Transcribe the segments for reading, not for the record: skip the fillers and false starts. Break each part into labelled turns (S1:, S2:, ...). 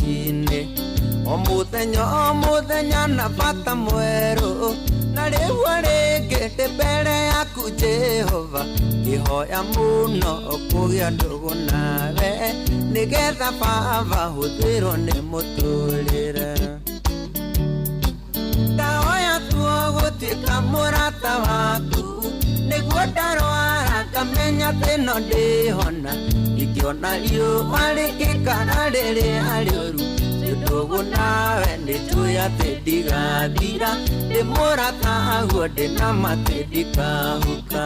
S1: rũcinĩ o mũthenya o mũthenya na bata mwerũ na rĩu rĩngĩ ndĩ mbere yaku Jehova ngĩhoya mũno kũgĩa ndũgũ nawe nĩgetha baba hũthĩrwo nĩ mũtũrĩre ndahoya tuo gũtuĩka mũrata waku nĩguo ndarwara ngamenya atĩ no ndĩhona ingĩona riũa rĩgĩkara rĩrĩa rĩũru ndũgũ nawe nĩnjũĩ atĩ ndigathira ndĩ mũrataguo ndĩ na matĩ ndikahuka.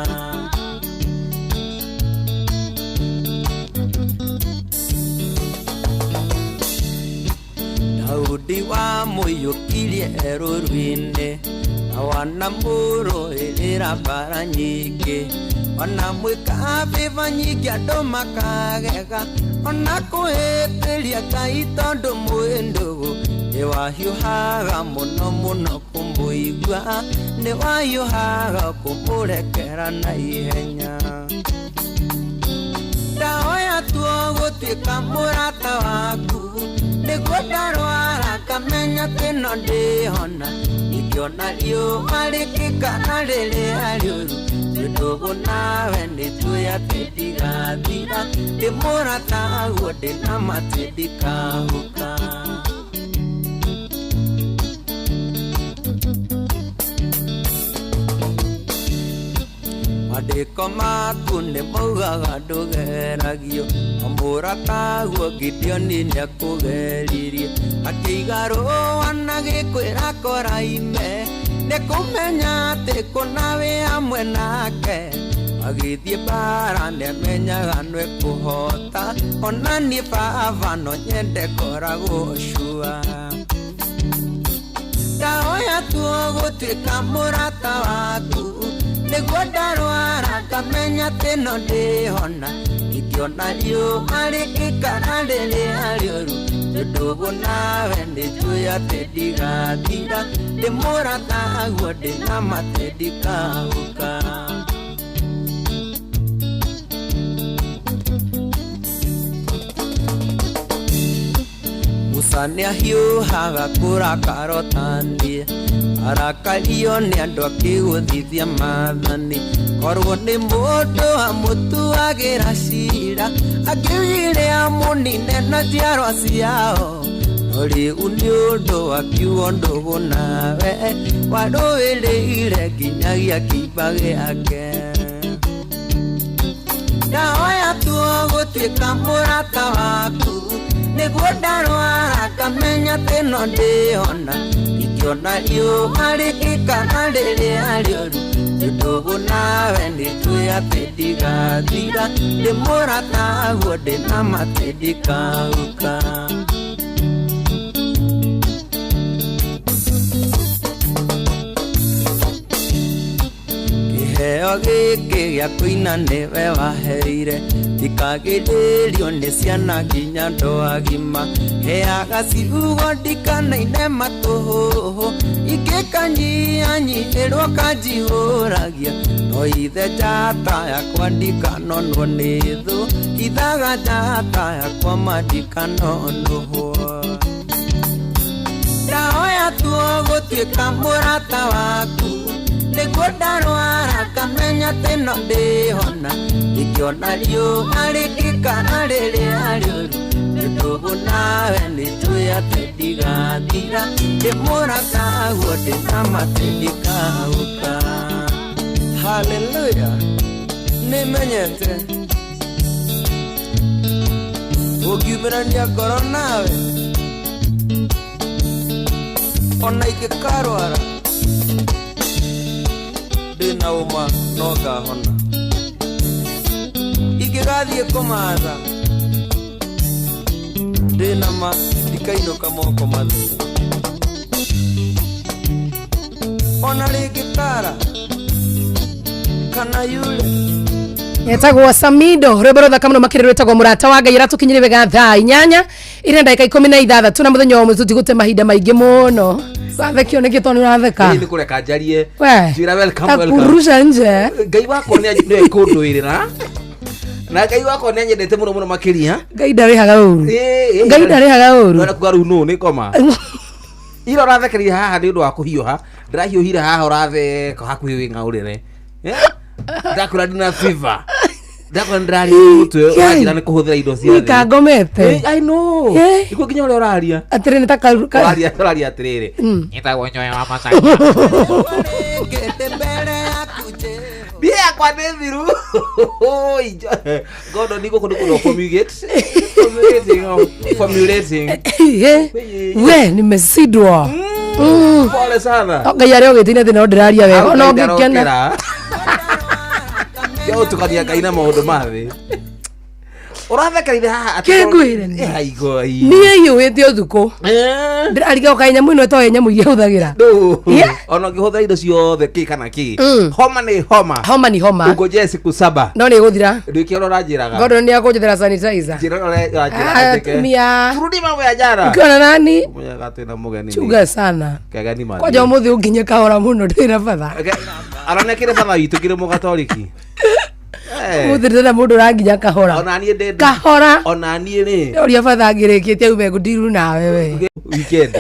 S1: Daudi wamũiyũkirie rũru-inĩ na wanamũrũĩrĩra mbara nyingĩ ona mwĩka bĩba nyingĩ andũ makagega ona kũhĩtĩria Ngai tondũ mwĩ ndũgũ nĩ wahiũhaga mũno mũno kũmũigua nĩ wahiũhaga kũmũrekera na ihenya ndahoya tuo gũtuĩka mũrata waku nĩguo ndarwara ngamenya atĩ no ndĩhona ingĩona riũa rĩgĩkara rĩrĩa rĩũru ndũgũ nawe nĩnjũĩ atĩ ndigathira ndĩ mũrataguo ndĩ na matĩ ndikahuka. Mandĩko maku nĩ maugaga ndũgeragio no mũrataguo Gideoni nĩakũgeririe akĩiga rũa na gĩkwĩra koraime nĩ kũmenya atĩ kũna wĩ hamwe nake agĩthiĩ mbara nĩamenyaga nĩekũhota ona niĩ baba no nyende ngoragwo cua ndahoya tuo gũtuĩka mũrata waku nĩguo ndarwara ngamenya atĩ no ndĩhona ingĩona riũa rĩgĩkara rĩrĩa rĩũru ndũgũ nawe nĩnjũĩ atĩ ndigathira ndĩ mũrataguo ndĩ na matĩ ndikahuka. Musa nĩahiũhaga kũrakara ũtaniĩ arakario nĩ andũ akĩgũthithia maathani korwo nĩ mũndũ amũtuagĩra cira angĩugire amũnine na njiarwa ciao no rĩu nĩ ũndũ akiugo ndũgũ nawe warũĩrĩire nginyagia kĩimba gĩake ndahoya tuo gũtuĩka mũrata waku nĩguo ndarwara ngamenya atĩ no ndĩhona ingĩona riũa rĩgĩkara rĩrĩa rĩũru ndũgũ nawe nĩnjũĩ atĩ ndigathira ndĩ mũrataguo ndĩ na matĩ ndikahuka. Kĩheo gĩkĩ gĩa kũina nĩwe waheire ndikagĩrĩrio nĩ ciana nginya andũ agima heaga ciugo ndikanaine matũhũhũ ingĩkanyihanyiihĩrwo kanjihũragia no ithe njata yakwa ndikanonwo nĩ thũ hithaga njata yakwa ma ndikanonũhwo ndahoya tuo gũtuĩka mũrata waku nĩguo ndarwara ngamenya atĩ no ndĩhona ingĩona riũa rĩgĩkara rĩrĩa rĩũru ndũgũ nawe nĩnjũĩ atĩ ndigathira ndĩ mũrataguo ndĩ na matĩ ndikahuka. Haleluya nĩmenyete ũngiumĩrania ngoro nawe ona ingĩkarwara ndĩna ũma no ngahona ingĩgathiĩ kũmatha ndĩna ma ndikainũka moko matheri ona rĩngĩkara kana yure.
S2: Etagwo Samido rwĩmbo rũthaka mũno makĩria rwĩtagwo Mũrata wa Ngai ratũkinyĩrie wega thaa 8 ina ndagĩka 16 na mũthenya wa ũmũthĩ tũtigũte mahinda maingĩ mũno wathekio nĩkĩ tondũ nĩ ũratheka.
S3: Ĩĩ, nĩ kũreka njarie.
S2: We.
S3: Njĩra welcome, welcome.
S2: Takurusha nje.
S3: Ngai wakwa nĩ nĩwe kũndũĩrĩra. Na Ngai wakwa nĩ anyendete mũno mũno makĩria.
S2: Ngai ndarĩhaga ũru.
S3: Ĩĩ, ĩĩ.
S2: Ngai ndarĩhaga ũru.
S3: Ndona kuga rĩu nũ nĩ koma. Ira ũrathekereire haha nĩ ũndũ wa kũhiũha. Ndĩrahiũhire haha ũratheka hakuhĩ wĩng'aũrĩre. Eh? Ndakwĩra ndina fever. Ndakwĩra ndĩrarĩa mũtwe ũranjĩra nĩ kũhũthĩra indo cia thĩ.
S2: Nika ngomete.
S3: Eh, I know.
S2: Eh.
S3: Nĩkuo nginya ũrĩa ũraria.
S2: Atĩrĩ nĩ ta
S3: Ũraria ũraria atĩrĩrĩ.
S4: Njĩtagwo Njoya wa Macaria.
S1: Rĩngĩ ndĩ mbere yaku Jehova.
S3: Mbia yakwa nĩ thiru. Gondo ni gũkũ nĩ kũndũ formulate. Formulating. Oh, formulating.
S2: Eh, we nimesidwa.
S3: Pole sana.
S2: Ngai arĩa ũgĩtine thĩ no ndĩraria wega ona ũngĩkena.
S3: Tia ũtukania Ngai na maũndũ ma thĩ. Ũrathekereire haha atĩ
S2: Kĩngwĩre nĩ.
S3: Eh, aigo, ai.
S2: Niĩ hiũhĩte ũtukũ.
S3: Eh.
S2: Ndĩrariga ũkaĩ nyamũ ĩno ĩtoĩ nyamũ iria hũthagĩra.
S3: Ndũ.
S2: Yeah.
S3: Ona ũngĩhũthĩra indo ciothe kĩ kana kĩ.
S2: Mm.
S3: Homa nĩ homa.
S2: Homa ni homa.
S3: Ungojee siku saba.
S2: No nĩ ĩgũthira.
S3: Ndwĩke ũrĩa ũranjĩraga.
S2: Gordon nĩ akũnjethera sanitizer.
S3: Njĩra ũrĩa ũranjĩraga njĩke.
S2: Atumia.
S3: Turudi mambo ya jana.
S2: Ukiwa na nani?
S3: Mwenye twĩna mũgeni.
S2: Chunga sana.
S3: Kegeni mathi.
S2: Kwanja ũmũthĩ ũnginye kahora mũno ndĩrĩ na batha.
S3: Aronekire batha witũ kĩrĩ mũgatoliki. Eh.
S2: Ũmũthĩ ndĩrenda mũndũ ũranginya kahora.
S3: Ona niĩ ndĩ
S2: Kahora.
S3: Ona niĩ rĩ.
S2: Ndĩroria batha ngĩrĩkĩtie ume ngũndiru nawe we.
S3: Weekend.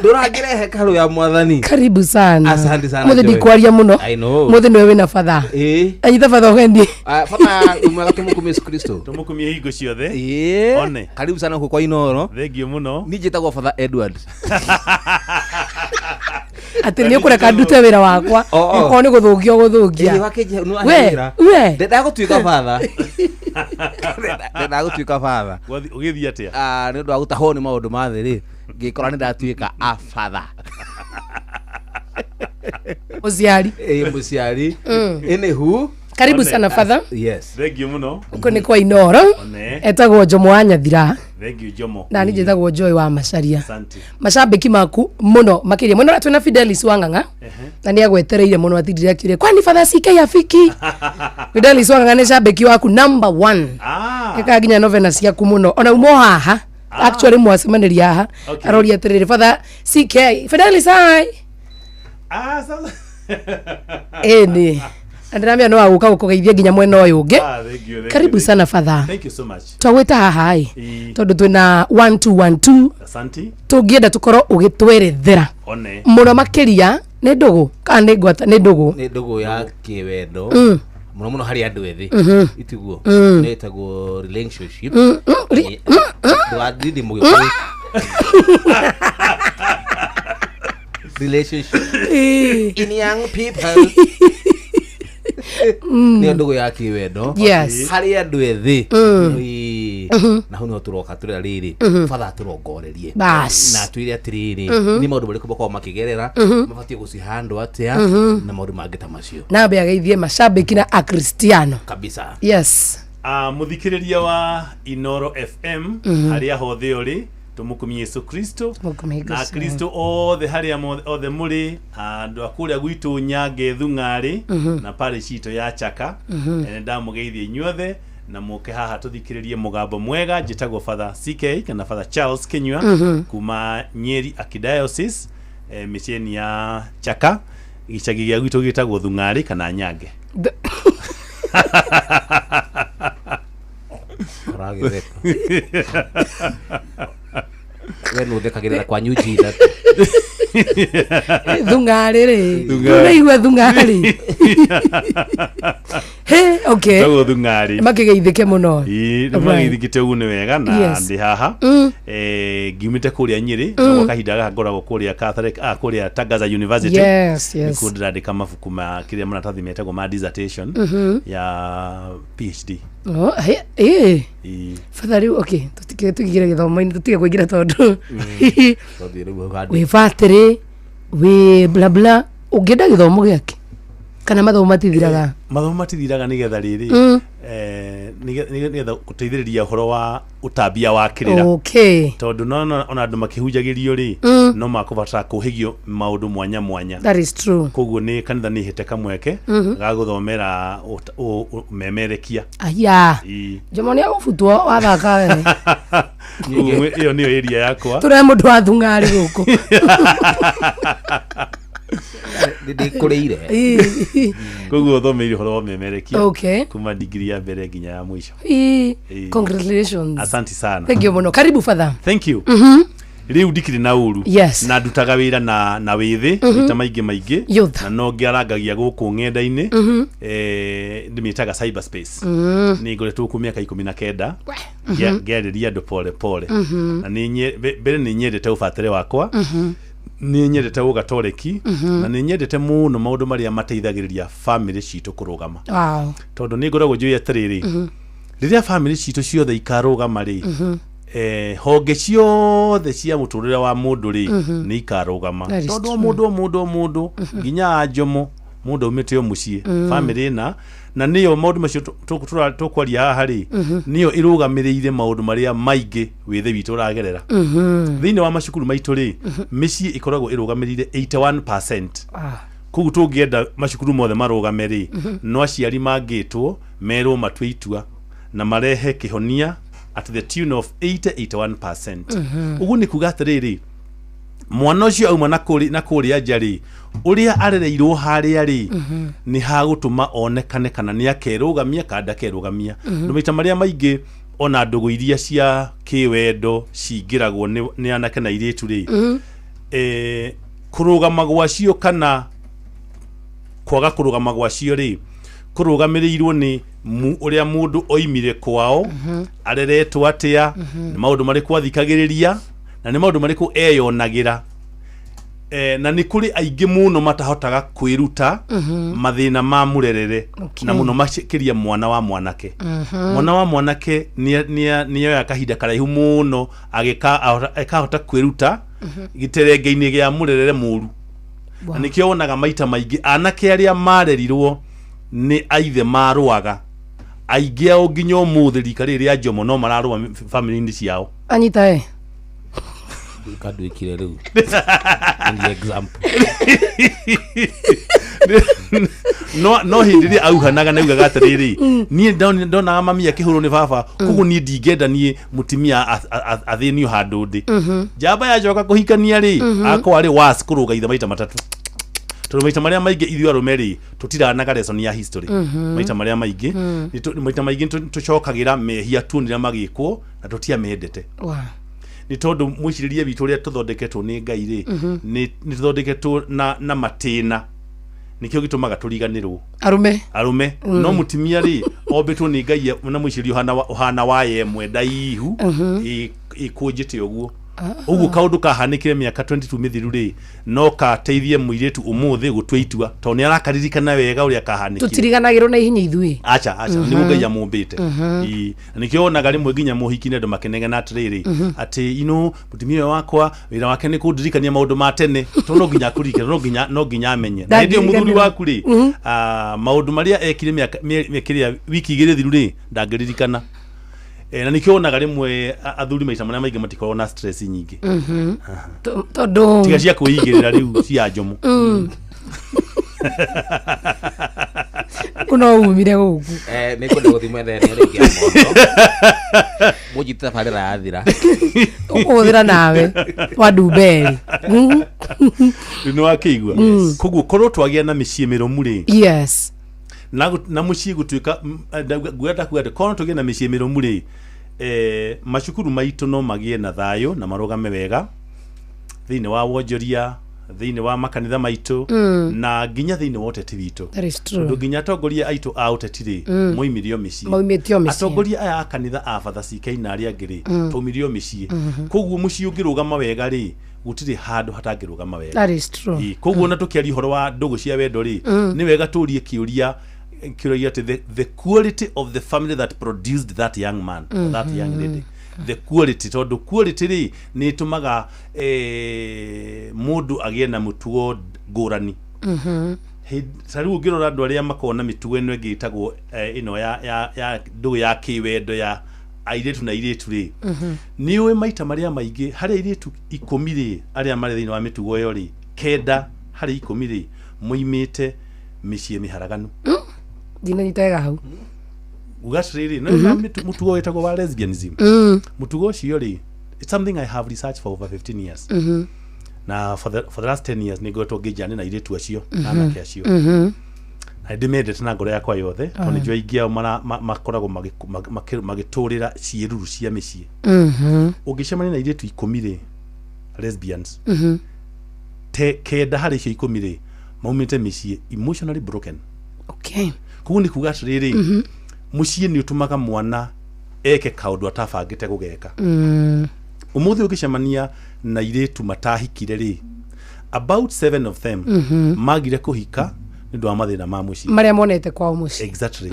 S3: Ndũrangĩre hekarũ ya mwathani.
S2: Karibu sana.
S3: Asante sana,
S2: Mũthĩ
S3: Joy.
S2: ndikwaria mũno.
S3: I know.
S2: Mũthĩ nĩwe wĩna batha.
S3: Ĩĩ.
S2: Anyita batha ũgendi.
S3: Ah, Baba umwega tũmũkumie Yesu Kristo.
S5: Tũmũkumie hingo ciothe.
S3: Ĩĩ.
S5: One.
S3: Karibu sana huko kwa Inoro.
S5: Thengiũ mũno.
S3: Niĩ njĩtagwo Father Edward.
S2: Atĩ nĩ ũkũreka ndute wĩra wakwa.
S3: Oh, oh.
S2: Okorwo nĩ gũthũkia
S3: Ĩĩ,
S2: ũgũthũkia.
S3: wakĩnje- nĩ
S2: We,
S3: waheanĩra.
S2: we.
S3: Ndendaga gũtuĩka father. Ndendaga gũtuĩka father.
S5: Ũgĩthiĩ atĩa?
S3: Ah, nĩ ũndũ wa gũtahwo nĩ maũndũ ma thĩ rĩ ngĩkora nĩ ndatuĩka a father.
S2: Mũciari.
S3: Ĩĩ, mũciari. Anywho,
S2: Karibu
S5: One.
S2: sana father.
S3: yes.
S5: Thengiũ mũno.
S2: Gũkũ nĩ kwa Inoro.
S5: One.
S2: Etagwo Njomo wa Nyathira.
S5: Thengiũ Jomo.
S2: Na niĩ njĩtagwo Joy wa Macaria.
S5: Asante.
S2: Macambĩki maku mũno makĩria mwena ũrĩa twĩna Fidelis Wang'ang'a na nĩ agwetereire mũno atindire akiuria kwani Father CK afiki. Fidelis Wang'ang'a nĩ cambĩki waku number one.
S5: Ah.
S2: Ekaga nginya novena ciaku mũno ona umo haha actually mwacemanĩria haha
S5: Okay.
S2: aroria atĩrĩrĩ Father CK Fidelis hi.
S5: Ah, sasa.
S2: Ĩni na ndĩramenya no agũka gũkũgeithia nginya mwena ũyũ ũngĩ.
S5: Ah, thank you, thank you,
S2: Karibu
S5: thank
S2: sana Father.
S5: you. Thank you so much.
S2: Twagwĩta haha ĩ
S5: Ĩĩ.
S2: tondũ twĩna 1212
S5: Asante.
S2: tũngĩenda tũkorwo ũgĩtwerethera
S5: One.
S2: mũno makĩria nĩ ndũgũ kana nĩ ngwata nĩ ndũgũ.
S3: Nĩ ndũgũ ya kĩwendo mũno mũno harĩ andũ ethĩ itiguo nĩ ĩtagwo relationship. Ndũgathiĩ mũgĩkũyũ. Relationship in young people. Nĩyo ndũgũ ya kĩwendo
S2: Yes.
S3: harĩ andũ ethĩ. Ĩĩ. Na hau nĩho tũroka tũrĩa rĩrĩ batha tũrongorerie
S2: Bas.
S3: na atwĩre atĩrĩrĩ nĩ maũndũ marĩkũ makoragwo makĩgerera mabatiĩ gũcihandwo atĩa na maũndũ mangĩ ta macio
S2: Nambe ageithie macambĩki na akristiano.
S3: kabisa.
S2: Yes.
S5: Ah, mũthikĩrĩria wa Inoro FM harĩa hothe ũrĩ tũmũkumie Yesu Kristo
S2: Tũmũkumie
S5: na
S2: Kristo.
S5: Kristo othe harĩa othe mũrĩ andũ a kũrĩa gwitũ Nyange Thung'arĩ na parish itũ ya Chaka. Nĩ ndamũgeithia inyuothe na mũke haha tũthikĩrĩrie mũgambo mwega. Njĩtagwo Father CK kana Father Charles Kinyua kuma Nyeri Archdiocese, mĩciĩ-inĩ ya Chaka, gĩcagi gĩa gwitũ gĩtagwo Thung'arĩ kana Nyange.
S3: Ũragĩtheka we nĩ ũthekagĩrĩra kwa New Zealand.
S2: Thung'arĩ rĩ ũraigua thung'arĩ he okay.
S5: Tagwo Thung'arĩ.
S2: Makĩgeithĩke mũno.
S5: Ĩĩ, nĩ
S2: Right.
S5: mageithĩkĩte ũguo nĩ wega na
S2: Yes.
S5: ndĩ haha ngiumĩte kũrĩa Nyĩrĩ no gwa kahinda gaka ngoragwo kũrĩa Catholic kũrĩa Tangaza University.
S2: Yes, yes.
S5: Nĩkuo ndĩrandĩka mabuku ma kĩrĩa maratathi metagwo ma dissertation ya PhD.
S2: Oh, he- ĩĩ.
S5: Ĩĩ.
S2: Father rĩu okay tũtige tũingĩre gĩthomo-inĩ tũtige kũingĩra tondũ
S3: Tondũ rĩu hau handũ
S2: wĩ batĩrĩ wĩ bla bla ũngĩenda gĩthomo gĩake kana mathomo matithiraga.
S5: Mathomo matithiraga nĩgetha rĩrĩ nĩgetha gũteithĩrĩria ũhoro wa ũtambia wa kĩrĩra
S2: Okay.
S5: tondũ no ona andũ makĩhunjagĩrio rĩ no makũbatara kũhĩgio maũndũ mwanya mwanya.
S2: That is true.
S5: Koguo nĩ kanitha nĩ ihete kamweke ga gũthomera ũmemerekia.
S2: Aya.
S5: Ĩĩ.
S2: Jomo nĩ agũbutwo wathaka we.
S5: Koguo ĩyo nĩyo area yakwa.
S2: Tũrehe mũndũ wa thung'arĩ gũkũ.
S3: Ndĩkũrĩire.
S5: Koguo thomeire ũhoro wa ũmemerekia kuma digiri ya mbere nginya ya mũico. Ĩĩ.
S2: Congratulations.
S5: Asante sana.
S2: Thank you muno, karibu father.
S5: Thank you. Rĩu ndikĩrĩ na ũru. Na ndutaga wĩra na wĩthĩ maita maingĩ maingĩ.
S2: Youth.
S5: Na no ngĩarangagia gũkũ ng'enda-inĩ, ndĩmĩtaga cyberspace. Nĩ ngoretwo kũ mĩaka 19 ngĩarĩria andũ pole pole. Na nĩ mbere nĩ nyendete ũbatĩre wakwa, nĩ nyendete ũgatoreki, na nĩ nyendete mũno maũndũ marĩa mateithagĩrĩria famĩlĩ citũ kũrũgama. Tondũ nĩ ngoragwo njũĩ atĩrĩrĩ, rĩrĩa famĩlĩ citũ ciothe ikarũgama rĩ, honge ciothe cia mũtũrĩre wa mũndũ rĩ, nĩ ikarũgama.
S2: That is
S5: Tondũ o
S2: true.
S5: mũndũ, o mũndũ, o mũndũ, nginya a njomo, mũndũ aumĩte o mũciĩ, famĩlĩ ĩna, na nĩyo maũndũ macio tũkwaria haha rĩ, nĩyo ĩrũgamĩrĩire maũndũ marĩa maingĩ wĩthĩ witũ ũragerera. Thĩinĩ wa macukuru maitũ rĩ, mĩciĩ ĩkoragwo ĩrũgamĩrĩire 81%. Koguo tũngĩenda macukuru mothe marũgame rĩ, no aciari mangĩtwo merwo matue itua na marehe kĩhonia at the tune of 80 81%. Ũguo nĩ kuga atĩrĩrĩ, mwana ũcio auma na kũrĩa nja rĩ, ũrĩa arereirwo harĩa rĩ, nĩ hagũtũma onekane kana nĩ akerũgamia kana ndakerũgamia. Na maita marĩa maingĩ ona ndũgũ iria cia kĩwendo cingĩragwo nĩ anake na airĩtu rĩ, kũrũgama gwacio kana kwaga kũrũgama gwacio rĩ, kũrũgamĩrĩirwo nĩ ũrĩa mũndũ oimire kwao, areretwo atĩa, nĩ maũndũ marĩkũ athikagĩrĩria, na nĩ maũndũ marĩkũ eyonagĩra. Na nĩ kũrĩ aingĩ mũno matahotaga kwĩruta mathĩna ma mũrerere. Na mũno makĩria mwana wa mwanake. Mwana wa mwanake nĩoya kahinda karaihu mũno agĩkahota kwĩruta gĩterenge-inĩ gĩa mũrerere mũru. Na nĩkĩo wonaga maita maingĩ anake arĩa marerirwo nĩ aithe marũaga, aingĩ ao nginya ũmũthĩ rika rĩrĩ rĩa njomo no mararũa famĩlĩ-inĩ ciao.
S2: Anyita e.
S3: Kanduĩkire rĩu. Ni example.
S5: No hĩndĩ ĩrĩa auhanaga na augaga atĩrĩrĩ, niĩ ndonaga mami akĩhũrwo nĩ baba, koguo niĩ ndingĩenda niĩ mũtumia athĩnio handũ ndĩ. Njamba yacoka kũhikania rĩ, akorwo arĩ was kũrũga ithe maita matatũ, tondũ maita marĩa maingĩ ithuĩ arũme rĩ, tũtiranaga lesson ya history. Maita marĩa maingĩ maita maingĩ tũcokagĩra mehia tuonire magĩkwo na tũtiamendete. Nĩ tondũ mwĩcirĩrie witũ ũrĩa tũthondeketwo nĩ Ngai rĩ, nĩ tũthondeketwo na matĩna, nĩkĩo gĩtũmaga tũriganĩrwo.
S2: Arume.
S5: Arume. No mũtumia rĩ, ombĩtwo nĩ Ngai na mwĩcirĩrie ũhana wa yemwe ndaihu, ĩkũnjĩte ũguo ũguo. Kaũndũ kahanĩkire mĩaka 22 mĩthiru rĩ, no kateithie mũirĩtu ũmũthĩ gũtua itua, tondũ nĩ arakaririkana wega ũrĩa kahanĩkire.
S2: Tutiriganagĩrwo na ihenya ithuĩ.
S5: Acha, acha, nĩguo Ngai amũmbĩte. Ĩĩ. Na nĩkĩo wonaga rĩmwe nginya mũhiki nĩ andũ makĩnegena atĩrĩrĩ, atĩ ino mũtumia ũyũ wakwa wĩra wake nĩ kũndirikania maũndũ ma tene, tondũ no nginya akũririkane, no nginya amenye. Na hĩndĩ ĩyo mũthuri waku rĩ, maũndũ marĩa ekire mĩaka kĩrĩa wiki 2 thiru rĩ, ndangĩririkana. Na nĩkĩo wonaga rĩmwe athuri maita marĩa maingĩ matikoragwo na stress nyingĩ.
S2: Tondũ
S5: tiga cia kwĩigĩrĩra rĩu cia njomo.
S2: No umire gũkũ.
S3: Nĩ kwenda gũthiĩ mwethere rĩngĩ ya mondo mũnjite tabarĩra yathira.
S2: Ũkũhũthĩra nawe wa ndumberi.
S5: Rĩu nĩ wakĩigua, koguo korwo twagĩa na mĩciĩ mĩrũmu rĩ, na mũciĩ gũtuĩka nguenda kuga atĩ korwo tũgĩe na mĩciĩ mĩrũmu rĩ, macukuru maitũ no magĩe na thayũ na marũgame wega thĩinĩ wa wonjoria, thĩinĩ wa makanitha maitũ, na nginya thĩinĩ wa ũteti witũ.
S2: That is true.
S5: Tondũ nginya atongoria aitũ a ũteti rĩ, moimire o mĩciĩ.
S2: Maumĩte o mĩciĩ.
S5: Atongoria aya a kanitha, a batha CK na arĩa angĩ rĩ, twaumire o mĩciĩ. Koguo mũciĩ ũngĩrũgama wega rĩ, gũtirĩ handũ hatangĩrũgama wega.
S2: That is true.
S5: Ĩĩ, koguo ona tũkĩaria ũhoro wa ndũgũ cia wendo rĩ, nĩ wega tũrie kĩũria kĩũria atĩ the quality of the family that produced that young man or that young lady, the quality, tondũ quality rĩ, nĩ ĩtũmaga mũndũ agĩe na mũtugo ngũrani. Ta rĩu ũngĩrora andũ arĩa makoragwo na mĩtugo ĩno ĩngĩ ĩtagwo ĩno ya ndũgũ ya kĩwendo ya airĩtu na airĩtu rĩ, nĩ ũĩ maita marĩa maingĩ harĩ airĩtu 10 rĩ, arĩa marĩ thĩinĩ wa mĩtugo ĩyo rĩ, 9 harĩ 10 rĩ, moimĩte mĩciĩ mĩharaganu.
S2: Ndinanyita wega hau.
S5: Uga atĩrĩrĩ, no na mũtugo wĩtagwo wa lesbianism, mũtugo ũcio rĩ, it's something I have researched for over 15 years. Na for the last 10 years nĩ ngoretwo ngĩnjane na airĩtu acio na anake acio, na ndĩmendete na ngoro yakwa yothe, tondũ nĩ njũĩ aingĩ ao makoragwo magĩtũrĩra ciĩruru cia mĩciĩ. Ũngĩcemania na airĩtu 10 rĩ, lesbians, te 9 harĩ icio 10 rĩ, maumĩte mĩciĩ emotionally broken. Koguo nĩ kuga atĩrĩrĩ, mũciĩ nĩ ũtũmaga mwana eke kaũndũ atabangĩte gũgeka. Ũmũthĩ ũngĩcemania na airĩtu matahikire rĩ, about seven of them magire kũhika nĩ ũndũ wa mathĩna ma mũciĩ
S2: marĩa monete kwao mũciĩ.
S5: Exactly.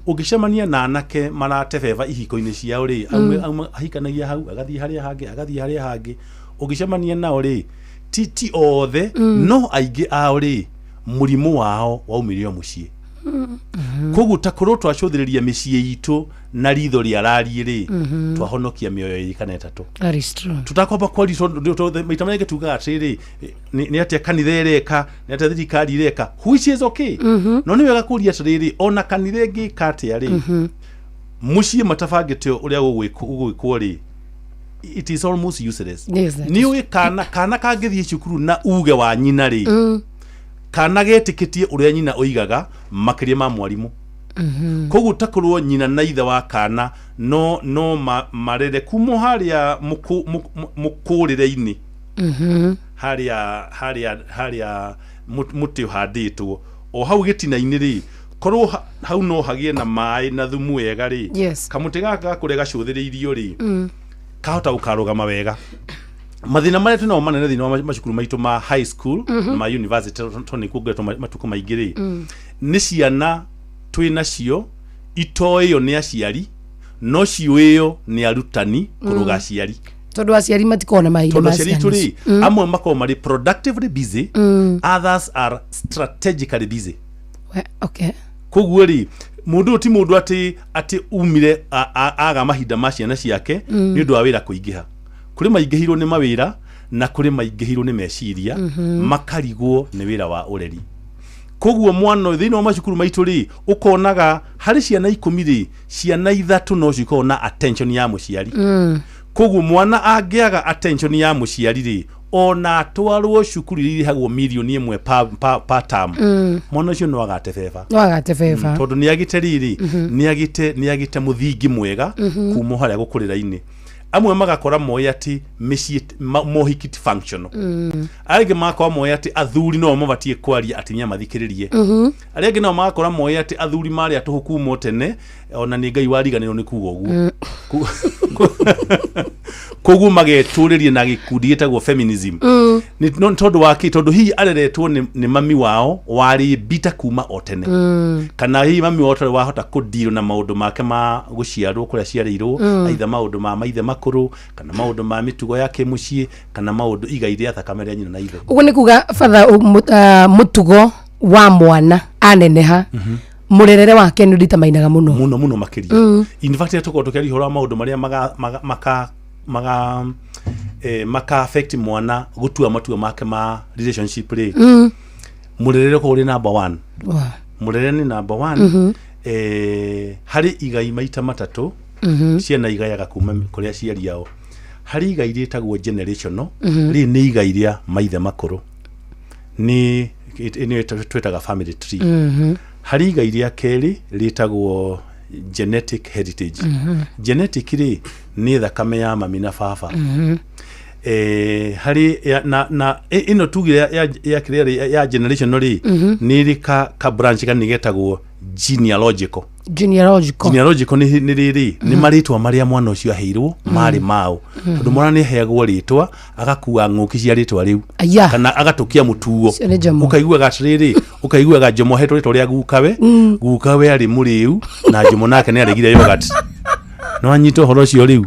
S5: Ũngĩcemania na anake maratebeba ihiko-inĩ ciao rĩ, amwe ahikanagia hau, agathiĩ harĩa hangĩ, agathiĩ harĩa hangĩ. Ũngĩcemania nao rĩ, ti othe, no aingĩ ao rĩ, mũrimũ wao waumire o mũciĩ. Koguo ta korwo twacũthĩrĩria mĩciĩ itũ na ritho rĩa rariĩ rĩ, twahonokia mĩoyo 2 kana 3.
S2: That is true.
S5: Tutakwamba kwaria, tondũ maita marĩa tugaga atĩrĩrĩ, nĩ atĩa kanitha ĩreka, nĩ atĩa thirikari ĩreka, which is okay, no nĩ wega kũria atĩrĩrĩ, ona kanitha ĩngĩka atĩa rĩ, mũciĩ matabangĩte ũrĩa gũgwĩkwo rĩ, it is almost useless.
S2: Yes, that
S5: Nĩ ũĩ kana kangĩthiĩ cukuru na uge wa nyina rĩ, kana getĩkĩtie ũrĩa nyina oigaga makĩria ma mwarimũ. Koguo takorwo nyina na ithe wa kana no marere kumo harĩa mũkũrĩre-inĩ, harĩa mũtĩ ũhandĩtwo o hau gĩtina-inĩ rĩ, korwo hau no hagĩe na maĩ na thumu wega rĩ, kamũtĩ gaka gakũre gacũthĩrĩirio rĩ, kahota gũkarũgama wega. Mathĩna marĩa twĩnamo manene thĩinĩ wa macukuru maitũ ma high school na ma university, tondũ nĩkuo ngoretwo matukũ maingĩ rĩ, nĩ ciana twĩ nacio itoĩo nĩ aciari, no ciũĩo nĩ arutani kũrũga aciari.
S2: Tondũ aciari matikoragwo na mahinda
S5: Tondũ
S2: ma
S5: aciari
S2: ciana
S5: itũ rĩ,
S2: icio.
S5: Amwe makoragwo marĩ productively busy, others are strategically busy. Koguo rĩ, mũndũ ũyũ ti mũndũ atĩ umire aga mahinda ma ciana ciake nĩ ũndũ wa wĩra kũingĩha. Kũrĩ maingĩhirwo nĩ mawĩra, na kũrĩ maingĩhirwo nĩ meciria, makarigwo nĩ wĩra wa ũreri. Koguo mwana ũyũ thĩinĩ wa macukuru maitũ rĩ, ũkonaga harĩ ciana 10 rĩ, ciana 3 no cikorwo na attention ya mũciari. Koguo mwana angĩaga attention ya mũciari rĩ, ona atwarwo cukuru iria irĩhagwo mirioni 1 pa term, mwana ũcio no agate beba.
S2: No agate beba.
S5: Tondũ nĩ agĩte rĩrĩ, nĩ agĩte mũthingi mwega kuma o harĩa gũkũrĩra-inĩ. Amwe magakora moĩ atĩ mĩciĩ mohiki ti functional, arĩa angĩ magakorwo moĩ atĩ athuri no mabatiĩ kwaria, atumia mathikĩrĩrie. Arĩa angĩ nao magakora moĩ atĩ athuri marĩ atũhũ kuma o tene, ona nĩ Ngai wariganĩrwo nĩ kuga ũguo. Koguo magetũrĩria na gĩkundi gĩtagwo feminism. No tondũ wa kĩ? Tondũ hihi areretwo nĩ mami wao warĩ mbita kuma o tene, kana hihi mami wao ũtarĩ wahota kũdeal na maũndũ make ma gũciarwo kũrĩa aciarĩirwo, aitha maũndũ ma maithe makũrũ, kana maũndũ ma mĩtugo ya kĩmũciĩ, kana maũndũ igai rĩa thakame rĩa nyina na ithe.
S2: Ũguo nĩ kuga batha, mũtugo wa mwana aneneha, mũrerere wake nĩ ũnditamainaga mũno.
S5: Mũno mũno makĩria. In fact, rĩrĩa tũkorwo tũkĩaria ũhoro wa maũndũ marĩa maka affect mwana gũtua matua make ma relationship rĩ, mũrerere ũkorwo ũrĩ number one. Mũrerere nĩ number one. Harĩ igai maita matatũ ciana igayaga kuma kũrĩ aciari ao. Harĩ igai rĩtagwo generational, rĩrĩ nĩ igai rĩa maithe makũrũ, nĩ twĩtaga family tree. Harĩ igai rĩa kerĩ rĩtagwo genetic heritage. Genetic rĩ, nĩ thakame ya mami na baba. Harĩ na ĩno tugire ya kĩrĩa rĩ, ya generational rĩ, nĩ ĩrĩ ka branch kanini getagwo genealogical.
S2: Genealogical.
S5: Genealogical nĩ rĩrĩ, nĩ marĩtwa marĩa mwana ũcio aheirwo marĩ mao, tondũ mwana nĩ aheagwo rĩtwa agakua ng'ũki cia rĩtwa rĩu,
S2: Aya.
S5: kana agatũkia mũtuo.
S2: Ũcio nĩ Jomo.
S5: Ũkaiguaga atĩrĩrĩ, ũkaiguaga Jomo ahetwo rĩtwa rĩa gukawe, gukawe arĩ mũrĩu na Jomo nake nĩ aregire yogurt. No anyita ũhoro ũcio rĩu,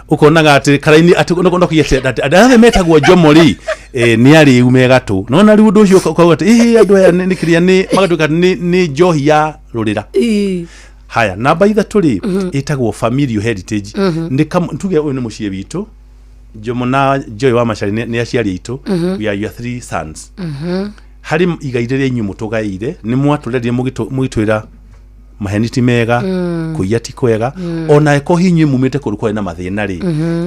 S5: ũkonaga atĩ karaini atĩ no no atĩ andũ othe metagwo Jomo rĩ, nĩ arĩu me gatũ. No na rĩu ũndũ ũcio ũkauga atĩ ĩhĩ, andũ aya nĩ kĩrĩa nĩ magatuĩka nĩ njohi ya rũrĩra. Haya, namba 3 rĩ, ĩtagwo familial heritage. Nĩ tuge ũyũ nĩ mũciĩ witũ, Jomo na Joy wa Macari nĩ aciari aitũ. We are your three sons. Harĩ igai rĩrĩa inyuĩ mũtũgaĩire, nĩ mwatũrerire mũgĩtwĩra Maheni ti mega, kũiya ti kwega, ona eko hihi inyuĩ mumĩte kũndũ kwarĩ na mathĩna rĩ,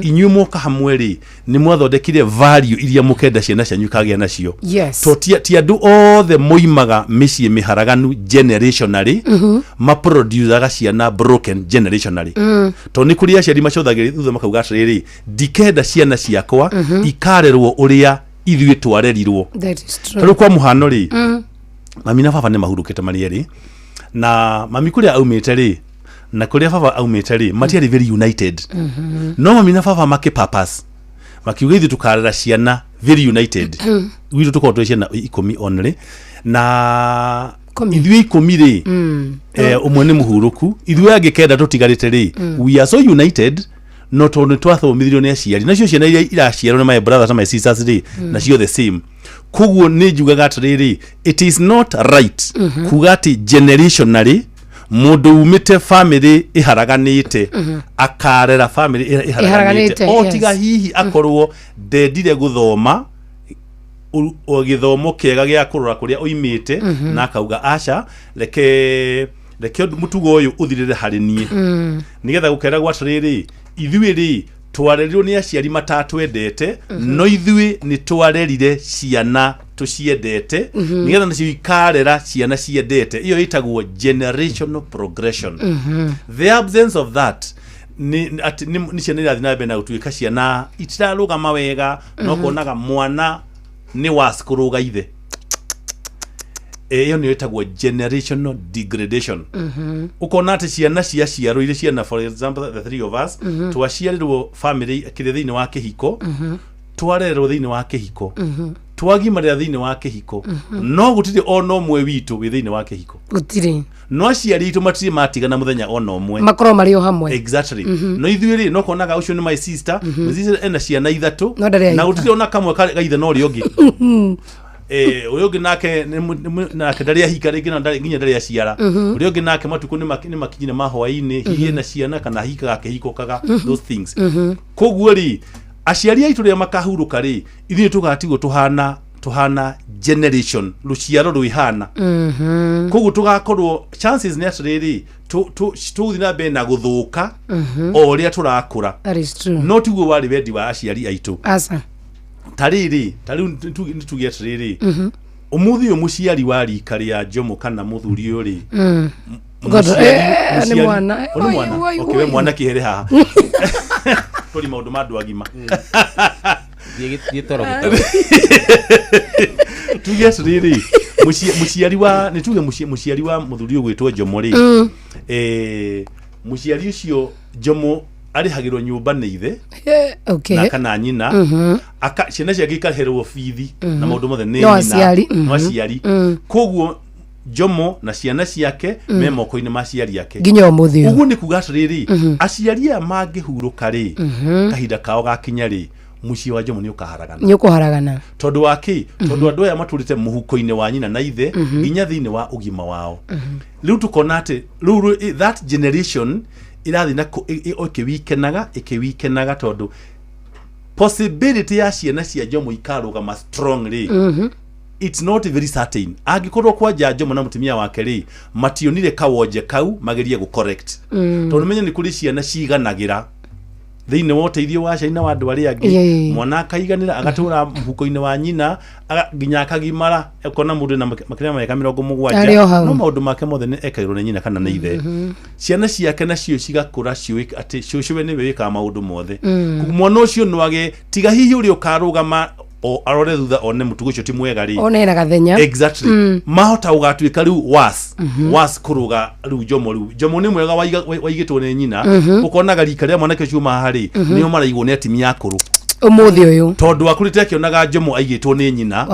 S5: inyuĩ mwoka hamwe rĩ, nĩ mwathondekire value iria mũkenda ciana cianyu ikagĩa nacio. To ti andũ othe moimaga mĩciĩ mĩharaganu generationally maproducaga ciana broken generationally, to nĩ kũrĩ aciari macothagĩrĩria thutha makauga atĩrĩrĩ, ndikenda ciana ciakwa ikarerwo ũrĩa ithuĩ twarerirwo.
S2: That is
S5: Ta
S2: true.
S5: rĩu kwa mũhano rĩ, mami na baba nĩ mahurũkĩte marĩ erĩ, na mami kũrĩa aumĩte rĩ na kũrĩa baba aumĩte rĩ, matiarĩ very united, no mami na baba makĩ purpose makiuga ithuĩ tũkarera ciana very united. Gwitũ tũkorwo twĩ ciana 10 only, na
S2: 10.
S5: Ithuĩ 10 rĩ, ũmwe nĩ mũhurũku, ithuĩ angĩ 9 tũtigarĩte rĩ, we are so united, no tondũ nĩ twathomithirio nĩ aciari, nacio ciana iria iraciarwo nĩ my brothers na my sisters rĩ, nacio the same. Koguo nĩ njugaga atĩrĩrĩ, it is not right kuga atĩ generationally mũndũ umĩte family ĩharaganĩte akarera family ĩharaganĩte,
S2: Ĩharaganĩte,
S5: o
S2: yes.
S5: tiga hihi akorwo ndendire gũthoma o gĩthomo kĩega gĩa kũrora kũrĩa oimĩte, na akauga aca, reke mũtugo ũyũ ũthirĩre harĩ niĩ, nĩgetha gũkeragwo atĩrĩrĩ, ithuĩ rĩ twarerirwo nĩ aciari matatwendete, no ithuĩ nĩ twarerire ciana tũciendete, nĩgetha nacio ikarera ciana ciendete. Ĩyo ĩtagwo generational progression. The absence of that nĩ atĩ nĩ ciana irathiĩ na mbere na gũtuĩka ciana itirarũgama wega, no kuonaga mwana nĩ was kũrũga ithe. Ĩyo nĩyo ĩtagwo generational degradation. Ũkona atĩ ciana ciaciarwo irĩ ciana, for example the three of us, twaciarirwo family kĩrĩ thĩinĩ wa kĩhiko, twarererwo thĩinĩ wa kĩhiko, twagimarĩra thĩinĩ wa kĩhiko, no gũtirĩ ona ũmwe witũ wĩ thĩinĩ wa kĩhiko.
S2: Gũtirĩ.
S5: No aciari aitũ matirĩ matigana mũthenya ona ũmwe.
S2: Makorwo marĩ o hamwe.
S5: Exactly. No ithuĩ rĩ, no konaga ũcio nĩ my sister, my sister ena ciana ithatũ,
S2: No ndarĩ
S5: na
S2: ahika.
S5: gũtirĩ ona kamwe ga ithe na ũrĩa ũngĩ. Ũrĩa ũngĩ nake nake ndarĩ ahika rĩngĩ, na nginya ndarĩ aciara. Ũrĩa ũngĩ nake matukũ nĩ makinyire ma hwaĩ-inĩ, hihi ena ciana kana ahikaga akĩhikũkaga, those things. Koguo rĩ, aciari aitũ rĩrĩa makahurũka rĩ, ithuĩ tũgatigwo tũhana generation rũciaro rwĩhana. Koguo tũgakorwo chances nĩ atĩrĩrĩ, tũgũthiĩ na mbere na gũthũka o ũrĩa tũrakũra.
S2: That is true.
S5: No tiguo warĩ wendi wa aciari aitũ.
S2: Aca.
S5: Ta rĩrĩ, ta rĩu nĩ tuge atĩrĩrĩ, ũmũthĩ ũyũ mũciari wa rika rĩa Jomo kana mũthuri ũyũ rĩ,
S2: God, nĩ mwana.
S5: O, nĩ mwana.
S2: Oi, oi,
S5: Okay, we
S2: oi.
S5: mwana kĩhere haha tũri maũndũ ma andũ agima.
S3: Thiĩ toro gĩtoro.
S5: Tuge atĩrĩrĩ, mũciari wa, nĩ tuge mũciari wa mũthuri ũyũ gwĩtwo Jomo rĩ, mũciari ũcio Jomo arĩhagĩrwo nyũmba nĩ ithe na kana nyina, aka ciana ciake ikaherwo bithi na maũndũ mothe nĩ
S2: No
S5: nyina.
S2: aciari,
S5: No aciari. Koguo Jomo na ciana ciake me moko-inĩ ma aciari ake
S2: nginya ũmũthĩ ũyũ.
S5: Ũguo nĩ kuga atĩrĩrĩ, aciari aya mangĩhurũka rĩ, kahinda kao gakinya rĩ, mũciĩ wa Jomo nĩ ũkaharagana.
S2: Nĩ ũkũharagana.
S5: Tondũ wa kĩ? Tondũ andũ aya matũrĩte mũhuko-inĩ wa nyina na ithe nginya thĩinĩ wa ũgima wao. Rĩu tũkona atĩ rĩu that generation ĩrathiĩ na ĩkĩwikenaga ĩkĩwikenaga, tondũ possibility ya ciana cia Jomo ikarũgama strong rĩ, it's not very certain, angĩkorwo kwanja Jomo na mũtumia wake rĩ mationire kawonje kau magerie gũ correct, tondũ menye nĩ kũrĩ ciana ciganagĩra thĩinĩ wa ũteithio wa aciari na wa andũ arĩa angĩ. Mwana akaiganĩra agatũra mũhuko-inĩ wa nyina nginya akagimara, ũkona mũndũ na makĩria ma mĩaka mĩrongo
S2: Arĩ o
S5: mũgwanja
S2: hau.
S5: no maũndũ make mothe nĩ ekagĩrwo nĩ nyina kana nĩ ithe. Ciana ciake nacio cigakũra ciũĩ atĩ cũcũwe nĩwe wĩkaga maũndũ mothe. Koguo mwana ũcio no age, tiga hihi ũrĩa ũkarũgama o arore thutha one mũtugo ũcio ti mwega rĩ.
S2: One hena gathenya.
S5: Exactly. Mahota gũgatuĩka rĩu was kũrũga rĩu Jomo. Rĩu Jomo nĩ mwega waigĩtwo nĩ nyina, ũkonaga rika rĩa mwanake ũcio uma haha rĩ, nĩo maraigwo nĩ atimia akũrũ.
S2: Ũmũthĩ ũyũ.
S5: Tondũ akũrĩte akĩonaga Jomo aigĩtwo nĩ nyina.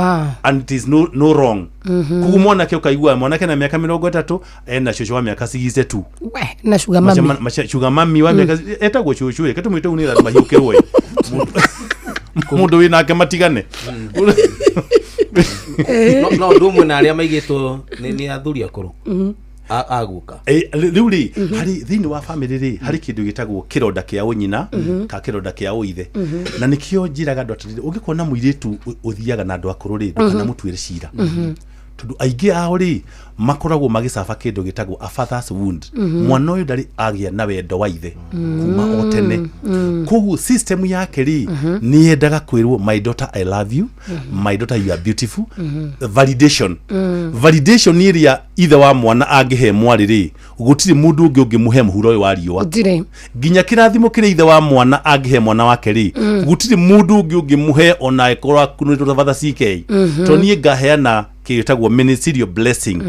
S5: And it is no wrong. Koguo mwanake ũkaigua mwanake na mĩaka 30 ena cũcũ wa mĩaka 62.
S2: We na sugar mami.
S5: Sugar mami wa mĩaka etagwo cũcũ, reke tũmwĩte ũguo nĩgetha mahiũkĩrwo ĩ. Mũndũ wĩ nake matigane.
S3: No ũndũ ũmwe na arĩa maigĩtwo nĩ athuri akũrũ aguka.
S5: Rĩu rĩ, harĩ thĩinĩ wa family rĩ, harĩ kĩndũ gĩtagwo kĩronda kĩa ũnyina ka kĩronda kĩa ũithe, na nĩkĩo njĩraga andũ atĩrĩrĩ, ũngĩkona mũirĩtu ũthiaga na andũ akũrũ rĩ, ndũkanamũtuĩre cira. Tondũ aingĩ ao rĩ, makoragwo magĩcaba kĩndũ gĩtagwo a father's wound. Mwana ũyũ ndarĩ agĩa na wendo wa ithe kuma o tene. Koguo system yake rĩ, nĩ yendaga kwĩrwo, "My daughter, I love you. My daughter, you are beautiful." Validation, validation ĩrĩa ithe wa mwana angĩhe mwarĩ rĩ, gũtirĩ mũndũ ũngĩ ũngĩmũhe mũhuro ũyũ wa riũa.
S2: Gũtirĩ.
S5: Nginya kĩrathimo kĩrĩa ithe wa mwana angĩhe mwana wake rĩ, gũtirĩ mũndũ ũngĩ ũngĩmũhe, ona ĩkorwo akunĩtwo ta Father CK. To niĩ ngaheana kĩndũ gĩtagwo ministerial blessing,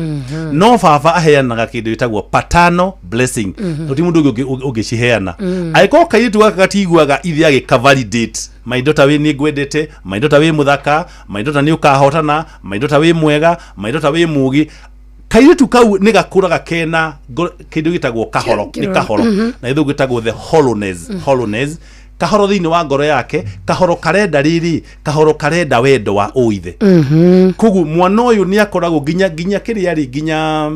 S5: no baba aheanaga kĩndũ gĩtagwo paternal blessing. Gũtirĩ mũndũ ũngĩ ũngĩciheana. Angĩkorwo kairĩtu gaka gatiguaga ithe agĩka validate, "My daughter, wĩ nĩ ngwendete. My daughter, wĩ mũthaka. My daughter, nĩ ũkahotana. My daughter, wĩ mwega. My daughter, wĩ mũgĩ," kairĩtu kau nĩ gakũraga kena kĩndũ gĩtagwo kahoro. Nĩ kahoro na gĩthũngũ gĩtagwo the hollowness. Hollowness, kahoro thĩinĩ wa ngoro yake, kahoro karenda rĩrĩ, kahoro karenda wendo wa ũithe. Koguo mwana ũyũ nĩ akoragwo nginya kĩrĩa rĩ, nginya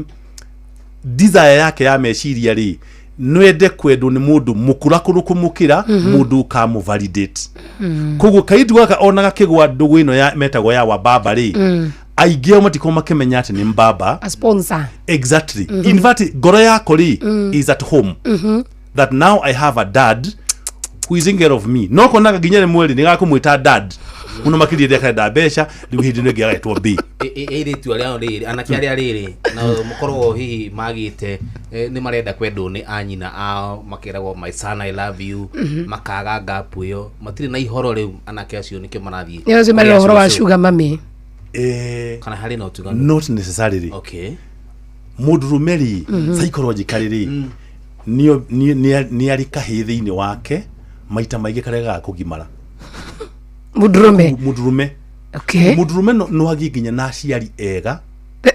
S5: desire yake ya meciria rĩ, nwende kwendwo nĩ mũndũ mũkũrakũrũ kũmũkĩra, mũndũ ũkamũ validate. Koguo kairĩtu gaka ona gakĩgwa ndũgũ ĩno ya metagwo ya wababa rĩ, aingĩ ao matikorwo makĩmenya atĩ nĩ mbaba.
S2: A sponsor.
S5: Exactly. In fact, ngoro yako rĩ is at home, that now I have a dad who is taking care of me. No konaga nginya rĩmwe rĩ, nĩ gakũmwĩta dad mũno makĩria rĩrĩa karenda mbeca. Rĩu hĩndĩ ĩno ĩngĩ agetwo b.
S3: Airĩtu arĩa rĩrĩ, anake arĩa rĩrĩ na mũkoragwo hihi magĩte nĩ marenda kwendwo nĩ anyina ao, makeragwo, "My son, I love you," makaga gap ĩyo, matirĩ na ihoro. Rĩu anake acio nĩkĩo marathiĩ
S2: Nĩ acio marĩ
S3: kũrĩ
S2: ũhoro wa
S3: acio.
S2: sugar mummy.
S3: Kana harĩ na ũtiganu?
S5: Not necessarily. Mũndũrũme rĩ, psychologically rĩ, nĩ arĩ kahĩĩ thĩinĩ wake maita maingĩ karegaga kũgimara.
S2: Mũndũrũme?
S5: Mũndũrũme. Mũndũrũme no agĩe nginya na aciari ega.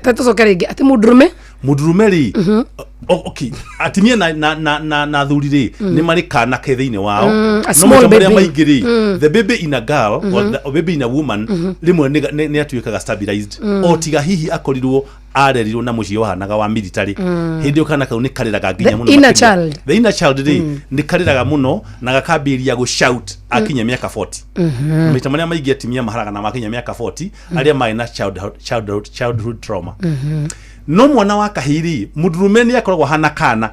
S2: Ta tũcoke rĩngĩ, atĩ mũndũrũme?
S5: Mũndũrũme rĩ, okay, atumia na athuri rĩ, nĩ marĩ kanake thĩinĩ wao.
S2: A
S5: No
S2: small
S5: maita marĩa
S2: baby.
S5: maingĩ rĩ, the baby in a girl or the baby in a woman rĩmwe nĩ atuĩkaga stabilized, o tiga hihi akorirwo arerirwo na mũciĩ wahanaga wa military. Hĩndĩ ĩyo kana kau nĩ karĩraga nginya
S2: The
S5: mũno
S2: inner
S5: makĩria.
S2: child.
S5: The inner child rĩ, nĩ karĩraga mũno na gakambĩrĩria gũ shout akinya mĩaka 40. Maita marĩa maingĩ atumia maharaga na makinya mĩaka 40, arĩa marĩ na childhood trauma. No mwana wa kahĩĩ rĩ, mũndũrũme nĩ akoragwo hana kana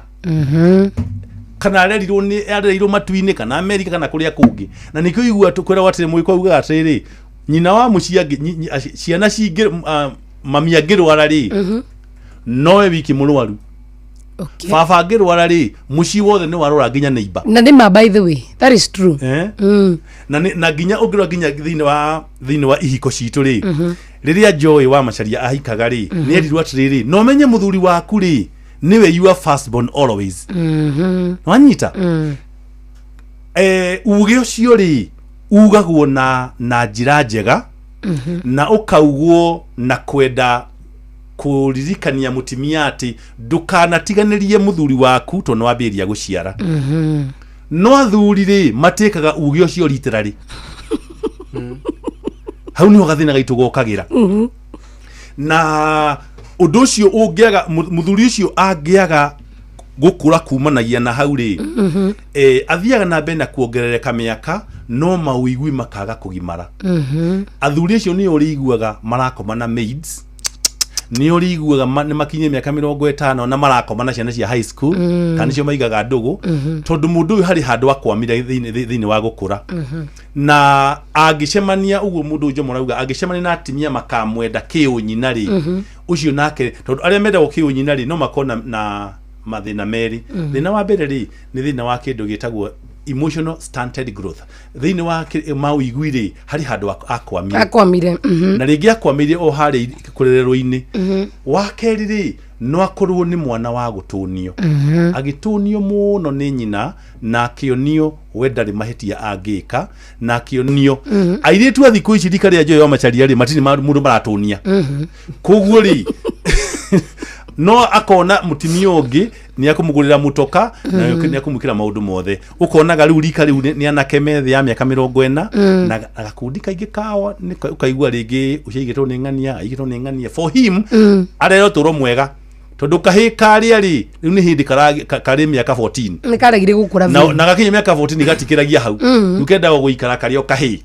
S5: kana arerirwo nĩ arerirwo matu-inĩ kana Amerika kana kũrĩa kũngĩ, na nĩkĩo igua kwĩragwo atĩrĩ, mũgĩkũyũ augaga atĩrĩrĩ, nyina wa mũciĩ ciana cingĩ, mami angĩrwara rĩ, nowe wiki mũrwaru. Baba angĩrwara rĩ, mũciĩ wothe nĩ warwara, nginya neighbor.
S2: Na nĩ ma, by the way, that is true.
S5: Eh? Na nginya ũngĩrora nginya thĩinĩ wa ihiko citũ rĩ, rĩrĩa Joy wa Macharia ahikaga rĩ, nĩ erirwo atĩrĩrĩ, no menye mũthuri waku rĩ, nĩwe your firstborn always. Wanyita? Uge ũcio rĩ, ugagwo na njĩra njega na ũkaugwo na kwenda kũririkania mũtumia atĩ ndũkanatiganĩrie mũthuri waku tondũ nĩwambĩrĩria gũciara. No athuri rĩ, matĩkaga uge ũcio literally. Hau niho gathĩna gaitũ gokagĩra. Na ũndũ ũcio ũngĩaga, mũthuri ũcio angĩaga gũkũra kumanagia na hau rĩ, athiaga na mbere na kuongerereka mĩaka, no mawĩigui makaga kũgimara. Athuri acio nĩ ũrĩiguaga marakoma na maids, nĩ ũrĩiguaga nĩ makinyie mĩaka 50 na marakoma na ciana cia high school, kana nĩcio maigaga ndũgũ, tondũ mũndũ ũyũ harĩ handũ akwamire thĩinĩ wa gũkũra. Na angĩcemania ũguo mũndũ ũyũ Njomo arauga, angĩcemania na atumia makamwenda kĩũnyina rĩ, ũcio nake, tondũ arĩa mendagwo kĩũnyina rĩ, no makorwo na mathĩna merĩ. Thĩna wa mbere rĩ, nĩ thĩna wa kĩndũ gĩtagwo emotional stunted growth. Thĩinĩ wa mawĩigui rĩ, harĩ handũ akwamire.
S2: Akwamire.
S5: Na rĩngĩ akwamire o harĩa kũrererwo-inĩ. Wa kerĩ rĩ, no akorwo nĩ mwana wa gũtũnio, agĩtũnio mũno nĩ nyina na akĩonio we ndarĩ mahĩtia angĩka, na akĩonio airĩtu a thikũ ici rika rĩa Joy wa Macharia rĩ, matirĩ mũndũ maratũnia. Koguo rĩ, no akona mũtumia ũngĩ nĩ akũmũgũrĩra mũtoka na nĩ akũmwĩkĩra maũndũ mothe. Ũkonaga rĩu rika rĩu nĩ anake me thĩ ya mĩaka 40, na gakundi kaingĩ kao ũkaigua rĩngĩ ũcio aigĩtwo nĩ ng'ania, aigĩtwo nĩ ng'ania. For him arera ũtũro mwega, tondũ kahĩ karĩa rĩ, rĩu nĩ hĩndĩ karĩ mĩaka 14.
S2: Nĩ karegire gũkũra
S5: na,
S2: biũ.
S5: Na gakinya mĩaka 14 gatikĩragia hau. Rĩu kendaga gũikara karĩ o kahĩ.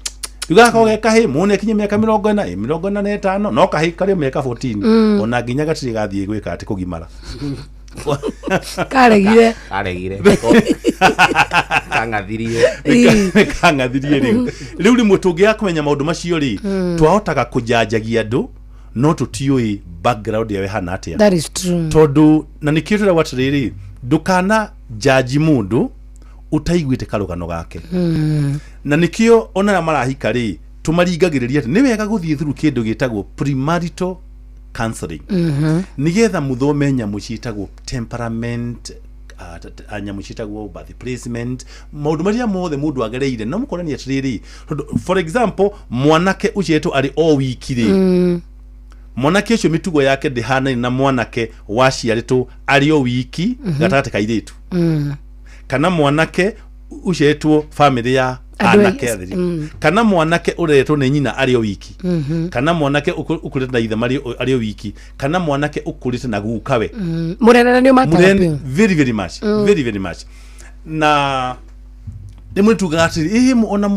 S5: Rĩu gagakorwo ge kahĩ, mũndũ nĩakinyia mĩaka 45, 45, no kahĩ karĩ o mĩaka 14, ona nginya gatirĩ gathiĩ gwĩka atĩ kũgimara.
S2: Karegire.
S3: Karegire, kang'athirie.
S5: Kang'athirie. Rĩu rĩmwe tũngĩaga kũmenya maũndũ macio rĩ, twahotaga kũjanjagia andũ no tũtiũĩ background yao ĩhana atĩa.
S2: That is true.
S5: Tondũ na nĩkĩo tũragwo atĩrĩrĩ, ndũkana njanji mũndũ ũtaiguĩte karũgano gake. Na nĩkĩo ona arĩa marahika rĩ, tũmaringagĩrĩria atĩ nĩ wega gũthiĩ through kĩndũ gĩtagwo premarital counseling, nĩgetha mũthome nyamũ ciĩtagwo temperament, nyamũ ciĩtagwo birth placement, maũndũ marĩa mothe mũndũ agereire, no mũkorani atĩrĩrĩ, tondũ for example mwanake ũciaretwo arĩ o wiki rĩ, mwanake ũcio mĩtugo yake ndĩhanaine na mwanake waciarĩtwo arĩ o wiki gatagatĩ ka airĩtu, kana mwanake ũciarĩtwo famĩlĩ ya
S2: andũ
S5: anake atheri, kana mwanake ũreretwo nĩ nyina arĩ o wiki, kana mwanake ũkũrĩte na ithe marĩ arĩ o wiki, kana mwanake ũkũrĩte na gukawe.
S2: Mũrerere nĩ ũmataga
S5: Mũrene
S2: biũ.
S5: Very very much, very very much. Na rĩmwe tugaga atĩrĩ, ĩĩ, ona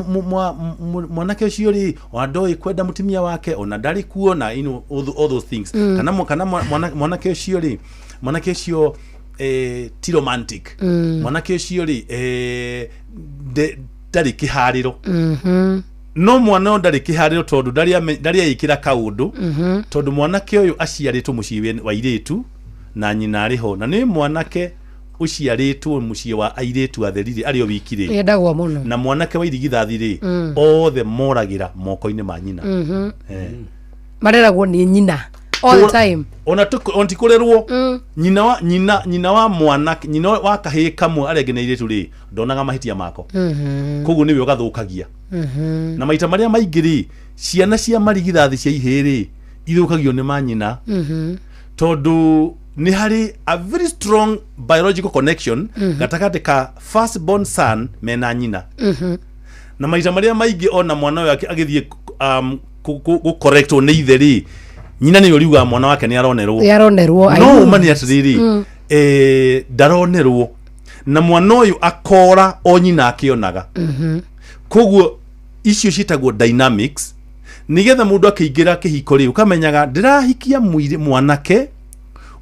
S5: mwanake ũcio rĩ, ona ndoĩ kwenda mũtumia wake, ona ndarĩ kuo, na all those things, kana mwanake ũcio rĩ, mwanake ũcio ti romantic, mwanake ũcio rĩ, ndarĩ kĩharĩro. No mwana ũyũ ndarĩ kĩharĩro tondũ ndarĩ eĩkĩra kaũndũ, tondũ mwanake ũyũ aciarĩtwo mũciĩ wa airĩtu na nyina arĩ ho, na nĩ mwanake ũciarĩtwo mũciĩ wa airĩtu atheri rĩ, arĩ o wiki rĩ,
S2: yendagwo mũno.
S5: Na mwanake wa irigithathi rĩ, othe moragĩra moko-inĩ ma nyina.
S2: Mareragwo nĩ nyina all the time.
S5: Ona ti kũrerwo, nyina wa mwanake, nyina wa kahĩĩ kamwe arĩa angĩ nĩ airĩtu rĩ, ndonaga mahĩtia mako, koguo nĩwe ũgathũkagia. Na maita marĩa maingĩ rĩ, ciana cia marigithathi cia ihĩĩ rĩ, ithũkagio nĩ manyina, tondũ nĩ harĩ a very strong biological connection gatagatĩ ka first born son mena nyina. Na maita marĩa maingĩ ona mwana ũyũ agĩthiĩ gũcorrectwo nĩ ithe rĩ, nyina nĩwe ũriugaga mwana wake nĩ aronerwo.
S2: Nĩ aronerwo. I
S5: No
S2: know.
S5: ũma nĩ atĩrĩrĩ, ndaronerwo, na mwana ũyũ akora o nyina akĩonaga. Koguo icio ciĩtagwo dynamics, nigetha mũndũ akĩingĩra kĩhiko rĩ, ũkamenyaga ndĩrahikia mwanake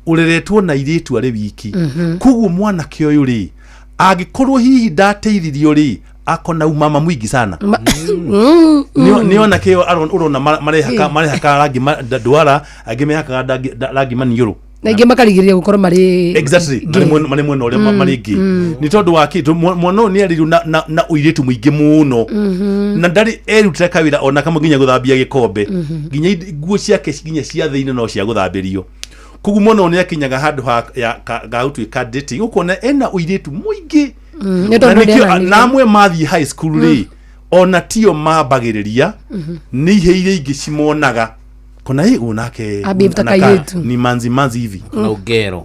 S5: ũreretwo na irĩtu arĩ wiki. Koguo mwanake ũyũ rĩ, angĩkorwo hihi ndateithirio rĩ, akona umama mwingi sana. Nĩ anake ũrona marehaka rangi ndwara, angĩ mehakaga rangi maniũrũ.
S2: Na ingĩ makarigĩrĩria gũkorwo marĩ
S5: Exactly.
S2: gay.
S5: Marĩ mwena ũrĩa marĩ ngĩ, nĩ tondũ wa kĩ? Tondũ mwana ũyũ nĩ arĩirwo na ũirĩtu mũingĩ mũno, na ndarĩ erutĩra kawĩra ona kamwe, nginya gũthambia gĩkombe, nginya nguo ciake nginya cia thĩinĩ no cia gũthambĩrio. Koguo mwana ũyũ nĩ akinyaga handũ ha ga gũtuĩka dating, ũkona ena ũirĩtu mũingĩ.
S2: Nĩ
S5: Na
S2: tondũ
S5: nĩkĩo
S2: ndĩananire.
S5: na amwe mathiĩ high school rĩ, ona tio mambagĩrĩria, nĩ ihĩ iria ingĩ cimonaga kona ĩ ũyũ nake
S2: Ambie ta
S5: anakaa
S2: kairĩtu.
S5: ni manzi manzi hivi.
S3: Na ũngero.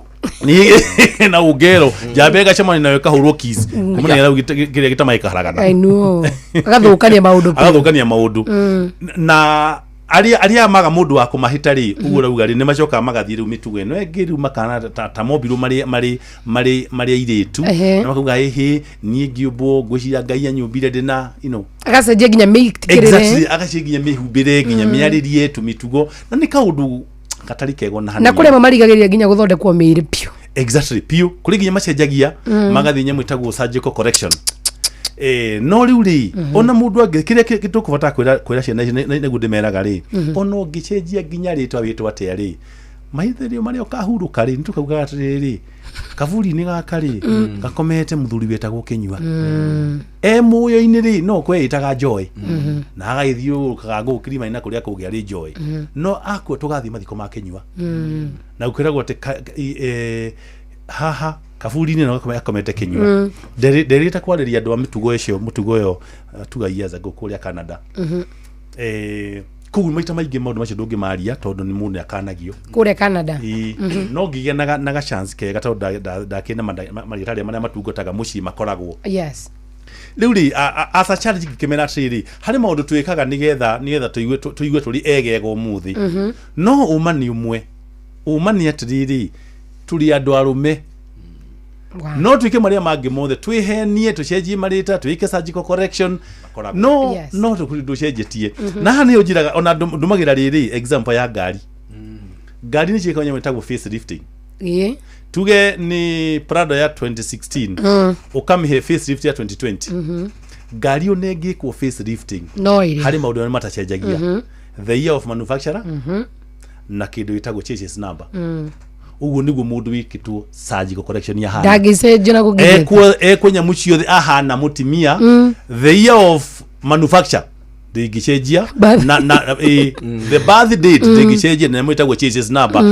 S5: Na ũngero njamba ĩgacemania nayo ĩkahũrwo kiss kuma nĩ kĩrĩa gĩtama gĩkaharagana.
S2: I know. Agathũkania maũndũ biũ.
S5: Agathũkania maũndũ. Na arĩa maga mũndũ wa kũmahĩta rĩ, ũguo rauga rĩ, nĩ macokaga magathiĩ rĩu mĩtugo ĩno ĩngĩ, rĩu makana ta mombirwo marĩ airĩtu. Na makauga, ĩhĩ, niĩ ngĩũmbwo ngwĩciria Ngai anyũmbire ndĩna
S2: Agacenjia nginya mĩitikĩrĩre.
S5: Exactly, agacenjia nginya mĩhumbĩre, nginya mĩarĩrie, tũmĩtugo, na nĩ kaũndũ gatarĩ kega ona
S2: Na
S5: hanini.
S2: kũrĩ amwe marigagĩrĩria nginya gũthondekwo mĩĩrĩ biũ.
S5: Exactly, piũ. Kũrĩ nginya macenjagia magathiĩ nyamũ ĩtagwo surgical correction. No rĩu rĩ, ona mũndũ angĩ kĩrĩa tũkũbata kwĩra ciana ici, nĩguo ndĩmeraga rĩ, ona ũngĩcenjia nginya rĩtwa wĩtwo atĩa rĩ, maithe marĩa ũkahurũka rĩ, nĩtũkaugaga atĩrĩrĩ, kaburi-inĩ gaka rĩ, gakomete mũthuri wĩtagwo Kĩnyua e muoyo-inĩ rĩ, no kwĩĩtaga Joy na agagĩthiũrũrũkaga gũkũ kĩrima-inĩ na kũrĩa kũngĩ arĩ Joy, no akua tũgathiĩ mathiko ma Kĩnyua na gũkwĩragwo atĩ haha kaburi-inĩ no akomete Kĩnyua. Nderĩte kwarĩria andũ a mĩtugo ĩcio, mũtugo ĩyo tuga years ago kũrĩa Canada. Koguo maita maingĩ maũndũ macio ndũngĩmaria tondũ nĩ mũndũ nĩ akanagio.
S2: Kũrĩa Canada.
S5: Ĩĩ. No ngĩgĩa na ga chance kega tondũ ndakĩrĩ na marigĩtarĩ marĩa matungataga mũciĩ makoragwo. Rĩu rĩ, as a challenge ngĩkĩmera atĩrĩrĩ, harĩ maũndũ twĩkaga nĩgetha tũigue tũrĩ egega ũmũthĩ, no ũma nĩ ũmwe, ũma nĩ atĩrĩrĩ, tũrĩ andũ arũme.
S2: Wow.
S5: No twĩke marĩa mangĩ mothe, twĩhenie, tũcenjie marĩta, twĩke surgical correction, no no ndũcenjetie. Na haha nĩyo njĩraga ona ndũmagĩra rĩrĩ example ya ngari. Ngari nĩ ciĩkaga nyamũ ĩtagwo facelifting. Tuge nĩ Prado ya 2016, ũkamĩhe facelift ya 2020. Ngari ĩyo nĩ ĩngĩkwo facelifting,
S2: no ĩrĩ
S5: harĩ maũndũ marĩa matacenjagia: the year of manufacturer na kĩndũ gĩtagwo chassis number. Ũguo nĩguo mũndũ wĩkĩtwo surgical correction ya hana
S2: ndangĩcenjia na kũngĩthiĩ.
S5: Ekwo nyamũ ciothe ahana mũtimia. The year of manufacture ndĩngĩcenjia na the birth date ndĩngĩcenjia, na nyamũ ĩtagwo chassis number,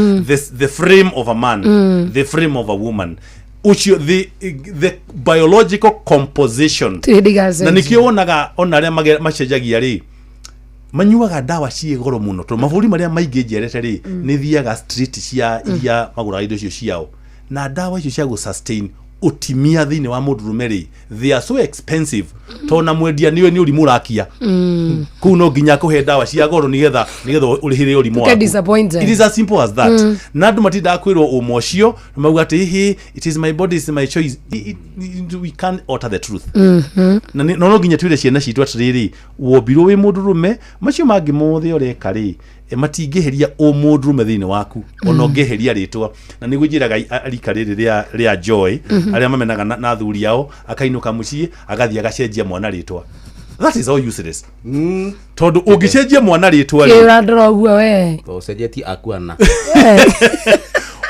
S5: the frame of a man, the frame of a woman, ũcio the biological composition.
S2: Tirĩ ndigacenjia.
S5: Na nĩkĩo wonaga ona arĩa macenjagia rĩ, manyuaga ndawa ciĩ goro mũno, tondũ mabũrũri marĩa maingĩ njerete rĩ, nĩ thiaga street cia iria magũraga indo icio ciao, na ndawa icio cia gũ sustain ũtimia thĩinĩ wa mũndũrũme rĩ, they are so expensive, tondũ na mwendia nĩwe nĩ ũrimũ ũrakia kũu, no nginya kũhe ndawa cia goro nĩgetha ũrĩhĩre ũrimũ
S2: Get
S5: waku.
S2: disappointed.
S5: It is as simple as that. Na andũ matindaga kwĩrwo ũma ũcio, mauga atĩ hihi it is my body, is my choice. We can't alter the truth. Na no nginya twĩre ciana citũ atĩrĩrĩ, wombirwo wĩ mũndũrũme, macio mangĩ mothe ũreka rĩ, matingĩheria ũmũndũrũme thĩinĩ waku, ona ũngĩeheria rĩtwa. Na nĩguo njĩraga rika rĩrĩ rĩa Joy, arĩa mamenaga na athuri ao, akainũka mũciĩ agathiĩ agacenjia mwana rĩtwa. That is all useless, tondũ ũngĩcenjia mwana rĩtwa
S2: Kĩ
S5: rĩ,
S2: ũrandora ũguo we?
S3: Ũcenjetie akuana.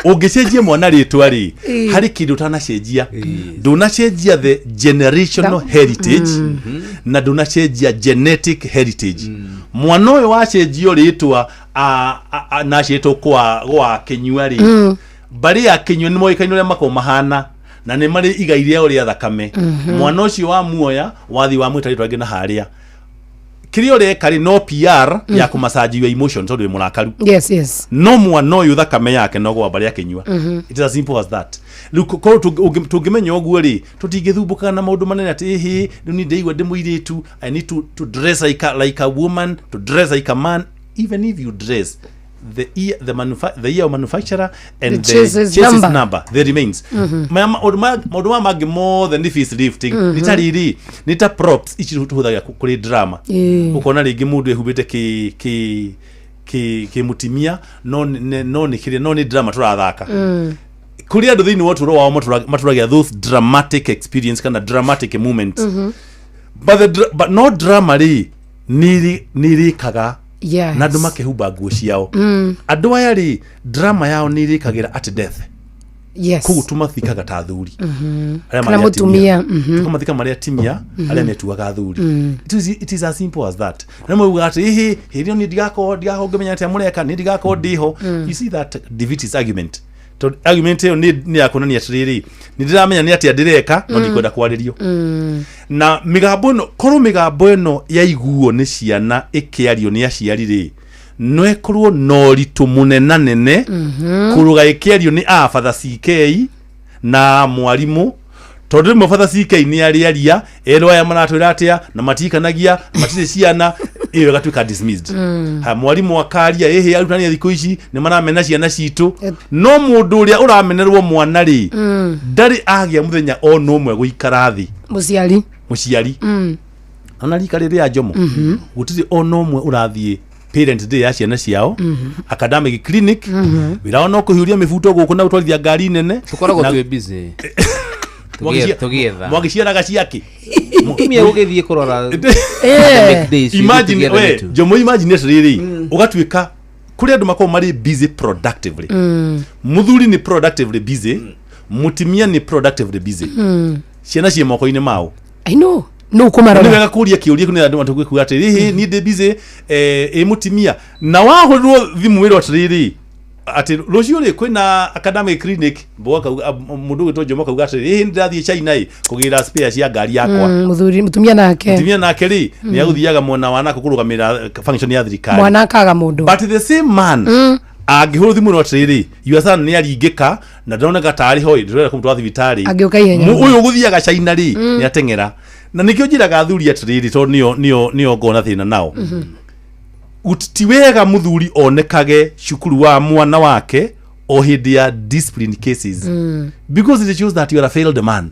S5: Ũngĩcenjia mwana rĩtwa rĩ, harĩ kĩndũ ũtanacenjia. Ndũnacenjia the generational heritage na ndũnacenjia genetic heritage. Mwana ũyũ wacenjio rĩtwa na aciĩtwo kwa Kĩnyua rĩ, mbarĩ ya Kĩnyua nĩ moĩkaine ũrĩa makoragwo mahana na nĩ marĩ igai rĩao rĩa thakame. Mwana ũcio wa muoya wathiĩ wamwĩta rĩtwa rĩngĩ na harĩa kĩrĩa ũreka rĩ, no PR ya kũmassage your emotion tondũ wĩ mũrakaru. No mwana ũyũ thakame yake no gwamba rĩa Kĩnyua. It is as simple as that. Rĩu korwo tũngĩmenya ũguo rĩ, tũtingĩthumbũkaga na maũndũ manene atĩ ĩhĩ, rĩu niĩ ndĩigua ndĩ mũirĩtu, I need to dress like a woman, to dress like a man. Even if you dress, the year of manufacturer and
S2: the
S5: the
S2: chassis
S5: chassis
S2: number.
S5: Number they remains. Maũndũ maya mangĩ mothe nĩ facelifting, nĩ ta rĩrĩ, nĩ ta props ici tũhũthagĩra kũrĩ drama. Ũkona rĩngĩ mũndũ ehumbĩte kĩ mũtimia, no nĩ kĩrĩa, no nĩ drama tũrathaka. Kũrĩ andũ thĩinĩ wa ũtũũro wao matũragia those dramatic experience kana dramatic moments, but no drama rĩ, nĩ ĩrĩkaga na andũ makehumba nguo ciao. Andũ aya rĩ, drama yao nĩ ĩrĩkagĩra at death. Koguo tũmathikaga ta athuri arĩa
S2: Kana
S5: marĩ
S2: mũtumia.
S5: atimia. Tũkamathika marĩ atimia arĩa metuaga athuri. It is as simple as that. Na mauga atĩ ĩhĩ, hĩndĩ ĩyo niĩ ndigakorwo ngĩmenya atĩa mũreka, niĩ ndigakorwo ndĩho. You see that defeats argument, tondũ argument ĩyo nĩ ya kuonania atĩrĩrĩ, nĩ ndĩramenya nĩ atĩa ndĩreka, no ndikwenda kwarĩrio. Na mĩgambo ĩno, korwo mĩgambo ĩno yaiguo nĩ ciana ĩkĩario nĩ aciari rĩ, no ĩkorwo na ũritũ mũnenanene kũrũga ĩkĩario nĩ a Father CK na mwarimũ, tondũ rĩmwe Father CK nĩ arĩaria erwo aya maratwĩra atĩa na matikanagia, matirĩ ciana, ĩyo ĩgatuĩka dismissed. Ha mwarimũ akaria ĩhĩ, arutani a thikũ ici nĩ maramena ciana citũ, no mũndũ ũrĩa ũramenerwo mwana rĩ, ndarĩ agĩa mũthenya ona ũmwe gũikara thĩ.
S2: Mũciari.
S5: Mũciari ona rika rĩrĩ ya Njomo, gũtirĩ ona ũmwe ũrathiĩ parent day ya ciana ciao, academic clinic. Wĩra wao no kũhiũria mĩbuto gũkũ na gũtwarithia ngari nene.
S3: Tũkoragwo twĩ busy tũgĩetha.
S5: Mwagĩciaraga ciake.
S3: Mũtumia gũgĩthiĩ kũrora academic days,
S5: Imagine
S3: tũgĩetha
S5: we
S3: mĩtu.
S5: Njomo, imagine atĩrĩrĩ, ũgatuĩka kũrĩ andũ makoragwo marĩ busy productively. Mũthuri nĩ productively busy, mũtumia nĩ productively busy, ciana ciĩ moko-inĩ mao.
S2: I know no
S5: Nĩ
S2: kũmarora.
S5: Wega kũria kĩũria kĩu nĩ andũ matũkuga atĩrĩ, ĩhĩ, niĩ ndĩ busy, ĩ mũtimia na wahũrĩrwo thimũ wĩrwo atĩrĩrĩ, atĩ rũciũ rĩ kwĩna academic clinic, mboga kauga mũndũ ũgwĩtwo Njomo kauga atĩrĩ, ĩhĩ, nĩndĩrathiĩ China ĩ kũgĩra spare cia ngari yakwa.
S2: Mũthuri mũtumia nake.
S5: Mũtumia nake rĩ, nĩ agũthiaga mwena wa nako kũrũgamĩrĩra function ya thirikari.
S2: Mwana akaga mũndũ.
S5: But the same man angĩhũrwo thimũ no atĩrĩrĩ, your son nĩ aringĩka na ndĩroneka tarĩ hoi, ndĩrenda kũmũtwara thibitarĩ.
S2: Angĩũka ihenya.
S5: Ũyũ ũgũthiaga China rĩ, nĩ ateng'era. Na nĩkĩo njĩraga athuri atĩrĩrĩ, tondũ nĩo ngona thĩna nao. Ti wega mũthuri onekage cukuru wa mwana wake. O hĩndĩ ya discipline cases, because it shows that you are a failed man.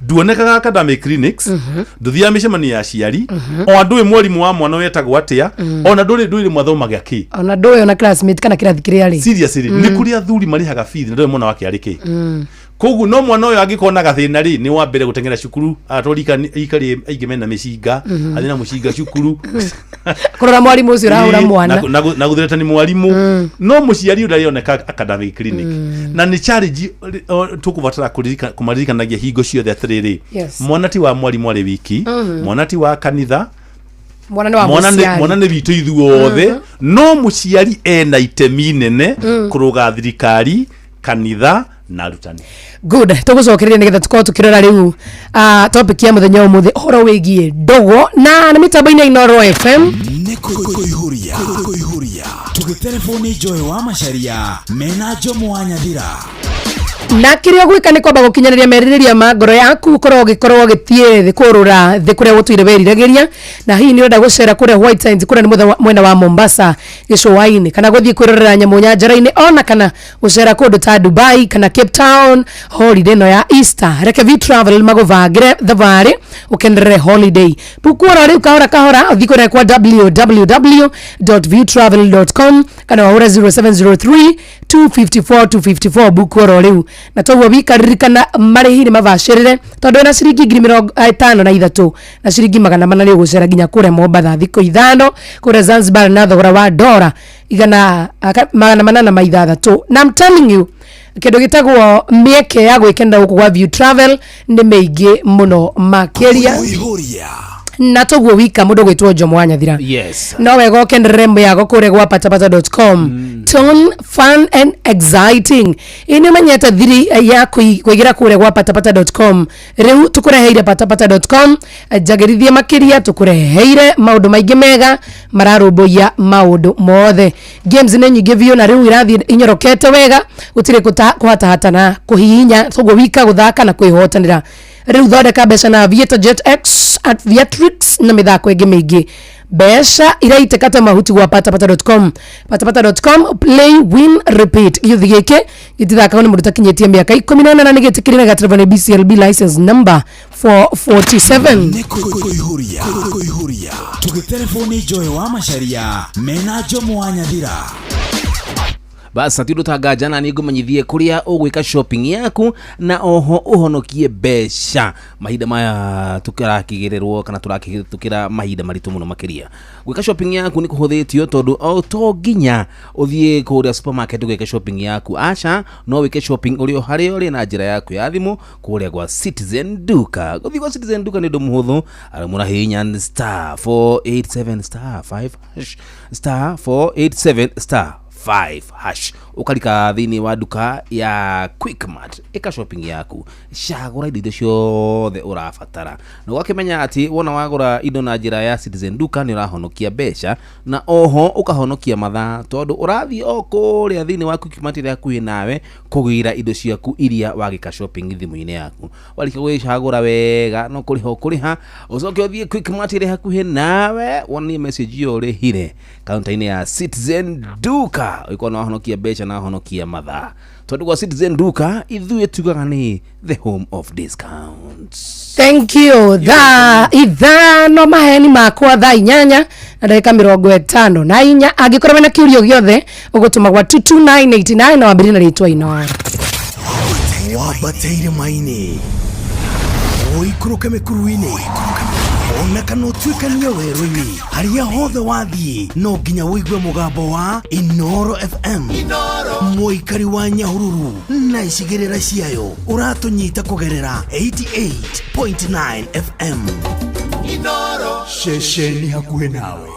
S5: Nduonekaga academic clinics, ndũthiaga mĩcemanio ya aciari, o ndũĩ mwarimũ wa mwana wetagwo atĩa, ona ndũrĩ mwathomaga kĩ.
S2: Ona ndũĩ ona classmate kana kĩrathi kĩrĩa arĩ.
S5: Seriously, nĩ kũrĩ athuri marĩhaga fees na ndũĩ mwana wake arĩ kĩ. Koguo no mwana ũyũ angĩkorwo na gathĩna rĩ, nĩ wa mbere gũteng'era cukuru, atwarika ikari aingĩ mena mĩcinga, athiĩ na mũcinga cukuru
S2: kũrora mwarimũ ũcio ũrahũra mwana.
S5: Na gũthireta nĩ mwarimũ, no mũciari ũyũ ndarĩoneka academic clinic, na nĩ challenge tũkũbatara kũmaririkanagia hingo ciothe atĩrĩrĩ, mwana ti wa mwarimũ arĩ wiki, mwana ti wa kanitha,
S2: mwana nĩ wa
S5: mwana nĩ
S2: mũciari.
S5: Mwana nĩ witũ ithuothe, no mũciari ena itemi nene kũrũga thirikari, kanitha na arutani.
S2: Good, tũgũcokereria nĩgetha tũkorwo tũkĩrora rĩu topic ya mũthenya ũmũthĩ, ũhoro wĩgiĩ ndogo na mĩtambo-inĩ ya Inooro FM.
S6: Nĩ kũihũria kũihũria tũgĩterebwo Joy wa Macharia mena Jomo wa Nyathira.
S2: Na kĩrĩa ũgwĩka nĩ kwamba gũkinyanĩria merirĩria ma ngoro yaku, ũkorwo ũgĩkorwo ũgĩthiĩ thĩ kũrũra thĩ kũrĩa gũtũire weriragĩria. Na hihi nĩ ũrenda gũcera kũrĩa White Sands, kũrĩa nĩ mwena wa Mombasa gĩcũa-inĩ, kana gũthiĩ kwĩrorera nyamũ nyanjara-inĩ, ona kana gũcera kũndũ ta Dubai kana Cape Town holiday ĩno ya Easter, reke V Travel magũbangĩre thabarĩ ũkenerere holiday. Buku oro rĩu kahora kahora, ũthiĩ kũrĩa kwa www.viewtravel.com kana wahũre 0703 254 254, buku oro rĩu. Na toguo wikaririkana marĩhi nĩ mabacĩrĩre, tondũ wĩna ciringi 53,400 nĩ ũgũcera nginya kũrĩa Mombatha thikũ 5, kũrĩa Zanzibar na thogora wa dora 806. Na I'm telling you, kĩndũ gĩtagwo mĩeke ya gwĩkenera gũkũ gwa View Travel nĩ mĩingĩ mũno makĩria.
S6: Kũihũria.
S2: Na toguo wika mũndũ gwĩtwo Jomo wa Nyathira, no wega ũkenerere mĩago kũrĩa gwa patapata.com, tone fun and exciting. Ĩ nĩ ũmenyete thiri ya kũingĩra kũrĩa gwa patapata.com? Rĩu tũkũreheire patapata.com njagĩrithie makĩria, tũkũreheire maũndũ maingĩ mega mararũmbũiya maũndũ mothe. Games nĩ nyingĩ biũ, na rĩu irathiĩ inyorokete wega, gũtirĩ kũhatahata na kũhihinya, toguo wika gũthaka na kwĩhotanĩra. Rĩu thondeka mbeca na Aviator Jet X at Viatrix na mĩthako ĩngĩ mĩingĩ, mbeca iraitĩka ta mahuti gwa patapata.com. Patapata.com, play, win, repeat. Gĩũthi gĩkĩ gĩtithakagwo nĩ mũndũ takinyĩtie mĩaka 18 nĩ gĩtĩkĩrie na gatereba nĩ BCLB license number 447.
S6: Nĩ kũihũria kũihũria tũgĩterebwo nĩ Joy wa Macharia mena Jomo wa Nyathira.
S3: Bas ati ũndũ na nĩ ngũmenyithie kũrĩa ũgwĩka shopping yaku na oho ũhonokie mbeca mahinda maya tũrakĩgererwo kana tũrakĩhĩtũkĩra mahinda maritũ mũno makĩria. Gwĩka shopping yaku nĩ kũhũthĩtio, tondũ o to nginya ũthiĩ kũrĩa supermarket ũgeke shopping yaku. Aca, no wĩke shopping ũrĩ o harĩa ũrĩ na njĩra yaku ya thimũ kũrĩa gwa Citizen Duka. Gũthiĩ gwa Citizen Duka nĩ ũndũ mũhũthũ, arĩa mũrahihinya star 487 star 5 hash, star 487 star 5 hash, ũkarika thĩinĩ wa nduka ya Quickmart. Ĩka shopping yaku, cagũra indo iria ciothe ũrabatara, na ũgakĩmenya atĩ wona wagũra indo na njĩra ya Citizen Duka nĩ ũrahonokia mbeca na oho ũkahonokia mathaa, tondũ ũrathiĩ o kũrĩa thĩinĩ wa Quickmart ĩrĩa hakuhĩ nawe kũgĩra indo ciaku iria wagĩka shopping thimũ-inĩ yaku. Warĩkia gwĩcagũra wega, no kũrĩha ũkũrĩha, ũcoke ũthiĩ Quickmart ĩrĩa hakuhĩ nawe wonanie message ĩyo ũrĩhire kaunta-inĩ ya Citizen Duka, ũgĩkorwo nĩ wahonokia mbeca na wahonokia mathaa, tondũ gwa Citizen Duka ithuĩ tugaga nĩ the home of discounts.
S2: Thank you. Thaa 5 maheni makwa, thaa 8:54. Angĩkorwo wĩna kĩũria gĩothe, ũgũtũma gwa 22989 na wambĩrĩrie na rĩtwa Inooro.
S6: Wambate irĩma-inĩ, ũikũrũke mĩkuru-inĩ, ona kana ũtuĩkanie werũ-inĩ, harĩa hothe wathiĩ no nginya ũigue mũgambo wa Inooro FM. Mũikari wa Nyahururu na icigĩrĩra ciayo, ũratũnyita kũgerera 88.9 FM, ceceni hakuhĩ nawe.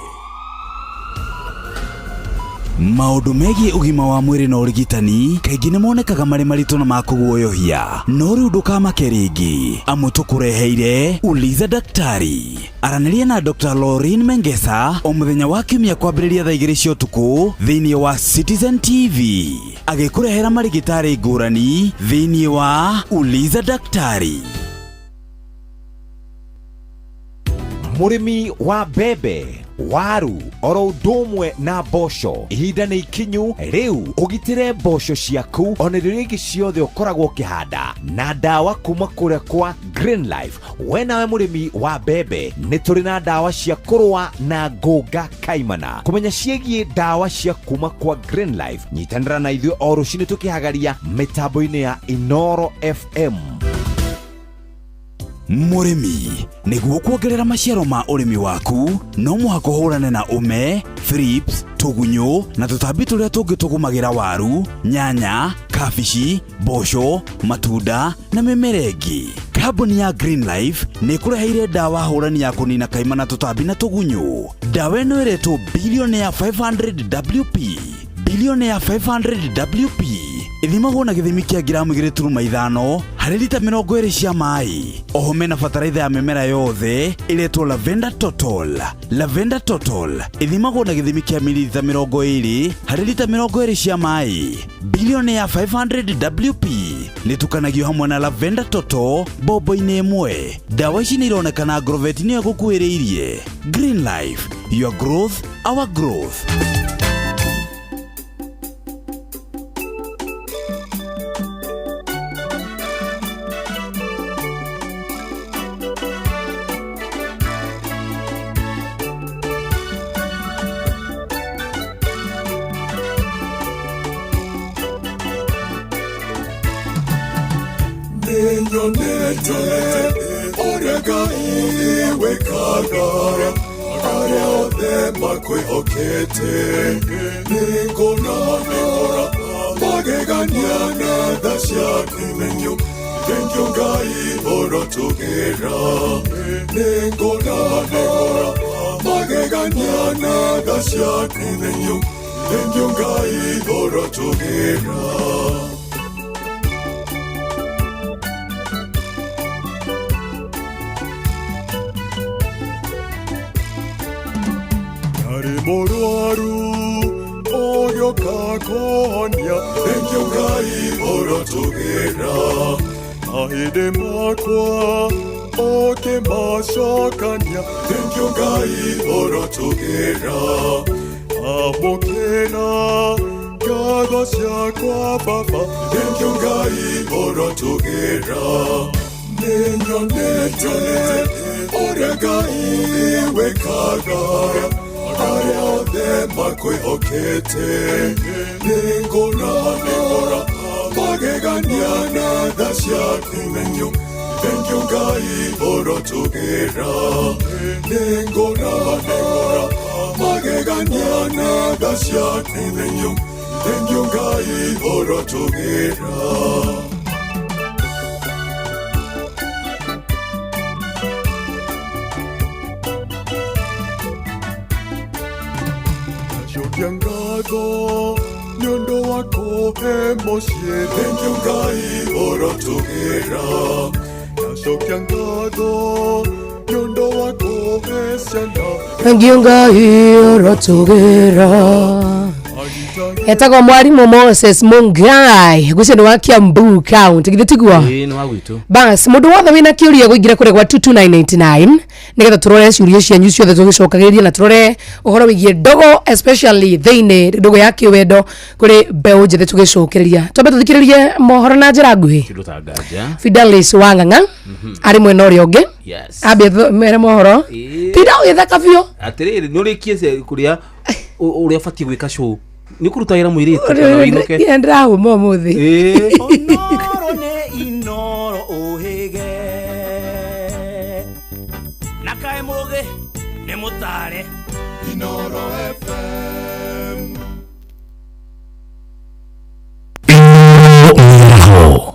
S6: Maũndũ megiĩ ũgima wa mwĩrĩ na ũrigitani kaingĩ nĩ monekaga marĩ maritũ na ma kũguoyohia, no rĩu ndũkamake rĩngĩ, amu tũkũreheire Uliza Daktari. Aranĩria na Dr. Lauren Mengesa o mũthenya wa kiumia kwambĩrĩria thaa 2 cia ũtukũ thĩinĩ wa Citizen TV, agĩkũrehera marigĩtarĩ ngũrani thĩinĩ wa Uliza Daktari.
S7: Mũrĩmi wa mbembe, Waru oro ũndũ ũmwe na mboco. Ihinda nĩ ikinyu rĩu ũgitĩre mboco ciaku ona irio iria ingĩ ciothe ũkoragwo ũkĩhanda na ndawa kuma kũrĩa kwa Green Life. We nawe mũrĩmi wa mbembe, nĩ tũrĩ na ndawa cia kũrũa na ngũnga kaimana. Kũmenya ciĩgiĩ ndawa cia kuma kwa Green Life, nyitanĩra na ithuĩ o rũcinĩ tũkĩhagaria mĩtambo-inĩ ya Inoro FM.
S6: Mũrĩmi, nĩguo kuongerera maciaro ma ũrĩmi waku, no mũhaka ũhũrane na ũme, thrips, tũgunyũ na tũtambi tũrĩa tũngĩ tũgũmagĩra waru, nyanya, kabici, mboco, matunda na mĩmera ĩngĩ. Kambuni ya Green Life nĩ ĩkũreheire ndawa hũrani ya kũnina kaima na tũtambi na tũgunyũ. Ndawa ĩno ĩretwo Billionaire 500 WP. Billionaire 500 WP ithimagwo na gĩthimi kĩa ngiramu 2.5 harĩ lita 20 cia maĩ. Oho mena bataraitha ya mĩmera yothe ĩretwo Lavender Total. Lavender Total ithimagwo na gĩthimi kĩa mililita 20 harĩ lita 20 cia maĩ. Billionaire 500 WP nĩtukanagio hamwe na Lavender Total bombo-inĩ ĩmwe. Ndawa ici nĩ ironekana Agrovet nĩyo ĩgũkuhĩrĩirie. Green Life, your growth, our growth.
S8: Nĩnyonete ũrĩa Ngai wĩkaga arĩa othe makwĩhokete. Nĩngona magegania na tha ciaku. Thengiũ Ngai ũrotũgĩra. Nĩngona magegania na tha ciaku. Thengiũ Ngai ũrotũgĩra. Ndarĩ mũrwaru ũgĩũka kũhonia. Thengiũ Ngai ũrotũgĩra. Mahĩndĩ makwa ũkĩmacokania. Thengiũ Ngai ũrotũgĩra. Amũkĩra ngatho ciakwa Baba. Thengiũ Ngai ũrotũgĩra. Nĩnyonete ũrĩa Ngai wĩkaga arĩa othe makwĩhokete. Nĩngona magegania na tha ciaku. Thengiũ Ngai ũrotũgĩra. Nĩngona magegania na tha ciaku. Thengiũ Ngai ũrotũgĩra. Ndacokia ngatho nĩ ũndũ wa kũhe mũciĩ. Thengiũ Ngai ũrotũgĩra. Ndacokia ngatho nĩ ũndũ wa kũhe ciana.
S2: Thengiũ Ngai ũrotũgĩra. Etagwo mwarimũ Moses Mungai gwĩcio nĩ wa Kiambu County, githĩ tiguo?
S3: Ĩĩ, nĩ wa gwitũ.
S2: Bas, mũndũ wothe wĩna kĩũria gũingĩra kũrĩa gwa 22989 nĩgetha tũrore ciũria cianyu ciothe tũgĩcokagĩrĩria na tũrore ũhoro wĩgiĩ ndogo, especially thĩinĩ ndogo ya kĩwendo kũrĩ mbeũ njĩthĩ tũgĩcokereria. Twambe tũthikĩrĩrie mohoro na njĩra nguhĩ.
S3: Kĩndũ ta nganja.
S2: Fidelis Wang'ang'a arĩ mwena ũrĩa ũngĩ.
S3: Yes.
S2: Ambie mere mohoro.
S3: Ĩĩ.
S2: Tinda ũgĩtheka biũ.
S3: Atĩrĩrĩ, nĩ ũrĩkie kũrĩa ũrĩa ũbatiĩ gwĩka show. Nĩ ũkũruta wĩra mũirĩtu kana wĩinũke?
S2: Ndĩrahũma ũmũthĩ.
S3: Ĩĩ.
S1: Onoro nĩ inoro ũhĩge na kaĩ mũgĩ nĩ mũtare.
S8: Inoro FM.
S9: Mĩaraho.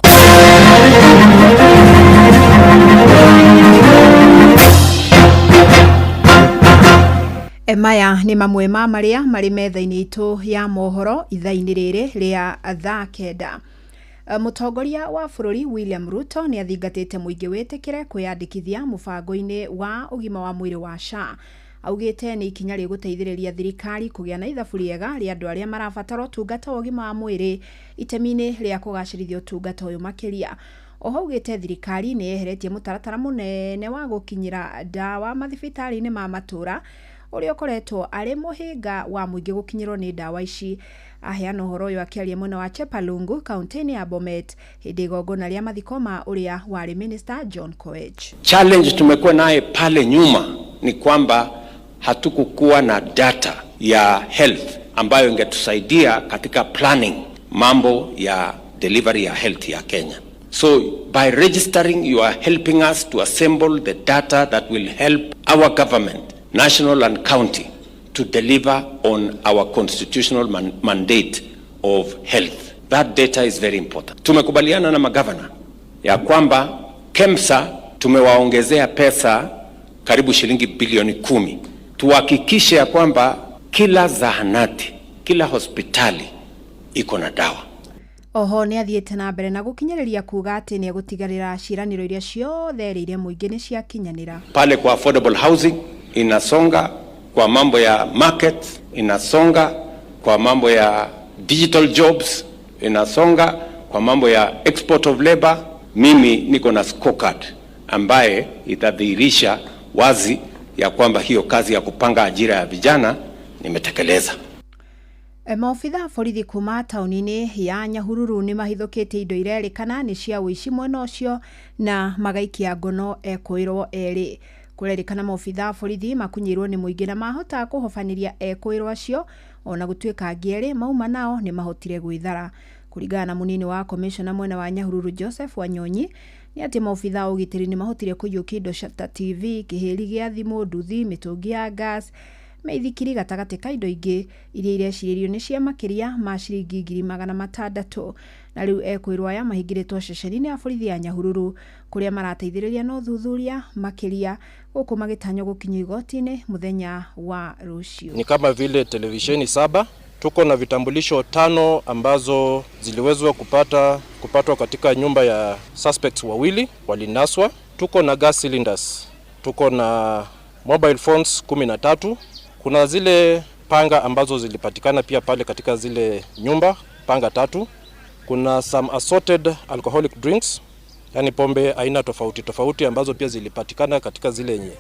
S10: Maya nĩ mamwe ma marĩa marĩ metha-inĩ itũ ya mohoro ithaa-inĩ rĩrĩ rĩa thaa 9. Mũtongoria wa bũrũri William Ruto nĩ athingatĩte mũingĩ wĩtĩkĩre kwĩyandĩkithia mũbango-inĩ wa ũgima wa mwĩrĩ wa SHA. Augĩte nĩ ikinya rĩgũteithĩrĩria thirikari kũgĩa na ithabu rĩega rĩa andũ arĩa marabatara ũtungata wa ũgima wa mwĩrĩ itemi-inĩ rĩa kũgacĩrithia ũtungata ũyũ makĩria. Oho augĩte thirikari nĩ yeheretie mũtaratara mũnene wa gũkinyĩra ndawa mathibitarĩ-inĩ ma matũra Ũrĩa ũkoretwo arĩ mũhĩnga wa mũingĩ gũkinyĩrwo nĩ ndawa ici. Aheana ũhoro ũyũ akĩaria mwena wa Chepalungu, kaunti-inĩ ya Bomet, hĩndĩ igongona rĩa mathiko ma ũrĩa warĩ Minister John Koech.
S9: Challenge tumekuwa naye pale nyuma ni kwamba hatukukuwa na data ya health ambayo ingetusaidia katika planning mambo ya delivery ya health ya Kenya. So by registering, you are helping us to assemble the data that will help our government, national and county, to deliver on our constitutional mandate of health. That data is very important. Tumekubaliana na magavana ya kwamba KEMSA tumewaongezea pesa karibu shilingi bilioni 10. Tuhakikishe ya kwamba kila zahanati, kila hospitali iko na dawa.
S10: Oho nĩ athiĩte na mbere na gũkinyĩrĩria kuga atĩ nĩ egũtigĩrĩra ciĩranĩro iria ciothe erĩire mũingĩ nĩ ciakinyanĩra.
S9: Pale kwa affordable housing inasonga, kwa mambo ya market inasonga, kwa mambo ya digital jobs inasonga, kwa mambo ya export of labor. Mimi niko na scorecard ambaye itadhihirisha wazi ya kwamba hiyo kazi ya kupanga ajira ya vijana nimetekeleza.
S10: Maobitha a borithi kuma taũni-inĩ ya Nyahururu nĩ mahithũkĩtie indo irerĩkana nĩ cia ũici mwena ũcio na magaikia ngono ekũĩrwo erĩ. Kũrerĩkana maobitha a borithi makunyĩirwo nĩ mũingĩ na mahota kũhobanĩria ekũĩrwo acio, ona gũtuĩka angĩ erĩ mauma nao nĩ mahotire gwĩthara. Kũringana na mũnini wa komishona mwena wa Nyahururu, Joseph Wanyonyi, nĩ atĩ maobitha a ũgitĩri nĩ mahotire kũiyũkia indo ta TV, kĩhĩri gĩa thimũ, nduthi, mĩtũngi ya gas, mĩithikiri gatagatĩ ka indo ingĩ iria irecirĩrio nĩ cia makĩria ma ciringi 600,000. Na rĩu ekwĩrwo aya mahingĩrĩtwo ceceni-inĩ ya borithi ya Nyahururu, kũrĩa marateithĩrĩria na ũthuthuria makĩria, gũkũ magĩtanywo gũkinyio igoti-inĩ mũthenya wa rũciũ.
S11: Ni kama vile televisheni saba, tuko na vitambulisho tano ambazo ziliwezwa kupatwa katika nyumba ya suspects wawili walinaswa. Tuko na gas cylinders, tuko na mobile phones 13. Kuna zile panga ambazo zilipatikana pia pale katika zile nyumba, panga tatu. Kuna some assorted alcoholic drinks, yani pombe aina tofauti tofauti ambazo pia zilipatikana katika zile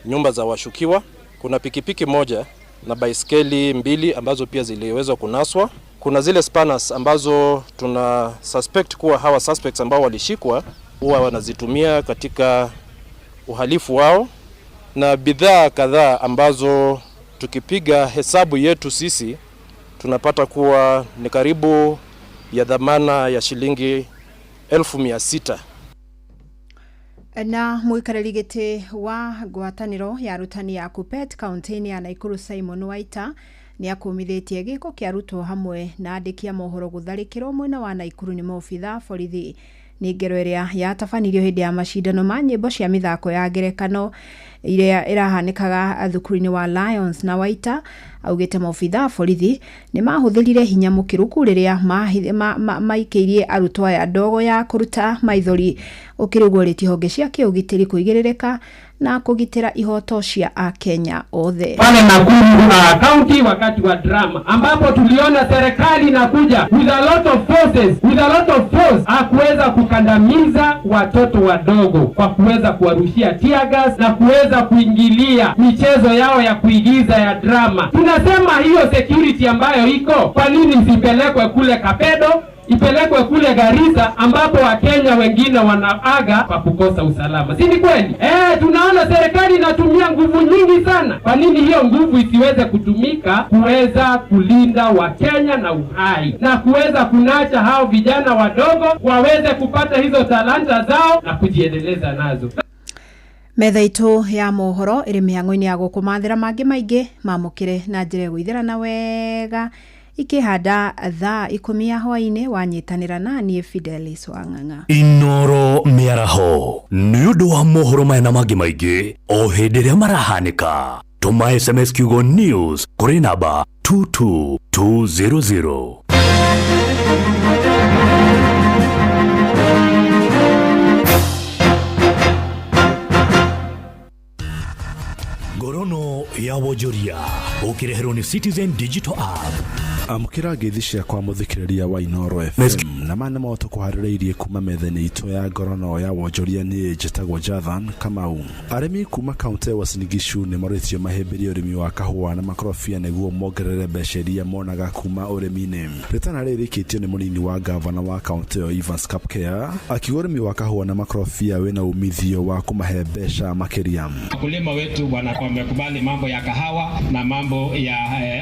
S11: nyumba za washukiwa. Kuna pikipiki moja na baiskeli mbili ambazo pia ziliweza kunaswa. Kuna zile spanners ambazo tuna suspect kuwa hawa suspects ambao walishikwa huwa wanazitumia katika uhalifu wao, na bidhaa kadhaa ambazo tukipiga hesabu yetu sisi tunapata kuwa ni karibu ya dhamana ya shilingi 600,000.
S10: Na mũikarĩri gĩtĩ wa ngwatanĩro ya arutani ya KUPPET kaunti-inĩ ya Nakuru, Simon Waita, nĩ akũmithĩtie gĩko kĩa arutwo hamwe na andĩki a mohoro gũtharĩkĩrwo mwena wa Nakuru nĩ maobitha a borithi. Nĩ ngero ĩrĩa yatabanirio hĩndĩ ya macindano ma nyĩmbo cia mĩthako ya ngerekano ĩrĩa ĩrahanĩkaga thukuru-inĩ wa Lions. Na Waita augĩte maobitha a borithi nĩ mahũthĩrire hinya mũkĩrũku rĩrĩa maikĩirie arutwo aya ndogo ya kũruta maithori. Ũkĩrĩ ũguo, rĩti honge cia kĩũgitĩri kũigĩrĩrĩka na kũgitĩra ihoto cia Akenya othe.
S12: Pale Nakuru County wakati wa drama, ambapo tuliona serikali inakuja with a lot of forces, with a lot of force hakuweza kukandamiza watoto wadogo kwa kuweza kuwarushia tear gas na kuweza kuingilia michezo yao ya kuigiza ya drama. Tunasema hiyo security ambayo iko, kwa nini isipelekwe kule Kapedo, ipelekwe kule Garissa, ambapo Wakenya wengine wanaaga kwa kukosa usalama, si ni kweli? Tunaona serikali inatumia nguvu nyingi sana. Kwa nini hiyo nguvu isiweze kutumika kuweza kulinda Wakenya na uhai na kuweza kunacha hao vijana wadogo waweze kupata hizo talanta zao na kujiendeleza nazo?
S10: Metha itũ ya mohoro ĩrĩ mĩhang'o-inĩ ya gũkũmathĩra mangĩ maingĩ mamũkĩre na njĩra ĩgũithĩrana wega ikĩhanda thaa 10 ya hwaĩ-inĩ. Wanyitanĩra na niĩ, Fidelis Wang'ang'a.
S13: Inoro mĩaraho nĩ ũndũ wa mohoro maya na mangĩ maingĩ o hĩndĩ ĩrĩa marahanĩka, tũma SMS kiugo NEWS kũrĩ namba 22200. Ngorono ya wonjoria ũkĩreherwo nĩ Citizen Digital App.
S14: Amũkĩra ngeithi ciakwa mũthikĩrĩria wa Inoro FM na maya nĩmo tũkũharĩrĩirie kuma metha-inĩ itũ ya ngorono ya wonjoria. Niĩ njĩtagwo Jathan Kamau. Arĩmi kuma kaũntĩ ya Uasin Gishu nĩ morĩtio mahĩmbĩrie ũrĩmi wa kahũa na makorobia nĩguo mongerere mbeca iria monaga kuma ũrĩmi-inĩ. Rĩtana rĩrĩ rĩikĩtio nĩ mũnini wa gavana wa kaũntĩ ĩyo Evans Kapkea, akiuga ũrĩmi wa kahũa na makorobia wĩna umithio wa kũmahe mbeca makĩria.
S12: Wakulima wetu wamekubali mambo ya kahawa na mambo ya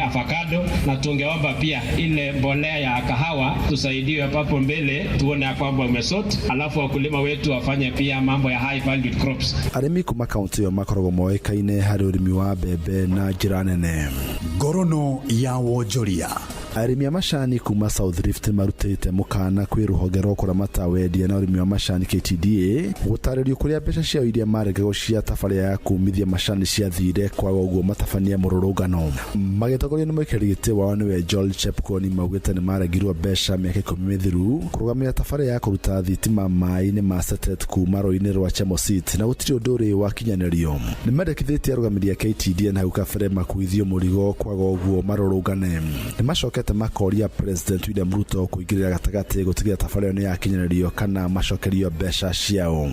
S12: avocado, na tungeomba pia ile mbolea ya kahawa tusaidiwe papo mbele, tuone ya kwamba umesort, alafu wakulima wetu wafanye pia mambo ya high valued crops.
S14: Arĩmi kuma kaũntĩ ĩyo makoragwo moĩkaine harĩ ũrĩmi wa mbembe na njĩra nene.
S6: Ngorono ya wonjoria.
S14: Arĩmi a macani kuma South Rift marutĩte mũkana kwĩ rũhonge rwa kũramata wendia na ũrĩmi wa macani KTDA gũtarĩrio kũrĩa mbeca ciao iria marengerwo cia tabarĩra ya kumithia macani ciathire, kwaga ũguo matabania mũrũrũngano. Magĩtongorio nĩ mũikarĩri gĩtĩ wao nĩwe Joel Chepkoni, maugĩte nĩ marengirwo mbeca mĩaka 10 mĩthiru kũrũgamĩrĩra tabarĩra ya kũruta thitima maĩ-inĩ ma Satet kuma rũĩ-inĩ rwa Chemosit, na gũtirĩ ũndũ ũrĩ wakinyanĩrio. Nĩ mendekithĩtie arũgamĩrĩri a KTDA na hau kabere makuithio mũrigo, kwaga ũguo marũrũngane. Nĩ macokete makoria President William Ruto kũingĩrĩra gatagatĩ gũtigĩrĩra tabarĩra ĩyo nĩ yakinyanĩrio kana macokerio mbeca ciao.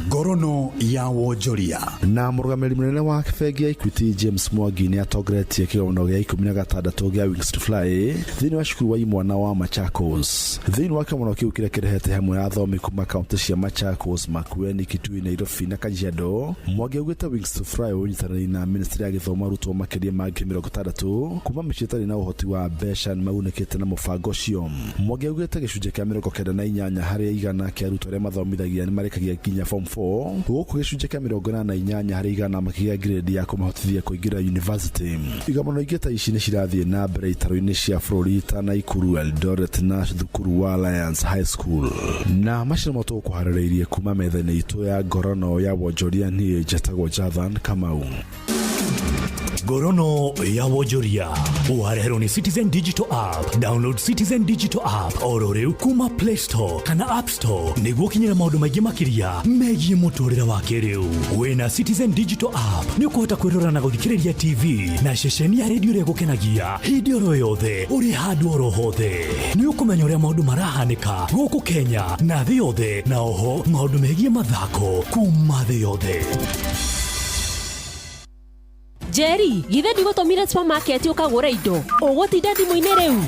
S6: Ngorono ya wonjoria.
S14: Na mũrũgamĩrĩri mũnene wa bengi ya Equity James Mwangi nĩ atongoretie kĩgomano gĩa 16 gĩa Wings to Fly thĩinĩ wa cukuru wa imwana wa Machakos. Thĩinĩ wa kĩgomano kĩu kĩrĩa kĩrehete hamwe athomi kuma kaũntĩ cia Machakos, Makueni, Kitui, Nairobi na Kajiado, Mwangi augĩte Wings to Fly ũnyitanĩri na ministry ya gĩthomo arutwo makĩria ma 60,000 kuma mĩciĩ ĩtarĩ na ũhoti wa mbeca nĩ magunĩkĩte na mũbango ũcio. Mwangi augĩte gĩcunjĩ kĩa 98 harĩ igana kĩa arutwo arĩa mathomithagia nĩ marĩkagia nginya form 4, gũkũ gĩcunjĩ kĩa 88 harĩ igana makĩgĩa grade ya kũmahotithia kũingĩra university. Igomano ingĩ ta ici nĩ cirathiĩ na mbere itaro-inĩ cia bũrũri ta Naikuru, Eldoret na thukuru wa Alliance High School. Na macio nĩmo tũgũkũharĩrĩirie kuma metha-inĩ itũ ya ngorono ya wonjoria. Niĩ njĩtagwo Jathan Kamau.
S13: Ngorono ya wonjoria wareherwo nĩ Citizen Digital App. Download Citizen Digital App oro rĩu kuma Play Store kana App Store nĩguo ũkinyĩre maũndũ maingĩ makĩria megiĩ mũtũrĩre wa kĩrĩu. Wĩna Citizen Digital App nĩ ũkũhota kwĩrora na gũthikĩrĩria TV na ceceni ya redio ĩrĩa ĩgũkenagia hĩndĩ oro yothe ũrĩ handũ oro hothe. Nĩ ũkũmenya ũrĩa maũndũ marahanĩka gũkũ Kenya na thĩ yothe, na oho maũndũ megiĩ mathako kuma thĩ yothe.
S15: Jerry, githe ndigũtũmire supermarket ũkagũra indo ũgũtinda thimũ-inĩ rĩu?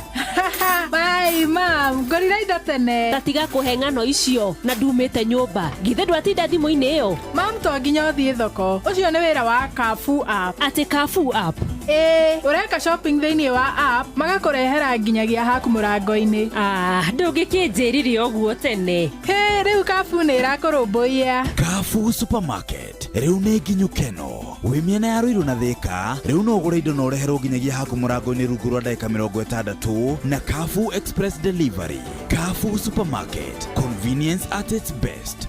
S16: Bye mam, ngũrire indo tene.
S15: Ta tiga kũhe ng'ano icio na ndumĩte nyũmba. Githe ndwatinda thimũ-inĩ ĩyo?
S16: Mam, to nginya ũthiĩ thoko. Ũcio nĩ wĩra wa Carrefour app.
S15: Atĩ Carrefour app?
S16: Ĩĩ, ũreka shopping thĩinĩ wa app magakũrehera nginyagia haku mũrango-inĩ.
S15: Ah, ndũngĩkĩnjĩrire ũguo tene.
S16: Hĩ, rĩu Carrefour nĩ ĩrakũrũmbũiya.
S6: Carrefour Supermarket rĩu nĩ nginyu keno. Wĩ mĩena ya Ruiru na Thika, rĩu no ũgũre indo na ũreherwo nginyagia haku mũrango-inĩ rungu rwa ndagĩka 60 na Carrefour Express Delivery. Carrefour Supermarket, convenience at its best.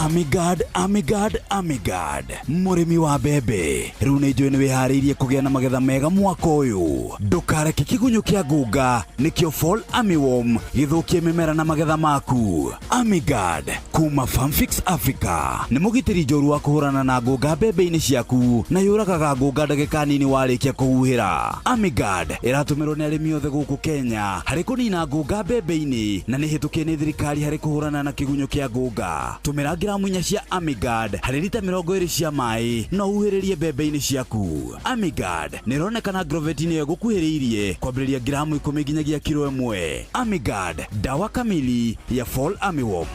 S6: Amigard, Amigard, Amigard, mũrĩmi wa mbembe rĩu nĩ njũĩ nĩ wĩharĩirie kũgĩa na magetha mega mwaka ũyũ. Ndũkareke kĩgunyũ kĩa ngunga nĩkĩo Fall Armyworm gĩthũkie mĩmera na magetha maku. Amigard kuma Farmfix Africa nĩ mũgitĩri njoru wa kũhũrana na ngunga mbembe-inĩ ciaku na yũragaga ngunga ndagĩka nini warĩkia kũhuhĩra. Amigard ĩratũmĩrwo nĩ arĩmi othe gũkũ Kenya harĩ kũnina ngunga mbembe-inĩ na nĩ hĩtũkie nĩ thirikari harĩ kũhũrana na kĩgunyũ kĩa ngunga. Tũmĩra gramu 4 cia Amigard harĩ lita 20 cia maĩ no uhuhĩrĩrie mbembe-inĩ ciaku. Amigard nĩ ĩronekana Agrovet-inĩ ĩyo ĩgũkuhĩrĩirie kwambĩrĩria gramu 10 nginyagia kiro 1. Amigard, dawa kamili ya Fall Armyworm.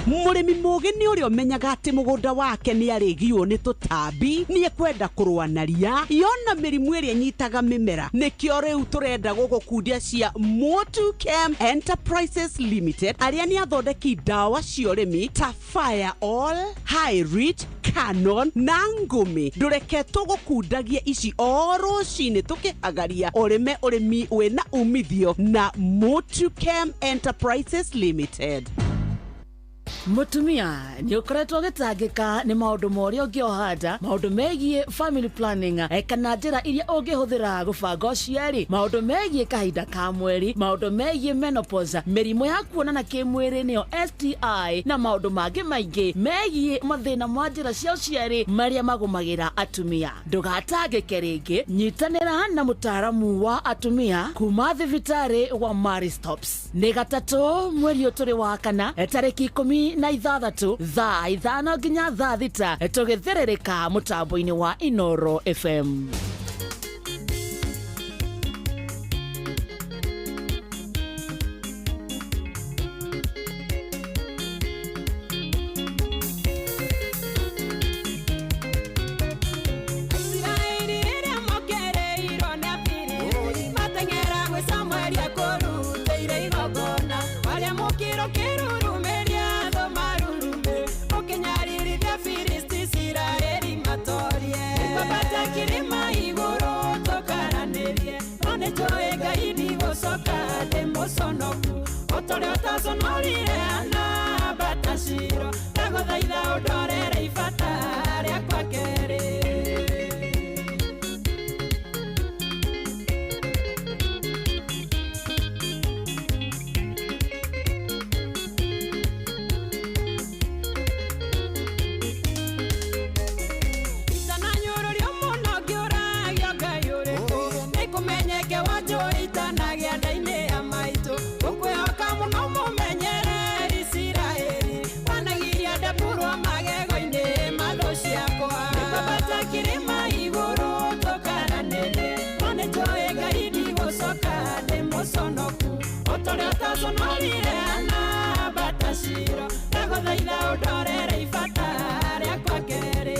S17: Mũrĩmi mũgĩ nĩ ũrĩa ũmenyaga atĩ mũgũnda wake nĩ arĩgiwo nĩ tũtambi, nĩ ekwenda kũrũa na ria yona mĩrimũ ĩrĩa ĩnyitaga mĩmera. Nĩkĩo rĩu tũrenda gũgũkundia cia Motu Chem Enterprises Limited, arĩa nĩ athondeki ndawa cia ũrĩmi ta Fire All, High Rich, Canon na Ngũmi. Ndũreke tũgũkundagie ici o rũcinĩ tũkĩhagaria ũrĩme ũrĩmi wĩna umithio na Motu Chem Enterprises Limited.
S18: Mutumia nĩ ũkoretwo ũgĩtangĩka nĩ maũndũ ma ũrĩa ũngĩoha nda, maũndũ megiĩ family planning, kana njĩra iria ũngĩhũthĩra gũbanga ũciari, maũndũ megiĩ kahinda ka mweri, maũndũ megiĩ menopause, mĩrimũ ya kuonana kĩmwĩrĩ nĩyo STI, na maũndũ mangĩ maingĩ megiĩ mathĩna ma njĩra cia ũciari marĩa magũmagĩra atumia. Ndũgatangĩke rĩngĩ, nyitanĩra na mũtaaramu wa atumia kuma thibitarĩ wa Marie Stopes. Nĩ gatatũ mweri ũyũ tũrĩ wa kana, tarĩki 16 thaa 5 nginya thaa 6, tũgĩthĩrĩrĩka mũtambo-inĩ wa Inoro FM.
S19: Isiraeli rĩrĩa mokereirwo nĩ Afilisti, mateng'era gwĩ Samueli akũrutĩire igongona. Warĩa mũkĩro kĩrurumĩria thũ marurume, ũkĩnyaririthia Afilisti Isiraeli matorie. Nĩngwambata kĩrĩma igũrũ tũkaranĩrie, no nĩnjũĩ Ngai ndigũcoka ndĩ mũconoku. O ta ũrĩa ũtaconorire Hana ambata Shilo, ndagũthaitha ũndorere ibata rĩakwa kerĩ. Itananyũrũrio mũno ngĩũragio Ngai ũrĩkũ, nĩkũmenyeke wanjũĩ itanagĩa nda-inĩ ya maitũ. Ngũkwĩhoka mũno mũmenyereri Isiraeli, wanagiria ndamburwo magego-inĩ ma thũ ciakwa. Nĩngwambata kĩrĩma igũrũ tũkaranĩrie, no nĩnjũĩ Ngai ndigũcoka ndĩ mũconoku. O ta ũrĩa ũtaconorire Hana ambata Shilo, ndagũthaitha ũndorere ibata rĩakwa kerĩ.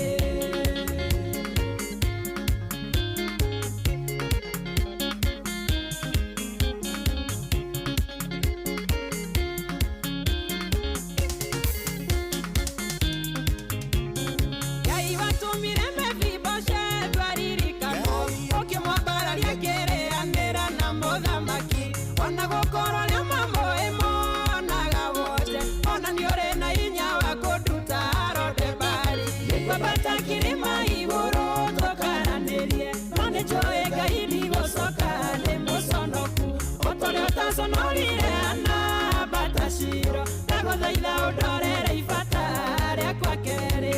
S19: Ngai watũmire Mefiboshethu aririkanwo, ũkĩmwambararia akĩrĩanĩra na mũthamaki. Ona gũkorwo arĩa mamũĩ monaga wonje, ona nĩ ũrĩ na hinya wa kũnduta Lodebari. Nĩngwambata kĩrĩma igũrũ tũkaranĩrie, no nĩnjũĩ Ngai ndigũcoka ndĩ mũconoku. O ta ũrĩa ũtaconorire Hana ambata Shilo, ndagũthaitha ũndorere ibata rĩakwa kerĩ.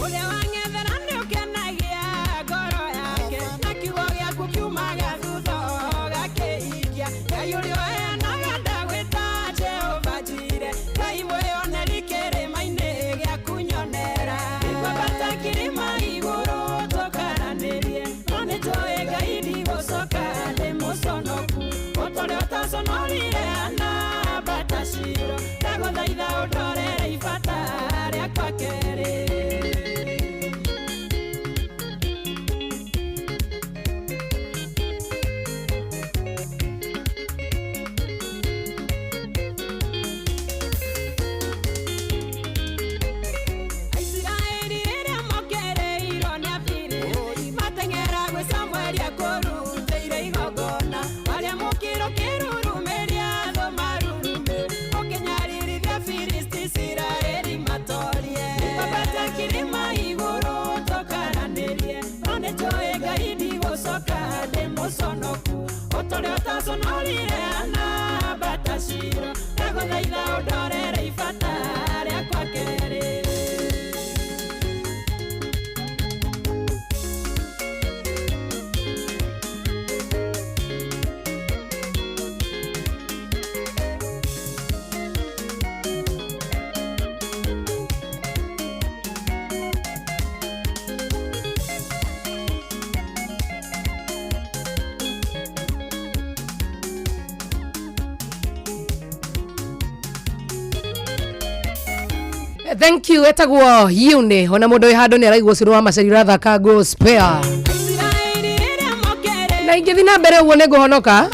S19: Ũrĩa wang'ethera nĩũkenagia ngoro yake, na kiugo gĩaku kiumaga thutha ũgakĩhingia. Ngai ũrĩa ũheanaga ndagwĩta Jehova Jire, Ngai mwĩoneri kĩrĩma-inĩ gĩaku nyonera. Nĩngwambata kĩrĩma igũrũ tũkaranĩrie, no nĩnjũĩ Ngai ndigũcoka ndĩ mũconoku. O ta ũrĩa ũtaconorire Hana ambata Shilo, ndagũthaitha ũndorere ibata rĩakwa kerĩ. Aisiraeli rĩrĩa mokereirwo nĩ Afilisti, mateng'era gwĩ Samueli akũrutĩire igongona. Warĩa mũkĩro kĩrurumĩria thũ marurume, ũkĩnyaririthia Afilisti Isiraeli matorie. Nĩngwambata kĩrĩma igũrũ tũkaranĩrie, no nĩnjũĩ Ngai ndigũcoka ndĩ mũconoku. O ta ũrĩa ũtaconorire Hana ambata Shilo, ndagũthaitha ũndorere ibata rĩakwa kerĩ.
S2: Thank you, etagwo Yune. Ona mũndũ wĩ handũ nĩ araigua ũcio wa macari ũrathaka gospel.
S19: Isiraeli rĩrĩa mokereirwo
S2: Na ingĩthiĩ na mbere ũguo nĩ ngũhonoka.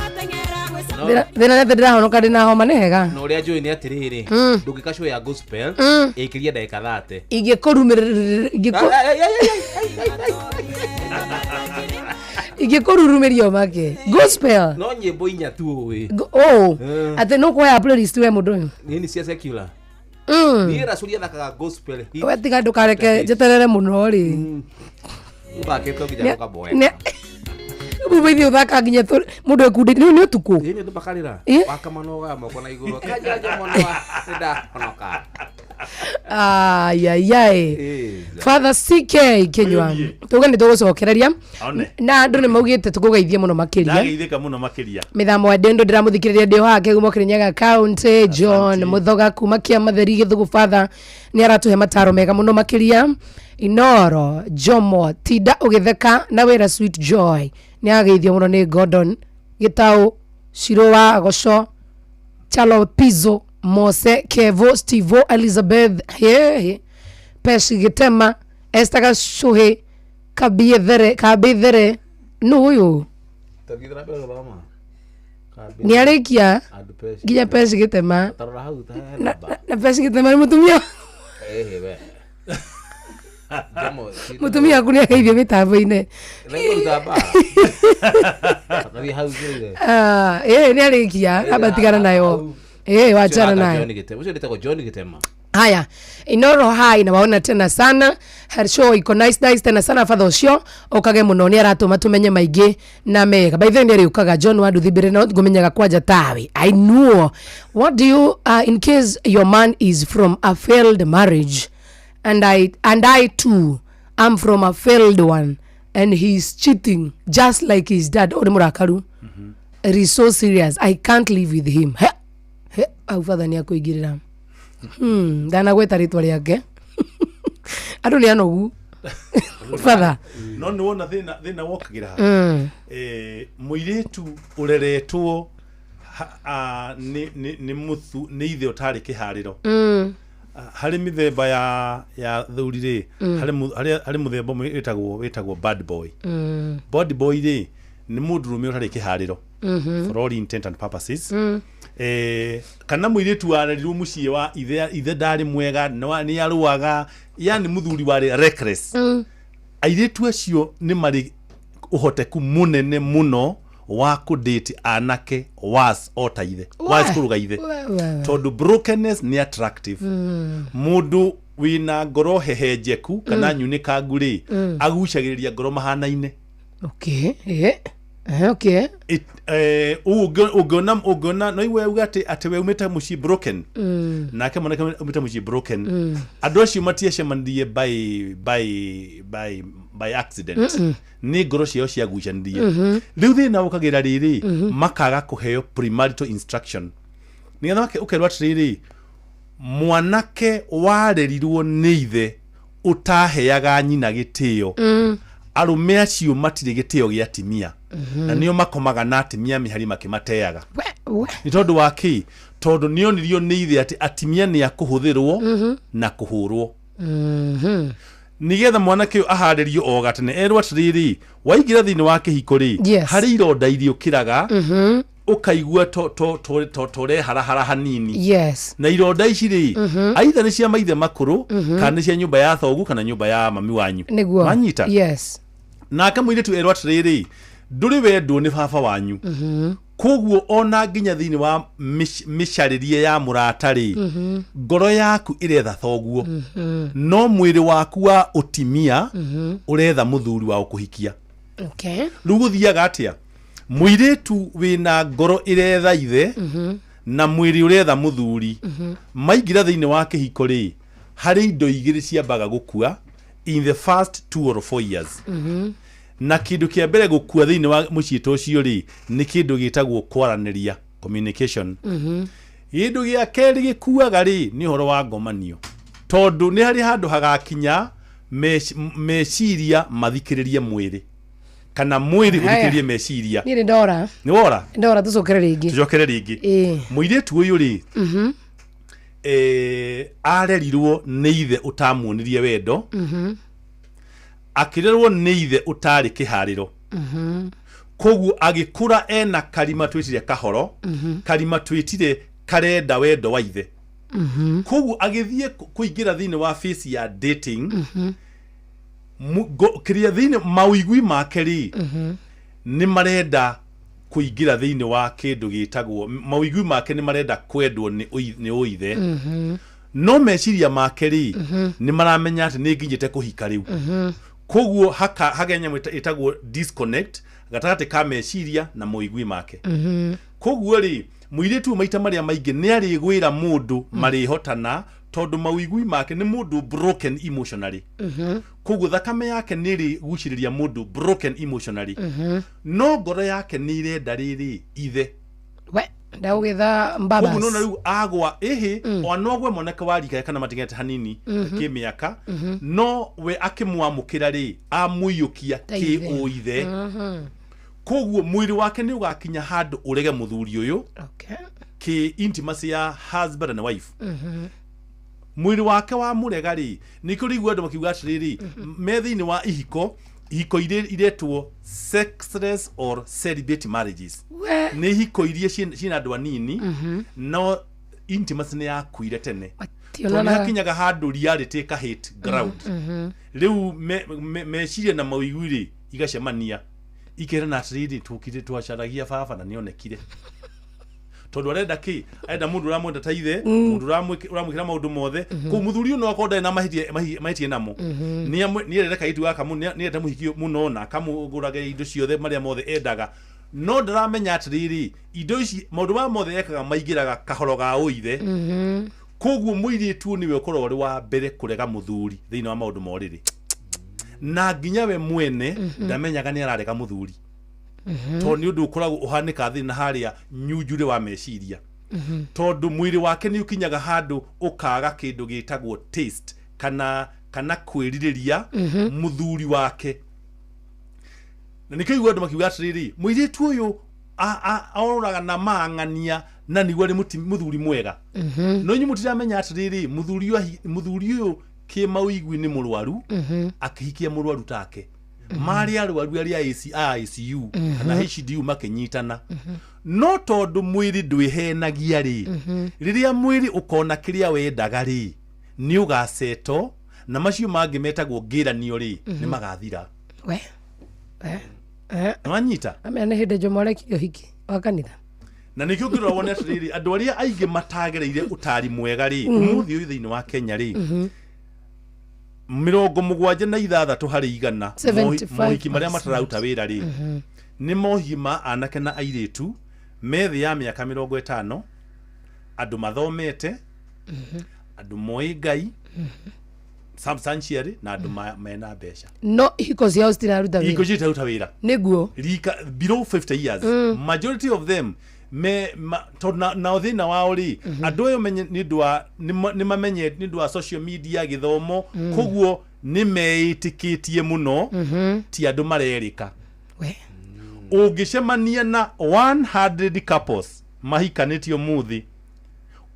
S2: Thĩna nĩ atĩ ndĩrahonoka ndĩna homa nĩ hega.
S3: Na ũrĩa njũĩ nĩ atĩrĩrĩ, ndũngĩka show ya gospel ĩkĩria ndagĩka 30.
S2: Ingĩkũrumĩrĩria ingĩkũrurumĩria ũmake gospel.
S3: No nyĩmbo inya tu ũĩ.
S2: Oh, atĩ nũ kuoya playlist we mũndũ ũyũ.
S3: Nini cia secular. Niĩ Racũri athakaga gospel hit.
S2: We tiga ndũkareke njeterere mũno rĩ.
S3: Ũthakĩte nginya ũkaboeka.
S2: Bube ithiĩ ũthaka nginya mũndũ ekundi rĩu nĩ ũtukũ.
S3: Ĩĩ nĩ tũbakarĩra. Wakamanoga moko na igũrũ. Kanjanja mwana wa nĩndahonoka.
S2: Ayayai. Father CK Kinyua, tuge nĩ tũgũcokereria
S5: One.
S2: na andũ nĩ maugĩte tũkũgeithie mũno makĩria.
S5: Ndageithĩka mũno makĩria.
S2: Mĩthamo ya ndendo ndĩramũthikĩrĩria ndĩ haha kĩgumo Kĩrĩnyaga County. John Mũthoga kuma Kĩamatheri Gĩthũgũ, Father nĩ aratũhe mataro mega mũno makĩria. Inoro Jomo tinda ũgĩtheka na wĩra Sweet Joy nĩ ageithio mũno nĩ Gordon Gĩtaũ Ciro wa Goco Chalo Pizzo Mose Kevo Stevo Elizabeth Hehe Pesh Gĩtema Esther Gacũhĩ Kabiethere Kabithere nũ ũyũ.
S3: Tũngĩthiĩ na mbere gũthoma.
S2: Nĩ arĩkia
S3: Andũ Pesh.
S2: nginya Pesh Gĩtema.
S3: Tarora hau ta he
S2: Na, na Pesh Gĩtema nĩ mũtumia.
S3: Ĩhĩ we. Jomo,
S2: Mũtumia waku nĩ ageithio mĩtambo-inĩ.
S3: Nĩngũruta mbara. Athiĩ hau kĩrĩire.
S2: Ah, ĩĩ nĩ arĩkia amba tigana nayo ĩĩ wachana nayo.
S3: John Gĩtema. Ũcio ndĩtagwo John Gĩtema.
S2: Haya, Inoro hai na waona tena sana. Her show iko nice nice tena sana. Father ũcio ũkage mũno nĩ aratũma tũmenye maingĩ na mega. By the way nĩ arĩũkaga John wa Nduthi mbere no ngũmenyaga kwanja tawe. I know what do you in case your man is from a failed marriage and I too am from a failed one and he's cheating just like his dad. Ũrĩ mũrakaru. It is so serious, I can't live with him. He he au father nĩ akũingĩrĩra. Ndanagweta rĩtwa rĩake, andũ nĩ anogu father.
S5: No nĩ wona thĩna wokagĩra ha? Mũirĩtu ũreretwo nĩ mũthu nĩ ithe ũtarĩ kĩharĩro. Harĩ mĩthemba ya thuri rĩ, harĩ mũthemba ũmwe wĩtagwo bad boy. Bad boy rĩ nĩ mũndũrũme ũtarĩ kĩharĩro for all intent and purposes. Kana mũirĩtu warerirwo mũciĩ wa ithe, ithe ndarĩ mwega, nĩ arũaga, yani mũthuri warĩ reckless. Airĩtu acio nĩ marĩ ũhoteku mũnene mũno wa kũdate anake was o ta ithe, was kũrũga ithe.
S2: We, we, we.
S5: Tondũ brokenness nĩ attractive. Mũndũ wĩna ngoro hehenjeku kana nyunĩkangu rĩ, agucagĩrĩria ngoro mahanaine.
S2: Okay, okay.
S5: Ũngĩona no iwe uga atĩ we umĩte mũciĩ broken, nake mwanake umĩte mũciĩ broken, andũ acio matiacemanirie by accident. Nĩ ngoro ciao ciagucanirie. Rĩu thĩna ũkagĩra rĩrĩ, makaga kũheo premarital instruction nĩgetha ũkerwo atĩrĩrĩ, mwanake warerirwo nĩ ithe ũtaheaga nyina gĩtĩo, arũme acio matirĩ gĩtĩo gĩa atimia, na nĩo makomaga na atimia mĩhari makĩmateaga.
S2: We, we.
S5: Nĩ tondũ wa kĩ? Tondũ nĩonirio nĩ ithe atĩ atimia nĩ akũhũthĩrwo na kũhũrwo. Nĩgetha mwanake ũyũ aharĩrio o gatene, erwo atĩrĩrĩ, waingĩra thĩinĩ wa kĩhiko rĩ, harĩ ironda iriũkĩraga, ũkaigua to ũreharahara hanini. Na ironda ici rĩ, aitha nĩ cia maithe makũrũ, kana nĩ cia nyũmba ya thogu kana nyũmba ya mami wanyu.
S2: Nĩguo.
S5: Wanyita?
S2: Yes.
S5: Nake mũirĩtu erwo atĩrĩrĩ, ndũrĩ wendwo nĩ baba wanyu, koguo ona nginya thĩinĩ wa mĩcarĩrie ya mũrata rĩ, ngoro yaku ĩretha thoguo, no mwĩrĩ waku wa ũtimia ũretha mũthuri wa ũkũhikia. Rĩu gũthiaga atĩa? Mũirĩtu wĩna ngoro ĩretha ithe na mwĩrĩ ũretha mũthuri maingĩra thĩinĩ wa kĩhiko rĩ, harĩ indo igĩrĩ ciambaga gũkua in the first 2 or 4 years. Na kĩndũ kĩa mbere gũkua thĩinĩ wa mũciĩ ta ũcio rĩ, nĩ kĩndũ gĩtagwo kwaranĩria, communication. Kĩndũ gĩa kerĩ gĩkuaga rĩ, nĩ ũhoro wa ngomanio, tondũ nĩ harĩ handũ hagakinya meciria mathikĩrĩrie mwĩrĩ kana mwĩrĩ
S2: Haya.
S5: ũthikĩrĩrie meciria.
S2: Niĩ nĩ ndora.
S5: Nĩ wora.
S2: Ndora, tũcokere rĩngĩ.
S5: Tũcokere rĩngĩ. Mũirĩtu ũyũ rĩ, arerirwo nĩ ithe ũtamuonirie wendo, akĩrerwo nĩ ithe ũtarĩ kĩharĩro. Koguo agĩkũra ena karima twĩtire kahoro, karima twĩtire karenda wendo wa ithe. Koguo agĩthiĩ kũingĩra thĩinĩ wa phase ya dating, kĩrĩa thĩinĩ mawĩigui make rĩ, nĩ marenda kũingĩra thĩinĩ wa kĩndũ gĩtagwo mawĩigui make, nĩ marenda kwendwo nĩ ũithe, no meciria make rĩ, nĩ maramenya atĩ nĩ nginyĩte kũhika rĩu. Koguo hagĩa nyamũ ĩtagwo disconnect gatagatĩ ka meciria na mawĩigui make. Koguo rĩ, mũirĩtu ũyũ maita marĩa maingĩ nĩ arĩgwĩra mũndũ marĩhotana, tondũ mawĩigui make nĩ mũndũ broken emotionally. Koguo thakame yake nĩ ĩrĩgucĩrĩria mũndũ broken emotionally, no ngoro yake nĩ irenda rĩrĩ ithe.
S2: We ndagũgĩtha mbabas.
S5: Koguo nona rĩu agwa ĩhĩ, o no agwe mwanake wa rika kana matigete hanini kĩmĩaka, no we akĩmwamũkĩra rĩ, amũiyũkia
S2: Ta ithe.
S5: kĩ ũithe. Koguo mwĩrĩ wake nĩ ũgakinya handũ ũrege mũthuri ũyũ kĩ intimacy ya husband and wife. Mwĩrĩ wake wa mũrega rĩ, nĩkĩo rĩigua andũ makiuga atĩrĩrĩ, me thĩinĩ wa ihiko iria iretwo sexless or celibate marriages.
S2: We.
S5: Nĩ ihiko iria ciĩna andũ anini, no intimacy nĩ yakuire tene, tondũ nĩ
S2: Tionanaga.
S5: hakinyaga handũ reality ĩka hit ground. Rĩu meciria na mawĩigui rĩ igacemania, ikerana atĩrĩrĩ, tũkire twacaragia baba na nĩonekire, tondũ arenda kĩ? Arenda mũndũ ũramwenda ta ithe, mũndũ ũramwĩkĩra maũndũ mothe. Kũu mũthuri ũyũ no akorwo ndarĩ na mahĩtia namo, nĩarenda kairĩtu gaka nĩarenda mũhiki mũno na akamũgũragĩra indo ciothe marĩa mothe endaga, no ndaramenya atĩrĩrĩ, indo ici, maũndũ maya mothe ekaga maingĩraga kahoro ga ũithe. Koguo mũirĩtu ũyũ nĩwe ũkoragwo ũrĩ wa mbere kũrega mũthuri thĩinĩ wa maũndũ ma ũrĩrĩ, na nginya we mwene ndamenyaga nĩ ararega mũthuri, tondũ nĩ ũndũ ũkoragwo ũhanĩka thĩ na harĩa nyunjurĩ wa meciria, tondũ mwĩrĩ wake nĩ ũkinyaga handũ ũkaga kĩndũ gĩtagwo taste kana kwĩrirĩria mũthuri wake. Na nĩkĩo igua andũ makiuga atĩrĩrĩ, mũirĩtu ũyũ ororaga na mang'ania na nĩguo arĩ mũthuri mwega, no inyuĩ mũtiramenya atĩrĩrĩ, mũthuri ũyũ kĩmawĩigui nĩ mũrwaru, akĩhikia mũrwaru take, marĩ arwaru arĩa a ICU kana HDU makĩnyitana. No tondũ mwĩrĩ ndwĩhenagia rĩ, rĩrĩa mwĩrĩ ũkona kĩrĩa wendaga rĩ, nĩ ũgaceto na macio mangĩ metagwo ngĩranio rĩ, nĩ magathira.
S2: We. Eh. Eh.
S5: Nĩwanyita?
S2: Amenya nĩ hĩndĩ Jomo arekire ũhiki wa kanitha.
S5: Na nĩkĩo ũngĩrora wone atĩrĩrĩ, andũ arĩa aingĩ matagereire ũtari mwega rĩ, ũmũthĩ ũyũ thĩinĩ wa Kenya rĩ, 76%
S2: 75%.
S5: Mohiki marĩa matararuta wĩra rĩ, nĩ mohi ma anake na airĩtu me thĩ ya mĩaka 50, andũ mathomete, andũ moĩ Ngai substantially, na andũ mena mbeca.
S2: No ihiko ciao citiraruta
S5: Ihiko
S2: wĩra.
S5: citiraruta wĩra.
S2: Nĩguo.
S5: Rika below 50 years, majority of them me tondũ nao thĩna wao rĩ, andũ ayo menye nĩ ũndũ wa nĩ mamenye nĩ ũndũ wa social media, gĩthomo, koguo nĩ meĩtĩkĩtie mũno, ti andũ marerĩka.
S2: We.
S5: Ũngĩcemania na 100 couples mahikanĩtio mũthĩ,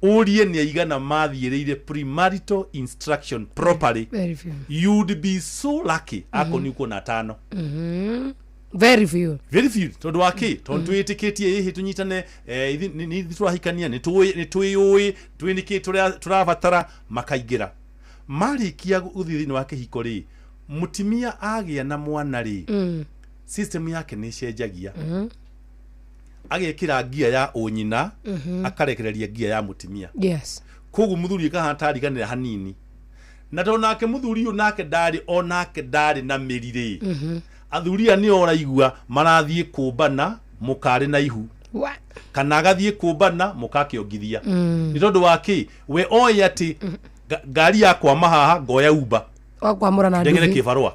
S5: ũrie nĩ aigana mathiĩrĩire premarital instruction properly,
S2: Very few.
S5: you'd be so lucky akorwo nĩ ũkuona atano.
S2: Very few.
S5: Very few. Tondũ wa kĩ? Tondũ twĩtĩkĩtie ĩhĩ tũnyitane, nĩ ithuĩ tũrahikania, nĩ twĩyũĩ twĩ nĩkĩ tũrabatara. Makaingĩra, marĩkia gũthiĩ thĩinĩ wa kĩhiko rĩ, mũtimia agĩa na mwana rĩ, system yake nĩ ĩcenjagia, agekĩra ngia ya ũnyina, akarekereria ngia ya mũtimia. Koguo mũthuri ĩkahana tariganĩra hanini, na tondũ nake mũthuri ũyũ nake ndarĩ o nake ndarĩ na mĩri rĩ, athuri aya nĩo ũraigua marathiĩ kũmbana mũkarĩ na ihu,
S2: Wa.
S5: kana agathiĩ kũmbana mũkakĩongithia. Nĩ tondũ wa kĩ? We oĩ atĩ ngari yakwama haha ngoya uba
S2: Wa kwamũra na
S5: ndengere
S2: nduthi.
S5: kĩbarũa.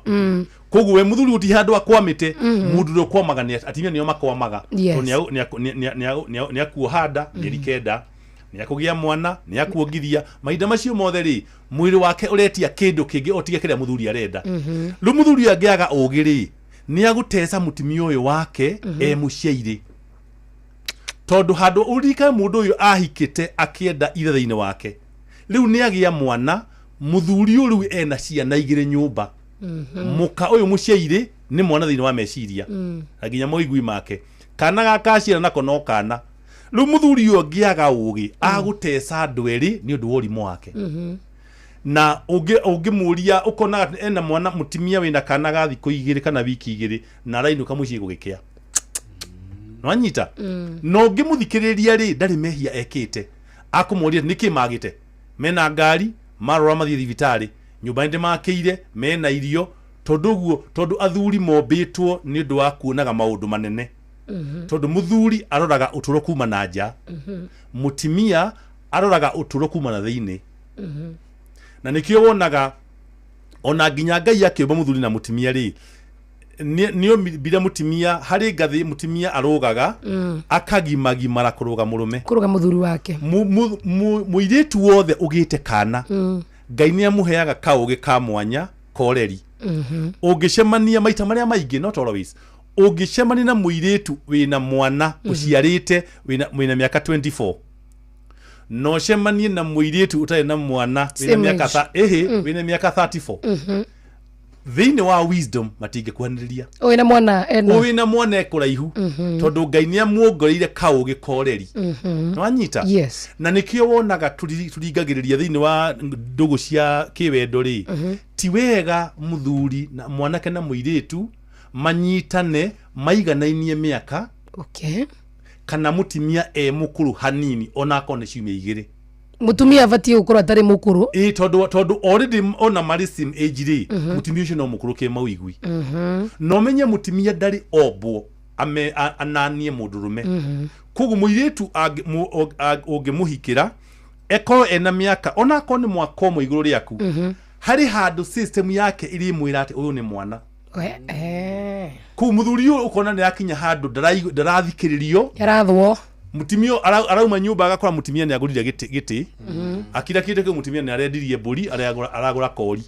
S5: Koguo we mũthuri gũtirĩ handũ akwamĩte. Mũndũ ũrĩa ũkwamaga nĩ atumia, nĩo makwamaga,
S2: Yes.
S5: tondũ nĩ akuoha nda mĩeri 9, nĩ akũgĩa mwana, nĩ akuongithia. Mahinda macio mothe rĩ, mwĩrĩ wake ũretia kĩndũ kĩngĩ o tiga kĩrĩa mũthuri arenda. Rĩu mũthuri ũyũ angĩaga ũgĩ rĩ, nĩ agũteca mũtumia ũyũ wake e mũciairĩ, tondũ handũ ũririkane mũndũ ũyũ ahikĩte akĩenda ithe thĩinĩ wake, rĩu nĩ agĩa mwana, mũthuri ũyũ rĩu ena ciana igĩrĩ nyũmba. Mũka ũyũ mũciairĩ nĩ mwana thĩinĩ wa meciria na nginya moigui make. Kana gaka aciara nako no kana. Rĩu mũthuri ũyũ angĩaga ũgĩ agũteca andũ erĩ nĩ ũndũ wa ũrimũ wake. Na ũngĩmũria ũkona atĩ ena mwana mũtimia wĩna kana ga thikũ 2 kana wiki 2 na arainũka mũciĩ gũgĩkĩa. Nwanyita? Na ũngĩmũthikĩrĩria rĩ, ndarĩ mehia ekĩte. Akũmũria nĩkĩ magĩte? Mena ngari, marora mathiĩ thibitarĩ, nyũmba nĩ ndĩmakĩire, mena irio, tondũ ũguo, tondũ athuri mombĩtwo nĩ ũndũ wa kuonaga maũndũ manene. Tondũ mũthuri aroraga ũtũũro kuma na nja, mũtimia aroraga ũtũũro kuma na thĩinĩ. Na nĩkĩo wonaga ona nginya Ngai akĩũmba mũthuri na mũtimia rĩ, nĩ ombire mũtimia harĩ ngathĩ mũtimia arũgaga akagimagimara kũrũga mũrũme.
S2: Kũrũga mũthuri wake.
S5: Mũirĩtu wothe ũgĩte kana, Ngai nĩ amũheaga kaũgĩ ka mwanya koreri. Ũngĩcemania maita marĩa maingĩ, not always, ũngĩcemania na mũirĩtu wĩna mwana ũciarĩte wĩna mĩaka 24, no ũcemanie na mũirĩtu ũtarĩ na mwana wĩna
S2: Same
S5: mĩaka
S2: age.
S5: ĩhĩ, wĩna mĩaka 34, thĩinĩ wa wisdom matingĩkuhanĩrĩria.
S2: Wĩna mwana ena.
S5: Wĩna mwana ekũraihu, tondũ Ngai nĩ amuongoreire kaũgĩ koreri. Nĩwanyita?
S2: Yes.
S5: Na nĩkĩo wonaga tũringagĩrĩria thĩinĩ wa ndũgũ cia kĩwendo rĩ, ti wega mũthuri na mwanake na mũirĩtu manyitane maiganainie mĩaka. Kana mũtimia e mũkũrũ hanini ona akorwo nĩ ciumia 2.
S2: Mũtumia abatiĩ gũkorwo atarĩ mũkũrũ.
S5: Ĩĩ, tondũ already ona marĩ same age rĩ, mũtimia ũcio no mũkũrũ kĩmawĩigwi. Na ũmenye mũtimia ndarĩ ombwo ananie mũndũrũme. Koguo mũirĩtu ũngĩmũhikĩra ekorwo ena mĩaka ona akorwo nĩ mwaka ũmwe igũrũ rĩaku, harĩ handũ system yake ĩrĩmwĩra atĩ ũyũ nĩ mwana. Kũu mũthuri ũyũ ũkona nĩ akinya handũ ndarathikĩrĩrio.
S2: Yarathwo.
S5: Mũtimia arauma nyũmba agakora mũtimia nĩ agũrire gĩtĩ. Akira kĩndũ kĩu mũtimia nĩ arendirie mbũri, aragũra kori.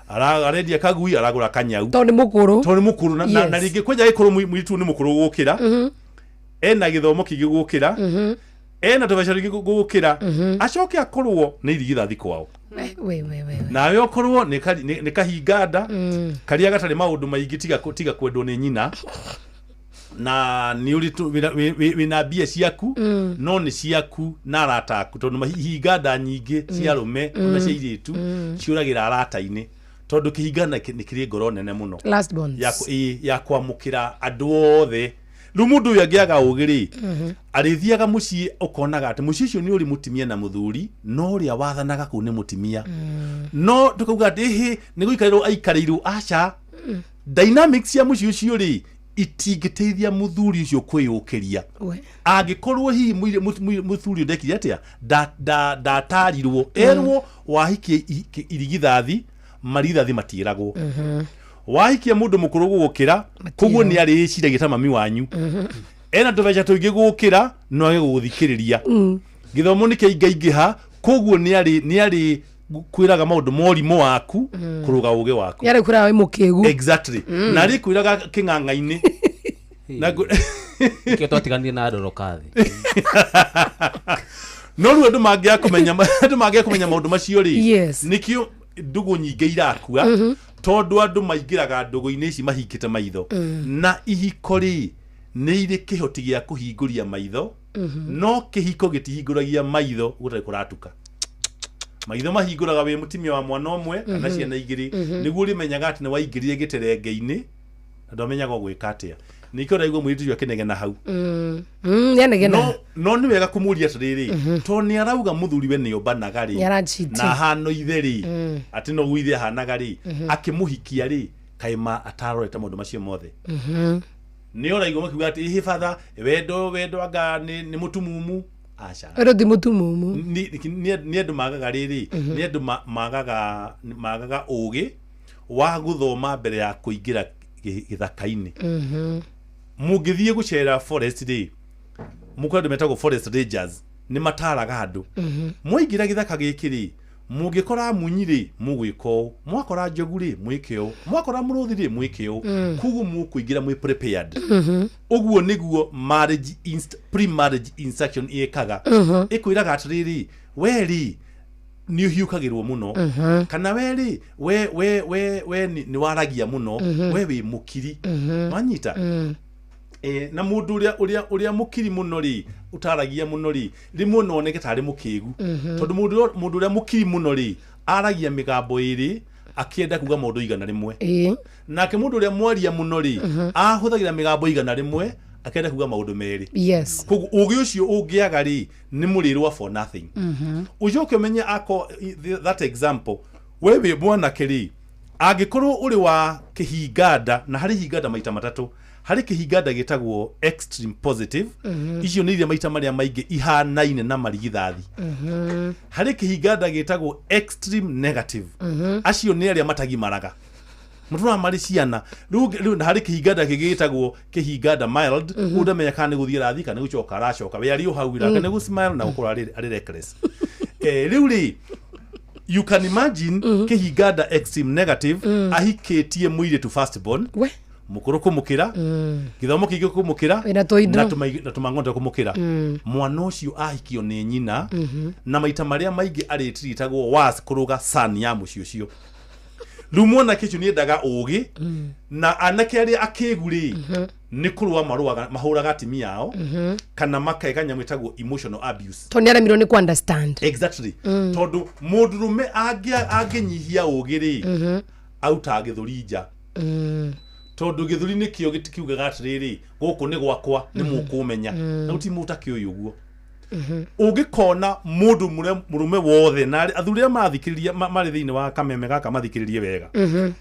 S5: Arendia kagui, aragũra kanyau.
S2: Tondũ nĩ mũkũrũ.
S5: Tondũ nĩ mũkũrũ. Na rĩngĩ kwanja gĩkũrũ mũirĩtu nĩ mũkũrũ gũkĩra. Ena gĩthomo kĩingĩ gũkĩra. Ena tũbeca tũingĩ gũkĩra. Acoke akorwo nĩ irigithathi kwao.
S2: We, we, we, we.
S5: Nawe ũkorwo nĩ kahinga nda, karĩa gatarĩ maũndũ maingĩ tiga kwendwo nĩ nyina. Na nĩ ũrĩ tu, wĩna, wĩ, wĩ, wĩna mbia ciaku, no nĩ ciaku na arata aku, tondũ mahinga nda nyingĩ cia arũme ona cia airĩtu ciũragĩra arata-inĩ, tondũ kĩhinga nĩ kĩrĩ ngoro nene mũno.
S2: Last borns.
S5: Ya ya kwamũkĩra andũ othe. Rĩu mũndũ ũyũ angĩaga ũgĩ rĩ, arĩthiaga mũciĩ ũkonaga atĩ mũciĩ ũcio nĩ ũrĩ mũtimia na mũthuri, no ũrĩa wathanaga kũu nĩ mũtimia. No tũkauga atĩ ĩhĩ nĩ gũikarĩrwo aikarĩirwo, aca. Dynamics cia mũciĩ ũcio rĩ, itingĩteithia mũthuri ũcio kwĩyũkĩria. Angĩkorwo hihi mũthuri ũyũ ndekire atĩa, ndatarirwo, erwo wahikia irigithathi, marigithathi matiĩragwo. Wahikia mũndũ mũkũrũ gũgũkĩra, koguo nĩ arĩĩciragia ta mami wanyu. Ena tũbeca tũingĩ gũkĩra, no age gũgũthikĩrĩria. Gĩthomo nĩ kĩaingaingĩha, koguo nĩ arĩ kwĩraga maũndũ ma ũrimũ waku, kũrũga ũgĩ waku.
S2: Nĩ arĩ kwĩraga wĩ mũkĩgu.
S5: Exactly. Na arĩ kwĩraga kĩng'ang'a-inĩ. Na
S3: Nĩkĩo twatiganire na Ndorokathi.
S5: No rĩu andũ mangĩaga kũmenya andũ mangĩaga kũmenya maũndũ macio rĩ, nĩkĩo ndũgũ nyingĩ irakua, tondũ andũ maingĩraga ndũgũ-inĩ ici mahingĩte maitho. Na ihiko rĩ, nĩ irĩ kĩhoti gĩa kũhingũria maitho, no kĩhiko gĩtihingũragia maitho gũtarĩ kũratuka. Maitho mahingũraga wĩ mũtumia wa mwana ũmwe kana ciana igĩrĩ, nĩguo ũrĩmenyaga atĩ nĩ waingĩrire gĩterenge-inĩ na ndwamenyaga ũgwĩka atĩa. Nĩkĩo ũraigua mũirĩtu ũcio akĩnegena hau.
S2: Nĩanegena.
S5: No nĩ wega kũmũria atĩrĩrĩ, tondũ nĩ arauga mũthuri we nĩombanaga rĩ,
S2: Nĩ arancheat.
S5: na ahana ithe rĩ, atĩ no guo ithe ahanaga rĩ, akĩmũhikia rĩ, kaĩ ma atarorete maũndũ macio mothe. Nĩ ũraigua makiuga atĩ ĩhĩ batha, wendo anga nĩ mũtumumu. Aca.
S2: Wendo ti mũtumumu.
S5: Nĩ andũ magaga rĩrĩ, nĩ andũ magaga ũgĩ wa gũthoma mbere ya kũingĩra gĩthaka-inĩ. Mũngĩthiĩ gũcera forest rĩ, mũkore andũ metagwo forest rangers, nĩ mataraga andũ. Mwaingĩra gĩthaka gĩkĩ rĩ, mũngĩkora munyi rĩ, mũgwĩka ũũ, mwakora njogu rĩ, mwĩke ũũ, mwakora mũrũthi rĩ, mwĩke ũũ. Koguo mũkũingĩra mwĩ prepared. Ũguo nĩguo pre-marriage instruction ĩkaga. Ĩkwĩraga atĩrĩrĩ, we rĩ, Nĩ ũhiũkagĩrwo mũno. Kana we rĩ, we nĩ waragia mũno. We wĩ mũkiri. Wanyita? Na mũndũ ũrĩa mũkiri mũno rĩ, ũtaragia mũno rĩ, rĩmwe no oneke tarĩ mũkĩgu. Tondũ mũndũ ũrĩa mũkiri mũno rĩ, aragia mĩgambo ĩrĩ akĩenda kuga maũndũ 100. Nake mũndũ ũrĩa mwaria mũno rĩ, ahũthagĩra mĩgambo 100 akĩenda kuga maũndũ merĩ. Koguo ũgĩ ũcio ũngĩaga rĩ, nĩ mũrĩrwa for nothing. Ũcoke ũmenye ako that example, we wĩ mwanake rĩ, angĩkorwo ũrĩ wa kĩhinganda, na harĩ hinganda maita matatũ, harĩ kĩhinganda gĩtagwo extreme positive. Icio nĩ iria maita marĩa maingĩ ihanaine na marigithathi. Harĩ kĩhinganda gĩtagwo extreme negative. Acio nĩ arĩa matagimaraga, matũraga marĩ ciana. Rĩu na harĩ kĩhinganda kĩngĩ gĩtagwo kĩhinganda mild. Ũndamenya kana nĩ gũthiĩ arathiĩ kana nĩ gũcoka aracoka, we arĩ o hau nake nĩ gũsmile na gũkorwo arĩ reckless. Rĩu rĩ, you can imagine kĩhinganda extreme negative ahikĩtie mũirĩtu first born,
S2: We.
S5: mũkũrũ kũmũkĩra, gĩthomo kĩingĩ kũmũkĩra,
S2: Wĩna tũindo.
S5: na tũmang'ondo kũmũkĩra. Mwana ũcio ahikio nĩ nyina, na maita marĩa maingĩ arĩtiritagwo was kũrũga son ya mũciĩ ũcio. Rĩu mwanake ũcio nĩendaga ũgĩ, na anake arĩa akĩgu rĩ, nĩ kũrũa marũaga, mahũraga atumia ao kana makeka nyamũ ĩtagwo emotional abuse.
S2: Tondũ nĩ aremirwo nĩ ku understand.
S5: Exactly. Tondũ mũndũrũme angĩnyihia ũgĩ rĩ, autaga gĩthũri nja. Tondũ gĩthũri nĩkĩo gĩtikiugaga atĩrĩrĩ, gũkũ nĩ gwakwa, nĩ mũkũmenya. Na gũtirĩ mũndũ ũtakĩũĩ ũguo. Ũngĩkona mũndũ mũrũme wothe, na athuri arĩa marathikĩrĩria marĩ thĩinĩ wa kameme gaka mathikĩrĩrie wega,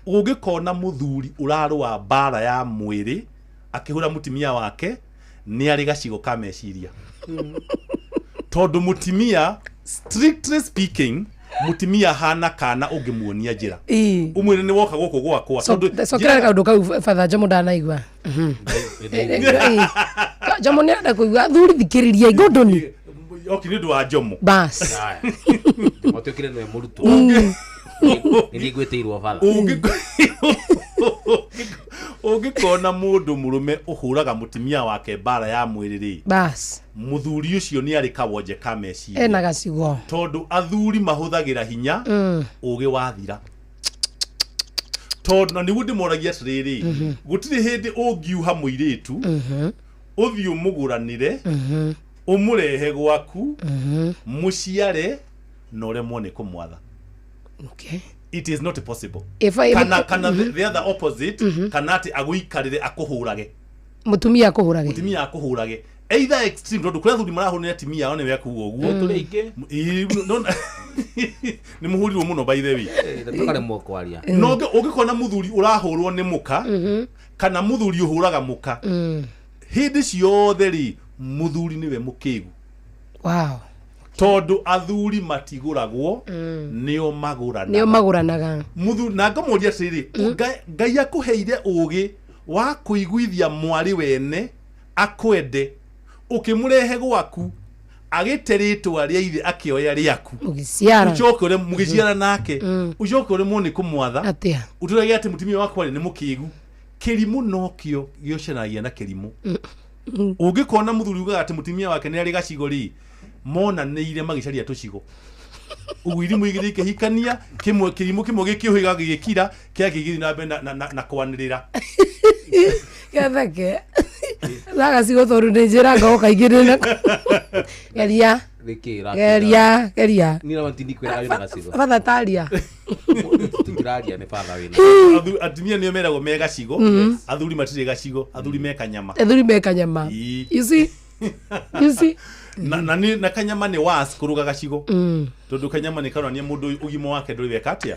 S5: ũngĩkona mũthuri ũrarũa mbara ya mwĩrĩ akĩhũra mũtumia wake, nĩ arĩ gacigo ka meciria. Tondũ mũtumia, strictly speaking, mũtumia hana kana ũngĩmuonia njĩra, ũmwĩre nĩ woka gũkũ gwakwa. Tondũ
S2: Cokera kaũndũ kau, Father Jomo ndanaigua. Jomo nĩ arenda kũigua. Athuri, thikĩrĩria ngũndũni.
S5: Oki nĩ ũndũ wa Jomo.
S2: Bas.
S3: Matuĩkire nĩwe mũrutwo. Nĩ niĩ ngwĩtĩirwo batha.
S5: Ũngĩkona mũndũ mũrũme ũhũraga mũtumia wake mbara ya mwĩrĩ rĩ,
S2: Bas.
S5: mũthuri ũcio nĩ arĩ kawonje ka meciria.
S2: Ena gacigo.
S5: Tondũ athuri mahũthagĩra hinya ũgĩ wathira. Tondũ na nĩguo ndĩmoragia atĩrĩrĩ, gũtirĩ hĩndĩ ũngiuha mũirĩtu, ũthiĩ ũmũgũranĩre, ũmũrehe gwaku, mũciare, na ũremwo nĩ kũmwatha. It is not possible. Kana the other opposite, kana atĩ agũikarĩre akũhũrage.
S2: Mũtumia akũhũrage.
S5: Mũtumia akũhũrage, either extreme, tondũ kũrĩ athuri marahũrwo nĩ atumia ao, nĩwe akuga ũguo.
S3: Tũrĩ aingĩ.
S5: Ĩĩ, no nĩ mũhũrirwo mũno, by the way.
S3: Tũkaremwo kwaria.
S5: No ũngĩkona mũthuri ũrahũrwo nĩ mũka, kana mũthuri ũhũraga mũka, hĩndĩ ciothe rĩ, mũthuri nĩwe mũkĩgu. Tondũ athuri matigũragwo, nĩo magũranaga.
S2: Nĩo magũranaga.
S5: Mũthuri, na ngamũria atĩrĩrĩ, Ngai akũheire ũgĩ wa kũiguithia mwarĩ wene akwende, ũkĩmũrehe gwaku, agĩte rĩtwa rĩa ithe, akĩoya rĩaku.
S2: Mũgĩciara.
S5: Ũcoke ũre mũgĩciara nake, ũcoke ũremwo nĩ kũmwatha.
S2: Atĩa?
S5: Ũtũrage atĩ mũtumia wakwa rĩ nĩ mũkĩgu. Kĩrimũ nokĩo gĩocanagia na kĩrimũ. Ũngĩkona mũthuri ugaga atĩ mũtumia wake nĩ arĩ gacigo rĩ, monanĩire magĩcaria tũcigo ũguo, irimũ igĩrĩ ikĩhikania, kĩmwe kĩrimũ kĩmwe gĩkĩũhĩga gĩgĩkira, kĩa gĩgĩthiĩ na mbere na kwanĩrĩra.
S2: Getheke na gacigo, tondũ nĩ njĩra ngoo kaingĩ ndĩ nako. Geria.
S3: Nĩkĩ?
S2: Geria, geria.
S3: Niĩ no tindikwĩraga wĩna gacigo.
S2: Batha taria.
S3: Tũtiraria nĩ batha wĩna.
S5: Atumia nĩo meragwo me gacigo. Athuri matirĩ gacigo, athuri me kanyama.
S2: Athuri me kanyama.
S5: Ii.
S2: You see, you see.
S5: Na kanyama nĩ was kũrũga gacigo, tondũ kanyama nĩ karonania mũndũ ũyũ ũgima wake ndũrĩ weka atĩa,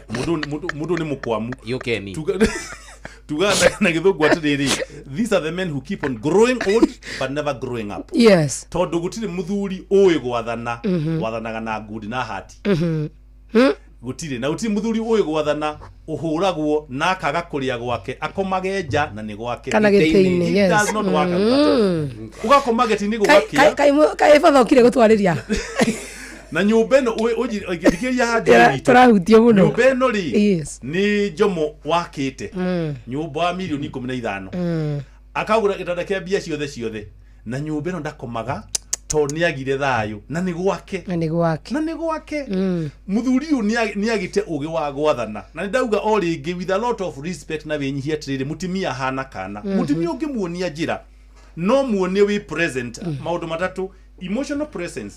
S5: mũndũ nĩ mũkwamu.
S3: Yũkeni.
S5: Tugaga na gĩthũngũ atĩrĩrĩ, these are the men who keep on growing old but never growing up. Tondũ gũtirĩ mũthuri ũĩ gwathana wathanaga na ngundi na hati. Gũtirĩ, na gũtirĩ mũthuri ũĩ gwathana ũhũragwo na akaga kũrĩa gwake, akomage nja na nĩ gwake.
S2: Kana gĩtĩ-inĩ,
S5: It
S2: yes.
S5: does not work like that. Ũgakoma gĩtĩ-inĩ gũgakĩa.
S2: Kaĩ batha ũkire gũtwarĩria?
S5: Na nyũmba ĩno thikĩrĩria haha Njũĩ witũ.
S2: Tũrahutio mũno.
S5: Nyũmba ĩno rĩ, nĩ Njomo wakĩte, nyũmba wa mirioni 15, akagũra gĩtanda kĩa mbia ciothe ciothe, na nyũmba ĩno ndakomaga. Tondũ nĩ agire thayũ na nĩ gwake.
S2: Na nĩ gwake.
S5: Na nĩ gwake. Mũthuri ũyũ nĩ agĩte ũgĩ wa gwathana, na nĩ ndauga o rĩngĩ with a lot of respect na wĩnyihia atĩrĩrĩ, mũtumia ahana kana. Mũtumia ũngĩmuonia njĩra, no muonie wĩ present, maũndũ matatũ: emotional presence,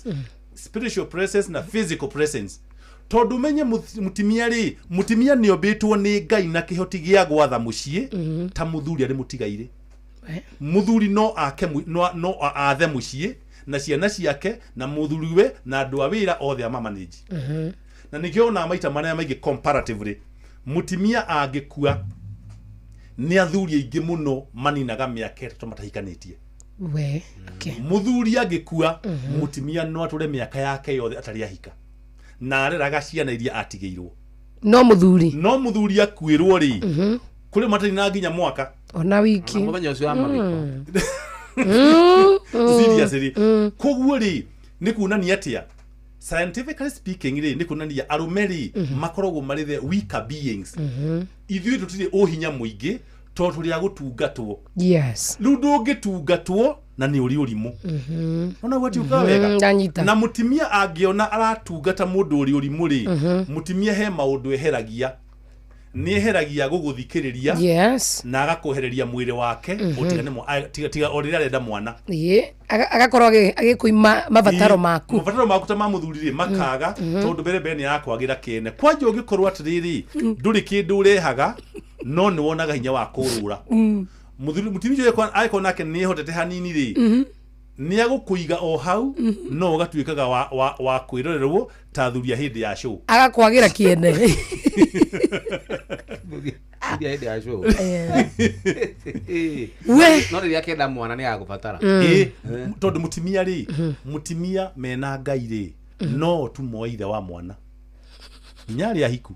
S5: spiritual presence na physical presence. Tondũ menye mũtumia rĩ, mũtumia nĩ ombĩtwo nĩ Ngai na kĩhoti gĩa gwatha mũciĩ ta mũthuri arĩ mũtigairĩ. Mũthuri no ake no athe mũciĩ na ciana ciake na mũthuriwe na andũ a wĩra othe amamanage. Na nĩkĩo ona maita marĩa maingĩ, comparatively, mũtumia angĩkua, nĩ athuri aingĩ mũno maninaga mĩaka 3 matahikanĩtie.
S2: We, okay.
S5: Mũthuri angĩkua, mũtumia no atũre mĩaka yake yothe atarĩ ahika na areraga ciana iria atigĩirwo.
S2: No mũthuri.
S5: No mũthuri akuĩrwo rĩ, kũrĩ matarĩ na nginya mwaka.
S2: Ona wiki.
S3: Ona mũthenya ũcio wa mathiko.
S5: Seriously. Koguo rĩ, nĩ kuonania atĩa? Scientifically speaking rĩ, nĩ kuonania arũme rĩ, makoragwo marĩ the weaker beings. Ithuĩ tũtirĩ ũhinya mũingĩ tondũ tũrĩ a gũtungatwo. Rĩu ndũngĩtungatwo na nĩ ũrĩ ũrimũ. Ona gwatiũka wega.
S2: Ndanyita.
S5: Na mũtumia angĩona aratungata mũndũ ũrĩ ũrimũ rĩ, mũtumia he maũndũ eheragia. Nĩ eheragia gũgũthikĩrĩria na agakwehereria mwĩrĩ wake. Ũtigane tiga o rĩrĩa arenda mwana.
S2: Ĩĩ, agakorwo agĩkũima mabataro maku.
S5: Mabataro maku ta ma mũthuri rĩ, makaga. Tondũ mbere mbere nĩ arakwagĩra kĩene. Kwanja ũngĩkorwo atĩrĩrĩ, ndũrĩ kĩndũ ũrehaga, no nĩ wonaga hinya wa kũrũra. Mũthuri, mũtumia ũcio angĩkorwo nake nĩ ehotete hanini rĩ, nĩ agũkũiga o hau, no ũgatuĩkaga wa kwĩrorerwo ta athuri a hĩndĩ ya show.
S2: Agakwagĩra kĩene.
S3: Iria hĩndĩ ya show.
S2: We.
S3: No rĩrĩa akenda mwana nĩ agũbatara.
S5: Ĩ, tondũ mũtumia rĩ, mũtumia mena Ngai rĩ, no tu moe ithe wa mwana nginya arĩa ahiku.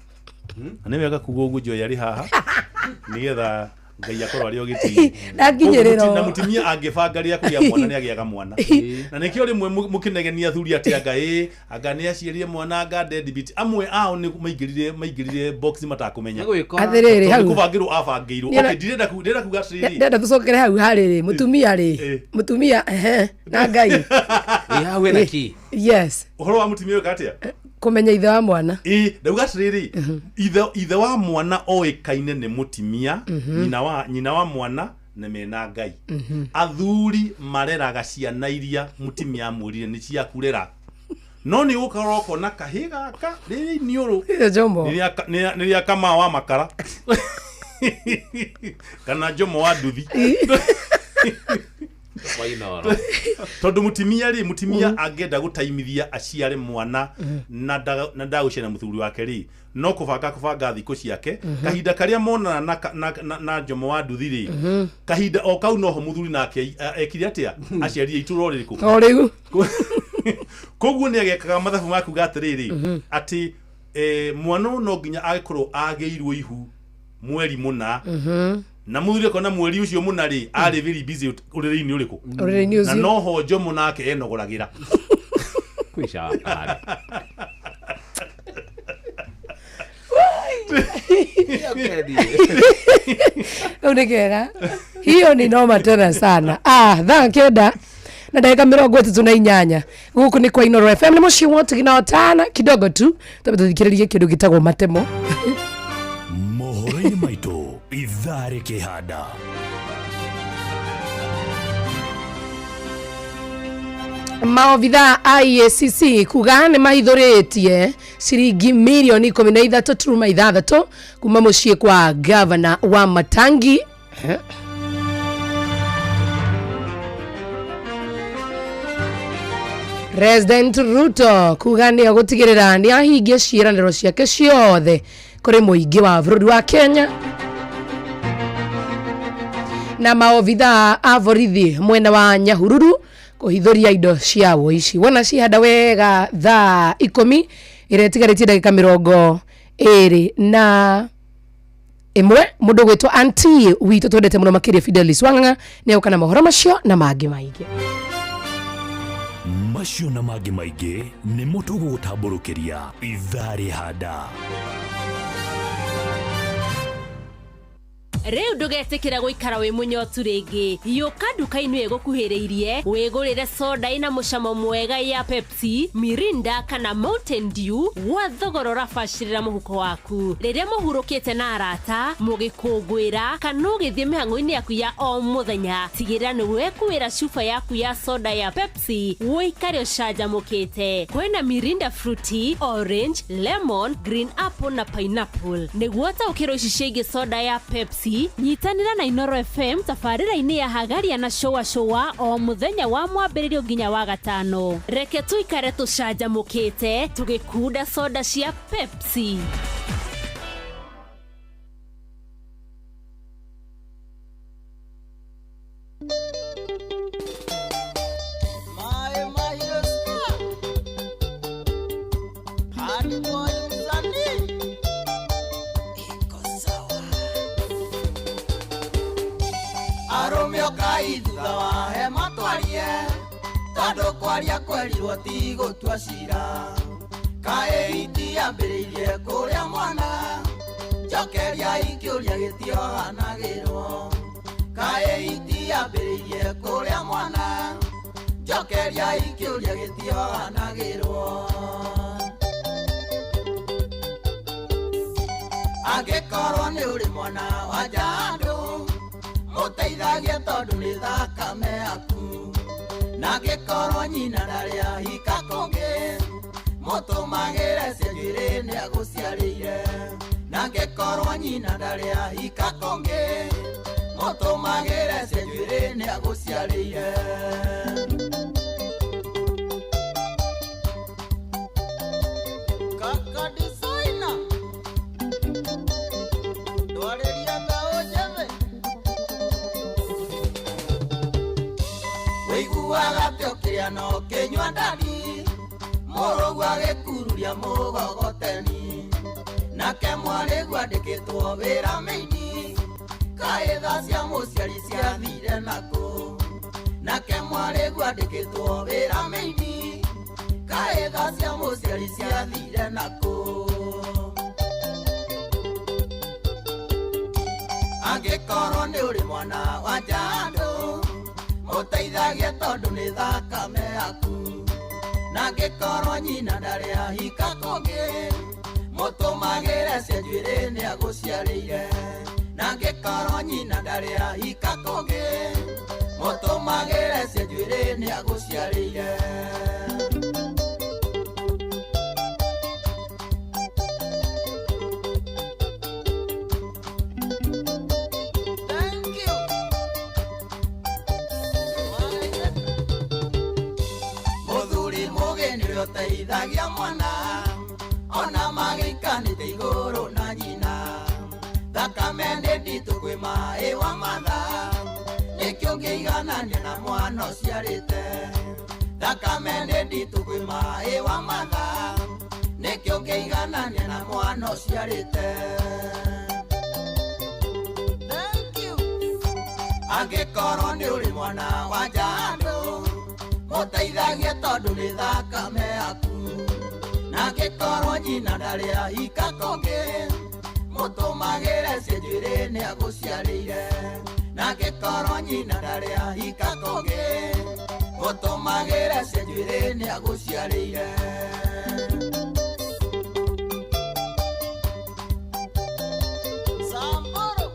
S5: Na nĩ wega kuga ũguo Joy arĩ haha, nĩgetha Ngai akorwo arĩ o gĩtĩ-inĩ.
S2: Ndakinyĩrĩra.
S5: Na mũtumia angĩbanga rĩrĩa kũgĩa mwana, nĩ agĩaga mwana. Na nĩkĩo rĩmwe mũkĩnegenia athuri atĩ anga ĩ anga nĩ aciarire mwana, anga deadbeat. Amwe ao nĩ maingĩrire box matakũmenya.
S3: Nĩ gwĩkora.
S2: Atĩrĩrĩ,
S5: Tondũ
S2: hau.
S5: nĩ kũbangĩrwo abangĩirwo. Okay, ndĩrenda kuga atĩrĩrĩ.
S2: Ndenda tũcokere hau harĩrĩ mũtumia rĩ, mũtumia, ehe, na Ngai.
S3: Ĩ, hau hena key.
S2: Yes.
S5: Ũhoro wa mũtumia ũyũ atĩa?
S2: Kũmenya ithe wa mwana.
S5: Ĩ, ndauga atĩrĩrĩ, ithe wa mwana oĩkaine nĩ mũtumia, nyina wa mwana na mena Ngai. Athuri mareraga ciana iria mũtumia amwĩrire nĩ ciaku rera, no nĩ ũgũkorwo ũkona kahĩ gaka rĩrĩ iniũrũ
S2: Ĩ, Jomo.
S5: Nĩ rĩa kamaa wa makara kana Njomo wa nduthi.
S3: Kwa Inoro.
S5: Tondũ mũtumia rĩ, mũtumia angĩenda gũtaimithia aciare mwana na ndagũciara mũthuri wake rĩ, no kũbanga thikũ ciake, kahinda karĩa monana na Njomo wa nduthi rĩ, kahinda o kau noho mũthuri nake ekire atĩa, aciarire itũra rĩrĩkũ.
S2: O rĩu.
S5: Koguo nĩ agekaga mathabu ma kuga atĩrĩrĩ, atĩ mwana ũyũ no nginya agĩkorwo agĩirwo ihu mweri mũna, na mũthuri akona mweri ũcio mũna rĩ, arĩ very busy ũrĩrĩ-inĩ ũrĩkũ.
S2: Ũrĩrĩ-inĩ
S5: Na
S2: ũcio.
S5: noho Njomo nake enogoragĩra.
S3: Kwisha wakare.
S2: Kau nĩ kega, hiyo ni noma tena sana. Ah, thaa 9:38, gũkũ nĩ kwa Inoro FM, nĩ mũciĩ wa ũtugi na ũtana. Kidogo tu twambe tũthikĩrĩrie kĩndũ gĩtagwo matemo.
S13: Mohoro-inĩ maitũ ithaa rĩkĩhanda.
S2: Maobitha a EACC kuga nĩ mahithũrĩtie ciringi mirioni 13.6 kuma mũciĩ kwa gavana wa Matangi. President Ruto kuga nĩ egũtigĩrĩra nĩ ahingia ciĩranĩro ciake ciothe kũrĩ mũingĩ wa bũrũri wa Kenya. Na maobitha a borithi mwena wa Nyahururu kũhithũria indo cia ũici. Wona cihanda wega, thaa 10 ĩrĩa ĩtigarĩtie ndagĩka 21, mũndũ gwĩtwo anti witũ twendete mũno makĩria, Fidelis Wang'ang'a, nĩ egũka na mohoro macio na mangĩ maingĩ.
S13: Macio na mangĩ maingĩ nĩmo tũgũgũtambũrũkĩria ithaa rĩhanda.
S15: Rĩu ndũgetĩkĩra gũikara wĩ mũnyotu rĩngĩ. Yũka nduka-inĩ ĩgũkuhĩrĩirie wĩgũrĩre soda ĩna mũcamo mwega ya Pepsi, Mirinda kana Mountain Dew gwa thogora ũrabacĩrĩra mũhuko waku. Rĩrĩa mũhurũkĩte na arata, mũgĩkũngũĩra kana ũgĩthiĩ mĩhang'o-inĩ yaku ya o mũthenya, tigĩrĩra nĩ wekuĩra cuba yaku ya soda ya Pepsi wĩikare ũcanjamũkĩte. Kwĩna Mirinda Fruity, Orange, Lemon, Green Apple na Pineapple. Nĩguo ũtaũkĩrwo ici ciĩgiĩ soda ya Pepsi, nyitanĩra na Inoro FM tabarĩra-inĩ ya Hagaria na Shoa Shoa o mũthenya wa mwambĩrĩrio nginya wa gatano. Reke tũikare tũcanjamũkĩte tũgĩkunda soda cia Pepsi.
S1: Arũme ũkai thutha wa hema twarie, tondũ kwaria kwerirwo ti gũtua cira. Kaĩ itiambĩrĩirie kũrĩa mwana, njokeria ikĩũria gĩtiohanagĩrwo. Kaĩ itiambĩrĩirie kũrĩa mwana, njokeria ikĩũria gĩtiohanagĩrwo. Angĩkorwo nĩ ũrĩ mwana wa njandũ, mũteithagie tondũ nĩ thakame yaku. Na angĩkorwo nyina ndarĩ ahika kũngĩ, mũtũmagĩre cia njuĩrĩ nĩ agũciarĩire. Na angĩkorwo nyina ndarĩ ahika kũngĩ, mũtũmagĩre cia njuĩrĩ nĩ agũciarĩire. Kaka designer, ndwarĩria mbeũ njĩthĩ. Wĩiguaga atĩ ũkĩrĩa na ũkĩnyua ndani, mũrũguo agĩkururia mũgogoteni. Nake mwarĩguo andĩkĩtwo wĩra mĩini, kaĩ tha cia mũciari ciathire nakũ. Nake mwarĩguo andĩkĩtwo wĩra mĩini, kaĩ tha cia mũciari ciathire nakũ. Angĩkorwo nĩ ũrĩ mwana wa njandũ, mũteithagie tondũ nĩ thakame yaku. Na angĩkorwo nyina ndarĩ ahika kũngĩ, mũtũmagĩre cia njuĩrĩ nĩ agũciarĩire. Na angĩkorwo nyina ndarĩ ahika kũngĩ, mũtũmagĩre cia njuĩrĩ nĩ agũciarĩire. Thank you. Mũthuri mũgĩ nĩwe ũteithagia mwana, ona magĩikanĩte igũrũ na nyina. Thakame nĩ nditũ kwĩ maĩ wa matha, nĩkĩo ũngĩiganania na mwana ũciarĩte. Thakame nĩ nditũ kwĩ maĩ wa matha, nĩkĩo ũngĩiganania na mwana ũciarĩte. Thank you. Angĩkorwo nĩ ũrĩ mwana wa njandũ, mũteithagie tondũ nĩ thakame yaku. Na angĩkorwo nyina ndarĩ ahika kũngĩ, mũtũmagĩre cia njuĩrĩ nĩ agũciarĩire. Na angĩkorwo nyina ndarĩ ahika kũngĩ, mũtũmagĩre cia njuĩrĩ nĩ agũciarĩire. Samburu,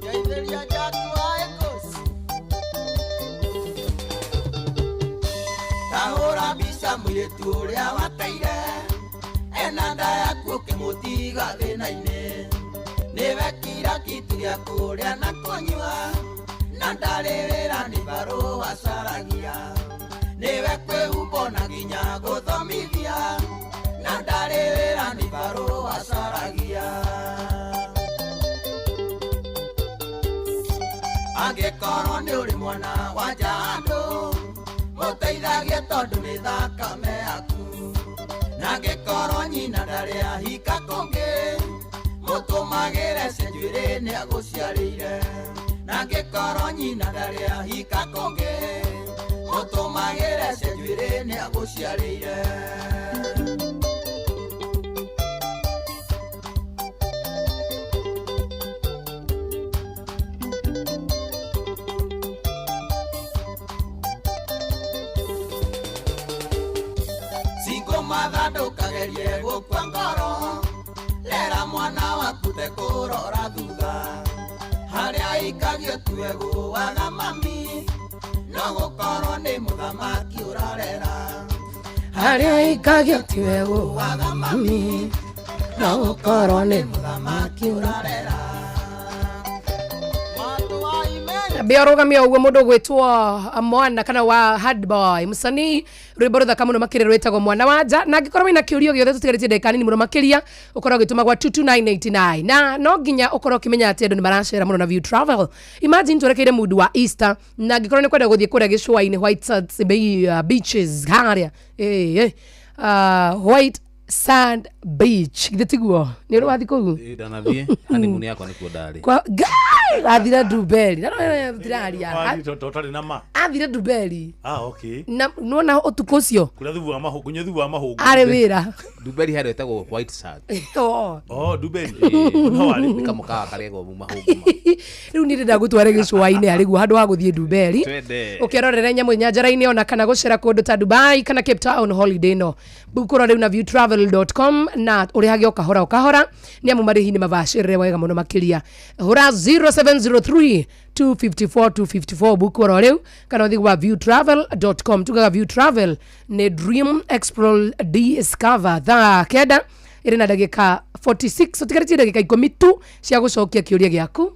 S1: ngeithĩria Jack wa Ecos. Tahũra mbica mũirĩtu ũrĩa wateire, ena nda yaku ũkĩmũtiga thĩna-inĩ. Nĩwe kira kitu gĩa kũrĩa na kũnyua, na ndarĩ wĩra nĩ barũa acaragia. Nĩwe kwĩhumba ona nginya gũthomithia, na ndarĩ wĩra nĩ barũa acaragia. Angĩkorwo nĩ ũrĩ mwana wa njandũ, mũteithagie tondũ nĩ thakame yaku. Na angĩkorwo nyina ndarĩ ahika kũngĩ, mũtũmagĩre cia njuĩrĩ nĩ agũciarĩire. Na angĩkorwo nyina ndarĩ ahika kũngĩ, mũtũmagĩre cia njuĩrĩ nĩ agũciarĩire. Ndagũmatha ndũkagerie gũkua ngoro Rera mwana waku tekũrora thutha Harĩa aikagio tiwe gũaga mami No gũkorwo nĩ mũthamaki ũrarera
S2: Harĩa aikagio tiwe gũaga mami No gũkorwo nĩ mũthamaki ũrarera mbia rũgamia ũguo mũndũ ũgwĩtwo mwana kana wa hard boy mũsanii rwĩmbo rũthaka mũno makĩria rwĩtagwo mwana wa nja na angĩkorwo wĩna kĩũria gĩothe tũtigarĩtie ndagĩka nini mũno makĩria ũkorwo ũgĩtũma gwa 22989 na no nginya ũkorwo ũkĩmenya atĩ andũ nĩ maracera mũno na View Travel. Imagine twerekeire mundu wa Easter na angĩkorwo nĩ kwenda gũthiĩ kũrĩa gĩcũa-inĩ White Sands Bay, beaches harĩa White Sand Beach githĩ tiguo nĩ ũrĩ wathiĩ kũu
S3: Ndanathiĩ honeymoon yakwa nĩkuo ndarĩ.
S2: Kwa Ngai athire Nduberi na no tiraria
S5: Tũtarĩ na ma.
S2: Athire Nduberi
S5: Ah, okay.
S2: Na nona ũtukũ ũcio
S5: Kũrĩa thubu wa mahũngũ, kũnyua thubu wa mahũngũ.
S2: Arĩ wĩra.
S3: Nduberi harĩa ĩtagwo White Sand.
S2: Oh.
S5: Oh, Nduberi.
S3: No warĩ. Nĩ kamũkawa karĩa mu mahũngũ.
S2: Rĩu niĩ ndĩrenda gũtware gĩcũa-inĩ harĩ guo handũ ha gũthiĩ Nduberi
S3: Twende.
S2: ũkĩrorere nyamũ nyanjara-inĩ ona kana gũcera kũndũ ta Dubai kana Cape Town holiday no bukũra rĩu na viewtravel.com na ũrĩhage o kahora o kahora nĩ amu marĩhi nĩ mabacĩrĩre wega mũno makĩria hũra 0703 254 254 bukũra rĩu kana ũthiĩ gwa viewtravel.com tugaga View Travel nĩ dream explore discover thaa 9 ĩrĩ na ndagĩka 46 ũtigarĩtie ndagĩka 10 tu cia gũcokia kĩũria gĩaku.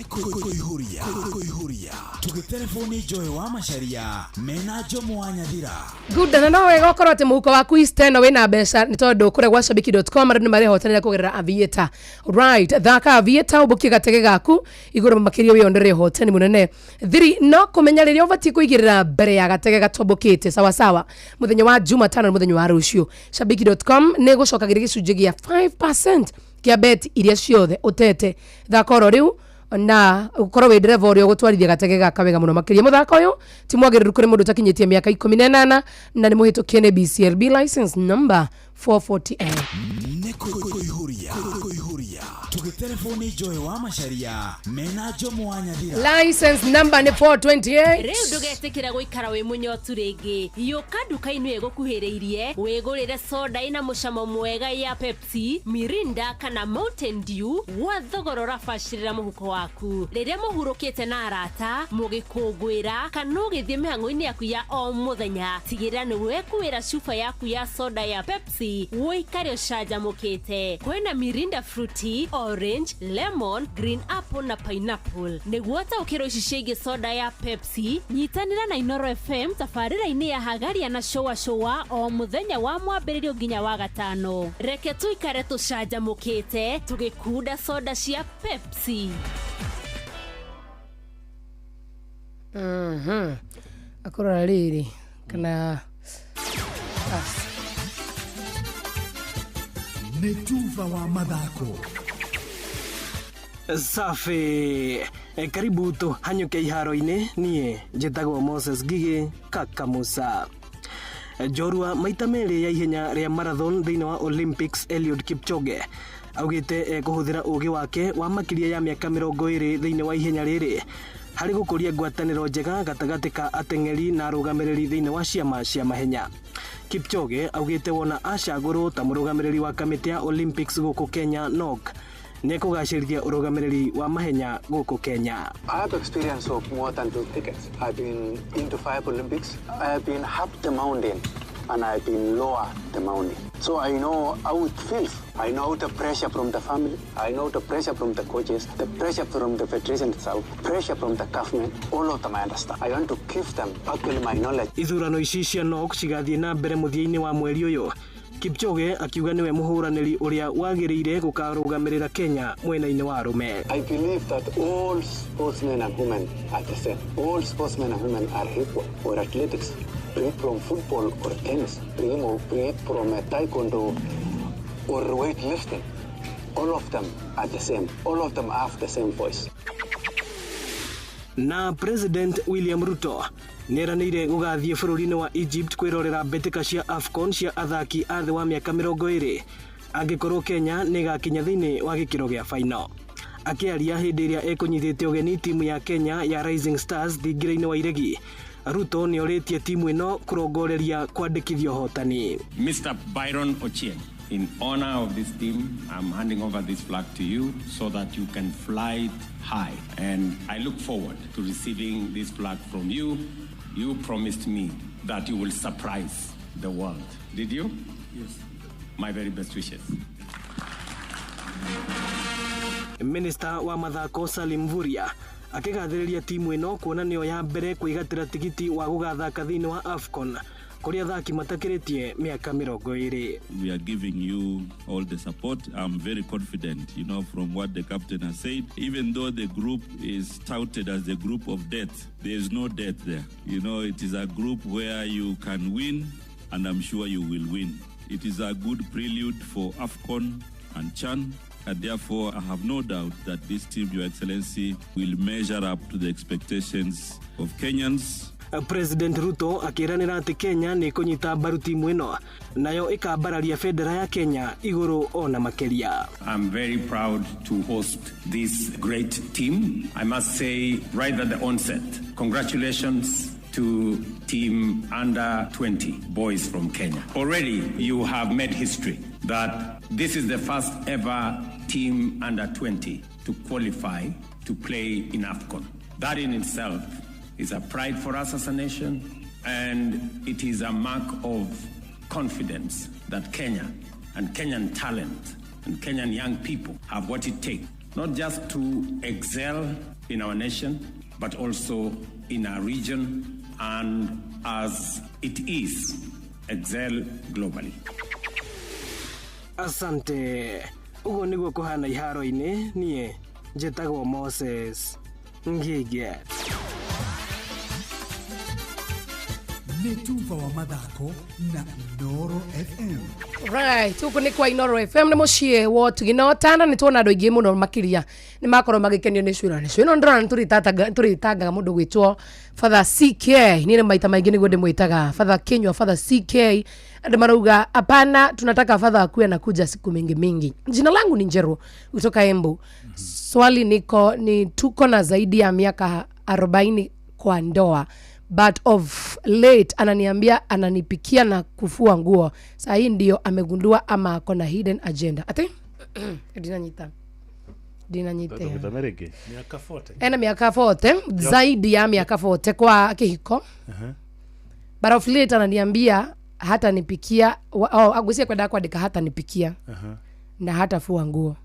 S6: Kũihũria kũihũria tũgĩtereboni Joy wa Macharia mena Jomo wa Nyathira.
S2: Good na no wega ũkorwo atĩ mũhuko waku Easter ĩno wĩna mbeca nĩ tondũ kũrĩa gwa shabiki.com andũ nĩ marehotanĩra kũgerera Aviator. Right, thaka Aviator ũmbũkie gatege gaku igũrũ makĩria wĩyonere ũhotani mũnene. Thiri no kũmenya rĩrĩa ũbatiĩ kũigĩrĩra mbere ya gatege gatombũkĩte sawa sawa mũthenya wa Jumatano na mũthenya wa rũciũ. Shabiki.com nĩ ĩgũcokagĩria gĩcunjĩ gĩa 5% kĩa bet iria ciothe ũtete. Thaka oro rĩu na ukorwo wĩ ndereba ũrĩa ũgũtwarithia gatege gaka wega mũno makĩria. Mũthako ũyũ ti mwagĩrĩru kũrĩ mũndũ ũtakinyĩtie mĩaka 18 na nĩ mũhĩtũkie nĩ BCLB license number 440N.
S6: Nĩ kũihũria kũihũria tũgĩtereboni Joy wa Macharia mena Jomo wa Nyathira.
S2: License number nĩ 428.
S15: Rĩu ndũgetĩkĩra gũikara wĩ mũnyotu rĩngĩ yũka nduka-inĩ ĩgũkuhĩrĩirie wĩgũrĩre soda ĩna mũcamo mwega ya Pepsi, Mirinda kana Mountain Dew gwa thogora ũrabacĩrĩra mũhuko waku rĩrĩa mũhurũkĩte na arata mũgĩkũngũĩra kana ũgĩthiĩ mĩhang'o-inĩ yaku ya o mũthenya tigĩrĩra nĩ wekuĩra cuba yaku ya soda ya Pepsi ũikare ũcanjamũkĩte. Kwĩna Mirinda fruity, orange, lemon, green apple na pineapple. Nĩguo ũtaũkĩrwo ici ciĩgiĩ soda ya Pepsi nyitanĩra na Inoro FM tabarĩra-inĩ ya Hagaria na Shoa Shoa o mũthenya wa mwambĩrĩrio nginya wa gatano. Reke tũikare tũcanjamũkĩte tũgĩkunda soda cia Pepsi.
S2: Akũrora rĩrĩ kana
S6: Nĩ tuba wa mathako.
S20: Safi. Karibu tũhanyũke iharo-inĩ niĩ njĩtagwo Moses Ngigĩ Kaka Musa. Njorua maita merĩ ya ihenya rĩa marathon thĩinĩ wa Olympics Eliud Kipchoge augĩte ekũhũthĩra ũgĩ wake wa makĩria ya mĩaka 20 thĩinĩ wa ihenya rĩrĩ harĩ gũkũria ngwatanĩro njega gatagatĩ ka ateng'eri na arũgamĩrĩri thĩinĩ wa ciama cia mahenya. Kipchoge augĩte wona acagũrwo ta mũrũgamĩrĩri wa kamĩtĩ ya Olympics gũkũ Kenya NOC nĩekũgacĩrithia ũrũgamĩrĩri wa mahenya gũkũ Kenya.
S21: I have experience of more than 2 decades. I've been into 5 Olympics. I have been up the mountain and I've been lower the mountain. So I know how it feels. I know the pressure from the family. I know the pressure from the coaches, the pressure from the federation itself, pressure from the government. All of them I understand. I want to give them actually my knowledge.
S20: Ithurano ici cia NOC cigathiĩ na mbere mũthia-inĩ wa mweri ũyũ. Kipchoge akiuga nĩwe mũhũranĩri ũrĩa wagĩrĩire gũkarũgamĩrĩra Kenya mwena-inĩ wa arũme.
S21: I believe that all sportsmen and women are the same. All sportsmen and women are equal. Or athletics, bring from football or tennis, bring from taekwondo or weightlifting. All of them are the same. All of them have the same voice.
S20: Na President William Ruto nĩeranĩire gũgathiĩ bũrũri-inĩ wa Egypt kwĩrorera mbĩtĩka cia AFCON cia athaki a thĩ wa mĩaka 20 angĩkorwo Kenya nĩĩgakinya thĩinĩ wa gĩkĩro gĩa final. Akĩaria hĩndĩ ĩrĩa ekũnyitĩte ũgeni timu ya Kenya ya Rising Stars thingira-inĩ wa Iregi, Ruto nĩ orĩtie timu ĩno kũrongoreria kwandĩkithia ũhotani.
S9: Mr. Byron Ochieng, in honor of this team, I'm handing over this flag to you so that you can fly it high. And I look forward to receiving this flag from you. You promised me that you will surprise the world. Did you?
S20: Yes.
S9: My very best wishes.
S20: Minister wa mathako Salim Mvurya akĩgathĩrĩria timu ĩno kuona nĩyo ya mbere kwĩgatĩra tigiti wa gũgathaka thĩinĩ wa AFCON kũrĩ athaki matakĩrĩtie mĩaka 20.
S4: We are giving you all the support. I'm very confident, you know, from what the captain has said. Even though the group is touted as the group of death, there is no death there. You know, it is a group where you can win, and I'm sure you will win. It is a good prelude for AFCON and CHAN, and therefore I have no doubt that this team, Your Excellency, will measure up to the expectations of Kenyans.
S20: President Ruto akĩranĩra atĩ Kenya nĩ ĩkũnyita mbaru timu ĩno nayo ĩkambararia bendera ya Kenya igũrũ ona makĩria.
S9: I'm very proud to host this great team. I must say right at the onset, congratulations to team under 20 boys from Kenya. Already you have made history that this is the first ever team under 20 to qualify to play in AFCON. That in itself is a pride for us as a nation, and it is a mark of confidence that Kenya and Kenyan talent and Kenyan young people have what it takes, not just to excel in our nation, but also in our region, and as it is, excel globally.
S20: Asante. Ũguo nĩguo kũhana iharo-inĩ. Niĩ njĩtagwo Moses Ngige.
S22: Nĩ tuba wa mathako na Inooro FM.
S2: Right, huku nĩ kwa Inooro FM nĩ mũciĩ wa ũtugi na ũtana. Nĩ tuona andũ aingĩ mũno makĩria nĩ makorwo magĩkenio nĩ cwĩra nĩ cwĩra ndĩrona nĩ tũrĩtangaga mũndũ gwĩtwo Father CK. Niĩ nĩ maita maingĩ nĩguo ndĩmwĩtaga Father Kinyua, Father CK. Andũ marauga hapana, tunataka Father akuwe anakuja siku mingi mingi. Jina langu ni Njeru kutoka Embu. Swali niko ni tuko na zaidi ya miaka 40 kwa ndoa, but of late ananiambia ananipikia na kufua nguo. Saa hii ndio amegundua ama ako na hidden agenda. Ati ndinanyita
S5: Miaka 40.
S2: Ena miaka 40, zaidi ya miaka 40 kwa kihiko. But of late ananiambia hata nipikia, agusia kwenda kuandika hata nipikia na hata fua nguo.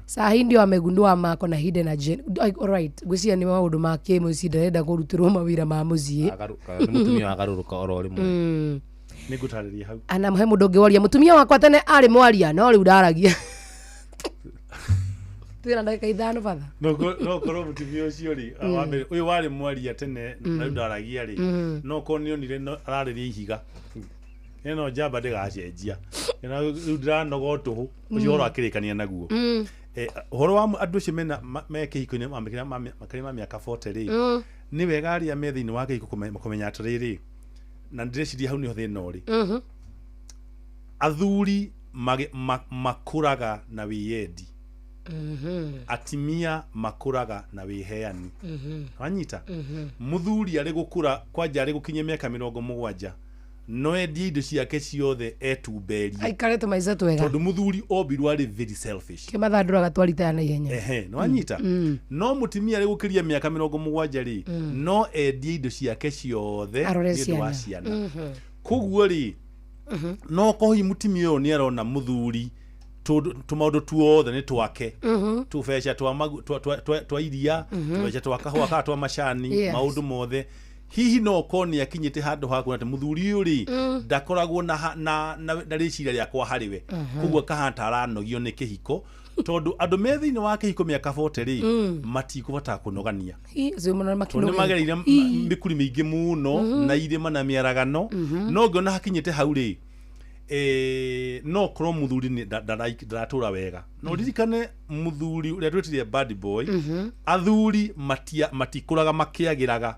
S2: Saa hii ndio amegundua ama ako na hidden agenda. Alright, gucia ni maũndũ ma kĩmũciĩ, ndarenda kũrutĩrwo mawĩra ma mũciĩ.
S3: Nĩ mũtumia wagarũrũka oro rĩmwe.
S5: Nĩngũtarĩria hau.
S2: Ana he mũndũ ũngĩ woria mũtumia wakwa tene arĩ mwaria no rĩu ndaragia. Twĩna ndagĩka 5 batha.
S5: No korwo mũtumia ũcio rĩ, wa mbere ũyũ warĩ mwaria tene na rĩu ndaragia rĩ, no korwo nĩonire ararĩria ihiga. Ĩno njamba ndĩgacenjia. Rĩu ndĩranoga o tũhũ, ũcio ũhoro akĩrĩkania naguo. Ũhoro wa andũ acio mena me kĩhiko-inĩ makĩria ma mĩaka 40 rĩ, nĩ wega arĩa me thĩinĩ wa kĩhiko kũmenya atĩrĩrĩ, na ndĩreciria hau nĩho thĩna ũrĩ. Athuri makũraga na wĩyendi, atimia makũraga na wĩheani. Wanyita? Mũthuri arĩ gũkũra kwanja arĩ gũkinyia mĩaka 70 no endie indo ciake ciothe etumberie,
S2: aikare tũmaica twega,
S5: tondũ mũthuri ombirwo arĩ very selfish.
S2: Kĩmathandũra gatwaritaya na ihenya.
S5: Ehe, no anyita. No mũtumia arĩ gũkĩria mĩaka 70 rĩ, no endie indo ciake ciothe nĩ ũndũ wa ciana. Koguo rĩ, no kohi mũtumia ũyũ nĩ arona mũthuri tũmaũndũ tuothe nĩ twake, tũbeca twa iria, tũbeca twa kahũa kana twa macani, maũndũ mothe. Hihi no korwo nĩ akinyĩte handũ ha kuona atĩ mũthuri ũyũ rĩ ndakoragwo na rĩciria rĩakwa harĩ we, koguo akahana ta aranogio nĩ kĩhiko, tondũ andũ me thĩinĩ wa kĩhiko mĩaka 40 rĩ matikũbata kũnogania, tondũ nĩ magereire mĩkuri mĩingĩ mũno na irĩma na mĩaragano. No ngĩona hakinyĩte hau rĩ, no korwo mũthuri ndaratũra wega. No ririkane mũthuri ũrĩa twĩtire bad boy, athuri matikũraga makĩagĩraga,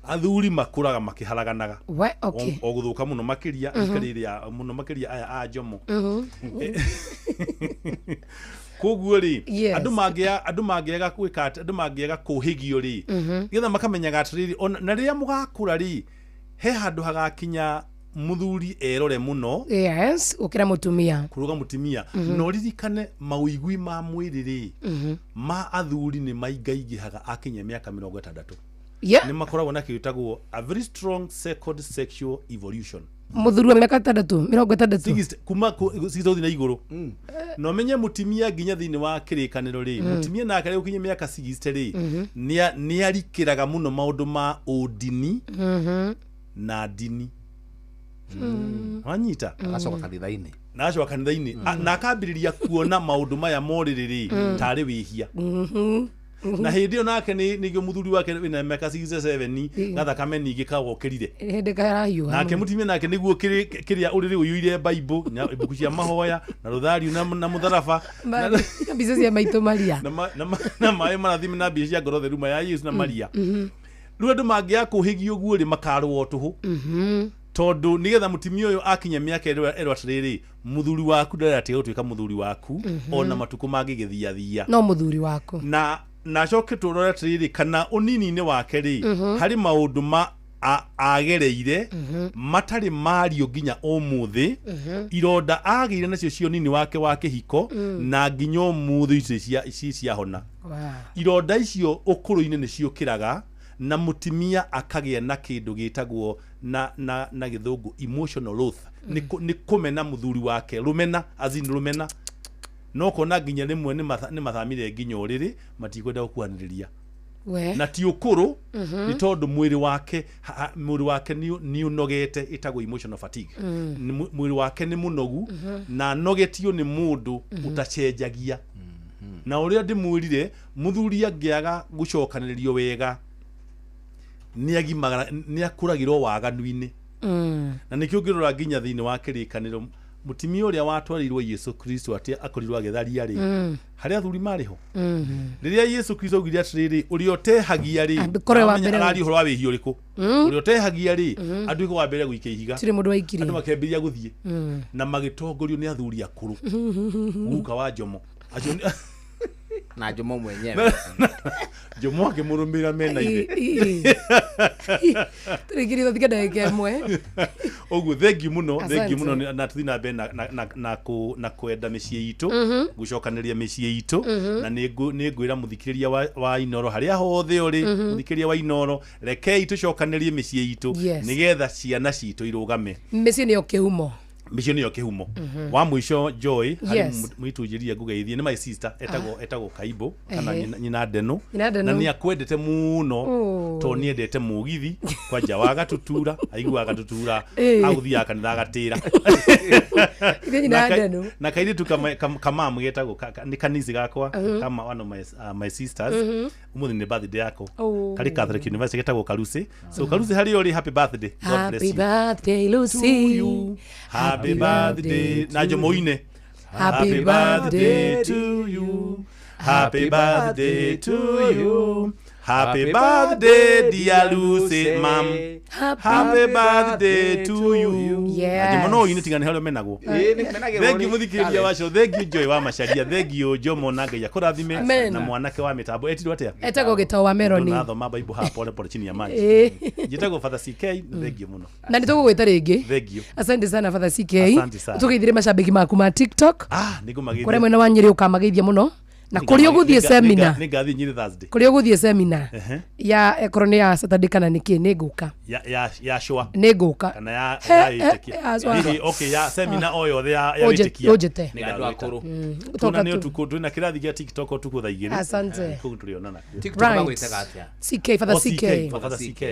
S5: athuri makũraga makĩharaganaga. O gũthũka mũno makĩria rĩrĩa mũno makĩria aya a Njomo. Koguo rĩ,
S2: Yes.
S5: andũ mangĩaga gwĩka atĩ, andũ mangĩaga kũhĩgio rĩ, nĩgetha makamenyaga atĩrĩrĩ, ona na rĩrĩa mũgakũra rĩ, he handũ hagakinya mũthuri erore mũno
S2: Yes, gũkĩra mũtumia.
S5: Kũrũga mũtumia. Na ũririkane mawĩigui ma mwĩrĩ rĩ, ma athuri nĩ maingaingĩhaga akinya mĩaka 60. Nĩ makoragwo na kĩndũ gĩtagwo a very strong second sexual evolution.
S2: Mũthuri wa mĩaka 60, 60.
S5: Kuma 60 gũthiĩ na igũrũ. Na ũmenye mũtumia nginya thĩinĩ wa kĩrĩkanĩro rĩ, mũtumia nake rĩ gũkinya mĩaka 60 rĩ, nĩ arikĩraga mũno maũndũ ma ũndini na ndini. Wanyita?
S3: Agacoka kanitha-inĩ.
S5: Na agacoka kanitha-inĩ. Na akambĩrĩria kuona maũndũ maya morĩrĩ rĩ, tarĩ wĩhia. Na hĩndĩ ĩyo nake nĩguo mũthuri wake wĩna mĩaka 67, gathakame ningĩ kagokĩrire.
S2: Hĩndĩ karahiũha
S5: Nake
S2: mũno.
S5: mũtumia nake nĩguo kĩrĩa ũrĩrĩ ũiyũire Bible, ibuku cia mahoya na rũthariũ na mũtharaba
S2: mbica cia maitũ Maria.
S5: Na maĩ marathime na mbia cia ngoro theru ma ya Yesu na Maria. Rĩu andũ mangĩaga kũhĩgio ũguo rĩ, makarũa o tũhũ. Tondũ nĩgetha mũtumia ũyũ akinya mĩaka ĩrĩa atĩrĩrĩ, mũthuri waku ndaratiga gũtuĩka mũthuri waku, ona matukũ mangĩgĩthiathia.
S2: No mũthuri waku.
S5: Na acoke tũrore atĩrĩrĩ, kana ũnini-inĩ wake rĩ, harĩ maũndũ ma agereire matarĩ mario nginya ũmũthĩ, ironda agĩire nacio cia ũnini wake wa kĩhiko, na nginya ũmũthĩ icio ciahona. Ironda icio ũkũrũ-inĩ nĩ ciũkĩraga, na mũtumia akagĩa na kĩndũ gĩtagwo na gĩthũngũ emotional loss. Nĩ kũmena mũthuri wake, rũmena, as in rũmena. No kona nginya rĩmwe nĩ mathamire nginya ũrĩrĩ, matikwenda gũkuhanĩrĩria. Na ti ũkũrũ, nĩ tondũ mwĩrĩ wake, mwĩrĩ wake nĩ ũnogete, ĩtagwo emotional fatigue. Nĩ mwĩrĩ wake nĩ mũnogu, na anogetio nĩ mũndũ ũtacenjagia. Na ũrĩa ndĩmwĩrire, mũthuri angĩaga gũcokanĩrĩrio wega, nĩ akũragĩrwo waganu-inĩ. Na nĩkĩo ũngĩrora nginya thĩinĩ wa kĩrĩkanĩro, mũtumia ũrĩa watwarirwo Yesu Kristo atĩ akorirwo agĩtharia rĩ, harĩa athuri marĩ ho. Rĩrĩa Yesu Kristo augire atĩrĩrĩ, ũrĩa ũtehagia rĩ,
S2: Andũ korwo wa
S5: amenya
S2: mbere
S5: araria ũhoro wa wĩhia ũrĩkũ? Ũrĩa ũtehagia rĩ, atuĩke wa mbere gũikia ihiga.
S2: Gũtirĩ mũndũ waikirie.
S5: Andũ makĩambĩrĩria gũthiĩ. Na magĩtongorio nĩ athuri akũrũ. Guka wa Jomo. Acio nĩ
S3: Na Jomo mwenyewe.
S5: Jomo akĩmũrũmĩrĩra mena ithe.
S2: Tũrĩkĩrie tũthike ndagĩka ĩmwe.
S5: Ũguo thengiũ mũno, thengiũ mũno
S2: Asante.
S5: na tũthiĩ na mbere na kwenda mĩciĩ itũ, gũcokanĩrĩria mĩciĩ itũ, na nĩ ngwĩra mũthikĩrĩria wa Inoro harĩa hothe ũrĩ, mũthikĩrĩria wa Inoro, rekei tũcokanĩrie mĩciĩ itũ, nĩgetha ciana citũ irũgame.
S2: Mĩciĩ nĩyo kĩhumo.
S5: Mĩciĩ nĩyo kĩhumo. Wa mũico Joy, harĩ mũitũ njĩrire ngũgeithie, nĩ my sister, etagwo Kaibo, kana nyina Ndeno.
S2: Nyina Ndeno.
S5: Na nĩ akwendete mũno, tondũ nĩ endete mũgithi, kwanja wa Gatutura, aiguaga Gatutura, agũthiaga kanitha agatĩra.
S2: Ithe nyina Ndeno.
S5: Na kairĩtu kamamu getagwo nĩ kanisi gakwa, kama one of my sisters. Ũmũthĩ nĩ birthday yako. Karĩ Catholic University getagwo Karusi. So Karusi harĩa ũrĩ, happy birthday. God bless
S2: Happy
S5: you.
S2: birthday Lucy.
S5: Happy birthday. Na Jomoine.
S2: Happy birthday
S5: to you. Happy birthday to you. Happy birthday dear Lucy ma'am. Happy birthday to you.
S2: Yes.
S5: Jomo no ine tigane harĩa menagwo.
S3: Ĩĩ, nĩ menagĩrwo
S5: Thengiũ
S3: rĩ.
S5: mũthikĩrĩria wacio, thengiũ Joy wa Macharia, thengiũ Jomo na Ngai akũrathime,
S2: Amen.
S5: na mwanake wa mĩtambo etirwo atĩa?
S2: Etagwo Gĩtau wa Meroni.
S5: Ndathoma Bible haha pole pole chini ya maji. Njĩtagwo Father CK, na thengiũ mũno.
S2: Na nĩ tũgũgwĩta rĩngĩ.
S5: Thengiũ.
S2: Asante sana Father CK.
S5: Asante sana.
S2: Tũgeithire macambĩki maku ma TikTok.
S5: Nĩngũmageithia.
S2: Kũrĩa mwena wa Nyĩrĩ ũkamageithia mũno. Na kũrĩa ũgũthiĩ seminar.
S5: Nĩngathiĩ Nyĩrĩ Thursday.
S2: Kũrĩa ũgũthiĩ seminar. Ya ĩkorwo nĩ ya Saturday kana nĩ kĩ, nĩ ngũka.
S5: Ya shwa.
S2: Nĩ ngũka.
S5: Kana ya
S2: He,
S5: ya
S2: he,
S5: wĩtĩkia.
S2: ya shwa.
S5: Hihi, okay, ya seminar o yothe ya wĩtĩkia.
S2: Ũnjĩte.
S5: Nĩ
S3: Ya andũ
S5: ngagwĩta.
S3: akũrũ.
S5: Tuonane
S2: Toka tu.
S5: ũtukũ, twĩna kĩrathi gĩa TikTok ũtukũ thaa 2.
S2: Asante.
S5: Kũu tũrĩonana kuo.
S3: TikTok
S2: Right.
S3: magwĩtaga atĩa?
S2: CK, Father
S5: O,
S2: CK.
S5: Father CK.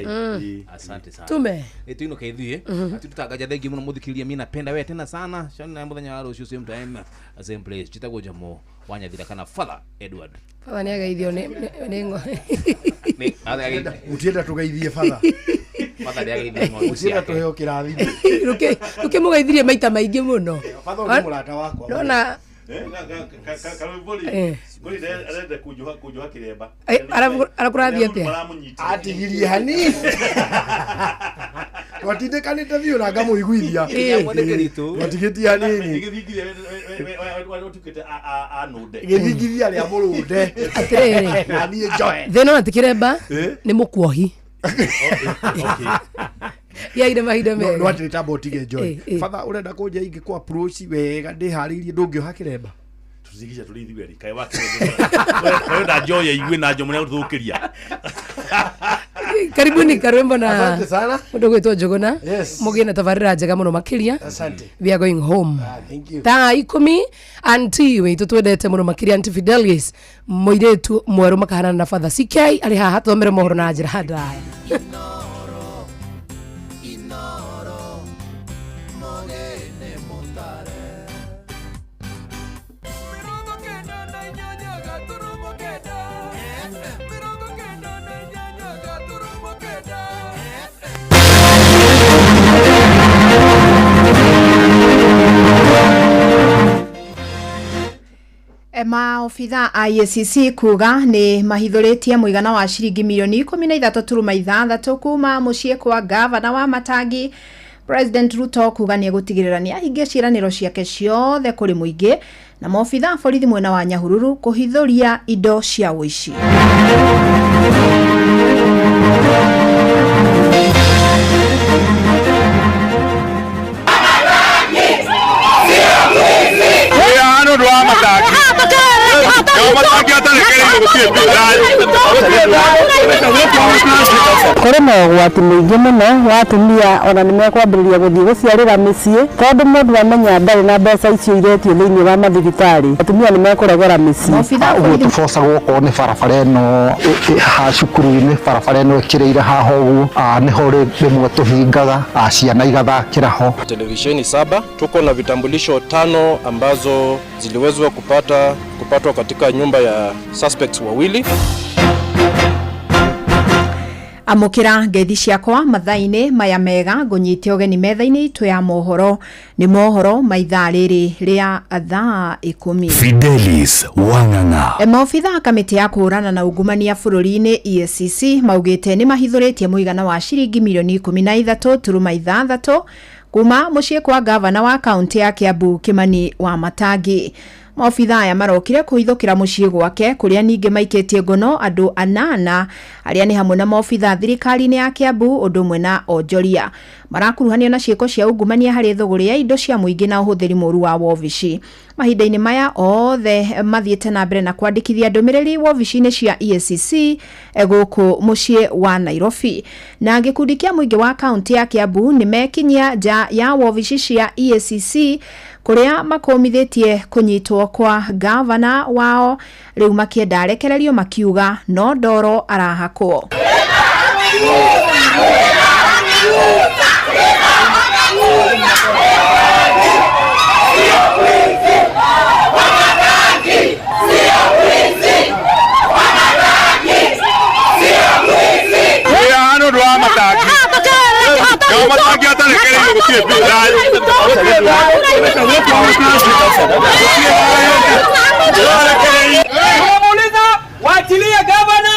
S3: Asante sana.
S2: Tume.
S3: Tuinuke ithuĩ. Atitutangaja thengiũ mũno mũthikĩrĩria, mi napenda we tena sana. Shona mũthenya wa rũciũ same time same place. Njĩtagwo Jomo wa Nyathira kana Father Edward.
S2: Father nĩ ageithio nĩ
S3: Nĩ ageithio.
S22: Gũtienda tũgeithie Father.
S3: Father nĩ ageithie ng'ondu
S22: Gũtienda
S3: ciake.
S22: tũheo kĩrathimo.
S2: Rũkĩmũgeithirie maita maingĩ mũno.
S22: Father nĩ mũrata wakwa.
S2: Nona
S5: Karwĩmbo rĩ, ngũri arenda kunjoha kĩremba.
S2: Arakũrathia atĩa?
S22: Atigirie hanini. Twatindĩkanĩte biũ na ngamũiguithia. Twatigĩtie hanini.
S5: Gĩthingithia ũtuĩkĩte anũnde.
S22: Gĩthingithia rĩa mũrũnde.
S2: Atĩrĩrĩ.
S22: Na niĩ njoe.
S2: Thĩna ona ti kĩremba, nĩ mũkuohi. Yaire mahinda
S22: No
S2: mega.
S22: no atĩrĩ tamba ũtige njoe.
S2: Eh.
S22: Batha ũrenda kũnja ingĩ kũ approach wega ndĩharĩirie ndũngĩoha kĩremba.
S5: Tũtigica tũrĩ ithuerĩ kaĩ wakĩrenda njoya igue na njomo nĩagũtũthũkĩria.
S2: Karibuni Karwimbo na
S22: Asante sana.
S2: Mũndũ gwĩtwo Njũgũna.
S22: Yes.
S2: Mũgĩe na tabarĩra njega mũno makĩria.
S22: Asante.
S2: We are going home.
S22: Thank you.
S2: Thaa 10 anti witũ twendete mũno makĩria, anti Fidelis, mũirĩtu mwerũ makahanana na Father CK arĩ haha thomere mohoro na njĩra ndaya.
S10: Maobitha a EACC kuga nĩ mahithũrĩtie mũigana wa ciringi mirioni 13.6 kuma mũciĩ kwa gavana wa Matangi. President Ruto kuga nĩ egũtigĩrĩra nĩ ahingia ciĩranĩro ciake ciothe kũrĩ mũingĩ, na maobitha a borithi mwena wa Nyahururu kũhithũria indo cia ũici.
S7: Hano ndå wa matangi matangi atarekereirio gũtirĩ.
S8: Kũrĩ na ũgwati mũingĩ mũno wa atumia ona nĩ mekwambĩrĩria gũthiĩ gũciarĩra mĩciĩ tondũ mũndũ amenya ndarĩ na mbeca icio iretio thĩinĩ wa mathibitarĩ, atumia nĩ mekũregera mĩciĩ.
S23: Ũguo tũbocagwo okorwo nĩ barabara ĩno haha cukuru-inĩ, barabara ĩno ĩkĩrĩire haha ũguo, nĩho rĩmwe tũhingaga, ciana igathakĩra ho.
S11: Televisheni 7, tuko na vitambulisho 5 ambazo ziliwezwa kupatwa katika nyumba ya suspects wawili.
S10: Amũkĩra ngeithi ciakwa mathaa-inĩ maya mega, ngũnyite ũgeni metha-inĩ itũ ya mohoro. Nĩ mohoro ma ithaa rĩrĩ rĩa thaa 10.
S13: Fidelis Wang'ang'a.
S10: Maobitha a kamĩtĩ ya kũhũrana na ungumania bũrũri-inĩ EACC maugĩte nĩ mahithũrĩtie mũigana wa ciringi mirioni 13.6 kuma mũciĩ kwa gavana wa kaũntĩ ya Kiambu Kimani wa Matangi. Maobitha aya marokire kũhithũkĩra mũciĩ gwake kũrĩa ningĩ maikĩtie ngono andũ 8 arĩa nĩ hamwe na maobitha thirikari-inĩ ya Kiambu ũndũ ũmwe na onjoria marakuruhanio na ciĩko cia ungumania harĩ thũgũrĩ ya indo cia mũingĩ na ũhũthĩri mũru wa wobici. Mahinda-inĩ maya othe mathiĩte na mbere na kwandĩkithia ndũmĩrĩri wobici-inĩ cia EACC gũkũ mũciĩ wa Nairobi. Na gĩkundi kĩa mũingĩ wa kaũntĩ ya Kiambu nĩ mekinyia nja ya wobici cia EACC kũrĩa makũmithĩtie kũnyitwo kwa gavana wao, rĩu makĩenda arekererio makiuga no ndoro arahakwo.
S7: Hano ndå wa matangi matangi atarekereirio gũtirĩ.
S12: Tunamuuliza waachilie gavana.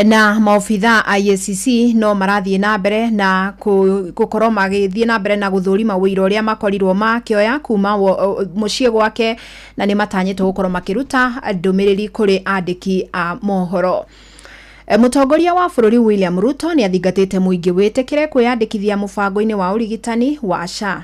S10: Na maobitha a EACC no marathiĩ na mbere na gũkorwo magĩthiĩ na mbere na gũthũrima ũira ũrĩa makorirwo makĩoya kuma mũciĩ gwake, na nĩ matanyĩtwo gũkorwo makĩruta ndũmĩrĩri kũrĩ andĩki a mohoro. Mũtongoria wa bũrũri William Ruto nĩ athingatĩte mũingĩ wĩtĩkĩre kwĩyandĩkithia mũbango-inĩ wa ũrigitani wa SHA.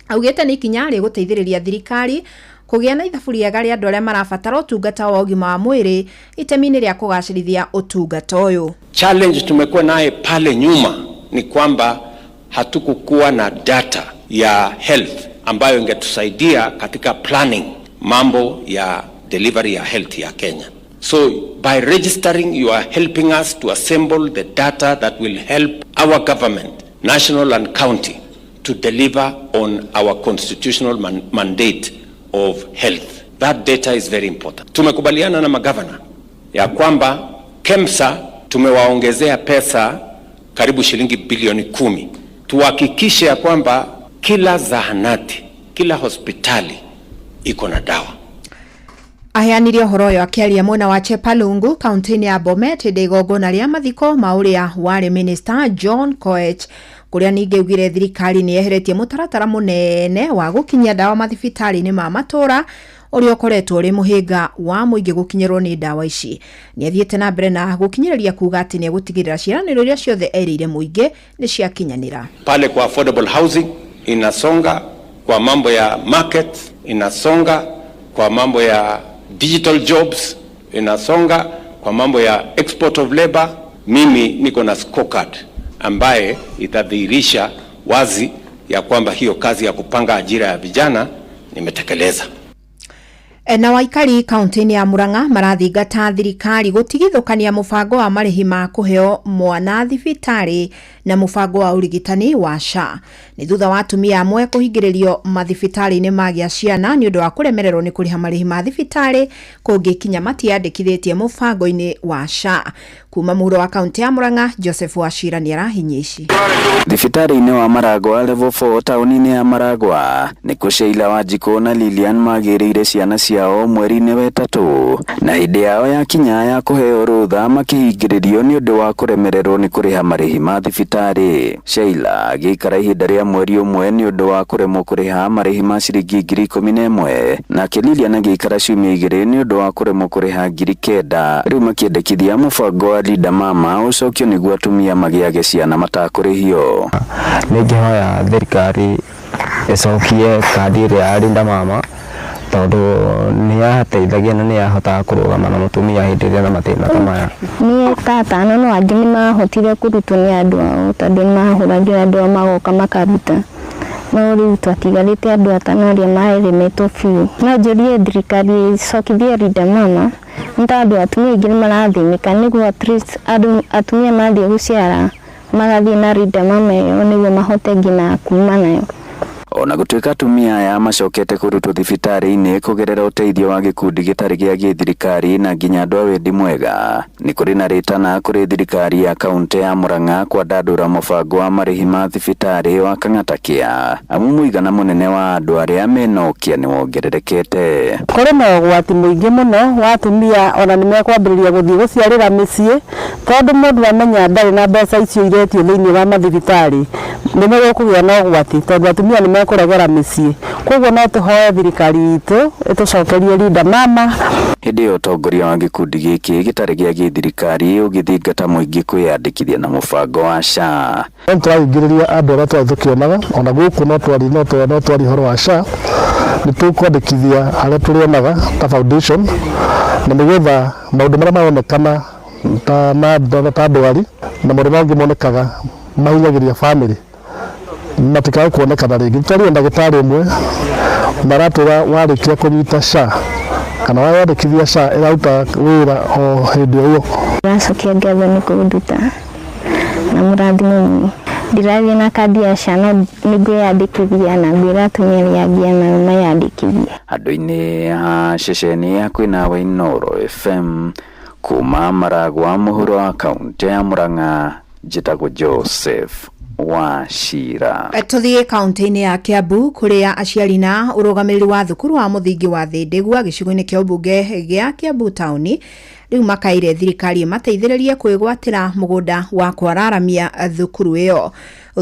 S10: Augĩte nĩ ikinya rĩgũteithĩrĩria thirikari kũgĩa na ithabu rĩega rĩa andũ arĩa marabatara ũtungata wa ũgima wa mwĩrĩ itemi-inĩ rĩa kũgacĩrithia ũtungata ũyũ.
S9: Challenge tumekuwa naye pale nyuma ni kwamba hatukukuwa na data ya health ambayo ingetusaidia katika planning mambo ya delivery ya health ya Kenya. So by registering you are helping us to assemble the data that will help our government, national and county, to deliver on our constitutional mandate of health. That data is very important. Tumekubaliana na magavana ya kwamba KEMSA tumewaongezea pesa karibu shilingi bilioni 10. Tuhakikishe ya kwamba kila zahanati, kila hospitali iko na dawa.
S10: Aheanire ũhoro ũyũ akĩaria mwena wa Chepalungu kaunti-inĩ ya Bomet hĩndĩ ya igongona rĩa mathiko ma ũrĩa warĩ minista John Koech, kũrĩa ningĩ augire thirikari nĩ yeheretie mũtaratara mũnene wa gũkinyia ndawa mathibitarĩ-inĩ ma matũũra ũrĩa ũkoretwo ũrĩ mũhĩnga wa mũingĩ gũkinyĩrwo nĩ ndawa ici. Nĩ athiĩte na mbere na gũkinyĩrĩria kuga atĩ nĩ egũtigĩrĩra ciĩranĩro iria ciothe erĩire mũingĩ nĩ ciakinyanĩra.
S9: Pale kwa affordable housing inasonga, kwa mambo ya market inasonga, kwa mambo ya digital jobs inasonga, kwa mambo ya export of labor. Mimi niko na scorecard ambaye itadhihirisha wazi ya kwamba hiyo kazi ya kupanga ajira ya vijana nimetekeleza.
S10: Na waikari kaunti-inĩ ya Murang'a marathingata thirikari gũtigithũkania mũbango wa marĩhi ma kũheo mwana thibitarĩ na mũbango wa ũrigitani wa SHA. Nĩ thutha wa atumia amwe kũhingĩrĩrio mathibitarĩ-inĩ magĩa ciana nĩ ũndũ wa kũremererwo nĩ kũrĩha marĩhi ma thibitarĩ kũngĩkinya matiandĩkithĩtie mũbango-inĩ wa SHA. Kuma mũhuro wa kaunti ya Murang'a, Joseph Wachira nĩ arahinyia ici.
S14: Thibitarĩ-inĩ wa Maragwa level 4 taũni-inĩ ya Maragwa nĩkuo Sheila Wanjikũ na Lilian magĩrĩire ciana ciao mweri-inĩ wa ĩtatũ, na hĩndĩ yao yakinya ya kũheo rũtha makĩhingĩrĩrio nĩ ũndũ wa kũremererwo nĩ kũrĩha marĩhi ma thibitarĩ. Sheila agĩikara ihinda rĩa mweri ũmwe nĩ ũndũ wa kũremwo kũrĩha marĩhi ma ciringi 11,000, nake Lilian agĩikara ciumia 2 nĩ ũndũ wa kũremwo kũrĩha 9,000. Rĩu makĩendekithia mũbango wa Linda Mama ũcokio nĩguo atumia magĩage ciana matakũrĩhio.
S16: Nĩngĩhoya thirikari ĩcokie kandi ĩrĩa ya Linda Mama tondũ nĩ yateithagia na nĩ yahotaga kũrũgama na mũtumia hĩndĩ ĩrĩa na mathĩna ta maya.
S17: Niĩ ta atano no angĩ nĩ mahotire kũrutwo nĩ andũ ao tondũ nĩ mahũragĩra andũ ao magoka makaruta, no rĩu twatigarĩte andũ atano arĩa maremetwo biũ. No njũrie thirikari ĩcokithie Linda Mama nĩ tondũ atumia aingĩ nĩ marathĩnĩka, nĩguo at least andũ atumia mathiĩ gũciara magathiĩ na Linda Mama ĩyo nĩguo mahote nginya kuma nayo.
S14: Ona gũtuĩka atumia aya macokete kũrutwo thibitarĩ-inĩ kũgerera ũteithio wa gĩkundi gĩtarĩ gĩa gĩthirikari na nginya andũ a wendi mwega, nĩ kũrĩ na rĩtana kũrĩ thirikari ya kaunti ya Murang'a kwandandũra mũbango wa marĩhi ma thibitarĩ wa Kang'ata Care, amu mũigana mũnene wa andũ arĩa mena ũkĩa nĩ wongererekete.
S8: Kũrĩ na ũgwati mũingĩ mũno wa atumia ona nĩ mekwambĩrĩria gũthiĩ gũciarĩra mĩciĩ tondũ mũndũ amenya ndarĩ na mbeca icio iretio thĩinĩ wa mathibitarĩ, nĩ megũkũgĩa na ũgwati tondũ atumia nĩ mekũregera mĩciĩ. Koguo no tũhoe thirikari itũ ĩtũcokerie Linda Mama.
S14: Hĩndĩ ĩyo ũtongoria wa gĩkundi gĩkĩ gĩtarĩ gĩa gĩthirikari ũgĩthingata mũingĩ kwĩyandĩkithia na mũbango wa SHA.
S24: No tũraingĩrĩria andũ arĩa twarĩ tũkĩonaga ona gũkũ no twari no twari ũhoro wa SHA, nĩ tũkwandĩkithia arĩa tũrĩonaga ta foundation na nĩgetha maũndũ marĩa maronekana ta ta ndwari na maũndũ mangĩ monekaga mahinyagĩrĩria family matikae kuonekana rĩngĩ. Twarĩ ndagĩtarĩ ũmwe maratwĩra warĩkia kũnyita SHA kana wayandĩkithia SHA ĩraruta wĩra o hĩndĩ o ĩyo.
S17: Ndĩracokia ngatho nĩ kũnduta na mũrathimo mũno. Ndirathiĩ na kandi ya SHA no nĩ ngwĩyandĩkithia na ngwĩra atumia arĩa angĩ onao meyandĩkithie.
S14: Andũ-inĩ a ceceni ya kwĩna wa Inooro FM kuma Maragwa mũhuro wa kaunti ya Murang'a, njĩtagwo Joseph Wachira.
S10: Tũthiĩ kaunti-inĩ ya Kiambu kũrĩa aciari na ũrũgamĩrĩri wa thukuru wa mũthingi wa Thĩndĩgua gĩcigo-inĩ kĩa ũmbunge gĩa Kiambu taũni rĩu makaire thirikari ĩmateithĩrĩrie kwĩgwatĩra mũgũnda wa kwararamia thukuru ĩyo.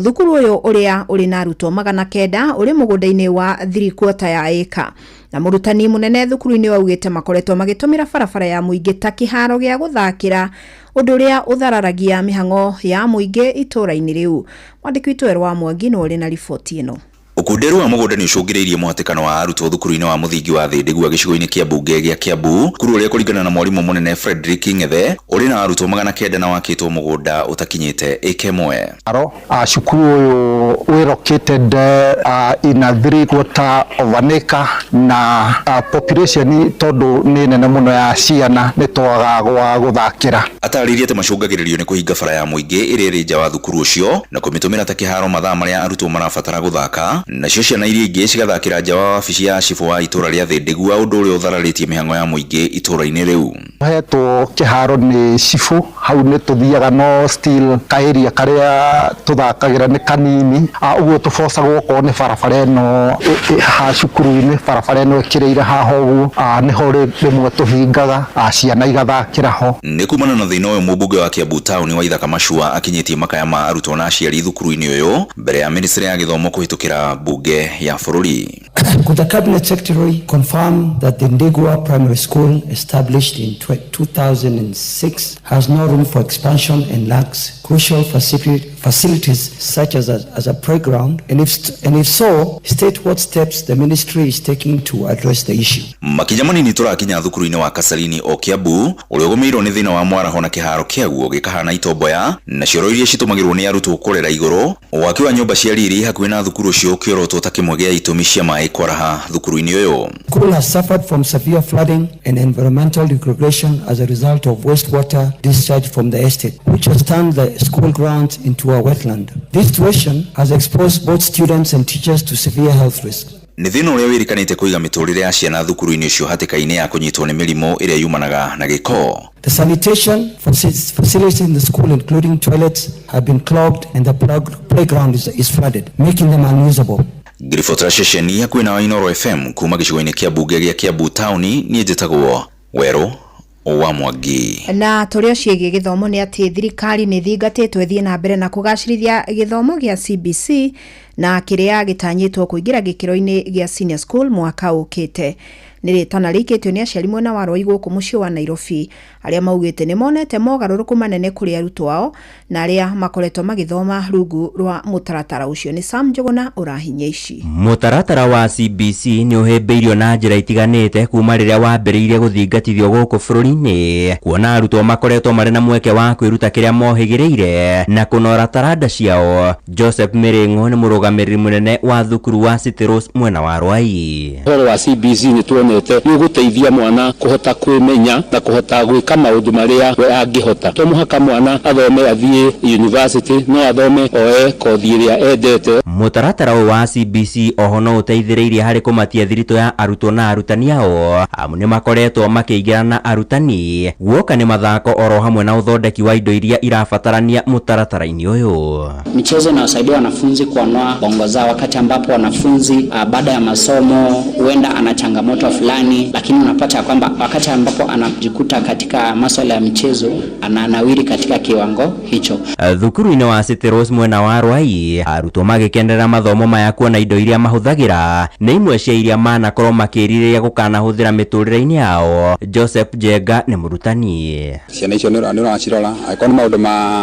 S10: Thukuru ũyũ ũrĩa ũrĩ na arutwo 900 ũrĩ mũgũnda-inĩ wa 3/4 ya ĩka, na mũrutani mũnene thukuru-inĩ augĩte makoretwo magĩtũmĩra barabara ya mũingĩ ta kĩharo gĩa gũthakĩra, ũndũ ũrĩa ũthararagia mĩhang'o ya mũingĩ itũũra-inĩ rĩu. Mwandĩki witũ Erwa wa Mwangi nĩwe ũrĩ na riboti ĩno.
S25: Ũkunderu wa mũgũnda nĩ ũcũngĩrĩirie mũhatĩkano wa arutwo thukuru-inĩ wa mũthingi wa Thĩndĩgua gĩcigo-inĩ kĩa mbunge gĩa Kiambu, thukuru ũrĩa kũringana na mwarimũ mũnene Frederick Ng'ethe ũrĩ na arutwo 900 na wakĩtwo mũgũnda ũtakinyĩte ĩka ĩmwe.
S23: Aro cukuru ũyũ wĩ located in a 3/4 of an acre na population tondũ nĩ nene mũno ya ciana nĩ twagaga gwa gũthakĩra.
S25: Atarĩirie atĩ macũngagĩrĩrio nĩ kũhinga bara ya mũingĩ ĩrĩa ĩrĩ nja wa thukuru ũcio na kũmĩtũmĩra ta kĩharo mathaa marĩa arutwo marabatara gũthaka, Nacio ciana iria ingĩ cigathakĩra nja wa wabici ya cibũ wa itũra rĩa Thindigua, ũndũ ũrĩa ũthararĩtie mĩhang'o ya mũingĩ itũra-inĩ rĩu.
S23: Hetwo kĩharo nĩ cibũ, hau nĩ tũthiaga, no still kaĩria karĩa tũthakagĩra nĩ kanini. Ũguo tũbocagwo okorwo nĩ barabara ĩno ha cukuru-inĩ, barabara ĩno ĩkĩrĩire haha ũguo, nĩho rĩmwe tũhingaga, ciana igathakĩra ho.
S25: Nĩ kumana na thĩna ũyũ, mũmbunge wa Kiambu Town Waithaka Machua akinyĩtie makaya ma arutwo na aciari thukuru-inĩ ũyũ mbere ya ministry ya gĩthomo kũhĩtũkĩra mbunge ya bũrũri.
S1: Could the Cabinet Secretary confirm that the Ndigua Primary School, established in 2006, has no room for expansion and lacks crucial facilities such as a playground? And if so, state what steps the ministry is taking to address the issue.
S25: Makinya manini tũrakinya thukuru-inĩ wa Kasarini o Kiambu, ũrĩa ũgũmĩirwo nĩ thĩna wa mwaraho na kĩharo kĩaguo gĩkahana itomboya na cioro iria citũmagĩrwo nĩ arutwo kũrera igũrũ. Waki wa nyũmba cia riri hakuhĩ na thukuru ũcio ũkĩorotwo ta kĩmwe gĩa itũmi cia maĩ kwaraha thukuru-inĩ ũyũ.
S1: School has suffered from severe flooding and environmental degradation as a result of wastewater discharge from the estate, which has turned the school grounds into a wetland. This situation has exposed both students and teachers to severe health risks.
S25: Nĩ thĩna ũrĩa wĩrĩkanĩte kũiga mĩtũrĩre ya ciana thukuru-inĩ ũcio hatĩka-inĩ ya kũnyitwo nĩ mĩrimũ ĩrĩa yumanaga na gĩko.
S1: The sanitation facilities in the school, including toilets, have been clogged and the playground is flooded, making them unusable.
S25: Ngĩribotera ceceni hakuhĩ na Inooro FM kuma gĩcigo-inĩ kĩa mbunge gĩa Kiambu taũni, niĩ njĩtagwo Werũ wa Mwangi.
S10: Na tũrĩ o ciĩgiĩ gĩthomo nĩ atĩ thirikari nĩ thingatĩtwo ĩthiĩ na mbere na kũgacĩrithia gĩthomo gĩa CBC na kĩrĩa gĩtanyĩtwo kũingĩra gĩkĩro-inĩ gĩa senior school mwaka ũkĩte. Nĩ rĩtana rĩikĩtio nĩ aciari mwena wa Rwai gũkũ mũciĩ wa Nairobi, arĩa maugĩte nĩ monete mogarũrũku manene kũrĩ arutwo ao na arĩa makoretwo magĩthoma rungu rwa mũtaratara ũcio. Nĩ Sam Njũgũna ũrahinyia ici.
S6: Mũtaratara wa CBC nĩ ũhĩmbĩirio na njĩra itiganĩte kuma rĩrĩa wambĩrĩirie gũthingatithio gũkũ bũrũri-inĩ, kuona arutwo makoretwo marĩ na mweke wa kwĩruta kĩrĩa mohĩgĩrĩire na kũnora taranda ciao. Joseph Mĩrĩng'o nĩ mũrũgamĩrĩri mũnene wa thukuru wa City Rose mwena wa Rwai.
S15: Ũhoro wa CBC nĩ tuonete nĩ ũgũteithia mwana kũhota kwĩmenya na kũhota gwĩka maũndũ marĩa we angĩhota. To mũhaka mwana athome athiĩ university, no athome oe kothi ĩrĩa endete.
S6: Mũtaratara ũyũ wa CBC oho no ũteithĩrĩirie harĩ kũmatia thiritũ ya arutwo na arutani ao, amu nĩ makoretwo makĩingĩrana na arutani guoka nĩ mathako oro hamwe na ũthondeki wa indo iria irabatarania mũtaratara-inĩ ũyũ.
S18: Michezo inawasaidia wanafunzi kuanoa bongo zao wakati ambapo wanafunzi baada ya masomo huenda ana changamoto fulani, lakini unapata ya kwamba wakati ambapo anajikuta katika masuala ya michezo ananawiri katika kiwango hicho.
S6: Thukuru-inĩ wa City Rose mwena wa Rwai, arutwo magĩkenerera mathomo maya kuona indo iria mahũthagĩra nĩ imwe cia iria manakorwo makĩrirĩria gũkanahũthĩra mĩtũrĩre-inĩ yao. Joseph Jenga nĩ mũrutani.
S19: Ciana icio nĩ ũracirora, angĩkorwo nĩ maũndũ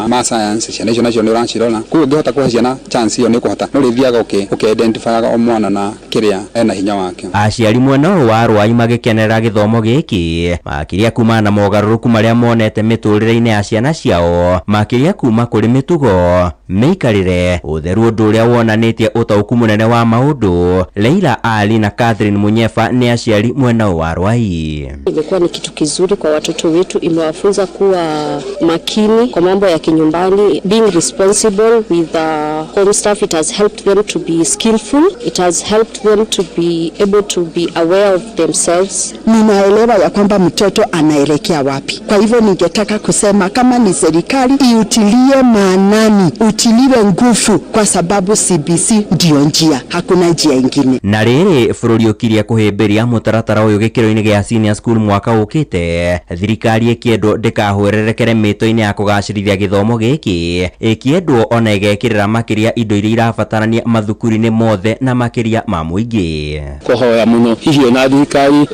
S19: ma science, ciana icio nacio nĩ ũracirora. Koguo ũngĩhota kũhe ciana chance ĩyo nĩ ũkũhota, no rĩthiaga ũkĩ-identifyaga o mwana na kĩrĩa ena hinya wake.
S6: Aciari mwena ũyũ wa Rwai magĩkenerera gĩthomo gĩkĩ makĩria kumana na mogarũrũku marĩa monete mĩtũrĩre-inĩ ya ciana ciao, makĩria kuma kũrĩ mĩtugo, mĩikarĩre, ũtheru, ũndũ ũrĩa wonanĩtie ũtaũku mũnene wa maũndũ. Leila Ali na Catherine Munyefa nĩ aciari mwena ũyũ wa Rwai.
S26: Imekuwa ni kitu kizuri kwa watoto wetu, imewafunza kuwa makini kwa mambo ya kinyumbani, being responsible with the home stuff. It has helped them to be skillful. It has helped them to be able to be aware of themselves.
S27: Ninaelewa ya kwamba mtoto anaelekea wapi. Kwa hivyo ningetaka kusema kama ni serikali iutilie maanani, utiliwe nguvu, kwa sababu CBC ndiyo njia, hakuna njia ingine.
S6: Na rĩrĩ bũrũri ũkirie kũhĩmbĩria mũtaratara ũyũ gĩkĩro-inĩ gĩa senior school mwaka ũkĩte, thirikari ĩkĩendwo ndĩkahwererekere mĩto-inĩ ya kũgacĩrithia gĩthomo gĩkĩ, ĩkĩendwo ona ĩgekĩrĩra makĩria indo iria irabatarania mathukuru-inĩ mothe na makĩria ma mũingĩ.
S15: Kũhoya mũno hihi ona thirikari,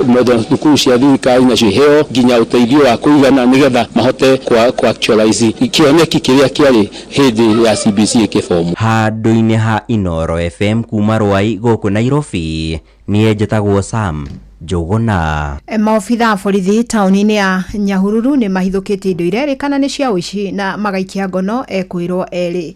S15: thukuru cia thirikari nacio iheo nginya ũteithio wa kũigana nĩgetha mahote kwa actualize kĩoneki kĩrĩa kĩarĩ hĩndĩ ya CBC ĩkĩbomwo.
S6: Handũ-inĩ ha Inooro FM kuma Rwai gũkũ Nairobi, niĩ njĩtagwo Sam Njũgũna.
S10: Maobitha a borithi taũni-inĩ ya Nyahururu nĩ mahithũkĩtie indo irerĩkana nĩ cia ũici na magaikia ngono ekwĩrwo erĩ.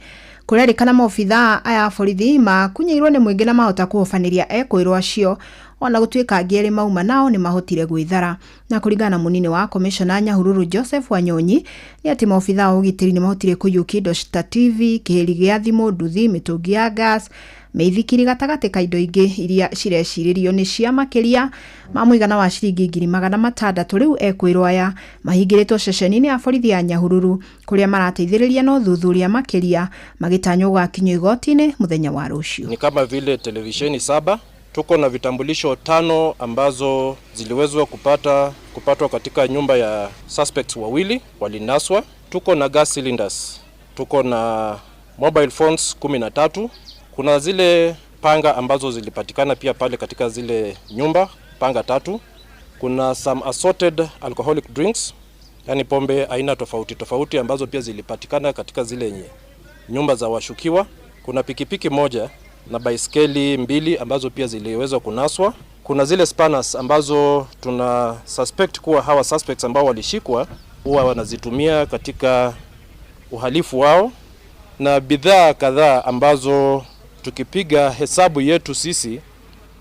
S10: Kũrerĩkana maobitha aya a borithi makunyĩirwo nĩ mũingĩ na mahota kũhobanĩria ekwĩrwo acio, ona gũtuĩka angĩ erĩ mauma nao nĩ mahotire gwĩthara. Na kũringana na mũnini wa komishona Nyahururu Joseph Wanyonyi nĩ atĩ maobitha a ũgitĩri nĩ mahotire kũiyũkia indo ta TV, kĩhĩri gĩa thimũ, nduthi, mĩtũngi ya gas Mĩithikiri gatagatĩ ka indo ingĩ iria cirecirĩrio nĩ cia makĩria ma mũigana wa ciringi 600,000. Rĩu ekwĩrwo aya mahingĩrĩtwo ceceni-inĩ ya borithi ya Nyahururu kũrĩa marateithĩrĩria na ũthuthuria makĩria, magĩtanywo gũgakinyio igoti-inĩ mũthenya wa rũciũ.
S11: Ni kama vile televisheni 7, tuko na vitambulisho 5 ambazo ziliwezwa kupatwa katika nyumba ya suspects wawili walinaswa. Tuko na gas cylinders, tuko na mobile phones 13. Kuna zile panga ambazo zilipatikana pia pale katika zile nyumba, panga 3. Kuna some assorted alcoholic drinks, yani pombe aina tofauti tofauti ambazo pia zilipatikana katika zile nyumba za washukiwa. Kuna pikipiki moja na baiskeli 2 ambazo pia ziliweza kunaswa. Kuna zile spanners ambazo tuna suspect kuwa hawa suspects ambao walishikwa huwa wanazitumia katika uhalifu wao, na bidhaa kadhaa ambazo tukipiga hesabu yetu sisi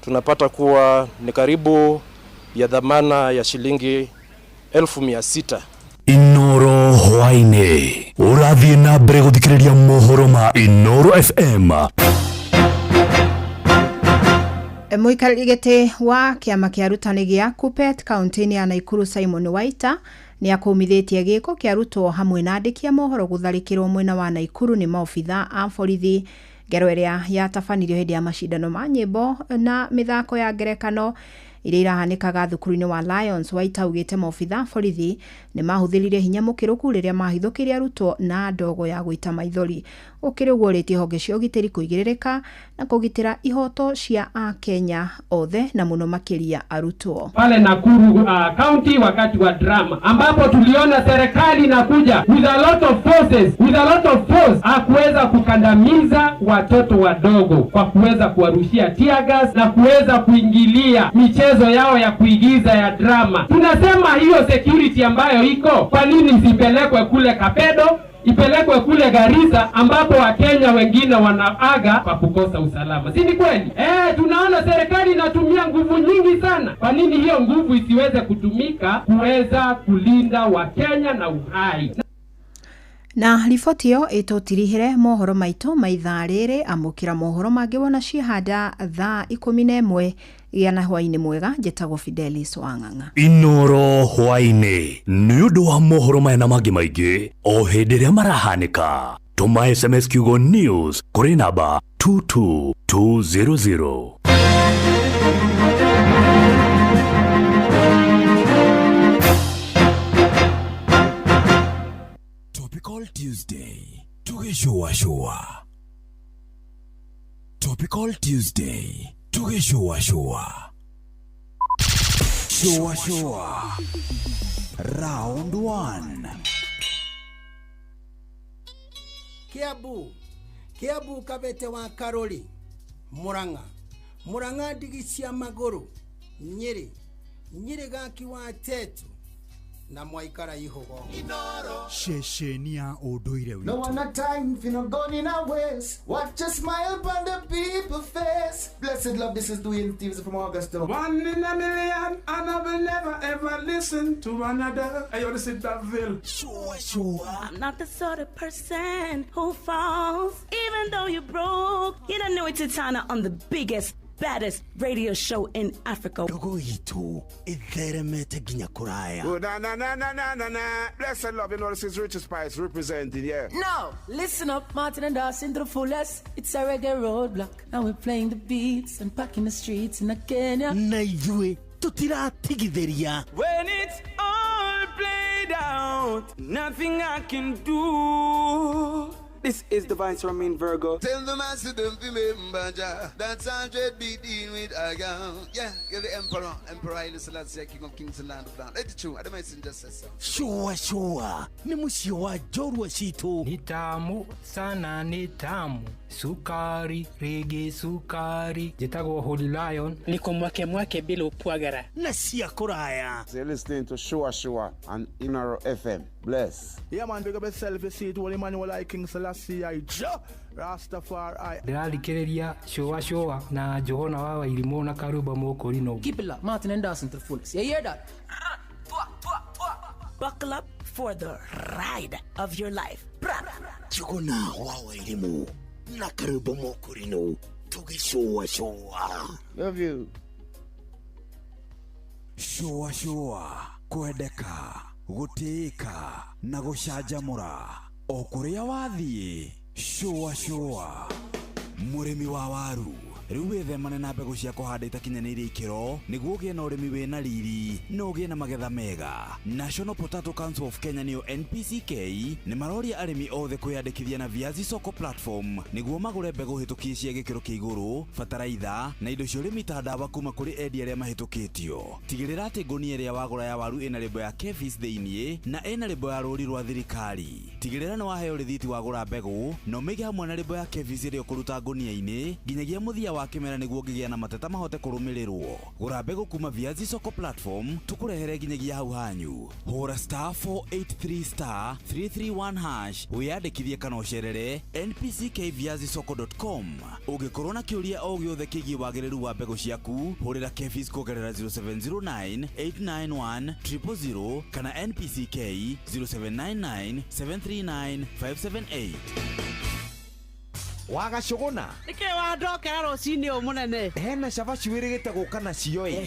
S11: tunapata kuwa ni karibu ya dhamana ya shilingi 600,000.
S13: Inoro hwaini urathie na mbere guthikiriria mohoro ma Inoro FM.
S10: Mũikarĩri gĩtĩ wa kĩama kĩa arutani gĩa KUPPET kaunti-inĩ ya Nakuru Simon Waita nĩ akũmithĩtie gĩko kĩa arutwo hamwe na andĩki a mohoro gũtharĩkĩrwo mwena wa Nakuru nĩ maobitha a borithi. Ngero ĩrĩa yatabanirio hĩndĩ ya macindano ma nyĩmbo na mĩthako ya ngerekano iria irahanĩkaga thukuru-inĩ wa Lions. Waita augĩte maobitha a borithi nĩ mahũthĩrire hinya mũkĩrũku rĩrĩa mahithũkĩire arutwo na ndogo ya gũita maithori. Gũkĩrĩ ũguo, ũrĩtie honge cia ũgitĩri kũigĩrĩrĩka na kũgitĩra ihoto cia Akenya othe na mũno makĩria arutwo.
S12: Pale Nakuru County wakati wa drama ambapo tuliona serikali inakuja with a lot of forces, with a lot of force hakuweza kukandamiza watoto wadogo kwa kuweza kuwarushia tear gas na kuweza kuingilia michezo yao ya kuigiza ya drama. Tunasema hiyo security ambayo iko, kwa nini isipelekwe kule Kapedo, ipelekwe kule Garissa ambapo Wakenya wengine wanaaga kwa kukosa usalama? Si ni kweli? Tunaona serikali inatumia nguvu nyingi sana. Kwa nini hiyo nguvu isiweze kutumika kuweza kulinda Wakenya na uhai?
S10: Na riboti ĩyo ĩtũtirihĩre mohoro maitũ ma ithaa rĩrĩ. Amũkĩra mohoro mangĩ wona ciahanda thaa 11. Gĩa na hwaĩ-inĩ mwega. Njĩtagwo Fidelis Wang'ang'a.
S13: Inoro hwaĩ-inĩ nĩ ũndũ wa mohoro maya na mangĩ maingĩ o hĩndĩ ĩrĩa marahanĩka. Tũma SMS kiugo news kũrĩ namba 22200.
S2: Topical Tuesday tugĩcũacũa. Topical Tuesday tugĩcũacũa. Shũa shũa round 1.
S3: Kiambu Kiambu Kabete wa Karori, Murang'a Murang'a ndigi cia magũrũ, Nyĩrĩ Nyĩrĩ gaki wa Tetu na mwaikara ihugo.
S2: Ceceni ya ũndũire
S4: No
S2: witũ.
S4: one a time if you not gone in a waste. Watch a smile upon the people face. Blessed love, this is Dwayne Stevens from Augusta.
S5: One in a million, and I will never ever listen to another. Hey, yo, this is Daville.
S2: Sure, sure.
S20: I'm not the sort of person who falls, even though you're broke. You don't know it's Titana on the biggest, baddest radio show in Africa.
S2: Ndogo itũ ĩtheremete nginya kũraya.
S5: Oh, na na na na na na na. Blessed love, you know this is Richard Spice representing, yeah.
S21: Now, listen up, Martin and Dawson to the fullest. It's a reggae roadblock. Now we're playing the beats and packing the streets in Kenya.
S2: Na ithuĩ tũtiratigithĩria.
S22: When it's all played out, nothing I can do. This is Divine Ramin Virgo.
S28: Tell the master don't remember Jah. That's 100 be dealing with a girl. Yeah, you're the emperor, Emperor Haile Selassie, King of Kings and Land of Land. It's true. I don't messenger says so.
S2: Shua shua nĩ mũciĩ wa njorua citũ.
S29: Ni tamu sana, ni tamu sukari rigi sukari. Njĩtagwo Holy Lion.
S30: Niko mwake mwake bila upwagara
S2: na cia kũraya.
S31: So you're listening to Shua Shua on Inoro FM. Bless.
S32: Yeah, man, big up yourself. You see it, Holy Emmanuel I, King Selassie I, Jah Rastafari.
S29: Ndĩrathikĩrĩria Shua Shua na Johana wa Wairimũ na Karũmba Mũkũrinũ.
S21: Keep it locked, Martin and Dawson to the fullest. You hear that?
S20: Buckle up for the ride of your life.
S2: Njuguna wa Wairimũ na Karũmba Mũkũrinũ Tũgĩcũacũa.
S31: Love you.
S1: Shũa shũa, kwendeka, gũtĩĩka na gũcanjamũra o kũrĩa wathiĩ. Shũa shũa. Mũrĩmi wa waru, rĩu wĩthemane na mbegũ cia kũhanda itakinyanĩirie ikĩro nĩguo ũgĩe na ũrĩmi wĩna riri na ũgĩe na magetha mega. National Potato Council of Kenya, nĩyo NPCK, nĩ maroria arĩmi othe kwĩyandĩkithia na Viazi Soko platform nĩguo magũre mbegũ hĩtũkie cia gĩkĩro kĩa igũrũ, bataraitha na indo cia ũrĩmi ta ndawa kuma kũrĩ endia arĩa mahĩtũkĩtio. Tigĩrĩra atĩ ngũnia ĩrĩa wagũra ya waru ĩna lebo ya KEPHIS thĩiniĩ na ĩna lebo ya rũri rwa thirikari. Tigĩrĩra nĩ waheo rĩthiti wagũra mbegũ na ũmĩige hamwe na lebo ya KEPHIS ĩrĩa ũkũruta ngũnia-inĩ nginyagia mũthia wa kĩmera nĩguo ũngĩgĩa na mateta mahote kũrũmĩrĩrwo. Gũra mbegũ kuma Viazi Soko platform, tũkũrehere nginyagia hau hanyu. Hũra *483*331# wĩyandĩkithie kana ũcerere npckviazisoko.com. Ũngĩkorwo na kĩũria o gĩothe kĩgiĩ wagĩrĩru wa mbegũ ciaku, hũrĩra KEPHIS kũgerera 0709 891 000 kana NPCK 0799 739 578.
S7: Wagacũgũna.
S8: Nĩkĩ wandokera rũcinĩ ũũ mũnene?
S7: Hena cabaci wĩrĩgĩte gũka nacio ĩ.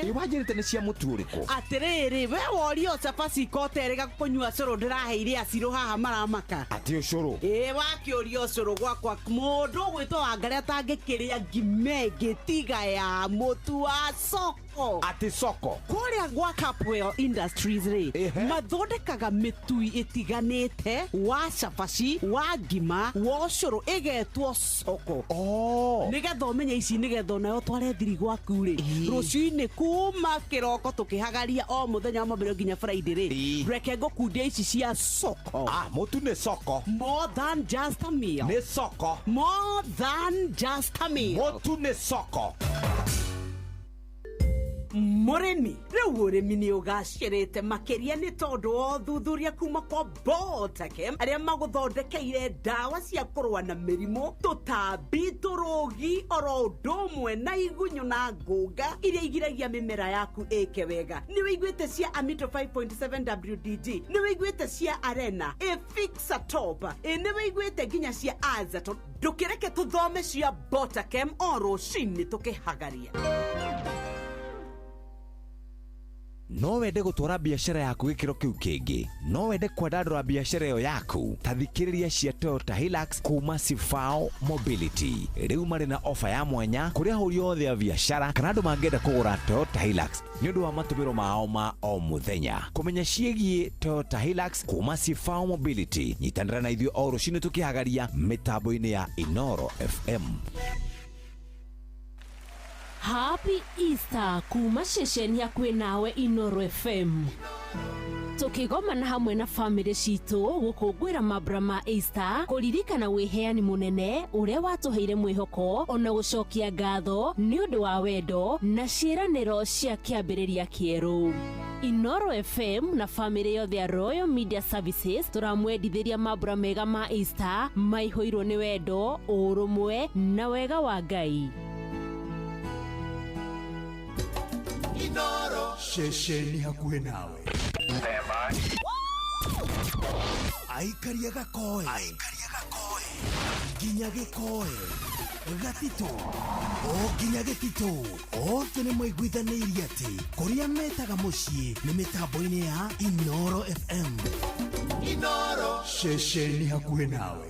S7: Ĩ wanjĩrĩte nĩ cia mũtu ũrĩkũ?
S8: Atĩrĩrĩ, we worio cabaci ikoterĩga kũnyua cũrũ ndĩraheire acirũ haha maramaka.
S7: Atĩ ũcũrũ?
S8: Ĩ wakĩũria ũcũrũ gwakwa, mũndũ ũgwĩtwo Wangarĩ atangĩkĩrĩa ngima ĩngĩ tiga ya mũtu wa soko.
S7: Atĩ soko?
S8: Kũrĩa gwa Capwell Industries rĩ, mathondekaga mĩtui ĩtiganĩte wa cabaci, wa ngima, wa ũcũrũ, ĩgetwo soko.
S7: Oh.
S8: Nĩgetha ũmenye ici, nĩgetha onawe ũtware thiri gwaku rĩ, rũcinĩ kuma kĩroko tũkĩhagaria o mũthenya wa Mwambĩrĩrio nginya Friday rĩ, reke ngũkundia ici cia soko.
S7: Ah, mũtu nĩ soko.
S8: More than just a meal.
S7: Nĩ soko.
S8: More than just a meal.
S7: Mũtu nĩ soko.
S8: Mũrĩmi, rĩu ũrĩmi nĩ ũgacĩrĩte makĩria nĩ tondũ wa ũthuthuria kuma kwa Botakem arĩa magũthondekeire ndawa cia kũrũa na mĩrimũ, tũtambi, tũrũgi, oro ũndũ ũmwe na igunyũ na ngũnga iria igiragia mĩmera yaku ĩke wega. Nĩ wĩiguĩte cia Amito 5.7 WDG, nĩ wĩiguĩte cia Arena, Efixa Top, nĩ wĩiguĩte nginya cia Azaton. Ndũkĩreke tũthome cia Botakem o rũcinĩ tũkĩhagaria.
S7: No wende gũtwara biacara yaku gĩkĩro kĩu kĩngĩ, no wende kwandandũra biacara ĩyo yaku, ta thikĩrĩria cia Toyota Hilux kuma Sifao Mobility. Rĩu marĩ na ofa ya mwanya kũrĩ ahũri othe a biacara kana andũ mangĩenda kũgũra Toyota Hilux nĩ ũndũ wa matũmĩro mao ma o mũthenya. Kũmenya ciĩgiĩ Toyota Hilux kuma Sifao Mobility, nyitanĩra na ithuĩ o rũcinĩ tũkĩhagaria mĩtambo-inĩ ya Inoro FM.
S9: Happy Easter kuma ceceni hakuhĩ nawe Inoro FM. Tũkĩgomana hamwe na bamĩrĩ citũ gũkũngũĩra mambura ma Easter, kũririkana wĩheani mũnene ũrĩa watũheire mwĩhoko ona gũcokia ngatho nĩ ũndũ wa wendo na ciĩranĩro cia kĩambĩrĩria kĩerũ. Inoro FM na bamĩrĩ yothe ya Royal Media Services tũramwendithĩria mambura mega ma Easter maihũirwo nĩ wendo, ũrũmwe na wega wa Ngai.
S2: Inoro. Ceceni hakuhĩ nawe. Aikaria gakoe nginya gĩkoe gatitũ o nginya gĩtitũ, othe nĩ maiguithanĩirie atĩ kũrĩa metaga mũciĩ nĩ mĩtambo-inĩ ya Inoro FM. Inoro. Ceceni hakuhĩ nawe.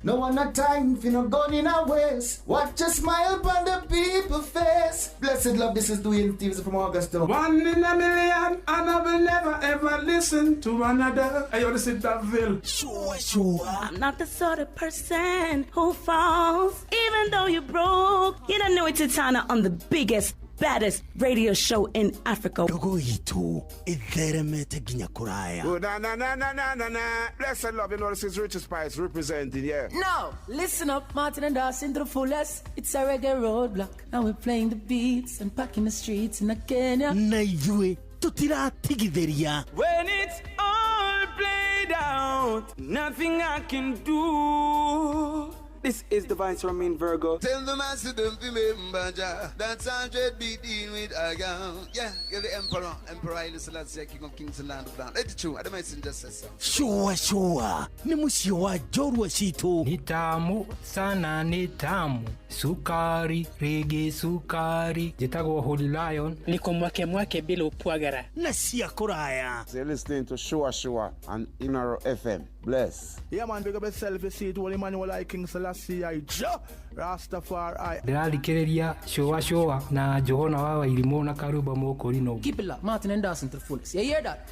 S4: No one not time for no gun in our waist. Watch a smile upon the people face. Blessed love, this is Dwayne Stevens from Augusta.
S5: One in a million, and I will never ever listen to another. Hey, yo, this is Daville.
S2: Sure, sure.
S20: I'm not the sort of person who falls, even though you're broke. You don't know it's Titana on the biggest, baddest radio show in Africa.
S2: Ndogo itu itheremete nginya kuraya.
S31: Oh, na na na na na na na. Blessed love, you know this is Richard Spice representing, yeah.
S21: No, listen up, Martin and Dawson to the fullest. It's a reggae roadblock. Now we're playing the beats and packing the streets in Kenya.
S2: Na ithuĩ tutiratigithĩria.
S22: When it's all played out, nothing I can do. This is the Vice Romain Virgo.
S28: Tell the master don't remember Jah. That's 100 be dealing with a girl. Yeah, you're the Emperor. Emperor Haile Selassie, King of Kings and Land of Land. It's true. I don't messenger says so.
S2: Shua shua ni muciĩ wa njorua citũ.
S29: Ni tamu sana, ni tamu sukari rege sukari. Njĩtagwo Holy Lion.
S30: Niko mwake mwake bila upwagara
S2: na cia kũraya.
S31: You're listening to Shua Shua on Inoro FM. Bless.
S32: Yeah, man, big up yourself. You see it, Holy Emmanuel I, King Selassie I, Jah Rastafari.
S29: Ndĩrathikĩrĩria Shua Shua na Johana wa Wairimũ na Karuba Mũkũrinũ.
S21: Keep it locked, Martin and Dawson to the fullest. You hear that?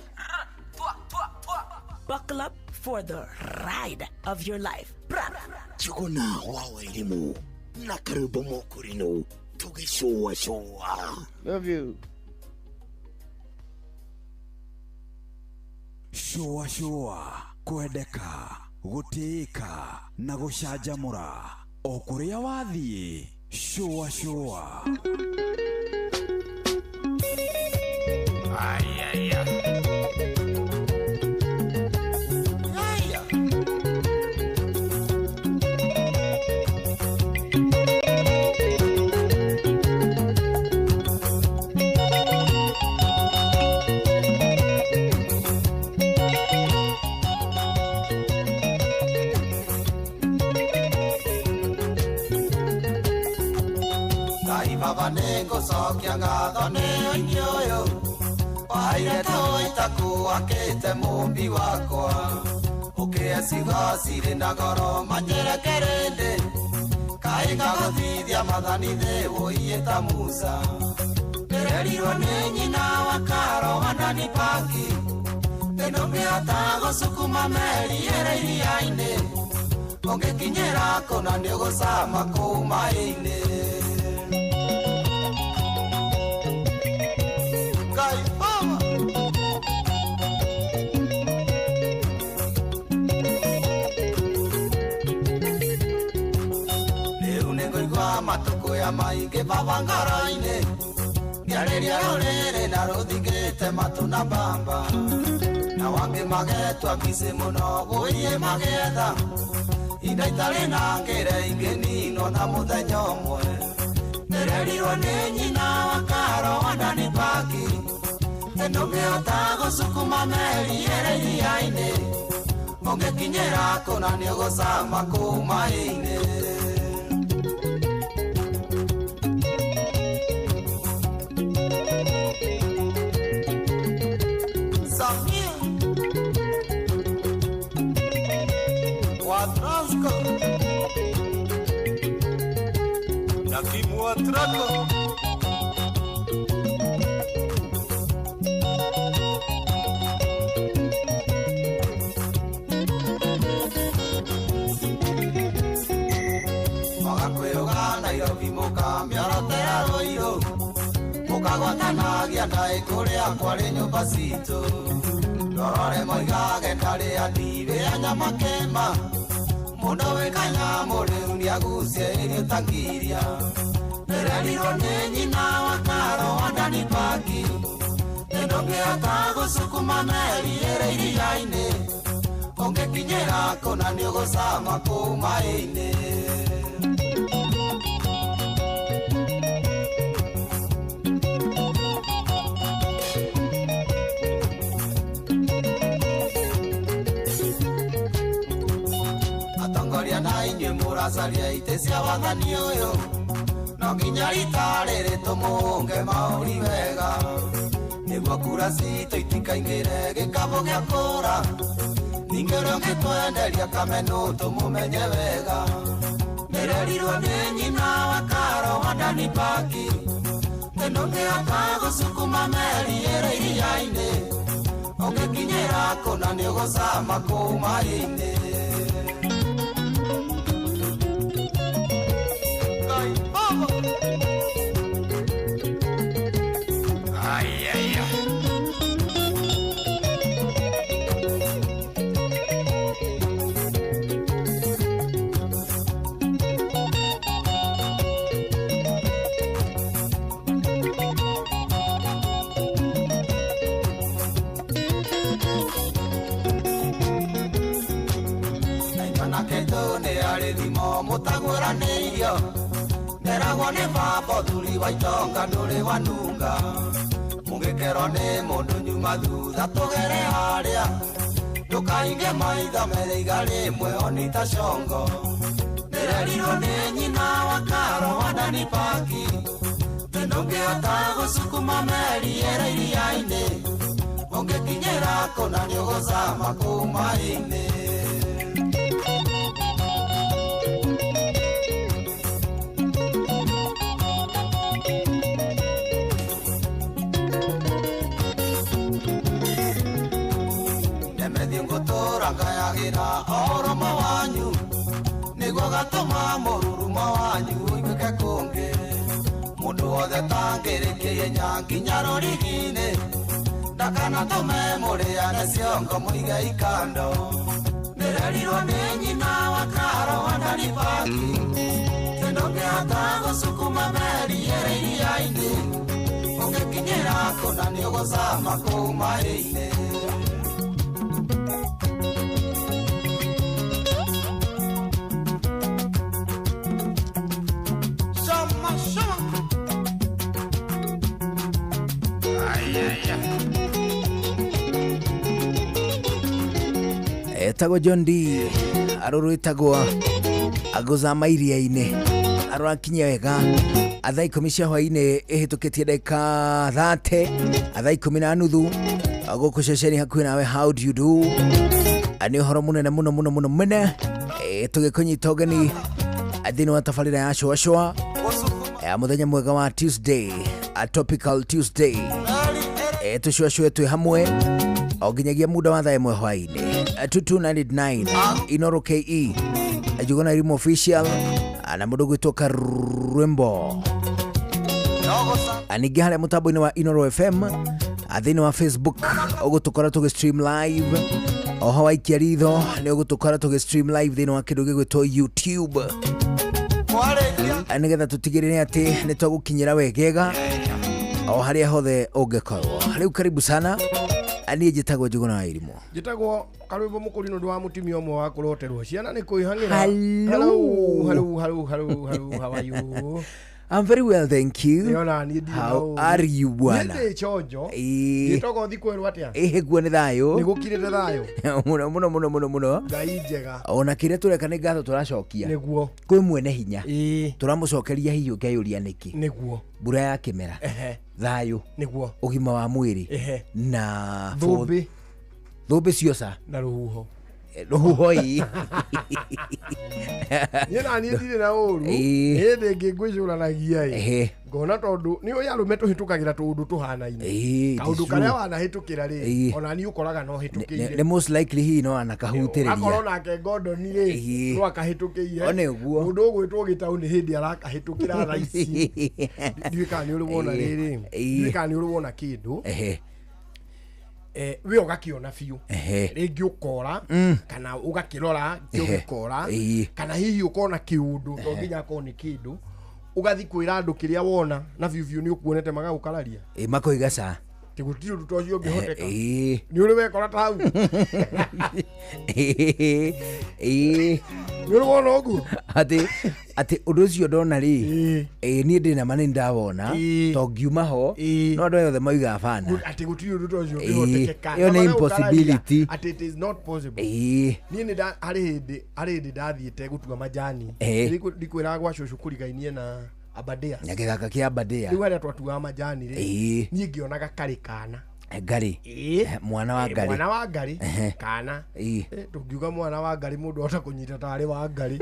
S20: Buckle up for the ride of your life.
S2: Jogona wa Wairimũ na Karuba Mũkũrinũ tũgĩcũa cũa.
S31: Love you.
S1: Shua shua kwendeka gũtĩĩka na gũcanjamũra o kũrĩa wathiĩ. Shua shua.
S6: Nĩngũcokia ngatho nĩ ũini ũyũ waire tũitakuakĩte mũmbi wakwa ũkĩe ciugo cirĩ na goro manjĩre kĩrĩndĩ kaĩ ngagũthithia mathani thĩ wũiĩ ta Musa ndĩrerirwo nĩ nyina wa Karo wa Ndani Paki ndũngĩhota gũcukuma meri ĩrĩ iria-inĩ ũngĩkinyĩra kũna nĩũgũcama kũu maĩ-inĩ. Matukuya maingĩ baba ngoro-inĩ ngĩarĩria rũrĩrĩ na rũthingĩte matu na mbamba na wangĩ magetua mbici mũno gũiĩ magĩetha inda itarĩ na ngĩre ingĩ ninwo na mũthenya ũmwe ndĩrerirwo nĩ nyina wa Karo wa Ndani Paki ndũngĩhota gũcukuma meri ĩrĩ iria-inĩ ũngĩkinyĩra kũna nĩũgũcama kũu maĩ-inĩ. Atraco. Magakwĩũga Nairobi mũkamĩorotera rũirũ mũkagwatanagia ndaĩ kũrĩa kwarĩ nyũmba citũ ndorore moigage ndarĩ andirĩ a nyama kĩma mũndũ wĩ kanyamũ rĩu nĩagucie irio ta ngiria ndĩrerirwo nĩ nyina wa Karo wa Ndani Paki ndũngĩhota gũcukuma meri ĩrĩ iria-inĩ ũngĩkinyĩra kũna nĩũgũcama kũu maĩ-inĩ. Atongoria na inyuĩ mũracaria itĩ cia wathani ũyũ no nginya rita rĩrĩ tũmũũnge maũri wega nĩguo kura citũ itikaingĩre gĩkabũ gĩa kũra ningĩ ũrĩa ũngĩtwenderia kamenũ tũmũmenye wega ndĩrerirwo nĩ nyina wa Karo wa Ndani Paki ndũngĩhota gũcukuma meri ĩrĩ iria-inĩ ũngĩkinyĩra kũna nĩũgũcama kũu maĩ-inĩ. Ngĩkora nĩ irio nderagwo nĩ baba ũthuri wa itonga ndũrĩ wanunga mũgĩkerwo nĩ mũndũ nyuma thutha tũgere harĩa ndũkainge maitho mere iga rĩmwe onita congo ndĩrerirwo nĩ nyina wa karo wa Dani Paki ndũngĩhota gũcukuma meri ĩrĩ iria-inĩ ũngĩkinyĩra kũna nĩũgũcama kũu maĩ-inĩ. Ndemethi ngũtũra ngayagĩra ũrũmwe wanyu nĩguo gatũma mũrurumo wanyu ũiguĩke kũngĩ mũndũ wothe tangĩrĩkĩrie nginya rũrigi-inĩ ndakanatũme mũrĩane ciongo mũige ikando ndĩrerirwo nĩ nyina wa karo wa Dani Paki ndũngĩhota gũcukuma meri ĩrĩ iria-inĩ ũngĩkinyĩra kũna nĩũgũcama kũu maĩ-inĩ.
S2: Etagwo John D aruru etagwo agũcama iria-inĩ arũrakinyia wega thaa 10 cia hwaĩ-inĩ ĩhĩtũkĩtie ndagĩka 30 thaa 10:30 gũkũ ceceni hakuhĩ nawe. How do you do? Nĩ ũhoro mũnene mũno mũno mũno mũnene tũgĩkũnyita ũgeni thĩinĩ wa tabarĩra ya Shũa Shũa ya mũthenya mwega wa Tuesday, a topical Tuesday. Tũcũacũe twĩ hamwe o nginyagia muda wa thaa 1 hwaĩ-inĩ. 2299 Inoro KE Njuguna Elimu Official na mũndũ gwĩtwo Karwimbo. Ningĩ harĩa mũtambo-inĩ wa Inoro FM thĩinĩ wa Facebook ũgũtũkora tũgĩ stream live, oho waikia ritho nĩ ũgũtũkora tũgĩ stream live thĩinĩ wa kĩndũ gĩgwĩtwo YouTube nĩgetha tũtigĩrĩre atĩ nĩ twagũkinyĩra wegega o harĩa hothe ũngĩkorwo. Rĩu karibu sana. Niĩ njĩtagwo Njuguna wa Irimũ.
S11: Njĩtagwo Karwimbo Mũkũri nĩ ũndũ wa mũtumia ũmwe wa kũroterwo ciana nĩ kwĩhang'ĩra.
S2: Hello.
S11: Hello, hello, hello, hello, how are you?
S2: I'm very well, thank you.
S11: How
S2: are you bwana?
S11: Nĩ ndĩ chonjo. Gĩtogo thikwĩrwo atĩa?
S2: Ĩhĩ guo nĩ thayũ.
S11: Nĩ gũkirĩte thayũ.
S2: Mũno mũno mũno mũno mũno.
S11: Ngai njega.
S2: Ona kĩrĩa tũreka nĩ ngatho tũracokia.
S11: Nĩguo.
S2: Kwĩ mwene hinya. Tũramũcokeria hihi ũkeyũria nĩkĩ.
S11: Nĩguo.
S2: Mbura ya kĩmera. Thayũ.
S11: Nĩguo.
S2: Ũgima wa mwĩrĩ. Na
S11: thũmbĩ.
S2: Thũmbĩ cioca.
S11: Na rũhuho.
S2: Rũhuho ĩ.
S11: Niĩ na niĩ ndirĩ na ũru. Hĩndĩ ĩngĩ ngwĩcũranagia ĩ. Ngona tondũ nĩ ũĩ arũme tũhĩtũkagĩra tũũndũ tũhanaine. Kaũndũ karĩa wanahĩtũkĩra rĩ, ona niĩ ũkoraga no hĩtũkĩire.
S2: Nĩ most likely hihi no anakahutĩrĩria.
S11: Akorwo nake Gordon rĩ, no akahĩtũkĩire.
S2: Nĩguo.
S11: Mũndũ ũgwĩtwo Gĩtaũ nĩ hĩndĩ arakahĩtũkĩra thaa ici. Ndiũĩ kana nĩ ũrĩ wona rĩrĩ. Ndiũĩ kana nĩ ũrĩ wona kĩndũ. We ũgakiona biũ rĩngĩ ũkora kana ũgakĩrora kĩo gĩkora kana hihi ũkona kĩũndũ to nginya akorwo nĩ kĩndũ ũgathi kwĩra andũ kĩrĩa wona na biũ biũ nĩ ũkuonete magagũkararia
S2: makoiga ca
S11: ti gũtirĩ ũndũ ta ũcio ũngĩhoteka. Nĩ ũrĩ wekora ta hau? Nĩ ũrĩ wona ũguo
S2: atĩ ũndũ ũcio ndona rĩ, niĩ ndĩ na ma nĩ ndawona to ngiuma ho no andũ aya othe maugaga bana
S11: atĩ gũtirĩ ũndũ ta ũcio ũngĩhotekeka.
S2: Ĩyo nĩ impossibility.
S11: Atĩ it is not possible. Niĩ nĩ harĩ hĩndĩ ndathiĩte gũtua majani ndikwĩraga gwa cũcũ kũrigainie na Aberdare
S2: na gĩthaka kĩa Aberdare.
S11: Rĩu harĩa twatuaga majani rĩ, niĩ ngĩonaga karĩ kana
S2: ngarĩ, mwana wa ngarĩ,
S11: mwana wa ngarĩ kana tũngiuga mwana wa ngarĩ mũndũ ahota kũnyita tarĩ wa ngarĩ.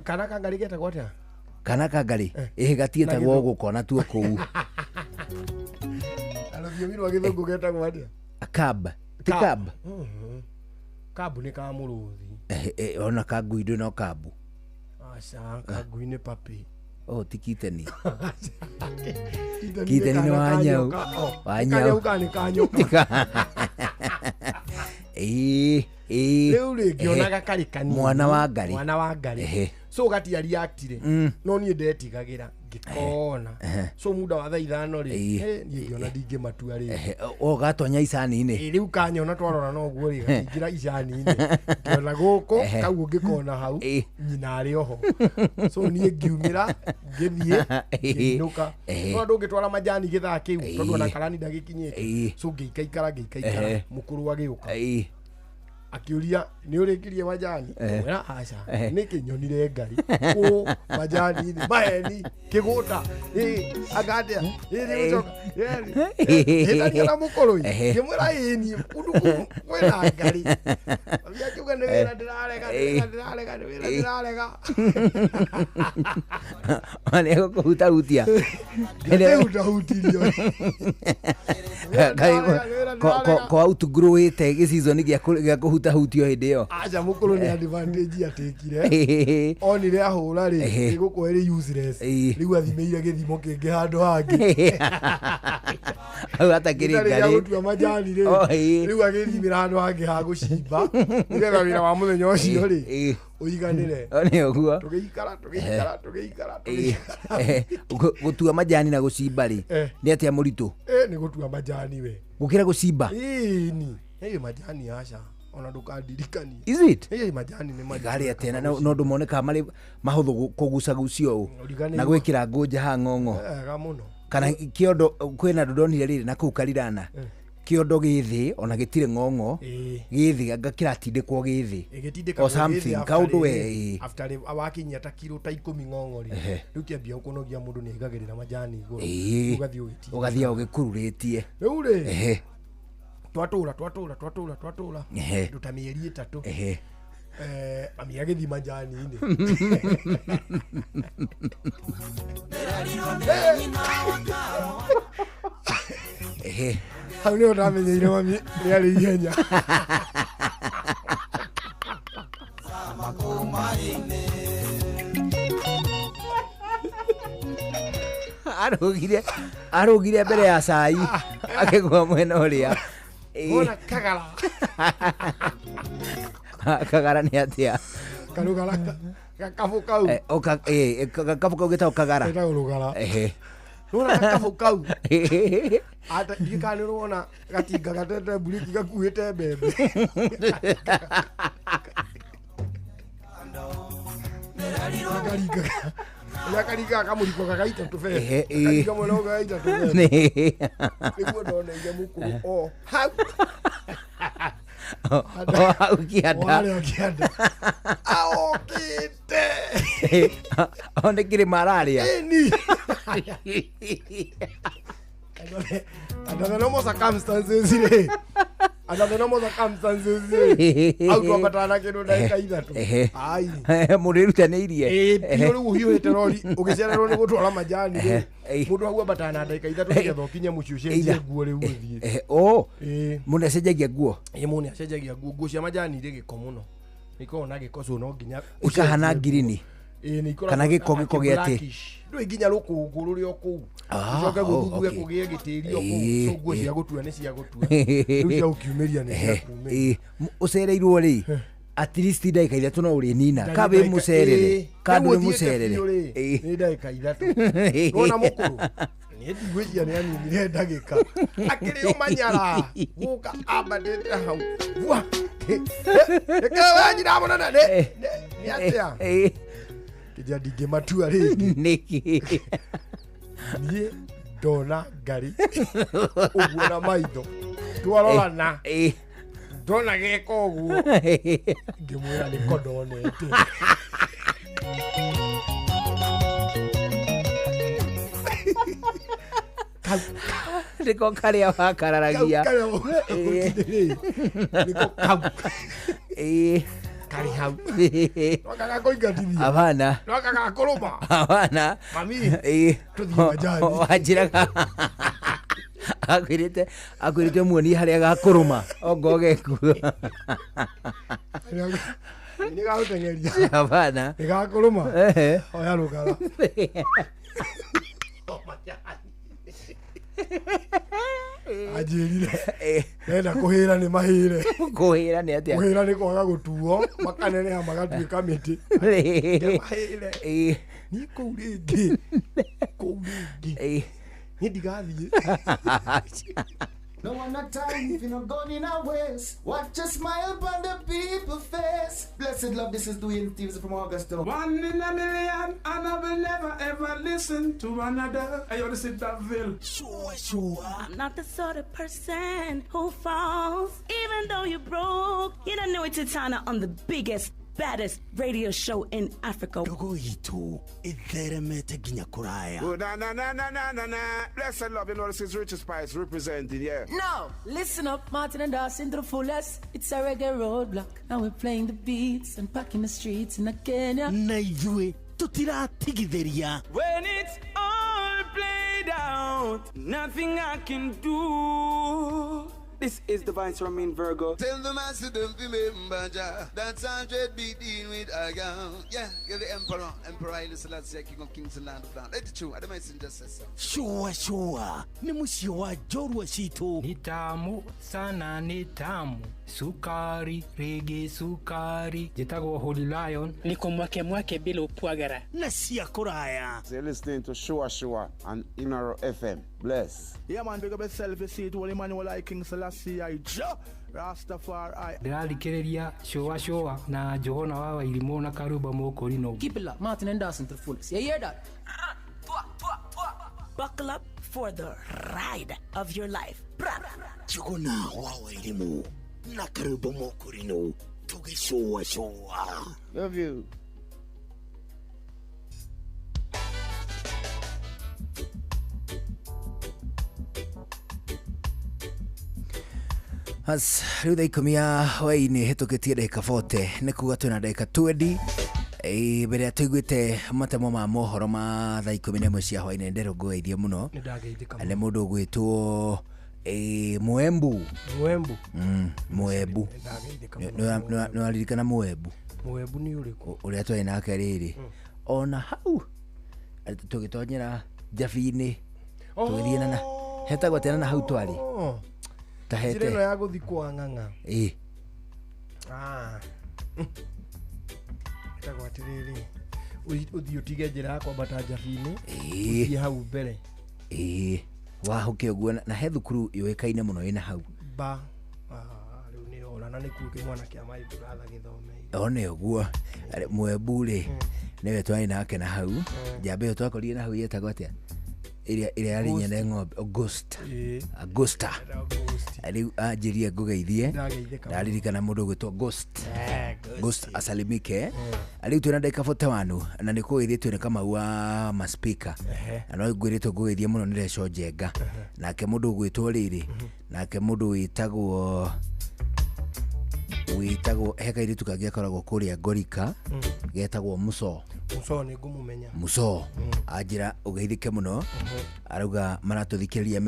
S11: Kana ka ngarĩ getagwo atĩa?
S2: Kana ka ngarĩ gatiĩtagwo gũkona tuo kũu.
S11: Na rũthiomi rwa gĩthũngũ getagwo atĩa?
S2: Cab. Ti cab.
S11: Cab nĩ ka mũrũthi.
S2: Ona ka ngui ndũ no kabu.
S11: Aca, ka ngui nĩ puppy.
S2: Oh, ti kiteni. Kiteni nĩ wa nyau. Wa nyau.
S11: Karĩa nĩ ka nyoka. Rĩu rĩ ngĩonaga karĩ kanini.
S2: Mwana wa ngarĩ.
S11: Mwana wa ngarĩ. So gatiariactire no niĩ ndetigagira ngĩkona. So muda wa thaa 5 rĩ, niĩ ngĩona ndingĩmatua rĩ.
S4: O gatonya icani-inĩ.
S11: Rĩu kanyona twarora no guo rĩ, gatingĩra icani-inĩ, ngĩona gũkũ kau ngĩkona hau nyina arĩ oho. So niĩ ngiumĩra ngĩthiĩ ngĩinũka. No ndũngĩtwara majani gĩthaa kĩu tondũ ona karani ndagĩkinyĩte. So ngĩikaikara mũkũrũ agĩũka akiuria nĩ ũrĩkirie majani. Mwĩra aca nĩkĩ nyonire ngari kũ majani maheni kĩgũta angatia nĩgũcoka hĩtania na mũkũrũ ngĩmwĩra ĩni kundu kwĩna ngari. Akiuga nĩ wĩra ndĩrarega ndĩrarega nĩ wĩra ndĩrarega.
S4: Nĩegũkũhutahutia.
S11: Nĩhutahutirio.
S4: Ko outgrowĩte gĩcizoni gĩa kũhutahutio hĩndĩ ĩyo.
S11: Aca mũkũrũ nĩ advantage atekire. Onire ahũra rĩ ĩgũkorwo ĩrĩ useless. Rĩu athimĩire gĩthimo kĩngĩ handũ hangĩ.
S4: Hau hatakĩrĩ ngari.
S11: Gũtua majani rĩ rĩu agĩthimĩra handũ hangĩ ha gũcimba nĩgetha wĩra wa mũthenya ũcio rĩ ũiganĩre.
S4: Nĩ ũguo.
S11: Tũgĩikara.
S4: Gũtua majani na gũcimba rĩ nĩ atĩa mũritũ?
S11: Nĩ gũtua majani we.
S4: Gũkĩra gũcimba?
S11: Ĩni. Majani aca ona ndũkandirikanie.
S4: Is it?
S11: Majani nĩ maritũ.
S4: Gari atĩa no ndũmonekaga marĩ mahũthũ kũgucagucio ũũ na gwĩkĩra ngũnja ha ng'ong'o.
S11: Wega mũno.
S4: Kana kĩondo kwĩna andũ ndonire rĩrĩ na kũu Karirana. Kĩondo gĩthĩ ona gĩtirĩ ng'ong'o gĩthĩ anga kĩratindĩkwo gĩthĩ or something kaũndũ we
S11: after wakinyia ta kiro ta 10 ng'ong'o rĩ rĩu kĩambia gũkũnogia mũndũ nĩ aigagĩrĩra majani igũrũ ũgathiĩ ũgĩtinda
S4: ũgathiĩ ũgĩkururĩtie.
S11: Rĩu rĩ twatũra nduta mĩeri 3. Mami agĩthiĩ majani-inĩ. Hau nĩho ndamenyeire mami nĩ arĩ ihenya.
S4: Arũgire mbere ya cai akĩgũa mwena ũrĩa.
S11: Wona kagara.
S4: Kagara nĩ atĩa?
S11: Karũgara gakabũ kau.
S4: Gakabũ kau getagwo kagara.
S11: Getagwo rũgara. Wona gakabũ kau. Ata ndiũĩ kana nĩ ũrona gatinga gatete mburiki gakuĩte mbembe. Karinga kamũriko gagaita tũbebe. Karinga mwena ũyũ gagaita tũbebe. Nĩguo ndoneire mũkũrũ o hau.
S4: O hau kĩanda.
S11: Harĩa kĩanda. Aokĩte.
S4: O nĩ kĩrĩma ararĩa.
S11: Ĩni. Under the normal circumstances rĩ. Under the normal circumstances rĩ. Au twambatana kĩndũ ndagĩka 3. Ai.
S4: Mũndũ ĩrutanĩirie.
S11: Biũ rĩu ũhiũhĩte rori ũgĩcererwo nĩ gũtwara majani rĩ. Mũndũ hau ambatana na ndagĩka 3 nĩgetha ũkinye mũciĩ ũcenjie nguo rĩu ũthiĩ.
S4: Oh. Mũndũ acenjagia nguo.
S11: Mũndũ nĩ acenjagia nguo. Nguo cia majani irĩ gĩko mũno. Nĩ ikoragwo na gĩko so no nginya
S4: ikahana ngirini. Kana gĩko gĩko gĩa atĩ.
S11: Ndũĩ nginya rũkũngũ rũrĩa o kũu. Ũcoke gũthuthurie kũgĩe gĩtĩri o kũu. So nguo cia gũtua nĩ cia gũtua. Rĩu cia gũkiumĩria nĩ cia kumĩria.
S4: Ũcereirwo rĩ at least ndagĩka 3 no ũrĩnina. Ka wĩ mũcerere. Ka ndũrĩ mũcerere.
S11: Nĩ ndagĩka 3. Wona mũkũrũ. Niĩ ndigwĩciria nĩ aninire ndagĩka. Akĩrĩ o manyara. Gũka ambatĩte hau. Bua. Reke we nyina mũnene nĩ atĩa? Kĩnja ndingĩmatua rĩngĩ.
S4: Nĩkĩ?
S11: Niĩ ndona ngari ũguo na maitho twarorana ndona geka ũguo ngĩmwĩra nĩko ndonete.
S4: Nĩko karĩa wakararagia.
S11: Nĩko kau. Karĩ hau. No gagakũingatithia.
S4: Hapana.
S11: No gagakũrũma.
S4: Hapana.
S11: Mami. Tũthiĩ majani.
S4: Wanjĩraga akwĩrĩte muonie harĩa gakũrũma ongo gekuo.
S11: Nĩ gagũteng'eria.
S4: Hapana.
S11: Nĩ gakũrũma. Oya rũgara. Anjĩrire enda kũhĩra nĩ mahĩre.
S4: Kũhĩra nĩ atĩa?
S11: Kũhĩra nĩ kwaga gũtuo makaneneha magatuĩka mĩtĩ. Mahĩre. Niĩ kũu rĩngĩ. Kũu rĩngĩ. Niĩ ndigathiĩ.
S6: No one not time if you not gone in our ways. Watch a smile upon the people's face. Blessed love, this is Dwayne Stevens from Augusta.
S5: One in a million, and I will never ever listen to another. Hey, yo, this is Daville.
S2: Sure, sure.
S20: I'm not the sort of person who falls. Even though you're broke, you don't know it's Titana on the biggest, baddest radio show in Africa.
S2: Ndogo itu itheremete nginya kuraya.
S31: Oh, na na na na na na na. Blessed love, you know this is Richie Spice representing, yeah.
S21: No, listen up, Martin and Dawson to the fullest. It's a reggae roadblock. Now we're playing the beats and packing the streets in Kenya.
S2: Na ithuĩ tutiratigithĩria.
S22: When it's all played out, nothing I can do. This is the Vice Romain Virgo.
S28: Tell the master don't remember Jah. That's 100 beating with a gun. Yeah, you're the emperor. Emperor Haile Selassie, King of Kings and Land of Land. Let it true. I don't just say so.
S2: Sure, sure. Ni mũciĩ wa njorua citũ.
S29: Ni tamu sana, ni tamu. Sukari, rege sukari. Njĩtagwo Holy Lion.
S30: Niko mwake mwake bila upwagara.
S2: Na cia kũraya.
S31: So you're listening to Sure Sure on Inoro FM. Bless.
S32: Yeah, man, big up yourself. You see it, Holy Emmanuel I, King Selassie I, Jah Rastafari.
S29: Ndĩrathikĩrĩria Sure Sure na Johana wa Wairimũ na Karuba Mũkũrinũ.
S21: Keep it locked, Martin and Dawson to the fullest. You hear that?
S20: Buckle up for the ride of your life.
S2: Johana wa Wairimũ na Karuba Mũkũrinũ tũgĩcũa cũa.
S31: Love you.
S4: Has rĩu thaa ikũmi ya hwaĩ-inĩ hĩtũkĩtie ndagĩka 40 nĩ kuga twĩna ndagĩka 20 mbere ya tũiguĩte matemo ma mohoro ma thaa 11 cia hwaĩ-inĩ nderũngũgeithie mũno nĩ mũndũ ũgwĩtwo Mwembu.
S11: Mwembu.
S4: Mwembu. Nĩ waririkana Mwembu?
S11: Mwembu nĩ ũrĩkũ?
S4: Ũrĩa twarĩ nake rĩrĩ ona hau tũgĩtonyera njabi-inĩ tũgĩthiĩ na hetagwo atĩa na hau twarĩ tahete
S11: njĩra ĩno ya gũthiĩ kwa ng'ang'a.
S4: Ĩĩ.
S11: Hetagwo atĩrĩrĩ, ũthiĩ ũtige njĩra ya kwambata njabi-inĩ ũthiĩ hau mbere.
S4: Ĩĩ wahũke ũguo na he thukuru yũĩkaine mũno ĩna hau
S11: ba rĩu nĩ ora na nĩkuo kĩmwana kĩa my brother gĩthomeire
S4: one ũguo Mwembu rĩ nĩwe twarĩ nake na hau njamba ĩyo twakorire na hau yetagwo atĩa ĩrĩa yarĩ nyene ng'ombe Augusta. Augusta rĩu anjĩrie ngũgeithie ndaririkana mũndũ ũgwĩtwo Ghost. Ghost asalimike. Rĩu twĩna ndagĩka 41 na nĩ kũgeithĩtio nĩ Kamau wa maspika na no ngwĩrĩtwo ngũgeithie mũno nĩ Reco Njenga nake mũndũ ũgwĩtwo rĩrĩ nake mũndũ wĩtagwo he kairĩtu kangĩ akoragwo kũrĩa Ngorika getagwo Muso.
S11: Muso nĩ ngũmũmenya.
S4: Muso anjĩra ũgeithĩke mũno arauga maratũthikĩrĩria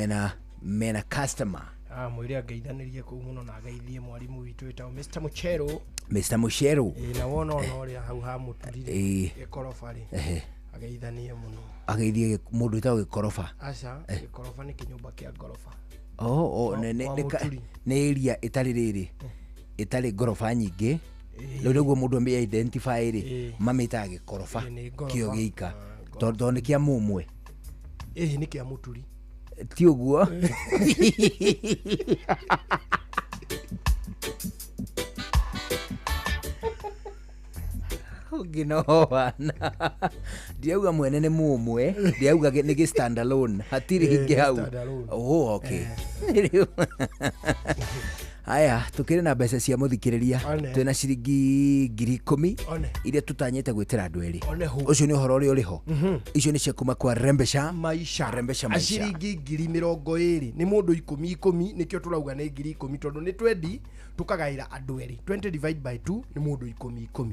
S4: mena customer.
S11: Mwĩre angeithanĩrie kũu mũno na ageithie mwarimũ witũ wĩtagwo Mr. Muchero.
S4: Mr. Muchero.
S11: Na wona ona ũrĩa hau hamũturire gĩkoroba rĩ ageithanie mũno.
S4: Ageithie mũndũ wĩtagwo gĩkoroba.
S11: Aca, gĩkoroba nĩ kĩnyũmba kĩa ngoroba.
S4: Oh, nĩ area ĩtarĩ rĩrĩ ĩtarĩ ngoroba nyingĩ rĩu nĩguo mũndũ amĩ identify rĩ mamĩtaga gĩkoroba kĩo gĩika tondũ nĩ kĩa mũmwe.
S11: Ĩĩ nĩ kĩa mũturi.
S4: Ti ũguo. Ũngĩnowana ndiauga mwene nĩ mũmwe ndiauga nĩ gĩ stand alone hatirĩ hingĩ hau. Oh, okay. Aya tukire na mbeca cia muthikiriria twina ciringi 10,000 iria tutanyite gwitira andu eri ucio ni uhoro uria uriho icio ni cia kuma kwa Rembesha Maisha. Rembesha Maisha
S11: ciringi 20,000 ni mundu 10 10 nikio turauga ni 10,000 tondu ni 20 tukagaira andu eri 20 divide by 2 ni mundu 10 10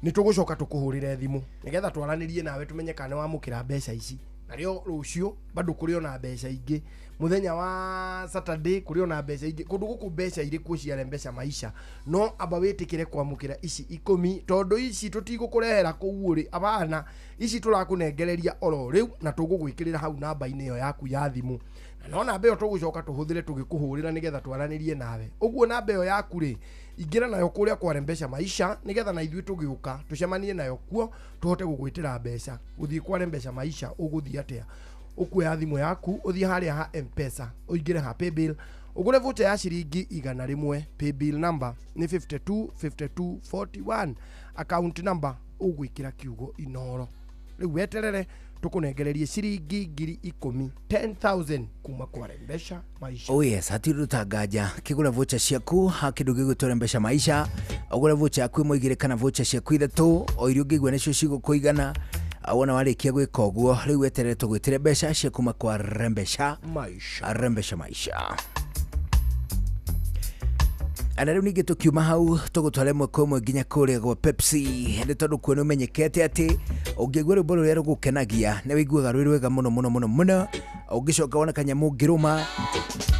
S11: ni tugucoka tukuhurire thimu nigetha twaranirie nawe tumenye kana wamukira mbeca ici nario rucio bado kuri ona mbeca ingi muthenya wa Saturday kuri ona mbeca ingi kundu guku mbeca iri kuo cia Rembesha Maisha no amba witikire kwamukira ici 10 tondu ici tutigukurehera kuu uri abana ici turakunengereria oro riu na tugugwikirira hau namba-ini iyo yaku ya thimu Na no namba ĩyo tũgũcoka tũhũthĩre tũgĩkũhũrĩra nĩgetha twaranĩrie nawe. Ũguo namba ĩyo yaku rĩ, ingĩra nayo kũrĩa kwa Rembesha Maisha nĩgetha na ithuĩ tũgĩũka tũcemanie nayo kuo tũhote gũgwĩtĩra mbeca. Gũthiĩ kwa Rembesha Maisha ũgũthiĩ atĩa? Ũkuoya thimũ yaku ũthiĩ harĩa ha M-Pesa, ũingĩre ha paybill, ũgũre voucher ya ciringi 100. Paybill number nĩ 52 52 41, account number ũgwĩkĩra kiugo Inoro. Rĩu weterere tũkũnengererie ciringi 10,000, 10,000 kuma kwa Rembesha Maisha.
S4: Oh yes, hatirĩ rũtanganja kĩgũra voucher ciaku ha kĩndũ gĩgwĩtwo Rembesha Maisha. Ũgũre voucher yaku ĩmwe, igĩrĩ kana voucher ciaku ithatũ, o iria ũngĩigua nĩcio cigũkũigana. Wona warĩkia gwĩka ũguo, rĩu weterere tũgwĩtĩre mbeca cia kuma kwa Rembesha
S11: Maisha.
S4: Rembesha Maisha. Na rĩu ningĩ tũkiuma hau tũgũtwara ĩmwe kwa ĩmwe nginya kũrĩa gwa Pepsi, nĩ tondũ kuo nĩ ũmenyekete atĩ ũngĩigua rwĩmbo rũrĩa rũgũkenagia nĩ wĩiguaga rwĩ rwega mũno mũno mũno mũno. Ũngĩcoka wona kanyamũ ũngĩrũma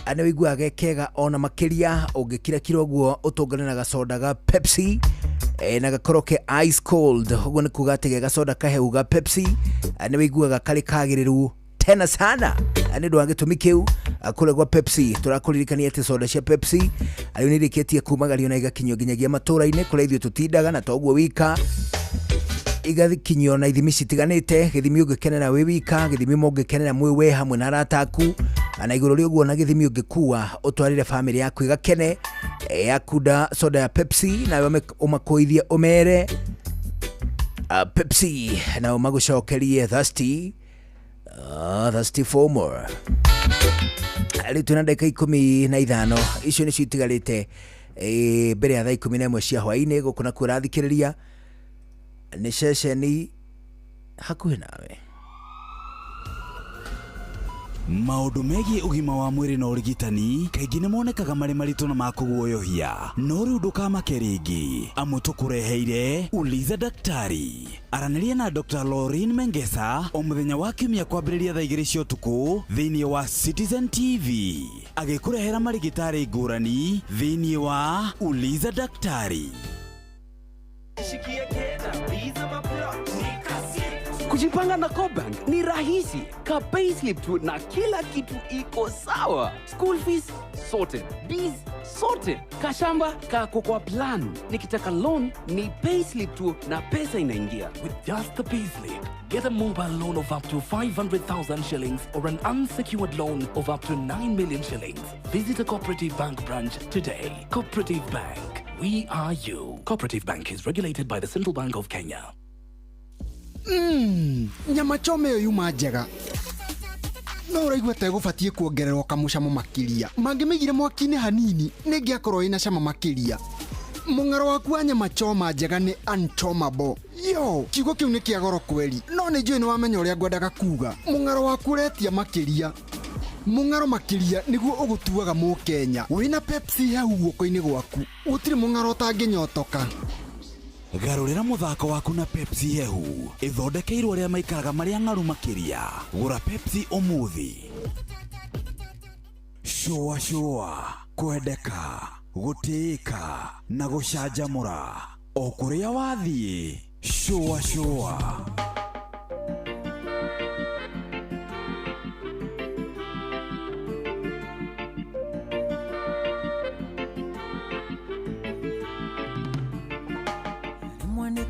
S4: nĩ wĩiguaga ge kega ona makĩria. Ũngĩkirakira ũguo ũtũngane na gacoda ga Pepsi na gakorwo ke ice cold, ũguo nĩ kuga atĩ ge gacoda kahehu ga Pepsi nĩ wĩiguaga karĩ kagĩrĩru tena sana. Nĩ ũndũ wa gĩtũmi kĩu kũrĩa gwa Pepsi tũrakũririkania atĩ soda cia Pepsi rĩu nĩ irĩkĩtie kumagario na igakinyio nginyagia matũra-inĩ kũrĩa ithuĩ tũtindaga, na toguo wika igakinyio na ithimi citiganĩte, gĩthimi ũngĩkenera wĩ wika, gĩthimi mũngĩkenera mwĩ we hamwe na arata aku, na igũrũ rĩa ũguo na gĩthimi ũngĩkua ũtwarĩre bamĩrĩ yaku ĩgakene yakunda soda ya Pepsi, nawe ũmakũithie ũmere Pepsi na ũmagũcokerie thirsty, thirsty for more. Rĩu twĩna ndagĩka 15 icio nĩcio itigarĩte mbere ya thaa 11 cia hwaĩ-inĩ. Gũkũ nakuo ũrathikĩrĩria nĩ ceceni hakuhĩ nawe.
S1: Maũndũ megiĩ ũgima wa mwĩrĩ na ũrigitani kaingĩ nĩ monekaga marĩ maritũ na makũguoyohia, no rĩu ndũkamake rĩngĩ, amu tũkũreheire Uliza Daktari. Aranĩria na Dr. Lauren Mengesa o mũthenya wa kiumia kwambĩrĩria thaa 2 cia ũtukũ thĩinĩ wa Citizen TV, agĩkũrehera marigĩtarĩ ngũrani thĩinĩ wa Uliza Daktari.
S22: Kujipanga na CoBank ni rahisi. Ka payslip tu na kila kitu iko sawa. School fees sorted, bills sorted, kashamba kako kwa plan. Nikitaka loan ni payslip tu na pesa inaingia.
S12: With just the payslip, get a mobile loan of up to 500,000 shillings or an unsecured loan of up to 9 million shillings. Visit a Cooperative Bank branch today. Cooperative Bank, we are you. Cooperative Bank is regulated by the Central Bank of Kenya.
S14: Nyama choma ĩyo yuma njega, no ũraigua ta ĩgũbatiĩ kuongererwo kamũcamo makĩria. Mangĩmĩigire mwaki-inĩ hanini nĩngĩakorwo ĩna cama makĩria. Mũng'aro waku wa nyama choma njega nĩ unchomable. Yo, kiugo kĩu nĩ kĩa goro kweri, no nĩ njũĩ nĩ wamenya ũrĩa ngwendaga kuga. Mũng'aro waku ũretia makĩria. Mũng'aro makĩria nĩguo ũgũtuaga mũkenya. Wĩna Pepsi hehu guoko-inĩ gwaku, gũtirĩ mũng'aro ũtangĩnyotoka.
S1: Garũrĩra mũthako waku na Pepsi hehu ĩthondekeirwo arĩa maikaraga marĩa ng'aru makĩria. Gũra Pepsi ũmũthĩ. Shũa shũa, kwendeka, gũtĩĩka na gũcanjamũra o kũrĩa wathiĩ. Shũa shũa.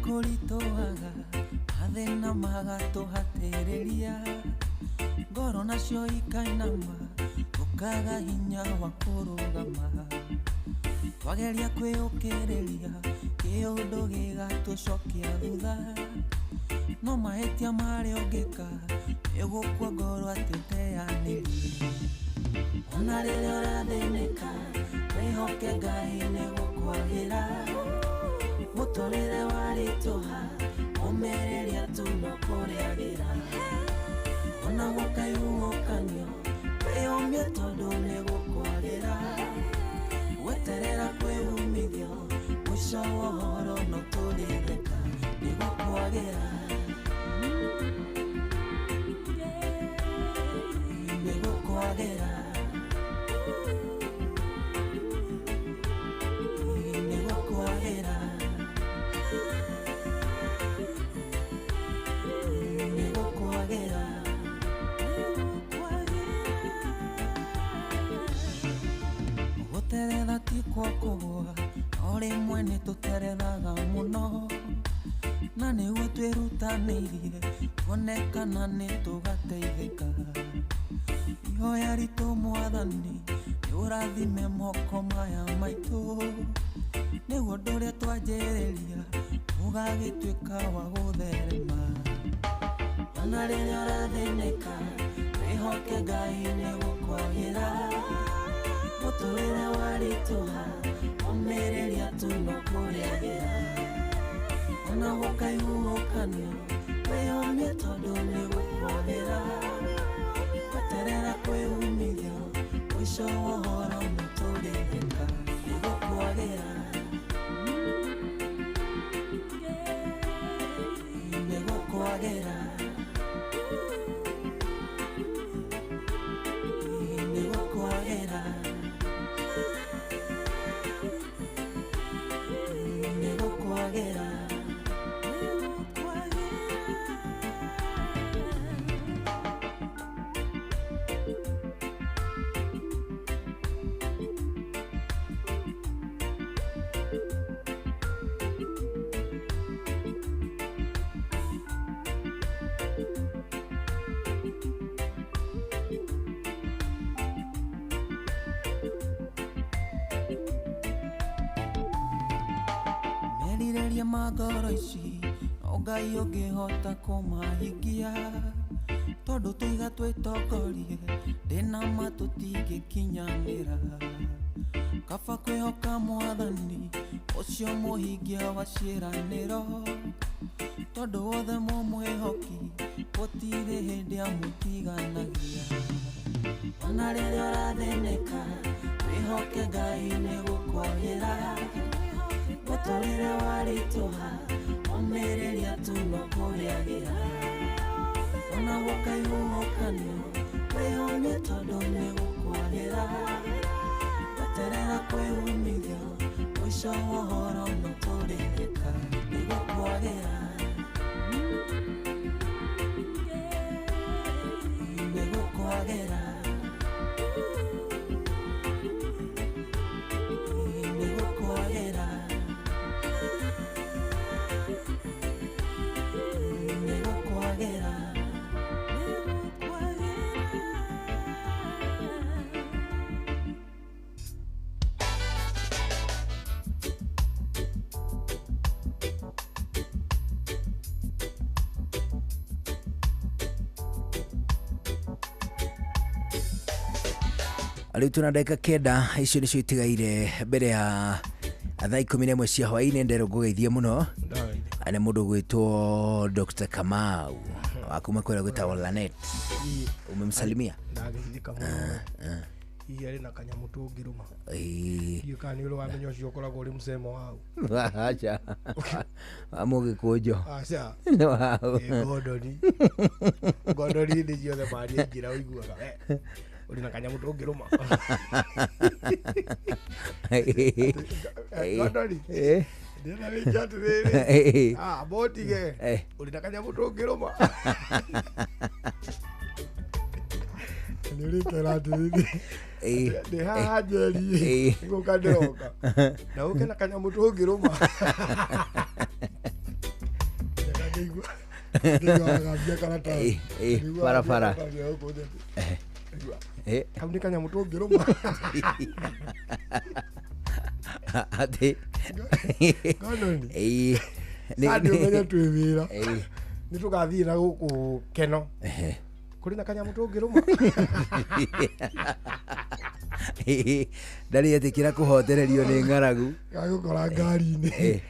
S21: Kũritũhaga mathĩna magatũhatĩrĩria, ngoro nacio ikainama tũkaga hinya wa kũrũgama. Twageria kwĩyũkĩrĩria kĩũndũ gĩgatũcokia thutha, no mahĩtia marĩa ũngĩka nĩũgũkua ngoro atĩ ũteanĩrie. Ona rĩrĩa ũrathĩnĩka wĩhoke Ngai nĩgũkwagĩra. Mũtũrĩre warĩtũha ũmĩrĩria tu no kũrĩagĩra. Ona gũkaihuhũkanio wĩyũmie tondũ nĩgũkwagĩra. Weterera kwĩhumithio mũico wa ũhoro no tũrĩtheka nĩgũkwagĩra. Nĩgũkwagĩra. Nĩgũkwagĩra. Tũterethaga mũno na nĩguo twĩrutanĩirie tuone kana nĩ tũgateithĩka. Ihoya ritũ Mwathani nĩ ũrathime moko maya maitũ, nĩguo ũndũ ũrĩa twanjĩrĩria ũgagĩtuĩka wa gũtherema. Ona rĩrĩa ũrathĩnĩka wĩhoke Ngai nĩgũkwagĩra, mũtũrĩre waritũha ũmĩrĩria tu no kũrĩagĩra. Ona gũkaihuhũkanio wĩyũmie tondũ nĩgũkwagĩra, weterera kwĩ umithio mũico wa ũhoro nĩtũrĩthĩka nĩgũkwagĩra, nĩgũkwagĩra, nĩgũkwagĩra, nĩgũkwagĩra. Merirĩria ma ngoro ici no Ngai ũngĩhota kũmahingia, tondũ tũiga twĩtongorie ndĩna ma tũtingĩkinyanĩra. Kaba kwĩhoka Mwathani ũcio mũhingia wa ciĩranĩro, tondũ wothe mũmwĩhoki gũtirĩ hĩndĩ amũtiganagia. Ona rĩrĩa ũrathĩnĩka wĩhoke Ngai nĩgũkwagĩra, mũtũrĩre waritũha ũmĩrĩria tu no kũrĩagĩra. Ona gũkaihuhũkanio wĩyũmie tondũ nĩgũkwagĩra, weterera kwĩ umithio mũico wa ũhoro nĩtũrĩthĩka nĩgũkwagĩra, nĩgũkwagĩra, nĩgũkwagĩra, nĩgũkwagĩra.
S4: Rĩu tũna ndagĩka 9 icio nĩcio itigaire mbere ya thaa 11 cia hwaĩ-inĩ. Nderwo ngũgeithie mũno nĩ mũndũ gwĩtwo Dr. Kamau wa kuma kũrĩa gwĩtagwo Lanet. Umemsalimia?
S11: Ndageithĩka mũno. Hihi arĩ na kanyamũ tũngĩrũma. Ndiũĩ kana nĩ ũrĩ wamenya ũcio ũkoragwo ũrĩ mũcemo wau.
S4: Aca. Wa mũgĩkũnjo.
S11: Aca.
S4: Nĩ wau.
S11: Ngondoni. Ngondoni hĩndĩ ciothe maria ingĩra ũiguaga we ũrĩ na kanyamũ tũngĩrũma. Ngondoni. Ndĩrenda wĩke atĩrĩrĩ. Ah, botige. Ũrĩ na kanyamũ tũngĩrũma. Nĩ ũrĩkera atĩrĩrĩ. Ndĩ haha njeri. Nĩgũka ndĩroka. Na ũke na kanyamũ tũngĩrũma. Ndĩraigua. Ndĩraigua karatathi.
S4: Barabara.
S11: Kau nĩ kanyamũ tũngĩrũma.
S4: Atĩ.
S11: Ngondoni. Sande ũmenye twĩ wĩra. Nĩ tũgathiĩ na gũkũ Keno. Kũrĩ na kanyamũ tũngĩrũma.
S4: Ndarĩ etĩkĩra kũhotererio nĩ ng'aragu.
S11: Gagũkora ngari-inĩ.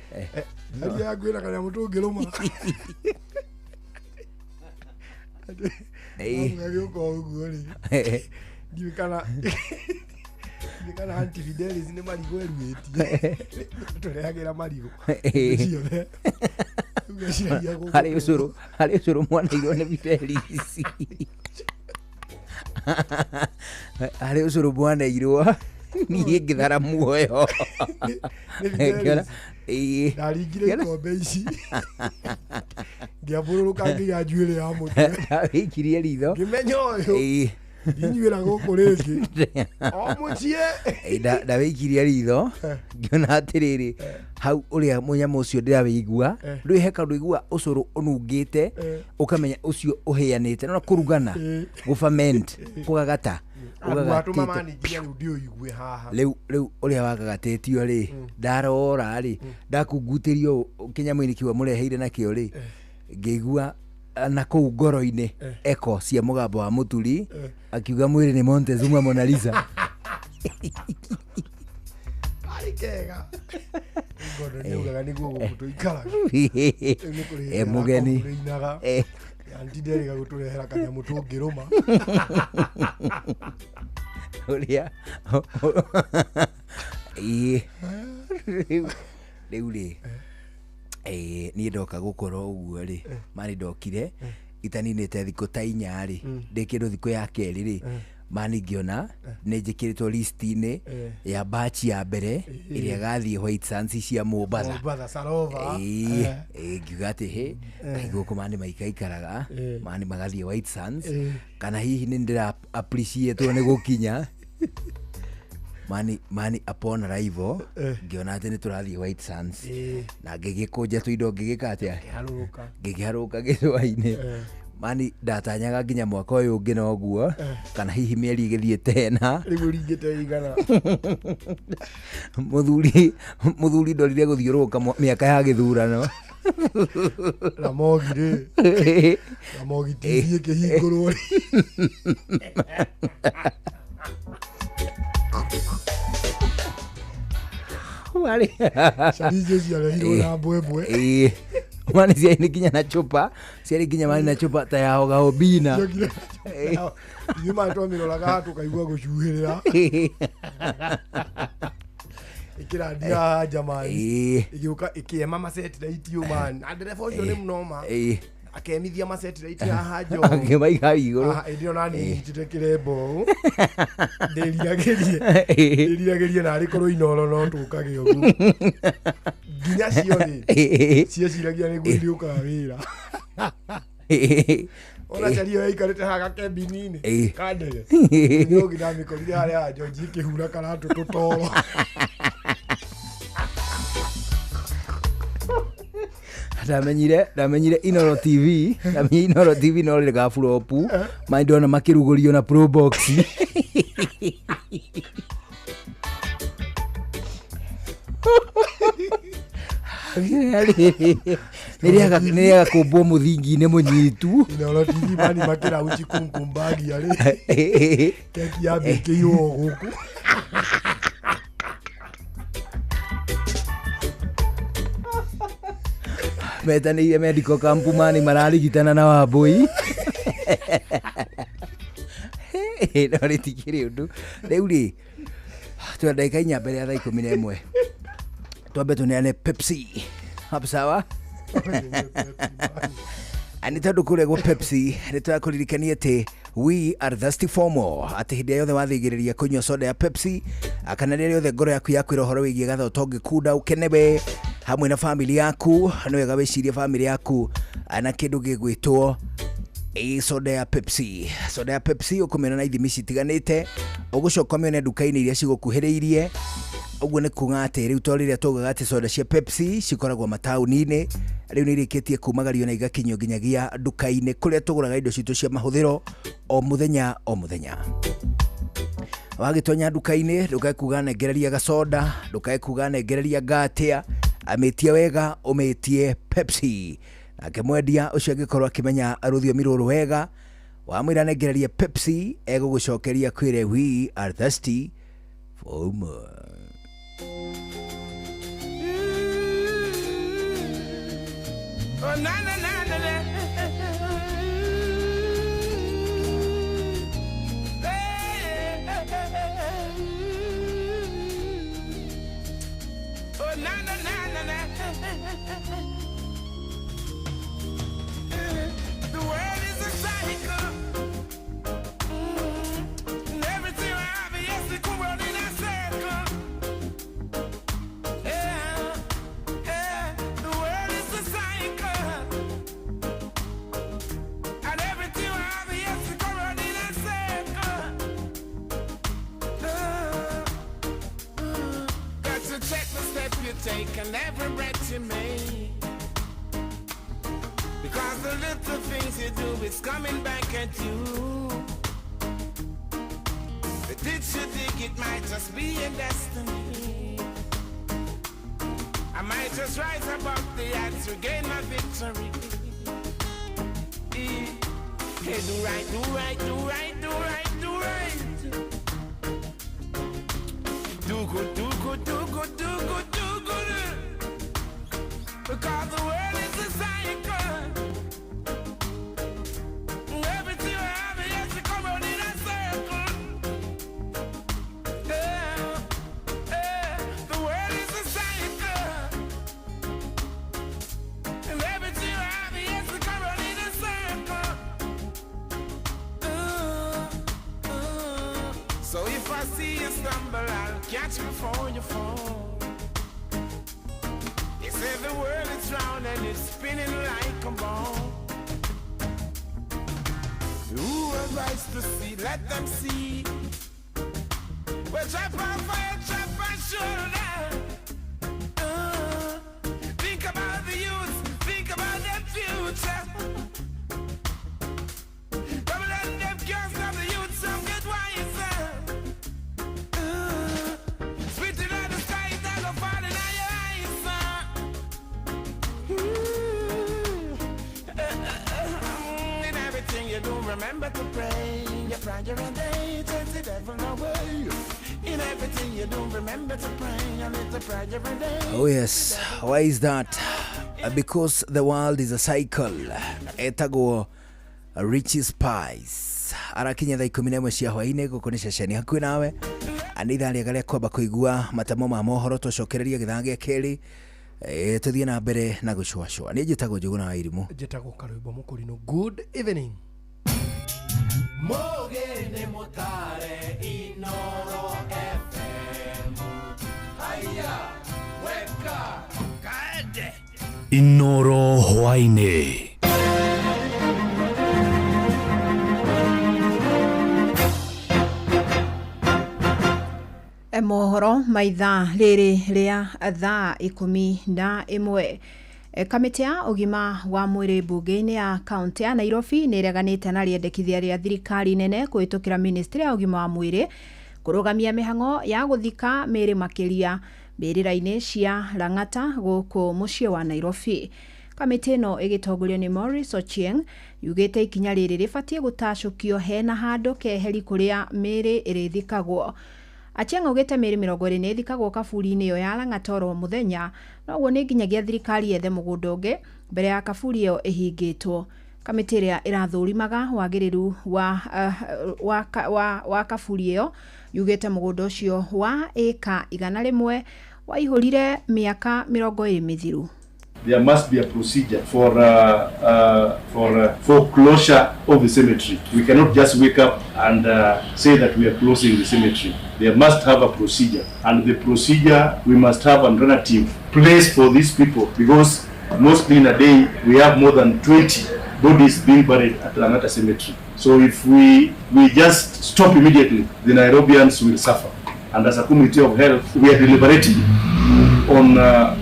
S11: Ngari yaku ĩna kanyamũ tũngĩrũma. Gagĩũka ũguo rĩ. Ndiũĩ kana Aunty Fidelis nĩ marigũ eruĩtie. Tũrehagĩra marigũ. Ciothe.
S4: Harĩ ũcũrũ, harĩ ũcũrũ mwanairwo nĩ Fidelis. Harĩ ũcũrũ mwanairwo niĩ ngĩthara muoyo.
S11: Ndaringire ikombe ici. Ngĩambũrũrũka nginya njuĩrĩ ya mũtwe.
S4: Ndawĩikirie ritho.
S11: Ngĩmenya ũyũ. Ndinyuĩra gũkũ rĩngĩ o mũciĩ.
S4: Ndawĩikirie ritho ngĩona atĩrĩrĩ, hau ũrĩa mũnyamũ ũcio ndĩrawĩigua, ndũĩ he kaũndũ igua ũcũrũ ũnungĩte, ũkamenya ũcio ũhĩanĩte no kũrugana, gũferment, kũgagata.
S11: Watũma
S4: Ũgagatĩte.
S11: Mani nginya rĩu ndiũigue haha.
S4: Rĩu ũrĩa wagagatĩtio rĩ, ndarora rĩ, ndakungutĩrio kĩnyamũ-inĩ kĩu amũreheire nakĩo rĩ, ngĩigua na kũu ngoro-inĩ eko cia mũgambo wa mũturi akiuga mwĩrĩ nĩ Montezuma Mona Lisa.
S11: Arĩ kega ngondo nĩugaga nĩguo gũkũ tũikaraga. Rĩu nĩ kũrĩ hĩndĩ
S4: Mũgeni.
S11: arakũmplainaga. Anti nderĩga gũtũrehera kanyamũ tũngĩrũma.
S4: Ũrĩa ĩĩ rĩu rĩ, niĩ ndoka gũkorwo ũguo rĩ, mani ndokire itaninĩte thikũ ta 4 rĩ, ndĩ kĩndũ thikũ ya kerĩ rĩ, mani ngĩona nĩ njĩkĩrĩtwo list-inĩ ya batch ya mbere ĩrĩa ĩgathiĩ White Sands cia Mombatha.
S11: Mombatha, Sarova.
S4: Ĩĩ, ngiuga atĩ hĩ kaĩ gũkũ mani maikaikaraga, mani magathiĩ White Sands, kana hihi nĩ ndĩra appreciate nĩ gũkinya mani upon arrival, ngĩona atĩ nĩ tũrathiĩ White Sands, na ngĩgĩkũnja tũindo ngĩgĩka atĩa,
S11: Harũrũka.
S4: Ngĩkĩharũka gĩcũa-inĩ. Mani ndatanyaga nginya mwaka ũyũ ũngĩ noguo, kana hihi mĩeri ĩgĩthiĩ tena.
S11: Rĩu ũringĩte igana.
S4: Mũthuri ndorire gũthiũrũrũka mĩaka ya gĩthurano.
S11: Ramogi rĩ, Ramogi TV ĩkĩhingũrwo rĩ.
S4: Warĩ
S11: Caricio ciarehirwo na mbwembwe.
S4: Ĩĩ, mani ciarĩ nginya na chupa, ciarĩ nginya mani na chupa ta ya Oga Obina.
S11: Ithuĩ mani twamĩroraga haha tũkaigua gũcuhĩrĩra ĩkĩrandia haha jamani, ĩgĩũka ĩkĩema masatellite ũ man, na ndereba ũcio nĩ mnoma, akemithia masatellite haha njogu.
S4: Akĩmaiga igũrũ.
S11: Haha, ĩndĩ ona niĩ nyitĩte kĩrembo ũũ ndĩriragĩrie narĩ korwo Inoro no tũkage ũguo nginya cio rĩ, cieciragia nĩguo iriũkaga wĩra. Ona cari ĩyo yaikarĩte haha gakembini-inĩ ka ndege nĩũngĩ ndamĩkorire harĩa haha George ĩkĩhura karatũ tũtoro.
S4: Ndamenyire Inoro TV, ndamenyire Inoro TV no rĩrĩ gaburopu mani ndona makĩrugũrio na Probox. Nĩrĩaga kũmbwo mũthingi-inĩ mũnyitu.
S11: Inoro TV mani makĩrauchi kunkumbagia rĩ, keki yambĩkĩirwo o gũkũ.
S4: Metanĩire medical camp mani mararigitana na Wambũi, no rĩtikĩrĩ ũndũ. Rĩu rĩ, twĩ ndagĩka 4 mbere ya thaa 11, twambe tũneane Pepsi hapo sawa. Nĩ tondũ kũrĩa gwa Pepsi nĩ tũrakũririkania atĩ we are thirsty for more, atĩ hĩndĩ ĩrĩa yothe wathĩgĩrĩria kũnyua soda ya Pepsi, kana rĩrĩa rĩothe ngoro yaku yakwĩra ũhoro wĩgiĩ gathoto ũngĩkunda ũkene we hamwe na family yaku, nĩ wega wĩcirie family yaku na kĩndũ gĩgwĩtwo soda ya Pepsi. Soda ya Pepsi ũkũmĩona na ithimi citiganĩte, ũgũcoka ũmĩone nduka-inĩ iria cigũkuhĩrĩirie. Ũguo nĩ kuga atĩ rĩu to rĩrĩa tugaga atĩ soda cia Pepsi cikoragwo mataũni-inĩ, rĩu nĩ irĩkĩtie kumagario na igakinyio nginyagia nduka-inĩ kũrĩa tũgũraga indo citũ cia mahũthĩro o mũthenya o mũthenya. Wagĩtonya nduka-inĩ ndũkae kuga nengereria gacoda, ndũkae kuga nengereria ngatia, amĩtie wega ũmĩtie Pepsi. Nake mwendia ũcio angĩkorwo akĩmenya rũthiomi rũrũ wega, wamwĩra nengereria Pepsi, egũgũcokeria kwĩre we are thirsty for more.
S5: Oh, na na na na na. Hey, hey, hey, hey. Oh, na na na na na. The world is a cycle. And everything I have, yes, the cool world in a circle. Yeah, yeah, the world is a cycle. take and every breath you make. Because the little things you do is coming back at you. The ditch you dig, it might just be your destiny. I might just rise above the odds to gain my victory. Hey, do right, do right, do right, do right, do right. Do good, do good, do good, do good, do good. Because the world is a cycle. Everything you have, it has to come round in a circle. Yeah, yeah. The world is a cycle. And everything you have, it has to come round in a circle. So if I see you stumble, I'll catch you before you fall. They say the world is round and it's spinning like a ball. Who has eyes to see, let them see. Well, chop on fire, chop on shoulder. Think about the youth, think about the future. Babylon, them girls, now the youth, some get wiser. Spitting out the sky, that'll fall in your eyes. In everything you do, remember to pray. You pray every day, chase the devil away. In everything you do, remember to pray. A little prayer every day.
S4: Oh yes, why is that? Because the world is a cycle. Etagwo Richie Spice arakinya thaa 11 cia hwainĩ gũkũ nĩ ceceni hakuhĩ nawe. Nĩ ithaa rĩega rĩa kwamba kũigua matamo ma mohoro tũcokererie gĩthaa gĩa kerĩ, tũthiĩ na mbere na gũcũacũa. Niĩ njĩtagwo Njũgũna wa Irimũ.
S11: Njĩtagwo Karwĩmbo Mũkũrinũ. Good evening.
S6: Mũgĩ mũtare Inoro FM. Haya, weka kaende.
S12: Inoro hwainĩ.
S10: Mohoro ma ithaa rĩrĩ rĩa thaa 11. Kamĩtĩ ya ũgima wa mwĩrĩ mbunge-inĩ ya kaunti ya Nairobi nĩ ĩreganĩte na rĩendekithia rĩa thirikari nene kũhĩtũkĩra ministry ya ũgima wa mwĩrĩ kũrũgamia mĩhang'o ya gũthika mĩĩrĩ makĩria mbĩrĩra-inĩ cia Lang'ata gũkũ mũciĩ wa Nairobi. Kamĩtĩ ĩno ĩgĩtongorio nĩ Maurice Ochieng yugĩte ikinya rĩrĩ rĩbatiĩ gũtacũkio hena handũ keheri kũrĩa mĩĩrĩ ĩrĩthikagwo. Achieng augĩte mĩĩrĩ 20 nĩ ĩthikagwo kaburi-inĩ ĩyo ya Lang'ata oro mũthenya, noguo nĩ nginyagia thirikari yethe mũgũnda ũngĩ mbere ya kaburi ĩyo ĩhingĩtwo. Kamĩtĩ ĩrĩa ĩrathũrimaga wagĩrĩru wa kaburi ĩyo yugĩte mũgũnda ũcio wa ĩka 100 waihũrire mĩaka 20 mĩthiru.
S13: There must be a procedure for closure of the cemetery. We cannot just wake up and say that we are closing the cemetery. There must have a procedure, and the procedure, we must have an alternative place for these people, because mostly in a day we have more than 20 bodies being buried at Lang'ata Cemetery. So if we just stop immediately, the Nairobians will suffer. And as a community of health, we are deliberating on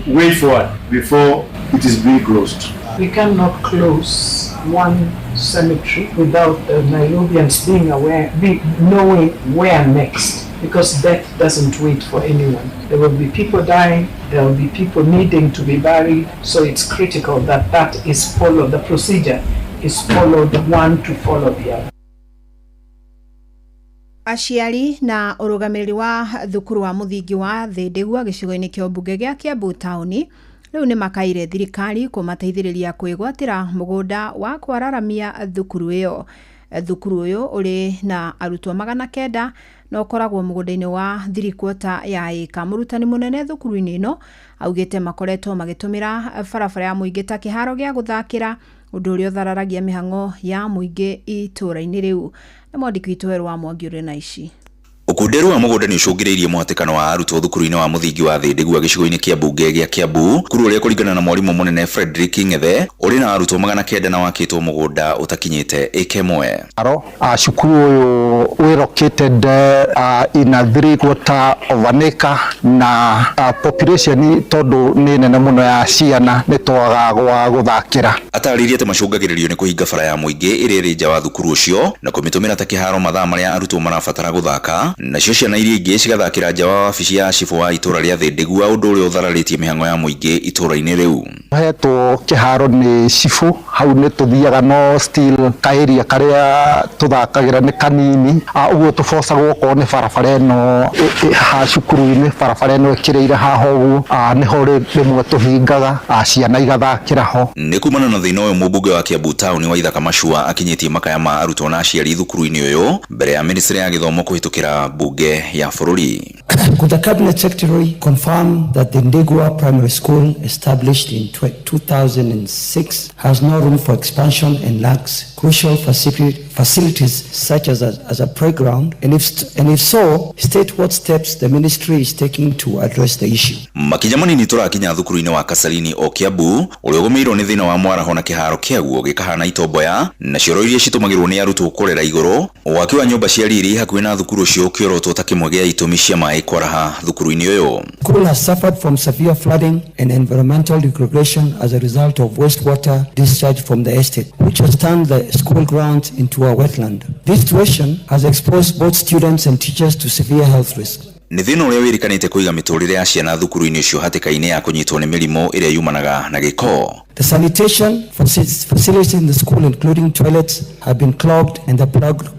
S13: way forward before it is being closed.
S15: We cannot close one cemetery without the Nairobians being aware, knowing where next, because death doesn't wait for anyone. There will be people dying, there will be people needing to be buried, so it's critical that that is followed, the procedure is followed one to follow the other.
S10: Aciari na ũrũgamĩrĩri wa thukuru wa mũthingi wa Thĩndĩgua gĩcigo-inĩ kĩa ũmbunge gĩa Kiambu taũni rĩu nĩ makaire thirikari kũmateithĩrĩria kwĩgwatĩra mũgũnda wa kwararamia thukuru ĩyo. Thukuru ũyũ ũrĩ na arutwo 900 na ũkoragwo mũgũnda-inĩ wa 3/4 ya ĩka. Mũrutani mũnene thukuru-inĩ ĩno augĩte makoretwo magĩtũmĩra barabara ya mũingĩ ta kĩharo gĩa gũthakĩra, ũndũ ũrĩa ũthararagia mĩhang'o ya mũingĩ itũũra-inĩ rĩu. Na mwandĩki witũ Werũ wa Mwangi ũrĩ na ici.
S3: Ũkunderu wa mũgũnda nĩ ũcũngĩrĩirie mũhatĩkano wa arutwo thukuru-inĩ wa mũthingi wa Thĩndĩgua gĩcigo-inĩ kĩa mbunge gĩa Kiambu, thukuru ũrĩa kũringana na mwarimũ mũnene Frederick Ng'ethe ũrĩ na arutwo 900 na wakĩtwo mũgũnda ũtakinyĩte ĩka ĩmwe.
S7: Cukuru ũyũ wĩ located in a 3/4 of an acre na population tondũ nĩ nene mũno ya ciana nĩ twagaga gwa gũthakĩra.
S3: Atarĩirie atĩ macũngagĩrĩrio nĩ kũhinga bara ya mũingĩ ĩrĩa ĩrĩ nja wa thukuru ũcio na kũmĩtũmĩra ta kĩharo mathaa marĩa arutwo marabatara gũthaka, nacio ciana iria ingĩ cigathakĩra nja wa wabici ya cibũ wa itũra rĩa Thĩndĩgua, ũndũ ũrĩa ũthararĩtie mĩhang'o ya mũingĩ itũra-inĩ rĩu.
S7: Hetwo kĩharo nĩ cibũ, hau nĩ tũthiaga no still kaeria karĩa tũthakagĩra nĩ kanini, ũguo tũbocagwo okorwo nĩ barabara ĩno ha cukuru-inĩ, barabara ĩno ĩkĩrĩire haha ũguo, nĩho rĩmwe tũhingaga ciana igathakĩra ho.
S3: Nĩ kumana na thĩna ũyũ mũmbunge wa Kiambu Town wa Ithaka Machua akinyĩtie makaya ma arutwo na aciari thukuru-inĩ ũyũ mbere ya ministry ya gĩthomo kũhĩtũkĩra mbunge ya bũrũri.
S8: Could the Cabinet Secretary confirm that the Ndegwa Primary School, established in 2006, has no room for expansion and lacks crucial facilities such as a playground? And if so, state what steps the ministry is taking to address the issue.
S3: Makinya manini tũrakinya thukuru-inĩ wa Kasarini o Kiambu ũrĩa ũgũmĩirwo nĩ thĩna wa mwaraho na kĩharo kĩaguo gĩkahana itomboya na cioro iria citũmagĩrwo nĩ arutwo kũrera igũrũ. Waki wa nyũmba cia riri hakuhĩ na thukuru ũcio ũkĩorotwo ta kĩmwe gĩa itũmi cia maĩ kwaraha thukuru-inĩ ũyũ.
S8: School has suffered from severe flooding and environmental degradation as a result of wastewater discharge from the estate, which has turned the school grounds into a wetland. This situation has exposed both students and teachers to severe health risks.
S3: Nĩ thĩna ũrĩa wĩrĩkanĩte kũiga mĩtũrĩre ya ciana thukuru-inĩ ũcio hatĩka-inĩ ya kũnyitwo nĩ mĩrimũ ĩrĩa yumanaga na gĩko.
S8: The sanitation facilities in the school, including toilets, have been clogged and the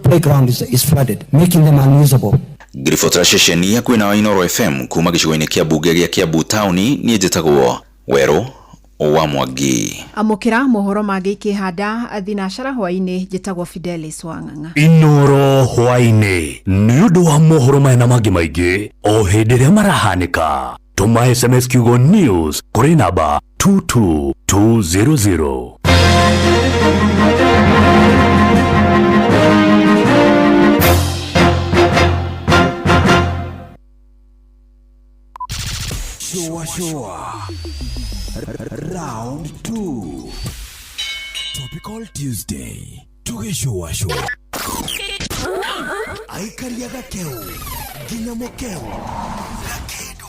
S8: playground is flooded, making them unusable.
S3: Ngiribotera ceceni hakuhĩ na Inooro FM kuma gĩcigo-inĩ kĩa mbunge gĩa Kiambu Town, niĩ njĩtagwo Werũ wa Mwangi.
S10: Amũkĩra mohoro mangĩ ikĩhanda thinacara hwaĩ-inĩ, njĩtagwo Fidelis Wang'ang'a.
S12: Inooro hwaĩ-inĩ nĩ ũndũ wa mohoro maya na mangĩ maingĩ o hĩndĩ ĩrĩa marahanĩka. Tũma SMS kiugo news kũrĩ namba 22200.
S1: Shua shua. Round 2. Topical Tuesday. Tugishua shua.
S2: Aikaria gakeu nginya mukeu gakindu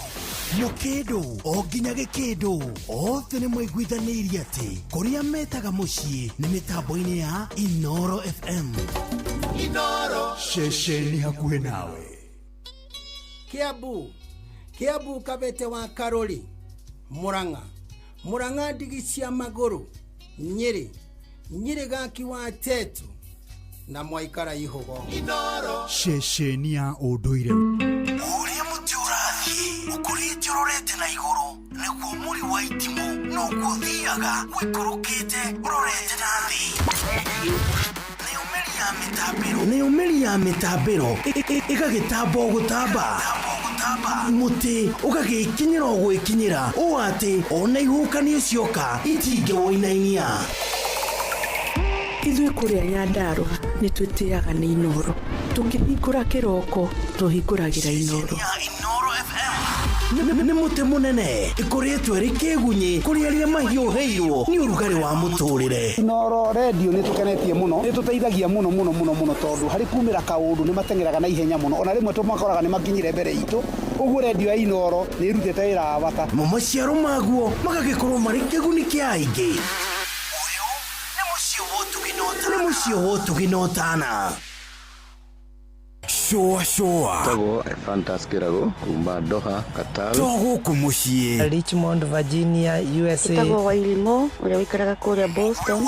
S2: mukindu o nginya gikindu othe nĩ maiguithanĩirie atĩ kũrĩa metaga mũciĩ nĩ mĩtambo-inĩ ya Inooro FM.
S1: Inooro ceceni hakuhĩ nawe.
S16: Kiambu Kiambu Kabete wa Karori, Murang'a Murang'a ndigi cia magũrũ, Nyĩrĩ Nyĩrĩ gaki wa Tetu na mwaikara ihugo.
S1: Inooro ceceni ya ũndũire.
S2: Ũrĩa mũtĩ ũrathiĩ ũkũrĩte ũrorete na igũrũ nĩguo mũri wa itimũ noguo ũthiaga ũikũrũkĩte ũrorete na thĩ. Nayo mĩri ya mĩtambĩro ĩgagĩtamba o gũtamba, mũtĩ ũgagĩkinyĩra o gwĩkinyĩra ũũ atĩ ona ihuhũkanio cioka itingĩwũinainia.
S17: Ithuĩ kũrĩa Nyandarũa nĩ twĩtĩaga nĩ Inooro. Tũkĩhingũra kĩroko tũhingũragĩra Inooro.
S2: Nĩ mũtĩ mũnene ĩkũrĩtwo ĩrĩ kĩgunyĩ kũrĩ arĩa mahiũhĩirwo nĩ ũrugarĩ wa mũtũrĩre.
S18: Inooro redio nĩ tũkenetie mũno, nĩ tũteithagia mũno mũno mũno mũno tondũ harĩ kumĩra kaũndũ nĩ mateng'eraga na ihenya mũno, ona rĩmwe tũmakoraga nĩ makinyire mbere itũ. Ũguo redio ya Inooro nĩ ĩrutĩte wĩra wa bata.
S2: Mo maciaro maguo magagĩkorwo marĩ kĩguni kĩa aingĩ. Ũyũ nĩ mũciĩ wa ũtugi na ũtana.
S1: Shua shua.
S19: Tagwo Fantas Kirago kuma Doha, Qatar.
S1: To gũkũ mũciĩ.
S21: Richmond, Virginia, USA.
S23: Tagwo Wairimo ũrĩa ũikaraga kũrĩa Boston.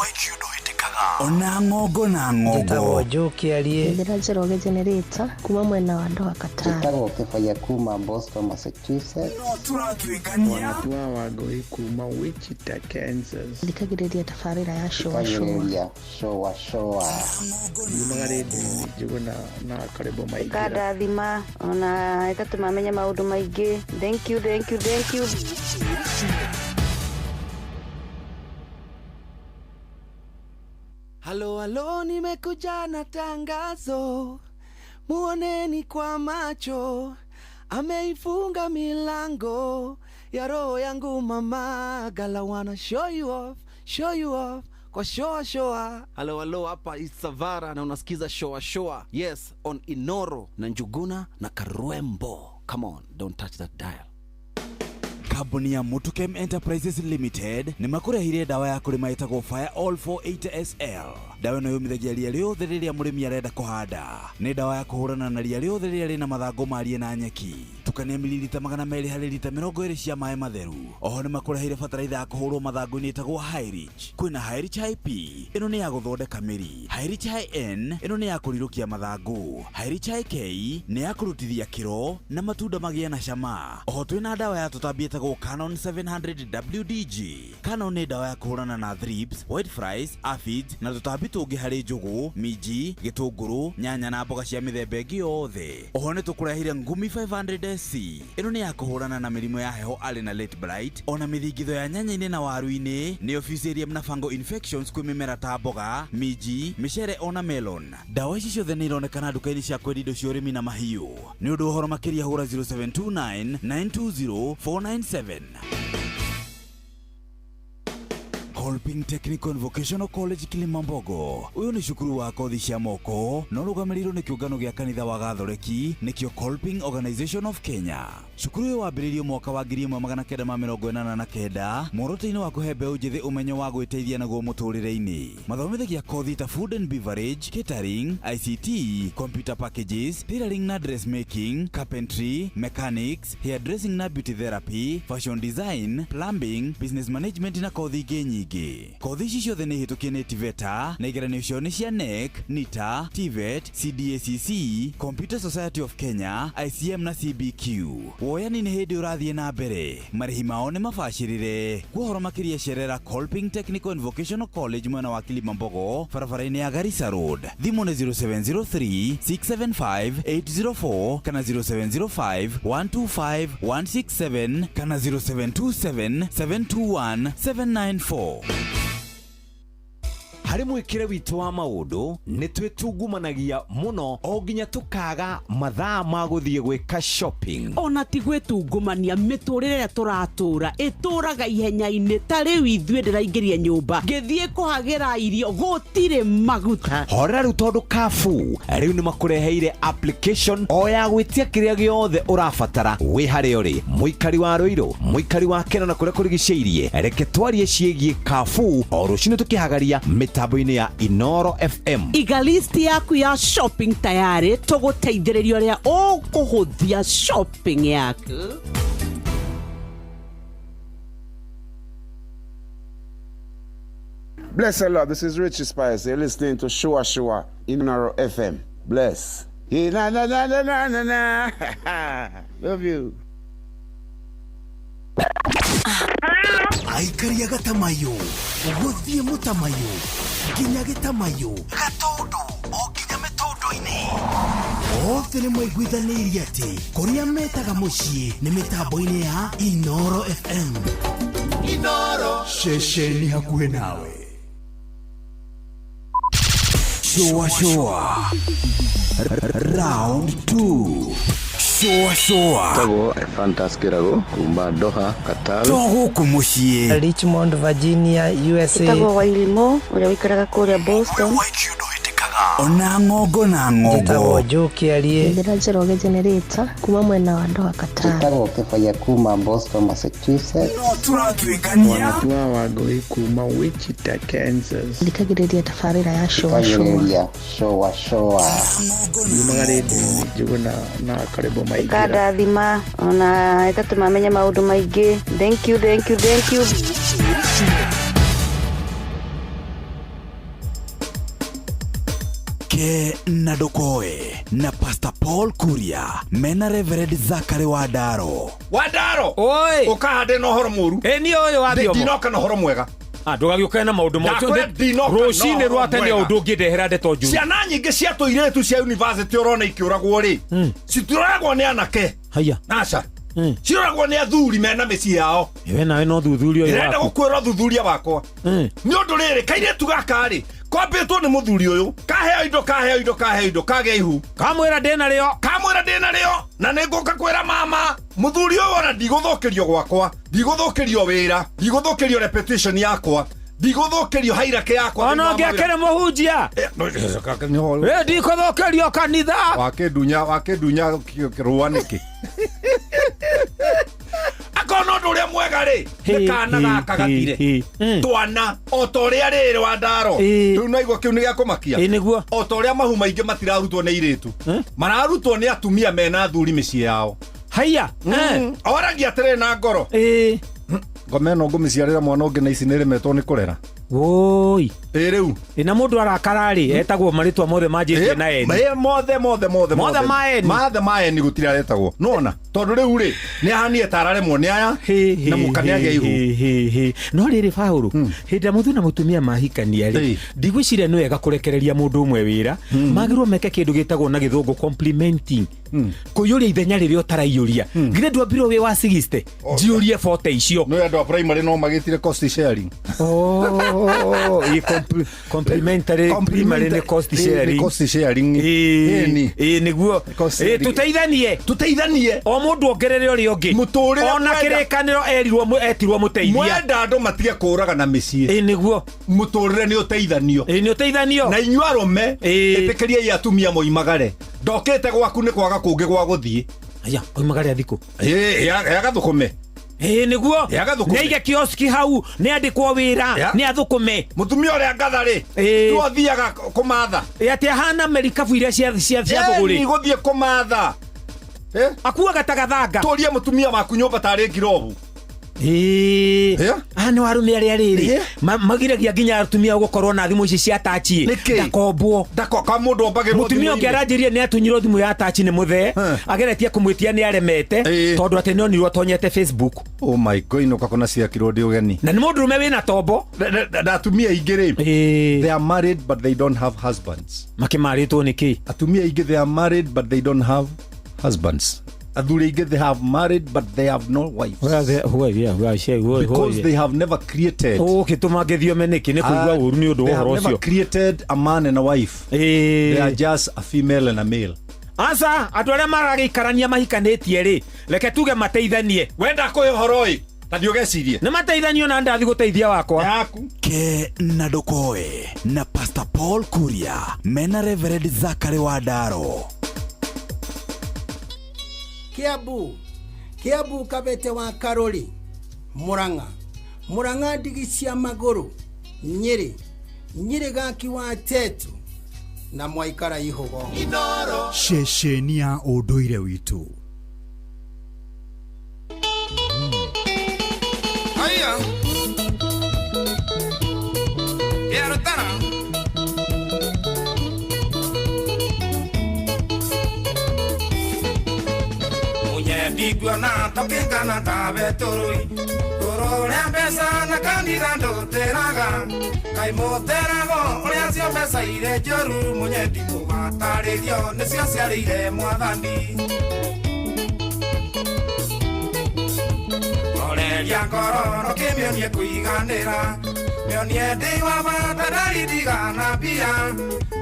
S1: Ona ng'ongo na ng'ongo.
S21: Njĩtagwo Joe Kĩarie.
S24: Njĩra Njoroge Generator kuma mwena wa Doha, Qatar.
S25: Njĩtagwo Kĩbaya kuma Boston, Massachusetts.
S1: No tũratuĩkania.
S26: Wanatua wa Ngũi kuma Wichita, Kansas.
S24: Thikagĩrĩria tabarĩra ya Shua Shua.
S25: Shua Shua.
S26: Yumaga rĩndiũ-inĩ Njũgũna na Karĩbo Maingĩra.
S23: Ĩkandathima ona ĩgatũma menye maũndũ maingĩ. Thank you, thank you, thank you.
S6: Halo, halo, nimekuja na tangazo. Muoneni kwa macho, ameifunga milango ya roho yangu mama. Gala wanna show you off, show you off kwa shoa shoa.
S4: Halo halo, hapa Isavara na unasikiza shoa shoa. Yes, on Inoro na Njuguna na Karwembo. Come on, don't touch that dial.
S1: Kambuni ya Mutukem Enterprises Limited nĩ makũrehire ndawa ya kũrĩma ĩtagwo Fire All 480 SL. Ndawa ĩno yũmithagia ria rĩothe rĩrĩa mũrĩmi arenda kũhanda. Nĩ ndawa ya kũhũrana na ria rĩothe rĩrĩa rĩna mathangũ marie na nyeki. Tukania mililita 200 harĩ lita 20 cia maĩ matheru. Oho nĩ makũreheire bataraitha ya kũhũrwo mathangũ-inĩ ĩtagwo Highrich. Kwĩna Highrich IP, ĩno nĩ ya gũthondeka mĩri. Highrich IN, ĩno nĩ ya kũrirũkia mathangũ. Highrich IK nĩ ya kũrutithia kĩro na matunda magĩe na cama. Oho twĩna ndawa ya tũtambi ĩtagwo Canon 700 WDG. Canon nĩ ndawa ya kũhũrana na thrips, white flies, aphids na tũtambi tũngĩ harĩ njũgũ, minji, gĩtũngũrũ, nyanya na mboga cia mĩthemba ĩngĩ yothe. Oho nĩ tũkũrehire Ngumi 500 SC. Ĩno nĩ ya kũhũrana na mĩrimũ ya heho arĩ na late blight, ona mĩthingitho ya nyanya-inĩ na waru-inĩ, nĩyo Fusarium na fungal infections kwĩ mĩmera ta mboga, minji, mĩcere ona melon. Ndawa ici ciothe nĩ ironekana nduka-inĩ cia kwendia indo cia ũrĩmi na mahiũ. Nĩ ũndũ wa ũhoro makĩria hũra 0729 920 497. Kolping Technical and Vocational College Kilimambogo. Uyu ni cukuru wa kothi cia moko na ũrũgamĩrĩirwo nĩ kĩũngano gĩa kanitha wa Gathoreki nĩkĩo Kolping Organization of Kenya. Cukuru ũyũ wambĩrĩirio mwaka wa 1989 muoroto-inĩ wa kũhe mbeũ njĩthĩ ũmenyo wa gwĩteithia naguo mũtũrĩre-inĩ. Mathomithagia kothi ta food and beverage, catering, ICT, computer packages, tailoring na dressmaking, carpentry, mechanics, hairdressing na beauty therapy, fashion design, plumbing, business management na kothi ingĩ nyingĩ. Kothi ici ciothe nĩ hĩtũkie nĩ TVETA na igeranio ciao nĩ cia NEC, NITA, TVET, CDACC, Computer Society of Kenya, ICM na CBQ. Woyani nĩ hĩndĩ ũrathiĩ na mbere, marĩhi mao nĩ mabacĩrĩre. Kwa ũhoro makĩria cerera Kolping Technical and Vocational College mwena wa Kilimambogo, barabara-inĩ ya Garissa Road. Thimũ nĩ 0703 675 804 kana 0705 125 167 kana 0727 721 794.
S5: Harĩ mwĩkĩre witũ wa maũndũ nĩ twĩtungumanagia mũno o nginya tũkaga mathaa ma gũthiĩ gwĩka shopping.
S17: Ona ti gwĩtungumania, mĩtũrĩre ĩrĩa tũratũra ĩtũraga ihenya-inĩ. Ta rĩu ithuĩ ndĩraingĩria nyũmba ngĩthiĩ kũhagĩra irio gũtirĩ maguta.
S5: Horera rĩu tondũ Carrefour rĩu nĩ makũreheire application o ya gwĩtia kĩrĩa gĩothe ũrabatara wĩ harĩa ũrĩ, mũikari wa Rũirũ, mũikari wa Keno na kũrĩa kũrigicĩirie. Reke twarie ciĩgiĩ Carrefour o rũcinĩ tũkĩhagaria mĩtambo-inĩ ya Inoro FM.
S17: Iga list yaku ya shopping tayari, tũgũteithĩrĩria ũrĩa ũkũhũthia shopping yaku.
S9: Bless the Lord. This is Richie Spice. You're listening to Shua Shua Inoro FM. Bless. Yeah, na na na na na na na. Love you.
S2: Aikari a gatamayo gũthiĩ mũtamayo nginya gĩtamayo gatũndũ o nginya mĩtũndũ-inĩ othe nĩ maiguithanĩirie atĩ kũrĩa metaga mũciĩ nĩ mĩtambo-inĩ ya Inoro FM.
S1: Inoro ceceni hakuhĩ nawe. Shua Shua Round 2. Shua Shua
S19: Tagwo Fantas Kirago kuma Doha, Qatar.
S1: To gũkũ mũciĩ
S14: Richmond, Virginia, USA.
S23: Ĩtagwo Wairimo ũrĩa ũikaraga kũrĩa Boston.
S1: Ona ng'ongo na ng'ongo.
S14: Njĩtagwo Joe Kĩarie.
S24: Njĩra Njoroge Generator kuma mwena wa Doha, Qatar.
S25: Njĩtagwo Kĩbaya kuma Boston, Massachusetts.
S1: No tũratuĩkania.
S26: Wanatua Wangũi kuma Wichita, Kansas.
S24: Thikagĩrĩria tabarĩra ya Shua Shua.
S25: Shua Shua.
S26: Yumaga rĩndiũ-inĩ Njuguna na Karembo maingĩra.
S23: Ĩkandathima ona ĩgatũma menye maũndũ maingĩ. Thank you, thank you, thank you.
S1: Ke na Ndokoe na Pastor Paul Kuria mena Reverend Zachary Wandaro.
S20: Wandaro oi ukahande na ũhoro mũru. Ĩ niĩ ũyũ wa thiomo ndinoka na ũhoro mwega. Ndũgagĩũke na maũndũ rũcinĩ rwa tene ũndũ ũngĩndehera ndeto njũru. Ciana nyingĩ cia tũirĩtu cia university ũrona ikĩũragwo rĩ, citiũragwo nĩ anake. Haya. Aca. Ciũragwo nĩ athuri mena mĩciĩ yao. We nawe no thuthuria ũyũ waku. Ndĩrenda gũkwĩra ũthuthuria wakwa. Nĩ ũndũ rĩrĩ kairĩtu gaka rĩ
S7: Kwambĩtwo nĩ mũthuri ũyũ, kaheo indo, kaheo indo, kaheo indo, kagĩa ihu.
S20: Kamwĩra ndĩna rĩo.
S7: Kamwĩra ndĩna rĩo na nĩ ngũka kwĩra mama. Mũthuri ũyũ ona ndigũthũkĩrio gwakwa, ndigũthũkĩrio wĩra, ndigũthũkĩrio reputation yakwa, ndigũthũkĩrio hierarchy yakwa.
S20: Ona
S7: thĩinĩ wa mawĩra.
S20: ũngĩakĩrĩ mũhunjia.
S7: No,
S20: Ĩ, ndikũthũkĩrio kanitha.
S7: Wakĩndunya, wakĩndunya rũa nĩkĩ? Akorwo no ũndũ ũrĩa mwega rĩ, nĩ kana gaka gathire twana o ta ũrĩa rĩrĩ wa ndaro rĩu naigua kĩu nĩ gĩa kũmakia.
S20: Ĩ, nĩguo.
S7: O ta ũrĩa mahu maingĩ matirarutwo nĩ airĩtu, mararutwo nĩ atumia mena athuri mĩciĩ yao.
S20: Haiya.
S7: Oragia atĩrĩrĩ na ngoro, ngoma ĩno ngũmĩciarĩra mwana ũngĩ na ici nĩrĩmetwo nĩ kũrera.
S20: Woi.
S7: Ĩ rĩu.
S20: Ĩ, na mũndũ arakara rĩ, etagwo marĩtwa mothe manjĩtie na eni.
S7: Ĩ, mothe mothe mothe.
S20: Mothe ma eni.
S7: Mothe ma eni gũtirĩ aretagwo. Nĩwona? Tondũ rĩu rĩ, nĩ ahanie ta araremwo nĩ aya na mũka nĩ agĩa ihu.
S20: No rĩrĩ Paũlũ, hĩndĩ ĩrĩa mũthuri na mũtumia mahikania rĩ, ndigwĩciria nĩ wega kũrekereria mũndũ ũmwe wĩra. Magĩrĩirwo meke kĩndũ gĩtagwo na gĩthũngũ complimenting. Kũiyũria ithenya rĩrĩa ũtaraiyũria. Githĩ ndwambirwo wĩ wa 60, njiyũrie 40 icio.
S7: Nĩ andũ a primary no magĩtire cost sharing.
S20: Oh, ĩ, complimentary primary nĩ cost
S7: Nĩ
S20: sharing.
S7: cost sharing.
S20: Ĩ, ĩ, nĩguo.
S7: Cost
S20: Ĩ,
S7: sharing.
S20: tũteithanie.
S7: Tũteithanie.
S20: O mũndũ ongerere ũrĩa ũngĩ.
S7: Mũtũrĩre
S20: Ona
S7: mwenda.
S20: kĩrĩkanĩro erirwo etirwo mũteithia.
S7: Mwenda andũ matige kũũraga na mĩciĩ.
S20: Ĩ, nĩguo.
S7: Mũtũrĩre nĩ ũteithanio.
S20: Ĩ, nĩ ũteithanio.
S7: Na inyuĩ arũme, ĩtĩkĩriai atumia moimagare. Ndokĩte gwaku nĩ kwaga kũngĩ gwa gũthiĩ.
S20: Aya, oimagare athikũ.
S7: Ĩ, agathũkũme.
S20: Ĩ, nĩguo.
S7: Ĩ, agathũkũme.
S20: Nĩ aige kioski hau, nĩ andĩkwo wĩra,
S7: Ya.
S20: nĩ athũkũme.
S7: Mũtumia ũrĩa ngatha rĩ,
S20: Ĩ.
S7: tu athiaga kũmatha.
S20: Ĩ, atĩ ahana merikabu iria cia thũgũrĩ.
S7: Ĩ, gũthiĩ kũmatha.
S20: Akuaga ta gathanga.
S7: Tũrie mũtumia waku nyũmba tarĩ ngirobu.
S20: Ĩ. Aya nĩ arũme arĩa rĩrĩ magiragia nginya atumia gũkorwo na thimũ ici cia tachi. Ndakombwo.
S7: Ka mũndũ ombagĩrwo
S20: Mũtumia ũngĩ
S7: thimũ-inĩ.
S20: aranjĩrire nĩ atunyirwo thimũ ya tachi nĩ mũthee. Ageretie kũmwĩtia nĩ aremete tondũ atĩ nĩonirwo atonyete Facebook.
S7: Oh my God, inũka kũna ciakirwo ndĩ ũgeni.
S20: Na nĩ mũndũrũme wĩna tombo.
S7: Na atumia aingĩ rĩ, they are married but they don't have husbands.
S20: Makĩmarĩtwo nĩ kĩ?
S7: Atumia aingĩ they are married but they don't have husbands. Athuri aingĩ they have married but they have no wives. Because they have never created.
S20: Ũgũkĩtũma ngĩthiome nĩkĩ? Nĩ kũigua ũru nĩ ũndũ wa
S7: They have
S20: ũhoro
S7: never
S20: ũcio.
S7: created a man and a wife. They are just a female and a male.
S20: Aca, andũ arĩa maragĩikarania mahikanĩtie rĩ, reke tuge mateithanie.
S7: Wenda kũhe ũhoro ĩ, ta ndiũgecirie.
S20: Nĩ mateithanio na ndathi gũteithia wakwa.
S7: Yaku.
S1: Ke na ndũkoe na Pastor Paul Kuria mena Reverend Zachary Wandaro.
S16: Kiambu, Kiambu Kabete wa Karori, Murang'a, Murang'a ndigi cia magũrũ, Nyĩrĩ, Nyĩrĩ gaki wa Tetu na Mwaikara Ihũgo.
S1: Ceceni ya ũndũire witũ.
S8: Aya. Yarutara. Munye ndiguona tokingana tabe turui. Kurore mbeca na kanitha nduteraga. Kai muterago uria cio mbeca ire njoru. Munye ndimũgatarĩrio nĩcio ciarĩire mwathani. Oreria ngoro rũkĩmĩonie kũiganĩra. Mĩonie ndĩ wa bata ndarĩ ndigana mbia.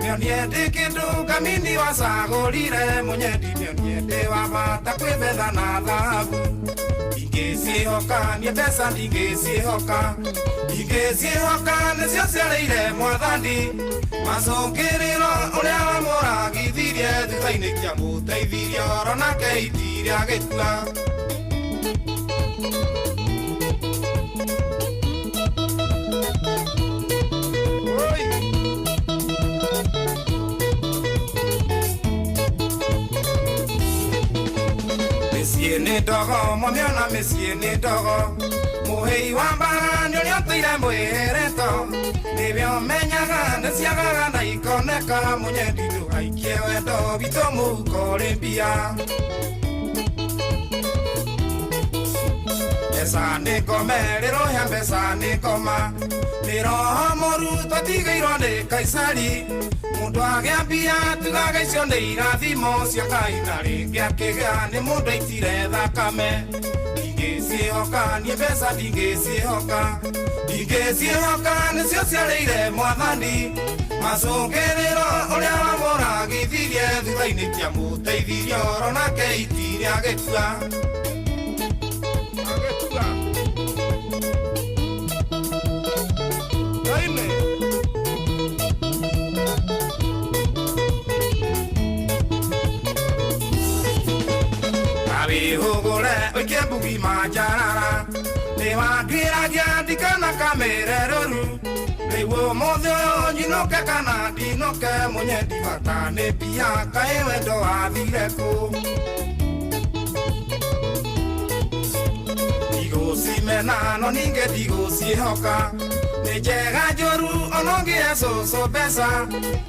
S8: Mĩonie ndĩ kĩndũ ngamini wacagũrire. Mũnyendi mĩonie ndĩ wa bata kwĩ betha na thahabu. Ndingĩciĩhoka niĩ mbeca ndingĩciĩhoka. Ndingĩciĩhoka nĩcio ciarĩire mwathani. Macũngĩrĩro ũrĩa wamũragithirie thutha-inĩ kĩamũteithirie oro nake itiri agĩtua. Mĩciĩ nĩ ndogo, mwamĩona mĩciĩ nĩ ndogo. Mũhĩi wa mbara nĩ ũrĩa ũtũire mwĩhereto. Nĩwe ũmenyaga nĩ ciagaga na ikoneka. Mũnyendi ndũgaikie wendo witũ mũhuko ũrĩ mbia. Mbeca nĩ ngome, rĩrohia mbeca nĩ ngoma. Nĩ roho mũru twatigĩirwo nĩ Kaisari. Mũndũ agĩa mbia tugaga icio nĩ irathimo cia Ngai, na rĩngĩ akĩgĩa nĩ mũndũ aitire thakame. Ndingĩciĩhoka niĩ mbeca ndingĩciĩhoka ndingĩciĩhoka nĩcio ciarĩire mwathani macũngĩrĩro ũrĩa wamũragithirie thutha-inĩ kĩamũteithirie oro nake itiri agĩkua agĩkua Kaine. Wĩhũgũre ũikie mbugi manjarara nĩwanduĩragia ndikana kamĩre rũru rĩu ũmũthĩ ũyũ nyinũke kana ndinũke mũnyendi bata nĩ mbia kaĩ wendo wathire kũ ndigũcimena no ningĩ ndigũciĩhoka nĩ njega njũru ona ũngĩhe cũcũ mbeca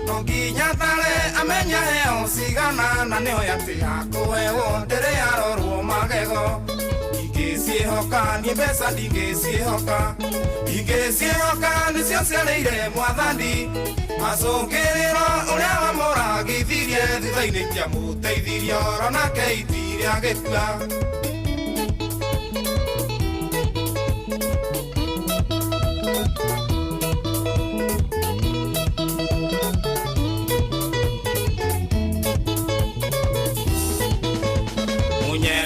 S8: no nginya thare amenya heo cigana na nĩoĩ atĩ akũheo ndĩrĩ yarorwo magego ndingĩciĩhoka niĩ mbeca ndingĩciĩhoka ndingĩciĩhoka nĩcio ciarĩire mwathani macũngĩrĩro ũrĩa wamũragithirie thutha-inĩ kĩamũteithirie oro nake itiri agĩkua.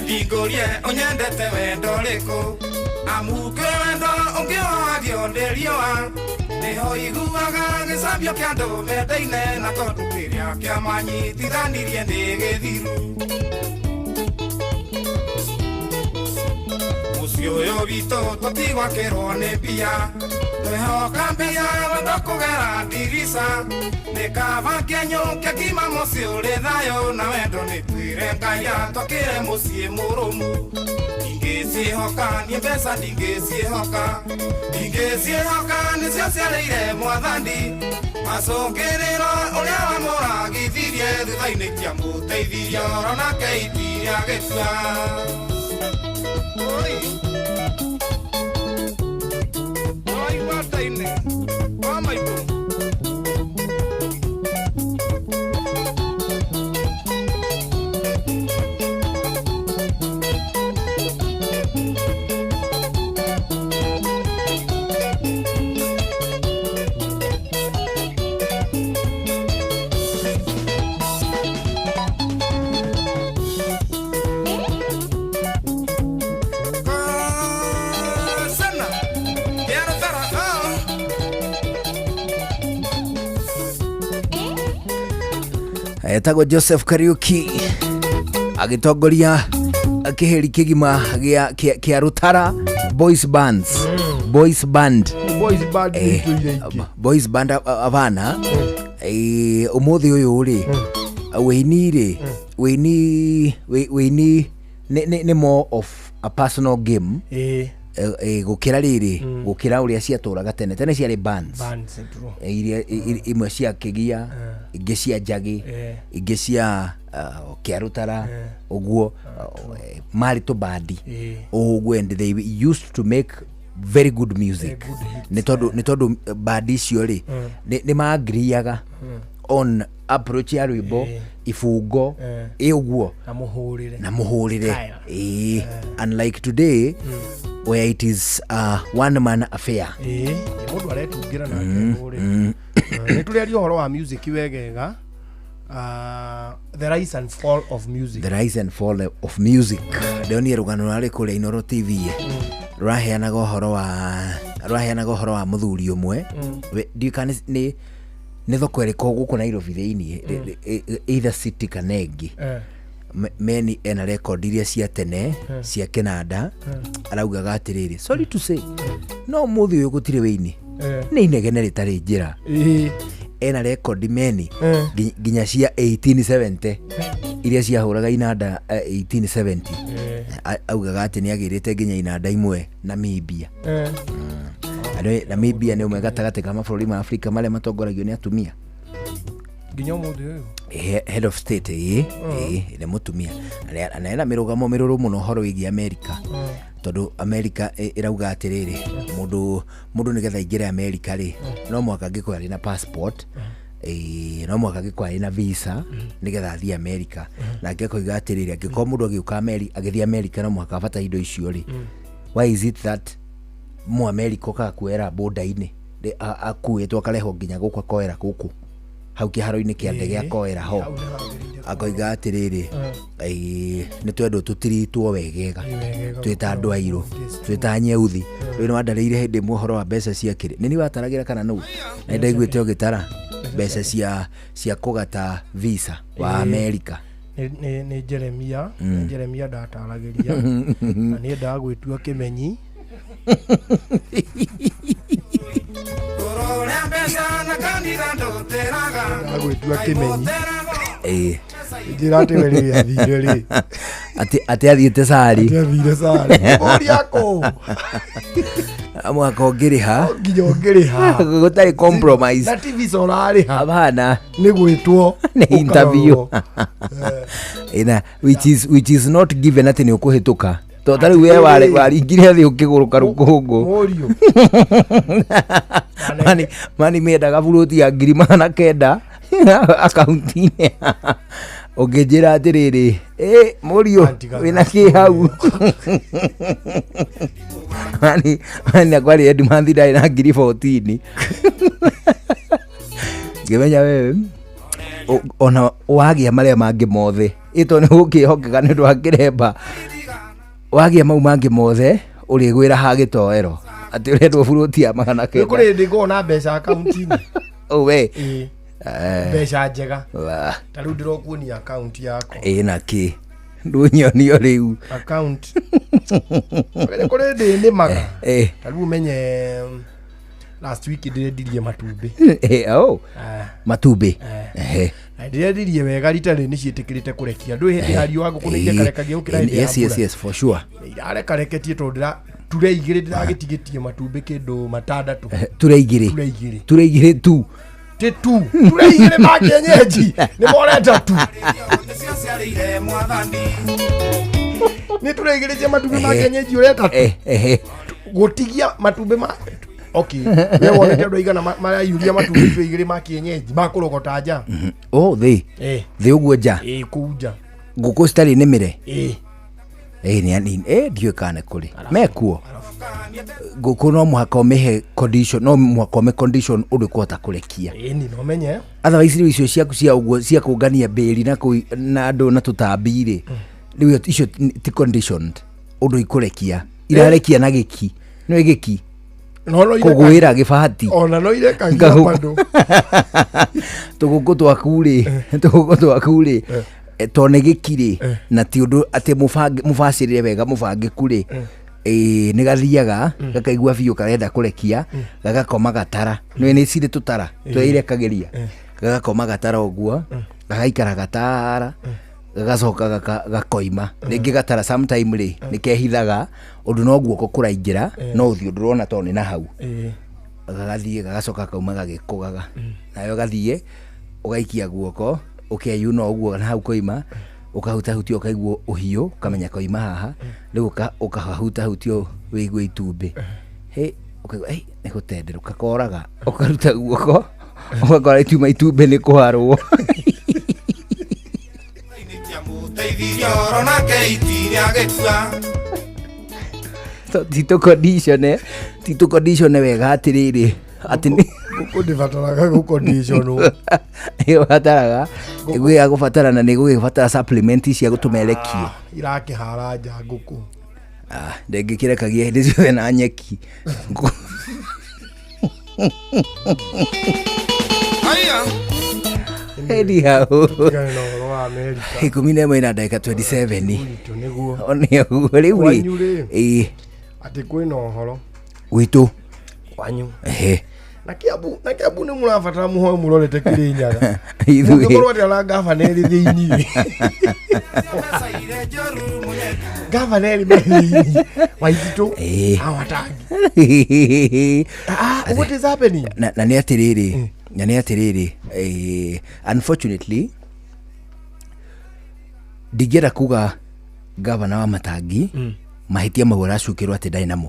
S8: Ndingũrie ũnyendete wendo ũrĩkũ amu kwĩ wendo ũngĩ wohagio nĩ riũa nĩho iguaga gĩcambio kĩa andũ mendaine na tondũ kĩrĩa kĩamanyitithanirie nĩ gĩthiru mũciĩ ũyũ witũ tũtigwakĩrwo nĩ mbia twehoka mbia wendo kũgera ndirica nĩ kaba kĩenyũ kĩngima mũciĩ ũrĩ thayũ na wendo nĩ twĩre Ngai atwakĩre mũciĩ mũrũmu ndingĩciĩhoka niĩ mbeca ndingĩciĩhoka ndingĩciĩhoka nĩcio ciarĩire mwathani macũngĩrĩro ũrĩa wamũragithirie thutha-inĩ kĩamũteithirie oro nake itiri agĩkua. Oi. Oi, wataine. Wa maitũ.
S3: Etagwo Joseph Kariuki agitongoria kiheri kigima gia kia Rutara Boys Bands. Boys Band
S10: Boys Band
S3: Boys Band abana umuthi uyu ri wini ri wini wini ni more of a personal game gukira riri gukira uria ciaturaga tene tene ciari bands iria imwe cia kigia ingĩ cia njagi ingĩ cia Kĩarutara ũguo marĩ tũbandi ũguo and they used to make very good music nĩ tondũ bandi icio rĩ nĩ maagriaga on approach ya rwĩmbo ibungo ĩ ũguo na mũhũrĩre unlike today where it is a one man affair.
S10: Mũndũ aretungĩra na akehũrĩra. Nĩ tũrĩaria ũhoro wa music wegega, the rise and fall of music.
S3: The rise and fall of music. Ndĩonire rũgano rwarĩ kũrĩa Inoro TV rũraheanaga ũhoro wa mũthuri ũmwe ndiũĩ kana nĩ thoko ĩrĩkũ gũkũ Nairobi thĩinĩ either city kana ĩngĩ meni ena record iria cia tene cia kĩnanda araugaga atĩrĩrĩ sorry to say no mũthĩ ũyũ gũtirĩ wĩini nĩ inegene rĩtarĩ njĩra ena record meni nginya cia 1870 iria ciahũraga inanda 1870 augaga atĩ nĩ agĩrĩte nginya inanda imwe Namibia. Namibia nĩ ũmwe gatagatĩ ka mabũrũri ma Afrika marĩa matongoragio nĩ atumia
S10: nginya ũmũthĩ ũyũ
S3: head of state nĩ mũtumia na ena mĩrũgamo mĩrũrũ mũno ũhoro wĩgiĩ Amerika tondũ Amerika ĩrauga atĩrĩrĩ mũndũ nĩgetha aingĩre Amerika rĩ no mũhaka angĩkorwo arĩ na passport No mũhaka angĩkorwo arĩ na visa nĩgetha athiĩ America. Nake akoiga atĩrĩrĩ, angĩkorwo mũndũ agĩũka agĩthiĩ America no mũhaka abatare indo icio rĩ, why is it that mu America okaga kuoera border-inĩ, akuĩtwo akarehwo nginya gũkũ akoera gũkũ hau kĩharo-inĩ kĩa ndege akoera ho, akoiga atĩrĩrĩ, nĩ twendwo tũtiritwo wegega twĩ ta andũ airũ, twĩ ta nyeuthi. Rĩu nĩ wandarĩire hĩndĩ ĩmwe ũhoro wa mbeca cia kĩrĩ, nĩ niĩ wataragĩra kana nũ? Na nĩ ndaiguĩte ũgĩtara mbeca cia kũgata visa wa America.
S10: Nĩ Jeremia, nĩ Jeremia ndataragĩria na niĩ endaga gwĩtua kĩmenyi. Agwĩtua kĩmenyi. Njĩra atĩ we rĩrĩa athire rĩ,
S3: atĩ athiĩte cari.
S10: Atĩ athire cari. Ũria kũ?
S3: Mwaka ũngĩrĩha.
S10: Nginya ũngĩrĩha.
S3: Gũtarĩ compromise.
S10: Na ti visa ũrarĩha.
S3: Hapana.
S10: Nĩ gwĩtwo.
S3: Nĩ interview.
S10: Ũkarorwo.
S3: Ĩna, which is not given atĩ nĩ ũkũhĩtũka. To ta rĩu we waringire thĩ ũkĩgũrũka rũkũngũ.
S10: Mũriũ.
S3: Mani mendaga burũti ya 900,000 akaunti-inĩ. Ũngĩnjĩra atĩrĩrĩ, mũriũ, wĩna kĩ hau? Mani akwarĩ Edmanthi ndarĩ na ngiri 14. Ngĩmenya wewe, ona wagĩa marĩa mangĩ mothe, ĩto nĩ gũkĩhokeka nĩ ũndũ wa kĩremba. Wagĩa mau mangĩ mothe, ũrĩgwĩra ha gĩtoero. Atĩ ũrendwo burũti ya magana
S10: Nĩ
S3: kenda.
S10: kũrĩ hĩndĩ ngoragwo na mbeca akaunti-inĩ.
S3: Oh, we.
S10: Mbeca njega.
S3: Wa.
S10: Ta rĩu ndĩrokuonia akaunti yakwa.
S3: Ĩ na kĩ? Ndũnyonio rĩu.
S10: Account. Nĩ kũrĩ hĩndĩ nĩmaga. Ta rĩu ũmenye, last week ndĩrendirie matumbĩ.
S3: Oh. Matumbĩ.
S10: Na ndĩrendirie wega rita rĩrĩ nĩciĩtĩkĩrĩte kũrekia. Ndũĩ hĩndĩ ya riũa ngũkũ nĩ irekarekagia gũkĩra hĩndĩ ya mbura.
S3: Yes, for sure.
S10: Irarekareketie tondũ ture igĩrĩ ndĩragĩtigĩtie matumbĩ kĩndũ matandatũ.
S3: Ture igĩrĩ.
S10: Ture igĩrĩ.
S3: Ture igĩrĩ tu.
S10: Ti tu. Ture igĩrĩ ma kienyeji. Nĩ moreta tu. Nĩ ture igĩrĩ cia matumbĩ ma kienyeji ũreta tu. Gũtigia matumbĩ ma Okay, we wonete andũ aigana maraiyũria matumbĩ ture igĩrĩ ma kienyeji ma kũrogota nja.
S3: Oh, thĩ. Thĩ ũguo nja.
S10: Kũu nja.
S3: Ngũkũ citarĩ nĩmĩre. Nĩ anini. Ndiũĩ kana nĩ kũrĩ. Mekuo. Ngũkũ no mũhaka ũmĩhe condition, no mũhaka ũmĩ condition ũndũ ĩkũhota kũrekia.
S10: Ni no menye.
S3: Otherwise rĩu icio ciaku cia ũguo cia kũngania mbĩri na kũi, na andũ na tũtambi rĩ, rĩu icio ti conditioned ũndũ ikũrekia. Irarekia na gĩki. Nĩ gĩki.
S10: No, no ireka-
S3: Kũgwĩra gĩbati.
S10: Ona no irekagia
S3: Ngahũ-
S10: bado.
S3: Tũgũkũ twaku rĩ, tũgũkũ twaku rĩ, to nĩ gĩki rĩ, na ti ũndũ atĩ mũbacĩrĩre wega mũbangĩku rĩ, nĩ gathiaga, gakaigua biũ karenda kũrekia, gagakoma gatara. Nĩ nĩ cirĩ tũtara, tũrĩa irekagĩria. Gagakoma gatara ũguo, gagaikara gatara, gagacoka gakoima. Rĩngĩ gatara sometime rĩ, nĩ kehithaga, ũndũ no guoko kũraingĩra, no ũthiũ ndũrona tondũ nĩ na hau. Gagathiĩ, gagacoka kauma gagĩkũgaga. Nayo gathiĩ, ũgaikia guoko, ũkeyuna ũguo na hau koima, ũkahutahutia ũkaigua ũhiũ, ũkamenya koima haha, rĩu ũkahutahutia wĩigue itumbĩ. Hĩ, ũkaigua, hĩ, nĩ gũtenderũka koraga, ũkaruta guoko, ũgakora itiuma itumbĩ nĩ kũharwo. To ti tũ condition, ti tũ condition wega atĩrĩrĩ, atĩ nĩ
S10: Ngũkũ ndĩbataraga gũ condition.
S3: Ĩbataraga, ĩgũgĩa gũbatarana nĩ gũgĩbatara supplement cia gũtũma ĩrekie.
S10: Irakĩhara nja ngũkũ.
S3: Ndĩngĩkĩrekagia hĩndĩ ciothe na nyeki. Anyhow.
S10: Tigane na ũhoro wa America.
S3: 11 na ndagĩka 27.
S10: Gwitũ nĩguo.
S3: One ũguo rĩu rĩ.
S10: Kwanyu rĩ. Atĩ kwĩna ũhoro.
S3: Gwitũ.
S10: Kwanyu.
S3: Ehe.
S10: Na Kiambu, na Kiambu nĩ mũrabatara mũhoe mũrorete Kĩrĩnyaga.
S3: Ithuĩ.
S10: Mũngĩkorwo atĩa na ngavana ĩrĩ thĩinĩ. Ngavana ĩrĩ thĩinĩ. Waititũ. Awatangi. What is happening?
S3: Na nĩ atĩrĩrĩ, na nĩ atĩrĩrĩ, unfortunately ndingĩenda kuga gavana wa Matangi mahĩtia mau aracukĩrwo atĩ ndarĩ namo.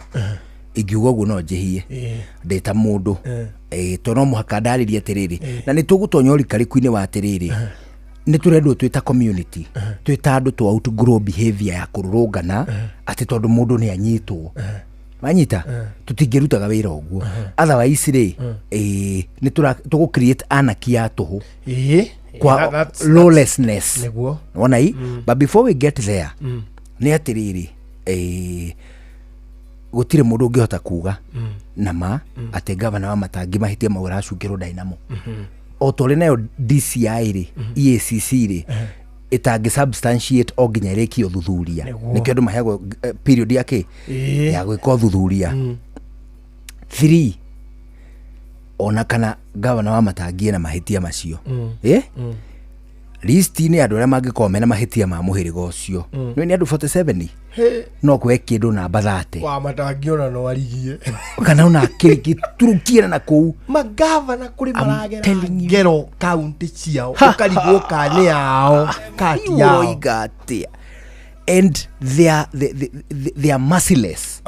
S3: Ingiuga ũguo no njĩhie. Ndĩ ta mũndũ. To no mũhaka ndarĩrie atĩrĩrĩ, na nĩ tũgũtonya ũrikarĩku-inĩ wa atĩrĩrĩ, nĩ tũrendwo twĩ ta community, twĩ ta andũ tũ outgrow behavior ya kũrũrũngana atĩ tondũ mũndũ nĩ anyitwo. Wanyita, tũtingĩrutaga wĩra ũguo, otherwise rĩ, nĩ tũgũ create anarchy ya tũhũ kwa lawlessness.
S10: Nĩguo.
S3: Wona i, but before we get there, nĩ atĩrĩrĩ, gũtirĩ mũndũ ũngĩhota kuga na ma atĩ gavana wa Matangi mahĩtia mau aracungĩrwo ndarĩ namo, o ta ũrĩa nayo DCI rĩ, EACC rĩ, ĩtangĩ substantiate o nginya ĩrĩkie ũthuthuria. Nĩkĩo andũ maheagwo period ya kĩ ya gwĩka ũthuthuria. Three, ona kana gavana wa Matangi ena mahĩtia macio, list-inĩ andũ arĩa mangĩkorwo mena mahĩtia ma mũhĩrĩga ũcio, nĩ andũ 47.
S10: He.
S3: No kũhe kĩndũ namba 30.
S10: Wa Matangi ona no arigie.
S3: Kana ona kĩturukiana na kũu.
S10: Magavana kũrĩ
S3: I'm
S10: maragera
S3: telling you.
S10: ngero kaunti ciao, ũkarigwo ka nĩ yao kati yao.
S3: Ũroiga atĩa? And they are merciless.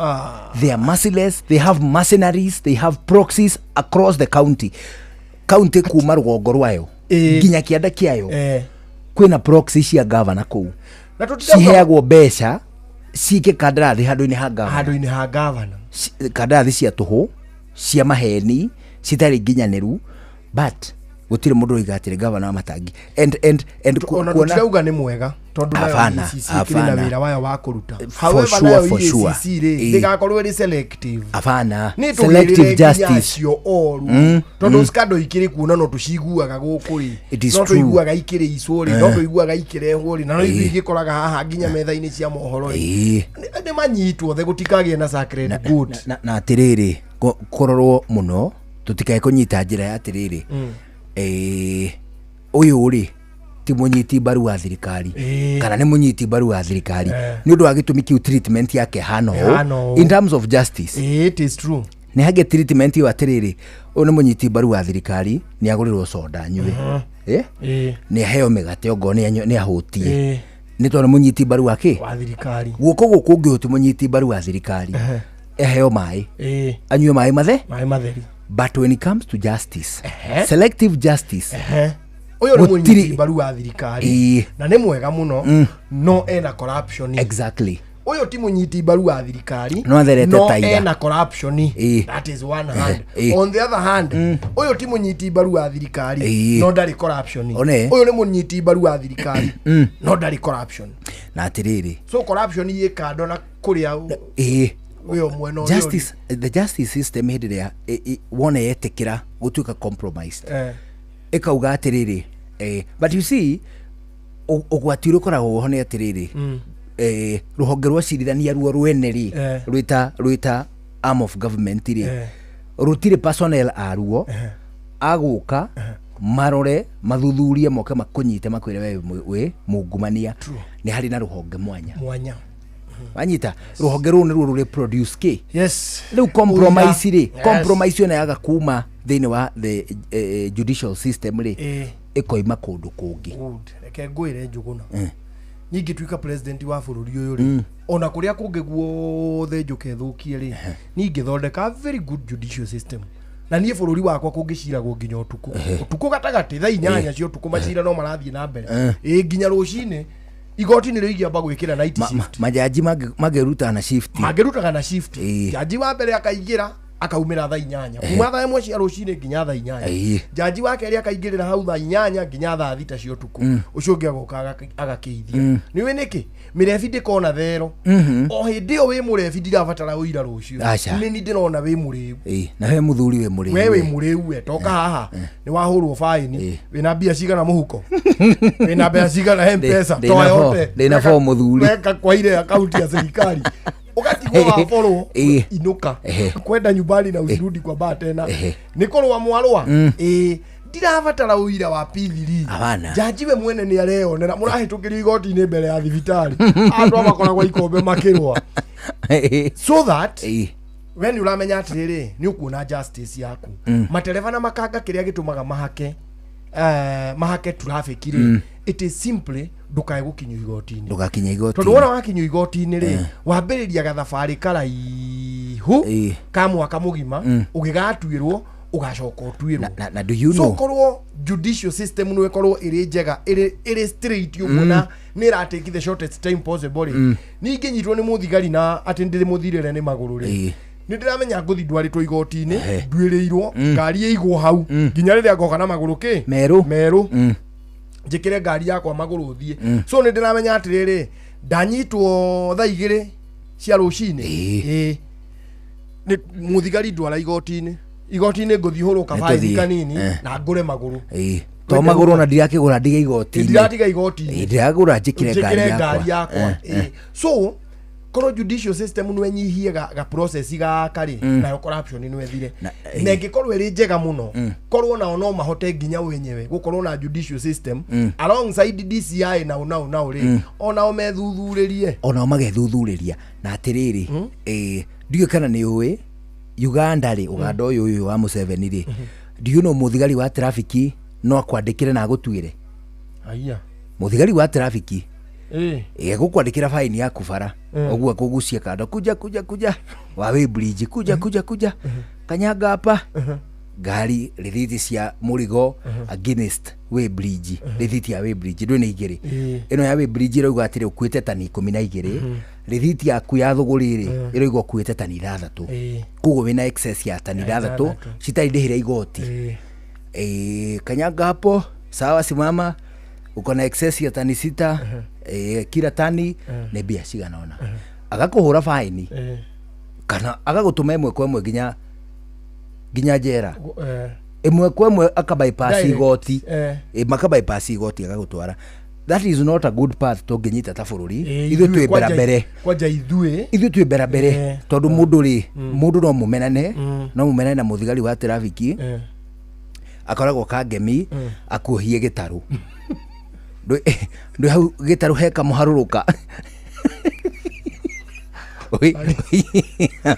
S3: They are merciless. They have mercenaries, they have proxies across the county, county kuma rũgongo rwayo nginya kĩanda kĩayo. Kwĩna proxy cia gavana kũu.
S10: Na tũtirauga-
S3: Ciheagwo mbeca ciĩke kandarathi handũ-inĩ ha gavana.
S10: Handũ-inĩ ha gavana.
S3: Kandarathi cia tũhũ, cia maheni, citarĩ nginyanĩru, but gũtirĩ mũndũ ũroiga atĩrĩ gavana wa Matangi and
S10: Ona
S3: kuona
S10: tũtirauga nĩ mwega, tondũ nayo
S3: Hapana,
S10: EACC ĩkĩrĩ na
S3: hapana.
S10: wĩra wayo wa kũruta.
S3: For
S10: However,
S3: sure,
S10: nayo
S3: for sure.
S10: EACC rĩ, ndĩgakorwo ĩrĩ selective.
S3: Hapana.
S10: Nĩ
S3: Selective
S10: tũgĩrĩre nginya
S3: justice.
S10: acio oru, tondũ scandal ikĩrĩ kuo na no tũciguaga gũkũ rĩ.
S3: It is
S10: No
S3: true.
S10: tũiguaga ikĩrĩ icwo rĩ, no tũiguaga ikĩrehwo rĩ, na no ithuĩ igĩkoraga haha nginya metha-inĩ cia mohoro rĩ. Nĩ manyitwo othe, gũtikagĩe na sacred goat.
S3: Na atĩrĩrĩ, kũrorwo mũno tũtikae kũnyita njĩra ya atĩrĩrĩ, ũyũ rĩ ti mũnyiti mbaru wa thirikari kana nĩ mũnyiti mbaru wa thirikari, nĩ ũndũ wa gĩtũmi kĩu treatment yake hana
S10: Ĩhana
S3: ũũ.
S10: ũũ.
S3: In terms of justice,
S10: It is true.
S3: Nĩ hangĩ treatment ĩyo atĩrĩrĩ, ũyũ nĩ mũnyiti mbaru wa thirikari, nĩ agũrĩrwo soda anyue, nĩ aheo mĩgate ongorwo nĩ ahũtie, nĩ tondũ nĩ mũnyiti mbaru wa kĩ?
S10: Wa thirikari.
S3: Guoko gũkũ ũngĩ, ũyũ ti mũnyiti mbaru wa thirikari, aheo maĩ, anyue maĩ mathe
S10: maĩ matheri.
S3: But when it comes to justice, selective justice,
S10: Ũyũ nĩ
S3: gũtirĩ-
S10: mũnyiti mbaru wa thirikari na nĩ mwega mũno, no ena corruption. Ũyũ ti mũnyiti mbaru wa thirikari,
S3: No atherete
S10: no
S3: taira.
S10: ena corruption. That is one hand. On the other hand, ũyũ ti mũnyiti mbaru wa thirikari, no ndarĩ corruption.
S3: One.
S10: Ũyũ nĩ mũnyiti mbaru wa thirikari, no ndarĩ corruption.
S3: Na atĩrĩrĩ,
S10: So corruption ĩ kando na kũrĩa wĩ ũmwe na ũrĩa ũngĩ.
S3: Justice, the justice system, hĩndĩ ĩrĩa wona yetĩkĩra gũtuĩka compromised, ĩkauga atĩrĩrĩ, but you see, ũgwati ũrĩa ũkoragwo ho nĩ atĩrĩrĩ, rũhonge rwa cirithania ruo rwene rĩ, rwĩta arm of government rĩ, rũtirĩ personnel aruo agũka marore, mathuthurie, moke makũnyite, makwĩre we wĩ mungumania. Nĩ harĩ na rũhonge mwanya.
S10: Mwanya.
S3: Wanyita, rũhonge rũu nĩruo rũrĩ produce kĩ? Rĩu compromise rĩ, compromise yona yaga kuma thĩinĩ wa the judicial system rĩ, ĩkoima kũndũ kũngĩ.
S10: Good. Reke ngwĩre, Njũgũna, niĩ ingĩtuĩka president wa bũrũri ũyũ rĩ, ona kũrĩa kũngĩ guothe njũke thũkie rĩ, niĩ ingĩthondeka a very good judicial system, na niĩ bũrũri wakwa kũngĩciragwo nginya ũtukũ, ũtukũ gatagatĩ thaa 8 cia ũtukũ, macira no marathiĩ na mbere, ĩ nginya rũcinĩ. Igoti nĩrĩo ingĩamba gwĩkĩra night shift.
S3: Majaji mangĩrutaga na shift.
S10: Mangĩrutaga na shift. Jaji wa mbere akaingĩra, akaumĩra thaa 8, kuma thaa 1 cia rũcinĩ nginya thaa 8. Jaji wa kerĩ akaingĩrĩra hau thaa 8 nginya thaa 6 cia ũtukũ. Ũcio ũngĩ agoka agakĩithia. Nĩ ũĩ nĩkĩ mĩrebi ndĩkona thero? O hĩndĩ ĩyo wĩ mũrebi, ndirabatara ũira rũciũ.
S3: Aca.
S10: Nĩ ni ndĩrona wĩ mũrĩu.
S3: Na we mũthuri wĩ mũrĩu.
S10: We wĩ mũrĩu, we toka haha, nĩ wahũrwo baĩni, wĩna mbia cigana mũhuko, wĩna mbeca cigana M-Pesa?
S3: Ndĩna ndĩna bo mũthuri.
S10: Weka kwa ile akaunti ya serikali, ũgatigwo waborwo. Inũka kwenda nyumbani na usirudi kwa baa tena. Nĩ kũrũa mwarũa. Ĩĩ, ndirabatara ũira wa P3.
S3: Hapana.
S10: Jaji we mwene nĩ areyonera mũrahĩtũkĩrio igoti-inĩ mbere ya thibitarĩ, andũ aya makoragwo ikombe makĩrũa, so that we nĩ ũramenya atĩrĩrĩ, nĩ ũkuona justice yaku. Matereba na makanga, kĩrĩa gĩtũmaga mahake mahake traffic rĩ, it is simply ndũkae gũkinyio igoti-inĩ.
S3: Ndũgakinye
S10: Tondũ
S3: igoti.
S10: wona wakinyio igoti-inĩ rĩ, wambĩrĩria gathabarĩ karaihu ka mwaka mũgima ũgĩgatuĩrwo. Ũgacoka ũtuĩrwo.
S3: Na do you
S10: So
S3: know
S10: korwo judicial system no ĩkorwo ĩrĩ njega, ĩrĩ straight ũguo, na nĩ ĩra take the shortest time possible rĩ, ningĩ nyitwo nĩ mũthigari na atĩ ndĩrĩ mũthirĩre nĩ magũrũ rĩ, nĩ ndĩramenya ngũthi ndwarĩtwo igoti-inĩ, nduĩrĩirwo, ngari ĩigwo hau nginya rĩrĩa ngoka na magũrũ kĩ
S3: Merũ.
S10: Merũ, njĩkĩre ngari yakwa magũrũ thiĩ. So nĩ ndĩramenya atĩrĩrĩ, ndanyitwo thaa 2 cia rũcinĩ, ĩĩ, nĩ mũthigari ndwara igoti-inĩ, igoti-inĩ ngũthiĩ hũrwo kabaini
S3: Nĩtũthiĩ.
S10: kanini na ngũre magũrũ.
S3: To magũrũ ona ndirakĩgũra, ndige igoti-inĩ.
S10: Ndĩratiga igoti-inĩ.
S3: Ĩĩ, ndĩragũra njĩkĩre ngari
S10: njĩkĩre ngari
S3: yakwa.
S10: yakwa. Ĩĩ. So korwo judicial system no ĩnyihie ga process gaka rĩ, nayo corruption no ĩthire. Na ĩngĩkorwo ĩrĩ njega mũno, korwo nao no mahote nginya wenyewe gũkorwo na judicial system alongside DCI nao nao rĩ, onao methuthurĩrie.
S3: Onao magethuthurĩria. Na atĩrĩrĩ, ndiũĩ kana nĩ ũĩ Uganda rĩ, Uganda ũyũ wa Museveni rĩ, do you know mũthigari wa trafiki no akwandĩkĩre na agũtuĩre?
S10: Aya.
S3: Mũthigari wa trafiki egũkwandĩkĩra faini yaku bara, ũguo akũgucia kando, kuja kuja kuja wa bridge, kuja kuja kuja, kanyanga hapa ngari, rĩthiti cia mũrigo against weighbridge, rĩthiti ya weighbridge ndwĩ nĩ igĩrĩ. Ĩno ya weighbridge ĩrauga atĩrĩ ũkuĩte tani 12, rĩthiti yaku ya thũgũrĩ rĩ ĩrauga ũkuĩte tani 6, koguo wĩna excess ya tani
S10: Ya
S3: 6
S10: 6.
S3: citarĩ ndĩhĩre igoti. Kanyanga hapo, sawa, simama, uko na excess ya tani 6, kila tani nĩ mbia cigana ũna, agakũhũra faini kana agagũtũma ĩmwe kwa ĩmwe nginya njera, ĩmwe kwa ĩmwe aka bypass
S10: Direct.
S3: igoti. Maka bypass igoti agagũtwara. That is not a good path tũngĩnyita ta bũrũri. Ithuĩ twĩ mbera mbere.
S10: Kwanja ithuĩ.
S3: Ithuĩ twĩ mbera mbere, tondũ mũndũ rĩ, mũndũ no mũmenane, no mũmenane na mũthigari wa trafiki, akoragwo kangemi akuohie gĩtarũ. Ndwĩ hau gĩtarũ he kamũharũrũka.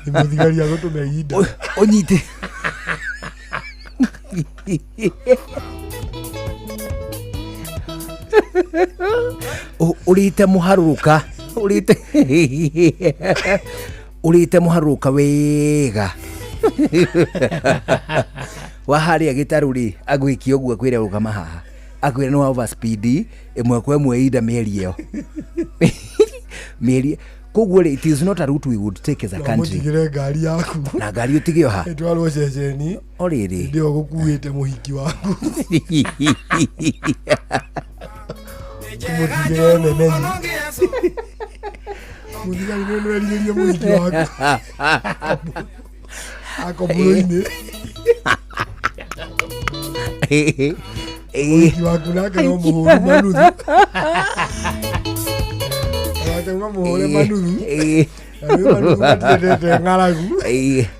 S10: Mũthigari agũtũme ihinda.
S3: Ũnyite ũrĩte mũharũrũka, ũrĩte mũharũrũka wega wa harĩa gĩtarũ rĩ, agwĩkie ũguo, akwĩre rũgama haha, akwĩre nĩ wa overspeed ĩmwe kwa ĩmwe ida mĩeri ĩyo mĩeri. Koguo rĩ, it is not a route we would take as a country.
S10: Mũtigĩre ngari yaku.
S3: Na ngari ũtige o ha.
S10: Ĩtwarwo ceceni.
S3: O rĩrĩ.
S10: Hĩndĩ ĩyo gũkuĩte mũhiki waku, mũtigĩre memenyi. Mũthigari nĩ nĩwerirĩrie mũhiki waku akombũrũ-inĩ, mũhiki waku nake no mũhũru manuthu, nake no mũhũre manuthu, na rĩu manuthu matiendete ng'aragu,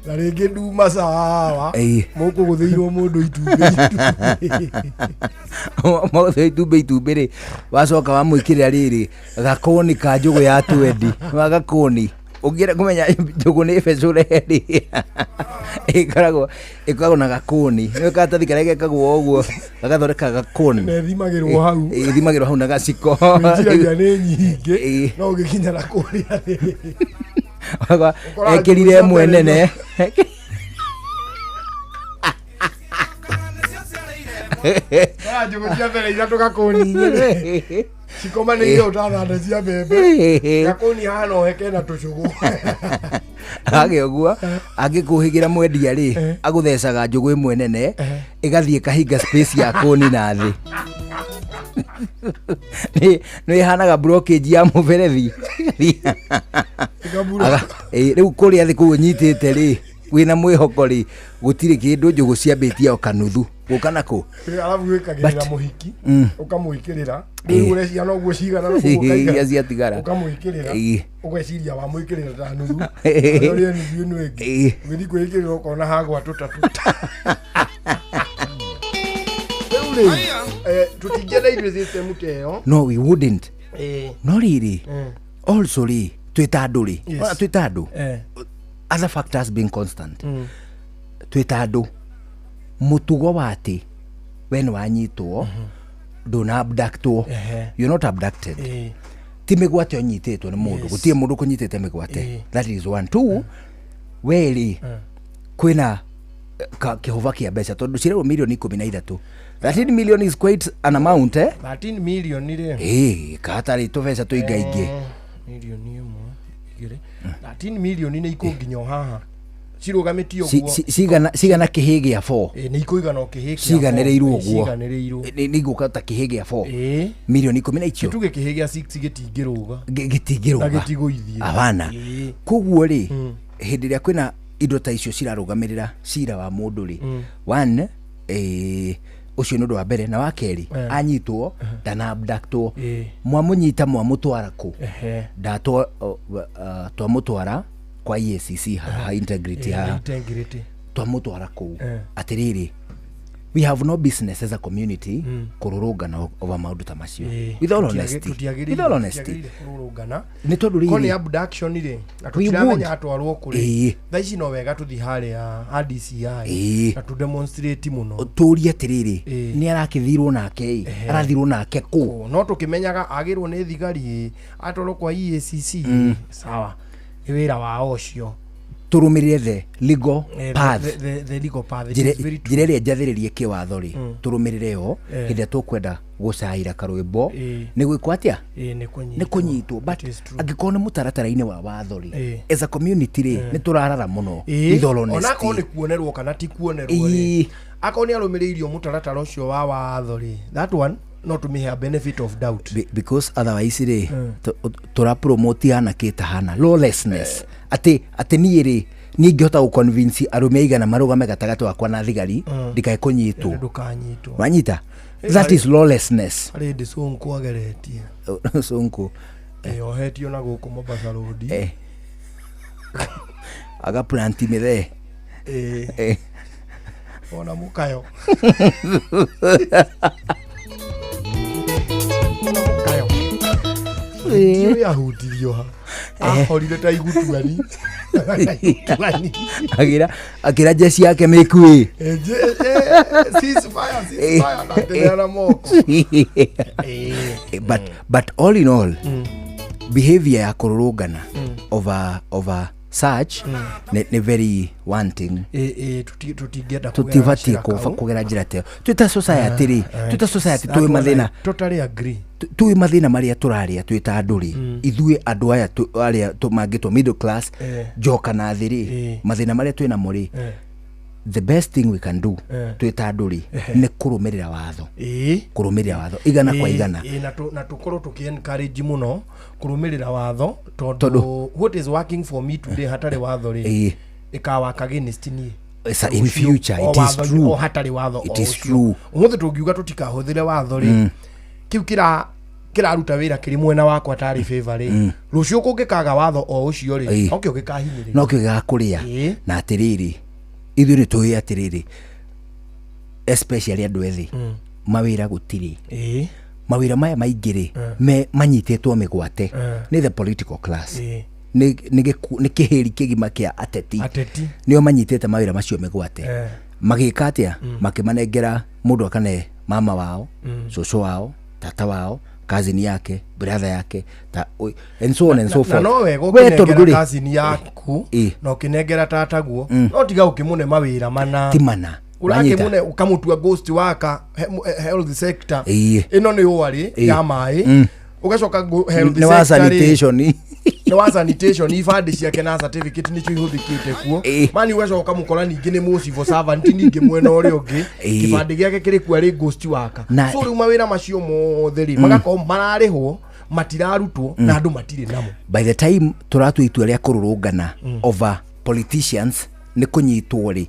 S10: na rĩngĩ nduma sawa, mũkũgũthĩirwo mũndũ itumbĩ itumbĩ.
S3: Mothe itumbĩ itumbĩ rĩ, wacoka wamwĩkĩrĩra rĩrĩ gakoni ka njũgũ ya twendi wa gakoni, ũngĩenda kũmenya njũgũ nĩ becũre rĩ, ĩkoragwo na gakoni, nĩ karatathi karĩa gekagwo ũguo gagathondeka gakoni.
S10: Na ĩthimagĩrwo hau.
S3: Ĩthimagĩrwo hau na gaciko.
S10: Wĩciragia nĩ nyingĩ, no ũgĩkinya na kũrĩa thĩ ũkoraga
S3: Ekĩrire
S10: njũgũ cia
S3: ĩmwe
S10: mbere.
S3: Nene.
S10: Ũkoraga njũgũ cia mbere ithatũ gakoni-inĩ cikomanĩire ũtathanda cia mbembe, gakoni hahana ohe kena tũcũgũ.
S3: Age ũguo angĩkũhĩgĩra mwendia rĩ, agũthecaga njũgũ ĩmwe nene ĩgathiĩ ĩkahinga space ya kũni na thĩ, nĩ ĩhanaga blockage ya mũberethi. Rĩu kũrĩa thĩ kũu ũnyitĩte rĩ, wĩna mwĩhoko rĩ, gũtirĩ kĩndũ, njũgũ ciambĩtie o kanuthu gũka nakũ.
S10: Arabu wĩkagĩrĩra mũhiki, ũkamwĩkĩrĩra rĩu ũreciria noguo cigana
S3: Iria
S10: ũkaiga
S3: ciatigara.
S10: Ũkamwĩkĩrĩra, ũgeciria wamwĩkĩrĩra ta nuthu, ũrĩa nuthu ĩno ĩngĩ ũgĩthiĩ kwĩĩkĩrĩra ũkona hagwa tũta tũta. Rĩu rĩ, tũtingĩenda ithuĩ system ta ĩyo.
S3: No, we wouldn't. No rĩrĩ, also rĩ, twĩ ta andũ rĩ, ona twĩ ta andũ, other factors being constant, twĩ ta andũ, mũtugo wa atĩ we nĩ wanyitwo, ndũna abductwo, you're not abducted, ti mĩgwate ũnyitĩtwo nĩ mũndũ, gũtirĩ mũndũ ũkũnyitĩte mĩgwate. That is one. Two, we rĩ, kwĩna Kĩhũba kĩa mbeca tondũ cirerwo mirioni 13. 13 million is quite an amount, eh?
S10: 13 million rĩ.
S3: Ĩĩ, kahatarĩ tũbeca tũingaingĩ.
S10: Mirioni ĩmwe, igĩrĩ, 13 million nĩ ikũnginya o haha cirũgamĩtio ũguo.
S3: Cigana kĩhĩ gĩa 4.
S10: Ĩ, nĩ ikũigana o kĩhĩ kĩa
S3: Ciganĩrĩirwo
S10: four.
S3: ũguo.
S10: Ciganĩrĩirwo.
S3: Nĩ igũka ta kĩhĩ gĩa 4.
S10: Ĩ.
S3: Mirioni ikũmi na icio.
S10: Tuge kĩhĩ gĩa 6 gĩtingĩrũga.
S3: Gĩtingĩrũga.
S10: Na gĩtigũithie.
S3: Abana.
S10: Ĩ.
S3: Koguo rĩ, hĩndĩ ĩrĩa kwĩna indo ta icio cirarũgamĩrĩra cira wa mũndũ rĩ, one, ũcio nĩ ũndũ wa mbere, na wa kerĩ, anyitwo ndana abductwo. Mwamũnyita mwamũtwara kũ? Ndatwa twamũtwara kwa EACC haha, integrity haha.
S10: Integrity.
S3: Twamũtwara kũu. Atĩrĩrĩ, we have no business as a community kũrũrũngana over maũndũ ta macio. With all honesty, with all honesty,
S10: Tũtiagĩrĩire kũrũrũngana.
S3: Nĩ tondũ
S10: Ko nĩ
S3: rĩrĩ,
S10: abduction rĩ, na
S3: We
S10: tũtiramenya
S3: would.
S10: atwarwo kũrĩ. Thaa ici no wega tũthiĩ harĩa a DCI na tũ demonstrate mũno.
S3: Tũrie atĩrĩrĩ, nĩ arakĩthirwo nake ĩ? Arathirwo nake kũ?
S10: No tũkĩmenyaga agĩrwo nĩ thigari ĩ, atwarwo kwa EACC, sawa, nĩ wĩra wao ũcio.
S3: Tũrũmĩrĩre the legal path.
S10: The legal path. It is very true.
S3: Njĩra ĩrĩa njathĩrĩrie kĩwatho rĩ, tũrũmĩrĩre yo. Hĩndĩ ĩrĩa tũkwenda gũcaĩra karwĩmbo, nĩ gwĩkwo atĩa?
S10: Ĩ, nĩ kũnyitwo.
S3: Nĩ kũnyitwo, but
S10: It is true.
S3: angĩkorwo nĩ mũtaratara-inĩ wa watho rĩ, as a community rĩ, nĩ tũrarara mũno. With all honesty.
S10: Onakorwo nĩ kuonerwo kana ti kuonerwo rĩ, akorwo nĩ arũmĩrĩirio mũtaratara ũcio wa watho rĩ, that one no tũmĩhe a benefit of doubt.
S3: Because otherwise rĩ, tũra promote anake ta hana lawlessness, atĩ niĩ rĩ, niĩ ingĩhota gũ-convince arũme aigana marũgame gatagatĩ wakwa na thigari, ndikae kũnyitwo.
S10: Ndũkanyitwo.
S3: Wanyita? That is lawlessness.
S10: Harĩ hĩndĩ Sonko ageretie.
S3: Sonko.
S10: Ohetio na gũkũ Mombasa Road.
S3: Agaplanti mĩthee.
S10: Ona mũkayo. Ona mũkayo. Ndiũĩ ahutirio ha. Ahorire ta igutuani. Igutuani.
S3: Akĩra jeshi yake mĩkuĩ.
S10: Ceasefire, ceasefire, na akĩneana moko.
S3: But all in all, behavior ya kũrũrũngana over such nĩ very wanting.
S10: Ĩ, tũtingĩenda kũgera
S3: Tũtibatiĩ
S10: gacĩra kau.
S3: kũgera njĩra ta ĩyo twĩ ta society rĩ, twĩ ta society
S10: That
S3: tũĩ
S10: one I
S3: mathĩna.
S10: totally agree.
S3: Tũĩ mathĩna marĩa tũrarĩa twĩ ta andũ rĩ, ithuĩ andũ aya arĩa mangĩtwo middle class, njoka na thĩ rĩ, mathĩna marĩa twĩ namo rĩ, the best thing we can do twĩ ta andũ rĩ, nĩ kũrũmĩrĩra watho, kũrũmĩrĩra watho igana kwa igana.
S10: Na tũkorwo tũkĩ encourage mũno kũrũmĩrĩra watho, tondũ what is working for me today hatarĩ watho rĩ, ĩkawaka against niĩ.
S3: It's in
S10: Rũciũ,
S3: future,
S10: o
S3: it is
S10: watho-inĩ,
S3: true.
S10: o hatarĩ watho
S3: It
S10: o
S3: is
S10: ũcio.
S3: true.
S10: Ũmũthĩ tũngiuga tũtikahũthĩre watho rĩ, kĩu kĩraruta wĩra kĩrĩ mwena wakwa tarĩ favor rĩ, rũciũ kũngĩkaga watho o ũcio rĩ, nokĩo gĩkahinyĩrĩria.
S3: Nokĩo gĩgakũrĩa. Na atĩrĩrĩ, ithuĩ nĩ tũĩ atĩrĩrĩ, especially andũ ethĩ, mawĩra gũtirĩ. Mawĩra maya maingĩ rĩ, me manyitĩtwo mĩgwate nĩ the political class. Nĩ kĩhĩri kĩgima kĩa ateti.
S10: Ateti.
S3: Nĩo manyitĩte mawĩra macio mĩgwate. Magĩka atĩa? Makĩmanengera mũndũ akane mama wao, cũcũ wao, tata wao, cousin yake, brother yake, ta, and so on and so
S10: Na
S3: forth.
S10: no wega
S3: We tondũ
S10: ũkĩnengera
S3: ndũrĩ
S10: cousin yaku na ũkĩnengera tataguo, no tiga ũkĩmũne mawĩra mana.
S3: Ti mana. Wanyita?
S10: Ũrakĩmũne ũkamũtua ghost worker health sector. Ĩno nĩ ũarĩ ya maĩ. Ũgacoka health
S3: Nĩ wa
S10: sector rĩ,
S3: sanitation.
S10: Nĩ wa sanitation, ibandĩ ciake na certificate nĩcio ihũthĩkĩte kuo. Mani ũgacoka ũkamũkora ningĩ nĩ mũ civil servant ningĩ mwena ũrĩa ũngĩ, kĩbandĩ gĩake kĩrĩ kuo arĩ ghost worker. So rĩu mawĩra macio mothe rĩ, magakorwo mararĩhwo matirarutwo na andũ matirĩ namo.
S3: By the time tũratua itua rĩa kũrũrũngana over politicians nĩ kũnyitwo rĩ,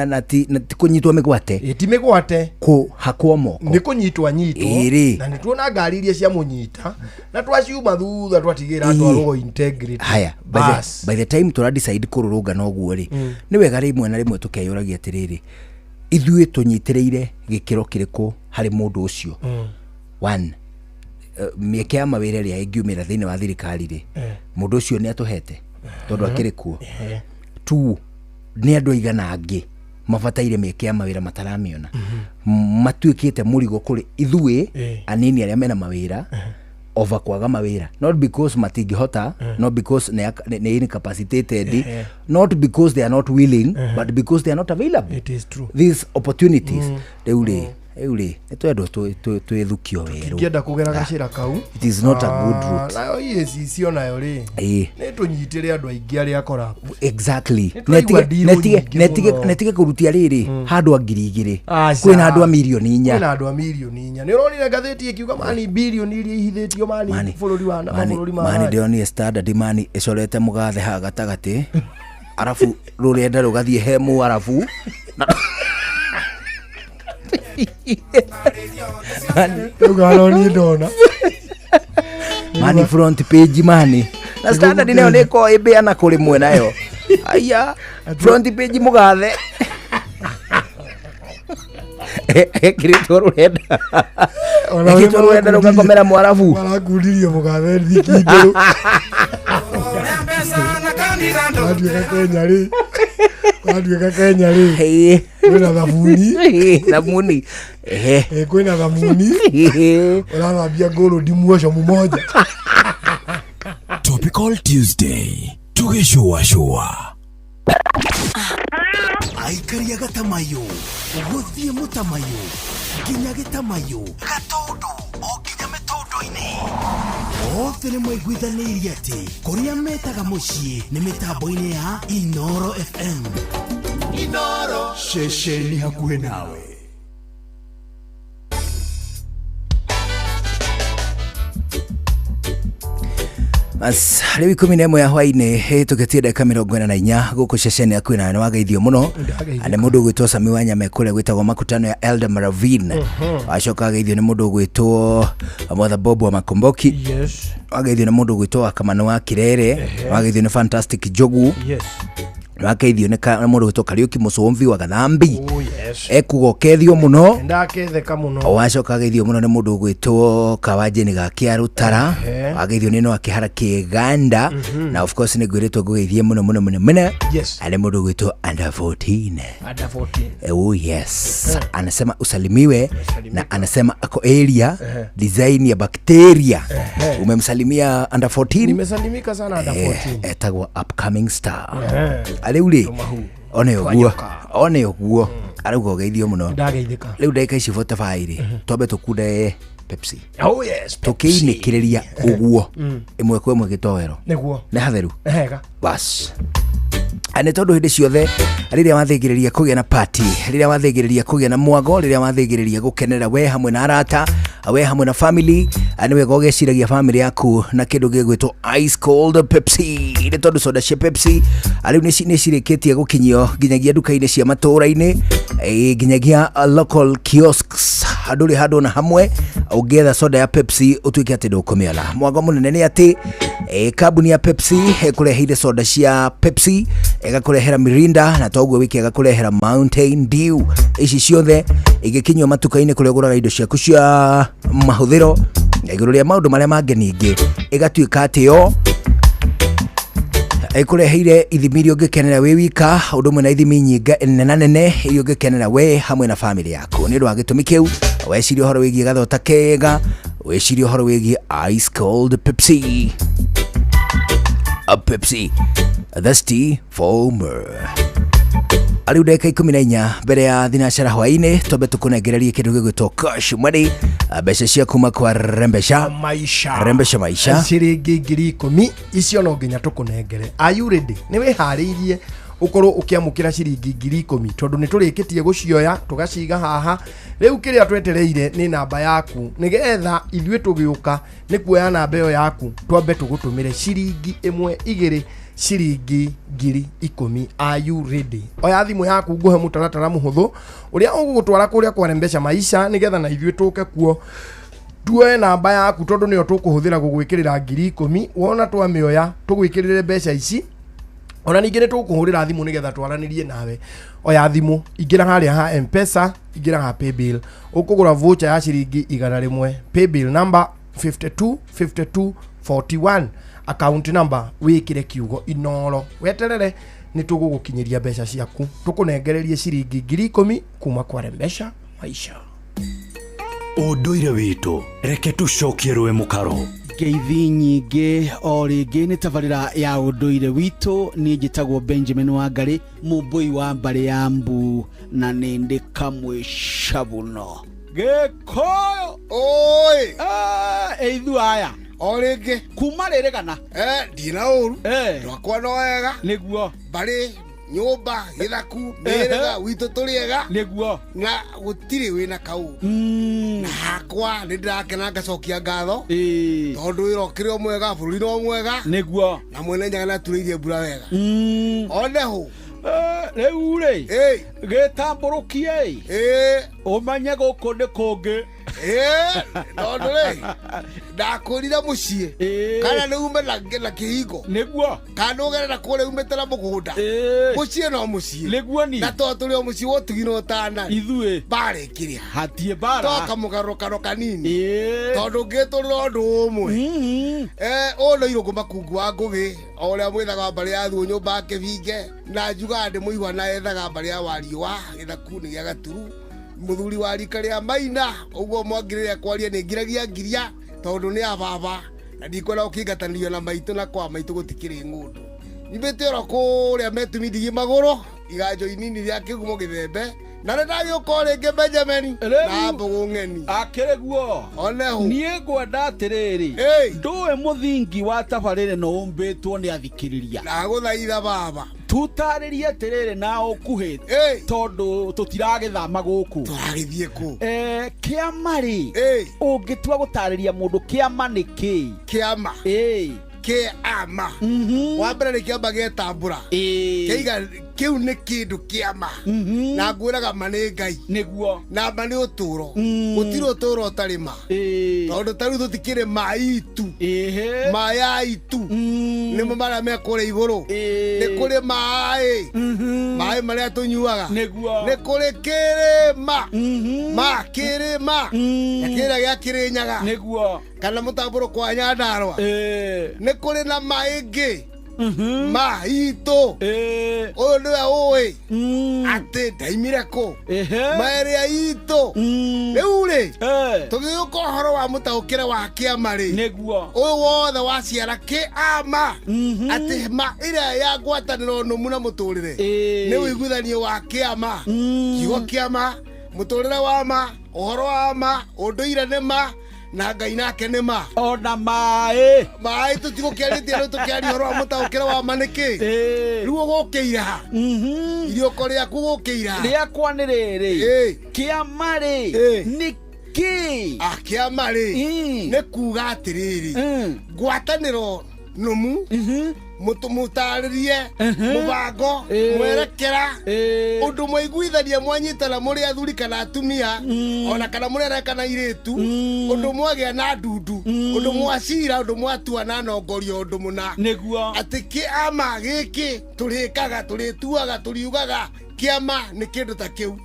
S3: na ti kũnyitwo mĩgwate.
S10: Ti mĩgwate.
S3: Kũhakwo moko.
S10: Nĩ kũnyitwo anyitwo.
S3: Ĩ rĩ.
S10: Na nĩ tuona ngari iria ciamũnyita na twaciuma thutha twatigĩra atwarwo integrity.
S3: Haya,
S10: Bas.
S3: by the time tũra decide kũrũrũngana ũguo rĩ, nĩ wega rĩmwe na rĩmwe tũkeyũragia atĩrĩrĩ, ithuĩ tũnyitĩrĩire gĩkĩro kĩrĩkũ harĩ mũndũ ũcio? One, mĩeke ya mawĩra ĩrĩa ĩngiumĩra thĩinĩ wa thirikari rĩ, mũndũ ũcio nĩ atũhete tondũ akĩrĩ kuo? Two, nĩ andũ aigana angĩ mabataire mĩeke ya mawĩra mataramĩona, matuĩkĩte mũrigo kũrĩ ithuĩ anini arĩa mena mawĩra? Over kwaga mawĩra, not because matingĩhota, not because nĩ incapacitated, not because they are not willing, but because they are not available.
S10: It is true.
S3: These opportunities, rĩu rĩ, rĩu rĩ, nĩ twendwo twĩthukio werũ.
S10: Ingĩenda kũgera gacĩra kau.
S3: It is not a good route.
S10: Nayo EACC onayo rĩ, nĩ tũnyitĩre andũ aingĩ arĩa corrupt.
S3: Exactly.
S10: Nĩ tũraigua deal nyingĩ mũno.
S3: Netige kũrutia rĩrĩ handũ a 2000,
S10: Aca.
S3: kwĩna andũ a 4 million.
S10: Kwĩna andũ a 4 million. Nĩ ũronire ngathĩti ĩkiuga mani bilioni iria ihithĩtio mani bũrũri wa mabũrũri ma
S3: mani
S10: nja.
S3: Ndĩronire Standard mani ĩcorete mũgathe haha gatagatĩ, arabu rũrenda rũgathiĩ he mũarabu.
S10: Rĩu garoniĩ ndona.
S3: Mani front page mani na Standard nayo nĩ ĩkoragwo ĩmbĩana kũrĩ mwe nayo, aya front page mũgathe ekĩrĩtwo rũrenda.
S10: Ona
S3: Ekĩrĩtwo rũrenda rũgakomera mwarabu.
S10: Marakundirie mũgathe thikindũrũ. Watuĩka Kenya rĩ, watuĩka Kenya rĩ, kwĩna thabuni.
S3: Thabuni.
S10: Eh, kwĩna thabuni ũrathambia ngũrũ ndimuoco mumoja.
S1: Topical Tuesday tũgĩcũacũa.
S2: Aikaria gatamayo gũthiĩ mũtamayo nginya gĩtamayo gatũndũ o nginya mĩtũndũ-inĩ, othe nĩ maiguithanĩirie atĩ kũrĩa metaga mũciĩ nĩ mĩtambo-inĩ ya Inoro FM.
S1: Inoro, ceceni hakuhĩ nawe.
S3: Bas, rĩu 11 ya hwainĩ hĩtũkĩtie ndagĩka 44 gũkũ ceceni yaku ĩna nĩ wageithio mũno nĩ mũndũ ũgwĩtwo Sami wa Nyame kũrĩa gwĩtagwo makutano ya Elder Maravin. Wacoka ageithio nĩ mũndũ ũgwĩtwo Mwatha Bob wa Makomboki. Wageithio nĩ mũndũ ũgwĩtwo wa Kamano wa Kirere. Wageithio nĩ Fantastic Jogu. Wageithio nĩ mũndũ ũgwĩtwo Kariuki Mũcũmbi wa Gathambi.
S10: Oh, yes.
S3: Ekuga ũkethio mũno.
S10: Ndaketheka mũno.
S3: Wacoka ageithio mũno nĩ mũndũ ũgwĩtwo Kawanjĩni ga Kĩarũtara. Wageithio nĩ Noah Kĩhara Kĩganda. Na of course nĩ ngwĩrĩtwo ngũgeithie mũno mũno mũno mũno nĩ mũndũ ũgwĩtwo under 14.
S10: Under 14.
S3: Oh yes, anasema usalimiwe na anasema ako area design ya bacteria. Umemsalimia under 14?
S10: Nimesalimika sana under 14.
S3: Etagwo upcoming star. Rĩu rĩ, one ũguo, one ũguo arauga ũgeithio mũno.
S10: Ndageithĩka.
S3: Rĩu ndagĩka ici 45 rĩ, twambe tũkunde Pepsi.
S10: Oh yes.
S3: Tũkĩinĩkĩrĩria ũguo ĩmwe kwa ĩmwe gĩtoero.
S10: Nĩguo.
S3: Nĩ hatheru.
S10: Hega.
S3: Bas, nĩ tondũ hĩndĩ ciothe rĩrĩa wathĩngĩrĩria kũgĩa na party, rĩrĩa wathĩngĩrĩria kũgĩa na mwago, rĩrĩa wathĩngĩrĩria gũkenera we hamwe na arata, we hamwe na family, nĩ wega ũgeciragia family yaku na kĩndũ gĩgwĩtwo ice cold Pepsi, nĩ tondũ soda cia Pepsi rĩu nĩ cirĩkĩtie gũkinyio nginyagia nduka-inĩ cia matũũra-inĩ, nginyagia local kiosks, handũ rĩ handũ na hamwe ũngĩetha soda ya Pepsi ũtuĩke atĩ ndũkũmĩona. Mwago mũnene nĩ atĩ kambuni ya Pepsi ĩkũreheire soda cia Pepsi, ĩgakũrehera Mirinda, na toguo wiki ĩgakũrehera Mountain Dew. Ici ciothe igĩkinyio matuka-inĩ kũrĩa ũgũraga indo ciaku cia mahũthĩro, na igũrũ rĩa maũndũ marĩa mangĩ ningĩ ĩgatuĩka atĩ yo ĩkũreheire ithimi iria ũngĩkenera wĩ wika, ũndũ ũmwe na ithimi nyingĩ nena nene iria ũngĩkenera we hamwe na family yaku. Nĩ ũndũ wa gĩtũmi kĩu, weciria ũhoro wĩgiĩ gathota kega, wĩcirie ũhoro wĩgiĩ ice cold Pepsi. A Pepsi, thirsty for more. Rĩu ndagĩka 14 mbere ya thinacara hwaĩ-inĩ, twambe tũkũnengererie kĩndũ gĩgwĩtwo cash money, mbeca cia kuma kwa Rembesha
S10: Maisha.
S3: Rembesha Maisha.
S10: Ciringi 10,000 icio no nginya tũkũnengere. Are you ready? Nĩ wĩharĩirie ũkorwo ũkĩamũkĩra ciringi 10,000? Tondũ nĩ tũrĩkĩtie gũcioya tũgaciga haha, rĩu kĩrĩa twetereire nĩ namba yaku, nĩgetha ithuĩ tũgĩũka nĩ kuoya namba ĩyo yaku twambe tũgũtũmĩre ciringi ĩmwe igĩrĩ ciringi 10,000. Are you ready? Oya thimũ yaku, ngũhe mũtaratara mũhũthũ ũrĩa ũgũgũtwara kũrĩa kwa Rembesha Maisha, nĩgetha na ithuĩ tũke kuo tuoe namba yaku, tondũ nĩyo tũkũhũthĩra gũgwĩkĩrĩra 10,000. Wona twamĩoya, tũgwĩkĩrĩre mbeca ici. Ona ningĩ nĩ tũkũhũrĩra thimũ nĩgetha twaranĩrie nawe. Oya thimũ, ingĩra harĩa ha Mpesa, ingĩra ha paybill, ũkũgũra voucher ya ciringi 100, paybill number 52 52 41, account number wĩkĩre kiugo Inoro, weterere nĩ tũgũgũkinyĩria mbeca ciaku, tũkũnengererie ciringi 10,000 kuma kwa Rembesha Maisha.
S11: Ũndũire witũ reke tũcokie rũĩ mũkaro.
S2: Ngeithi nyingĩ o rĩngĩ nĩ tabarĩra ya ũndũire witũ. Niĩ njĩtagwo Benjamin Wangarĩ, mũmbũi wa mbarĩ ya mbu, na nĩ ndĩ kamwe cabuno Gĩkũyũ.
S10: Oi.
S2: Eithu aya
S10: o rĩngĩ
S2: kuma rĩrĩ gana
S10: ndina ũru rwakwa no wega
S2: nĩguo
S10: mbarĩ nyũmba gĩthaku mĩhĩrĩga witũ tũrĩ ega
S2: nĩguo
S10: na gũtirĩ wĩna kau na hakwa nĩ ndĩrakena ngacokia ngatho tondũ wĩra ũkĩrĩ o mwega, bũrũri no mwega
S2: nĩguo
S10: na mwene Nyaga nĩaturĩirie mbura wega oneho.
S2: Rĩu rĩ gĩtambũrũkie ũmenye gũkũ nĩ kũngĩ.
S10: Tondũ rĩ ndakwĩrire mũciĩ kana nĩ ume na kĩhingo
S2: nĩguo
S10: kana ũgere na kũrĩa umĩte na mũgũnda, mũciĩ no mũciĩ
S2: nĩguo ni
S10: na tondũ tũrĩ o mũciĩ wa ũtugi na ũtana
S2: ithuĩ
S10: mbara ĩkĩrĩa
S2: hatirĩ mbara
S10: to kamũgarũrũkano kanini tondũ ngĩtũrĩra ũndũ ũmwe. Ũyũ nĩ Irũngũ Makungu wa Ngũgĩ, o ũrĩa mwĩthaga wa mbarĩ ya Thuo nyũmba ya Kĩbinge, na njugaga ndĩ mũihwa na ethaga mbarĩ ya Wariũa gĩthaku-inĩ gĩa Gaturu, mũthuri wa rika rĩa Maina. Ũguo mwangirĩrĩa kwaria nĩ ngiragia ngiria tondũ nĩ ababa na ndikwenda gũkĩingatanĩrio na maitũ, na kwa maitũ gũtikĩrĩ ng'ũndũ. Nyumĩte oro kũrĩa metumi ndigi magũrũ iganjo inini rĩa kĩgumo gĩthembe, na nĩ ndagĩũka o rĩngĩ Benjamin na mbũgũ ng'eni
S2: akĩrĩ guo
S10: oneho.
S2: Niĩ ngwenda atĩrĩrĩ, ndũĩ mũthingi wa tabarĩra ĩno ũmbĩtwo nĩ athikĩrĩria.
S10: Ndagũthaitha baba
S2: tutarĩrie atĩrĩrĩ na ũkuhĩ tondũ tũtiragĩthama gũkũ.
S10: Tũragĩthiĩ kũ?
S2: Kĩama rĩ, ũngĩtua gũtarĩria mũndũ kĩama nĩ kĩĩ?
S10: Kĩama kĩama wa mbere nĩ kĩamba gĩetambũra kĩiga kĩu nĩ kĩndũ kĩama, na ngwĩraga ma nĩ Ngai
S2: nĩguo
S10: na ma nĩ ũtũro. Gũtirĩ ũtũro ũtarĩ ma, tondũ ta rĩu tũtikĩrĩ ma itu, ma ya itu nĩmo marĩa me kũrĩa igũrũ. Nĩ kũrĩ maĩ, maĩ marĩa tũnyuaga
S2: nĩguo.
S10: Nĩ kũrĩ kĩrĩma, ma kĩrĩma na kĩrĩa gĩa Kĩrĩnyaga
S2: nĩguo
S10: kana mũtambũrũko wa Nyandarũa. Nĩ kũrĩ na maĩngĩ ma itũ. Ũyũ nĩwe ũĩ atĩ ndaimire kũ maĩrĩa itũ. Rĩu rĩ tũgĩũka ũhoro wa mũtaũkĩre wa kĩama rĩ
S2: nĩguo
S10: ũyũ wothe waciara kĩama, atĩ ma ĩrĩa ya ngwatanĩro nũmu na mũtũrĩre nĩ ũiguithanio wa kĩama, kiugo kĩama, mũtũrĩre wa ma, ũhoro wa ma, ũndũire nĩ ma, na Ngai nake nĩ ma.
S2: Ona maĩ
S10: maĩ tũtigũkĩarĩtie rĩu tũkĩaria ũhoro wa mũtaũkĩre wa ma nĩkĩ rĩu ũgũkĩire ha iriũko rĩaku gũkĩire ha?
S2: Rĩakwa nĩ rĩrĩ, kĩama rĩ nĩ kĩ?
S10: Kĩama rĩ nĩ kuga atĩrĩrĩ, ngwatanĩro nũmu, mũtarĩrie mũbango, mwerekera, ũndũ mwaiguithania mwanyitana mũrĩ athuri kana atumia, ona kana mũrĩ arĩa kana airĩtu, ũndũ mwagĩa na ndundu, ũndũ mwacira, ũndũ mwatua na nongorio ũndũ mũna
S2: nĩguo
S10: atĩ kĩama gĩkĩ tũrĩkaga, tũrĩtuaga, tũriugaga kĩama nĩ kĩndũ ta kĩu.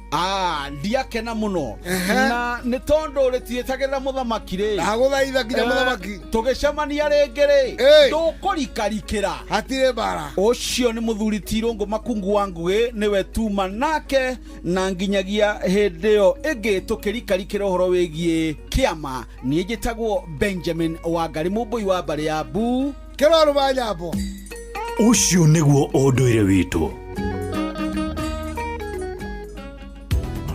S2: Ndiakena mũno na nĩ tondũ rĩtiĩtagĩrĩra mũthamaki rĩ.
S10: Ndagũthaitha nginya mũthamaki.
S2: Tũgĩcemania rĩngĩ rĩ ndũkũrikarikĩra
S10: hatirĩ mbara.
S2: Ũcio nĩ mũthuri ti Irũngũ Makungu wa Ngũgĩ, nĩwe tuma nake, na nginyagia hĩndĩ ĩyo ĩngĩ tũkĩrikarikĩra ũhoro wĩgiĩ kĩama. Niĩ njĩtagwo Benjamin Wangarĩ, mũmbũi wa mbarĩ ya Mbu
S10: kĩrorũ wa Nyambo.
S11: Ũcio nĩguo ũndũire witũ.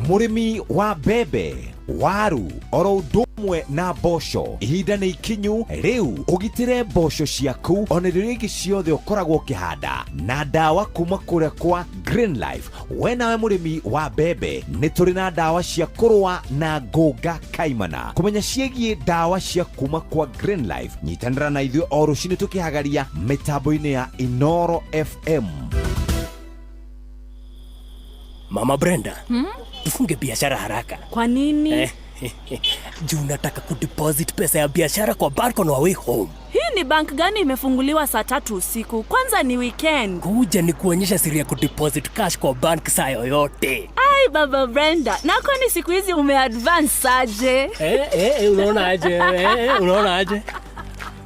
S5: Mũrĩmi wa mbembe, waru oro ũndũ ũmwe na mboco, ihinda nĩ ikinyu rĩu ũgitĩre mboco ciaku ona irio iria ingĩ ciothe ũkoragwo ũkĩhanda na ndawa kuma kũrĩa kwa Green Life. We nawe mũrĩmi wa mbembe, nĩ tũrĩ na ndawa cia kũrũa na ngũnga kaimana. Kũmenya ciĩgiĩ ndawa cia kuma kwa Green Life, nyitanĩra na ithuĩ o rũcinĩ tũkĩhagaria mĩtambo-inĩ ya Inoro FM.
S12: Mama Brenda, tufunge biashara haraka.
S13: Kwa nini?
S12: Juu nataka kudeposit pesa ya biashara kwa bank on our way home.
S13: Hii ni bank gani imefunguliwa saa 3 usiku? Kwanza ni weekend.
S12: Kuja ni kuonyesha siri ya kudeposit cash kwa bank saa yoyote.
S13: Ai, Baba Brenda, na kwani siku hizi umeadvance aje?
S12: Unaona aje? Unaona aje?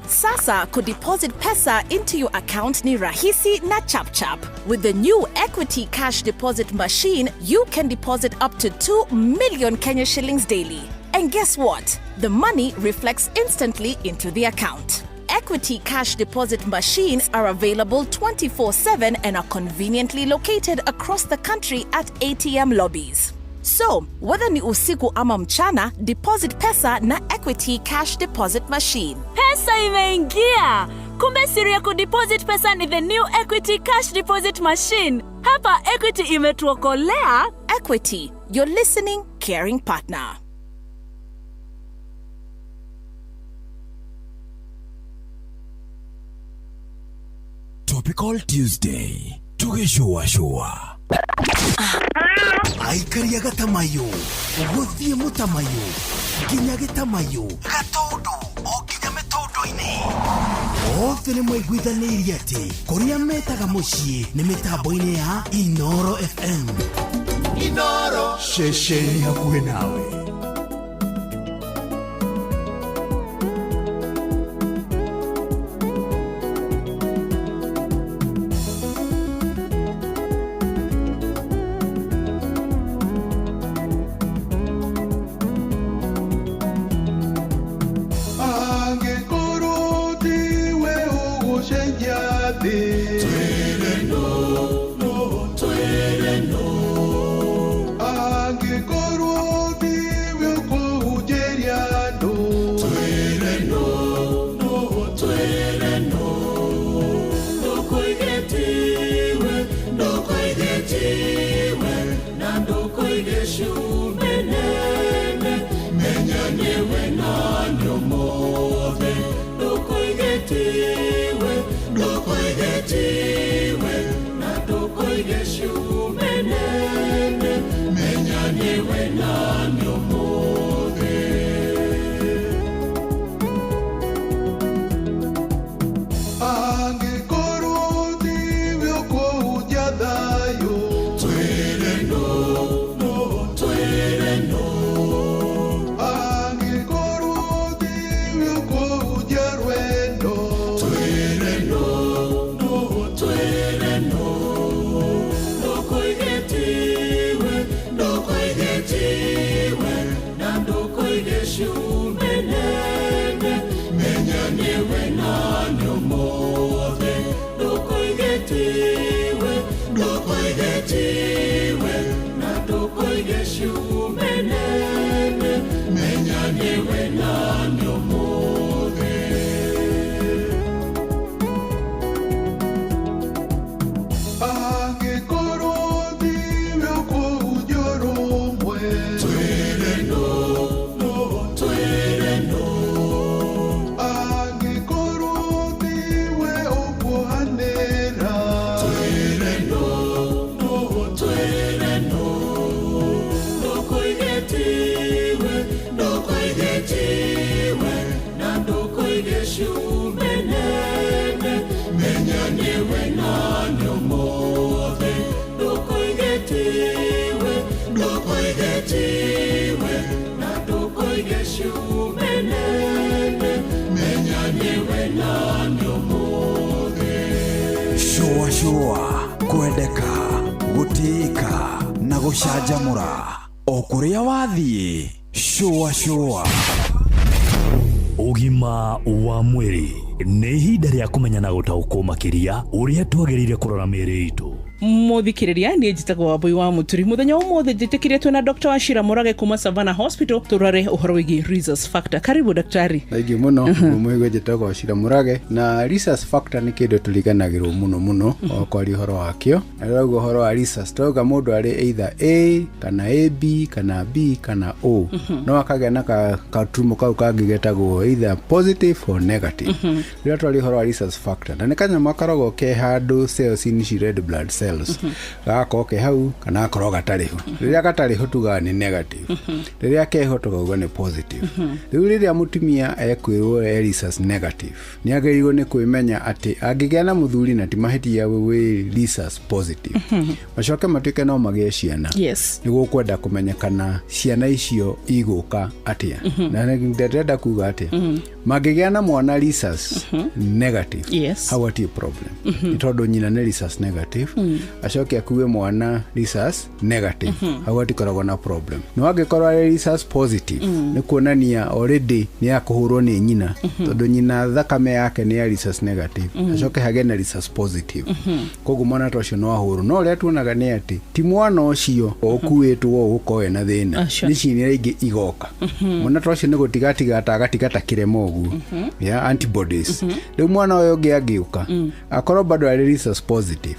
S15: Sasa kudeposit pesa into your account ni rahisi na chap chap. With the new Equity Cash Deposit Machine, you can deposit up to 2 million Kenya shillings daily. And guess what? The money reflects instantly into the account. Equity cash deposit machines are available 24/7 and are conveniently located across the country at ATM lobbies. So, whether ni usiku ama mchana, deposit pesa na Equity cash deposit machine.
S13: Pesa imeingia! Kumbe siri ya kudeposit pesa ni the new Equity cash deposit machine. Hapa Equity imetuokolea.
S15: Equity, your listening, caring partner.
S1: Topical Tuesday tũgĩcũacũa.
S2: Aikari a gatamayo gũthiĩ mũtamayo nginya gĩtamayo gatũndũ o nginya mĩtũndũ-inĩ othe nĩ maiguithanĩirie atĩ kũrĩa metaga mũciĩ nĩ mĩtambo-inĩ ya Inoro FM.
S1: Inoro ceceni hakuhĩ nawe.
S4: Angĩkorwo tiwe ũgũcenjia thĩ, twĩre no, no, twĩre no. Angĩkorwo tiwe ũkũhunjĩria andũ, twĩre no, no, twĩre no.
S6: Ndũkoige tiwe, ndũkoige tiwe, na ndũkoige cumbĩ nene, menya nĩwe na nĩ ũmũthĩ. Ndũkoige tiwe, ndũkoige tiwe, na ndũkoige cumbĩ nene, menya nĩwe na nĩ ũmũthĩ.
S4: Angĩkorwo tiwe ũkũhunjia thayũ, twĩre no, no, twĩre no. Angĩkorwo tiwe ũkũhunjia rwendo, twĩre no,
S6: no, twĩre no. Ndũkoige tiwe, ndũkoige tiwe, na ndũkoige cumbĩ nene, menya nĩwe na nĩ ũmũthĩ. Ndũkoige tiwe, ndũkoige tiwe, na ndũkoige cumbĩ nene, menya nĩwe na nĩ ũmũthĩ.
S4: Angĩkorwo tiwe ũkũhunjia ũrũmwe, twĩre no, no, twĩre no. Angĩkorwo tiwe ũkuohanĩra, twĩre no,
S6: no, twĩre no. Ndũkoige tiwe, ndũkoige tiwe, na ndũkoige cumbĩ nene, menya nĩwe na nĩ ũmũthĩ. Ndũkoige tiwe, ndũkoige tiwe, na ndũkoige cumbĩ nene, menya nĩwe na nĩ ũmũthĩ.
S1: Shũa shũa, kwendeka, gũtĩĩka na gũcanjamũra o kũrĩa wathiĩ. Shũa shũa.
S11: Ũgima wa mwĩrĩ nĩ ihinda rĩa kũmenya na gũtaũkwo makĩria ũrĩa twagĩrĩire kũrora mĩĩrĩ itũ.
S17: Muthikiriria niĩ njĩtagwo Wambui wa Mũturi. Mũthenya wa ũmũthĩ njĩtĩkĩrĩtwo na Dr. Wachira Mũrage kuma Savannah Hospital tũrore ũhoro wĩgiĩ rhesus factor. Karibu daktari.
S18: Thaingĩ mũno mũigua njĩtagwo Wachira Mũrage na rhesus factor nĩ kĩndũ tũriganagĩrwo mũno mũno o kwaria ũhoro wakĩo. Na rĩrauga ũhoro wa rhesus twauga mũndũ arĩ either A kana AB kana B kana O, no akagĩa na katumo kau kangĩ getagwo either positive or negative. Rĩrĩa twaria ũhoro wa rhesus factor na nĩ kanyamũ gakoragwo ke handũ cells-inĩ ci red blood cells, gagakorwo ke hau kana gakorwo gatarĩ ho. Rĩrĩa gatarĩ ho tugaga nĩ negative, rĩrĩa keho tukauga nĩ positive. Rĩu rĩrĩa mũtumia ekwĩrwo e rhesus negative nĩ agĩrĩirwo nĩ kwĩmenya atĩ angĩgĩa na mũthuri na ti mahĩtia wĩ rhesus positive, macoke matuĩke no magĩe ciana, nĩ gũkwenda kũmenya kana ciana icio igũka atĩa. Na ndĩrenda kuga atĩa, mangĩgĩa na mwana rhesus negative, hau hatirĩ problem, nĩ tondũ nyina nĩ rhesus negative. Acoke akue mwana rhesus negative. Hau hatikoragwo na problem. No angĩkorwo arĩ rhesus positive, nĩ kuonania already nĩ akũhũrwo nĩ nyina, tondũ nyina thakame yake nĩ ya rhesus negative, acoke hagĩe na rhesus positive. Koguo mwana ta ũcio no ahũrwo, no ũrĩa tuonaga nĩ atĩ ti mwana ũcio ũkuĩtwo ũgũkorwo ena thĩna.
S17: Aca.
S18: Nĩ ciana iria ingĩ igoka. Mwana ta ũcio nĩ gũtigatiga ta agatiga ta kĩrema ũguo ya antibodies. Rĩu mwana ũyũ ũngĩ angĩũka akorwo bado arĩ rhesus positive,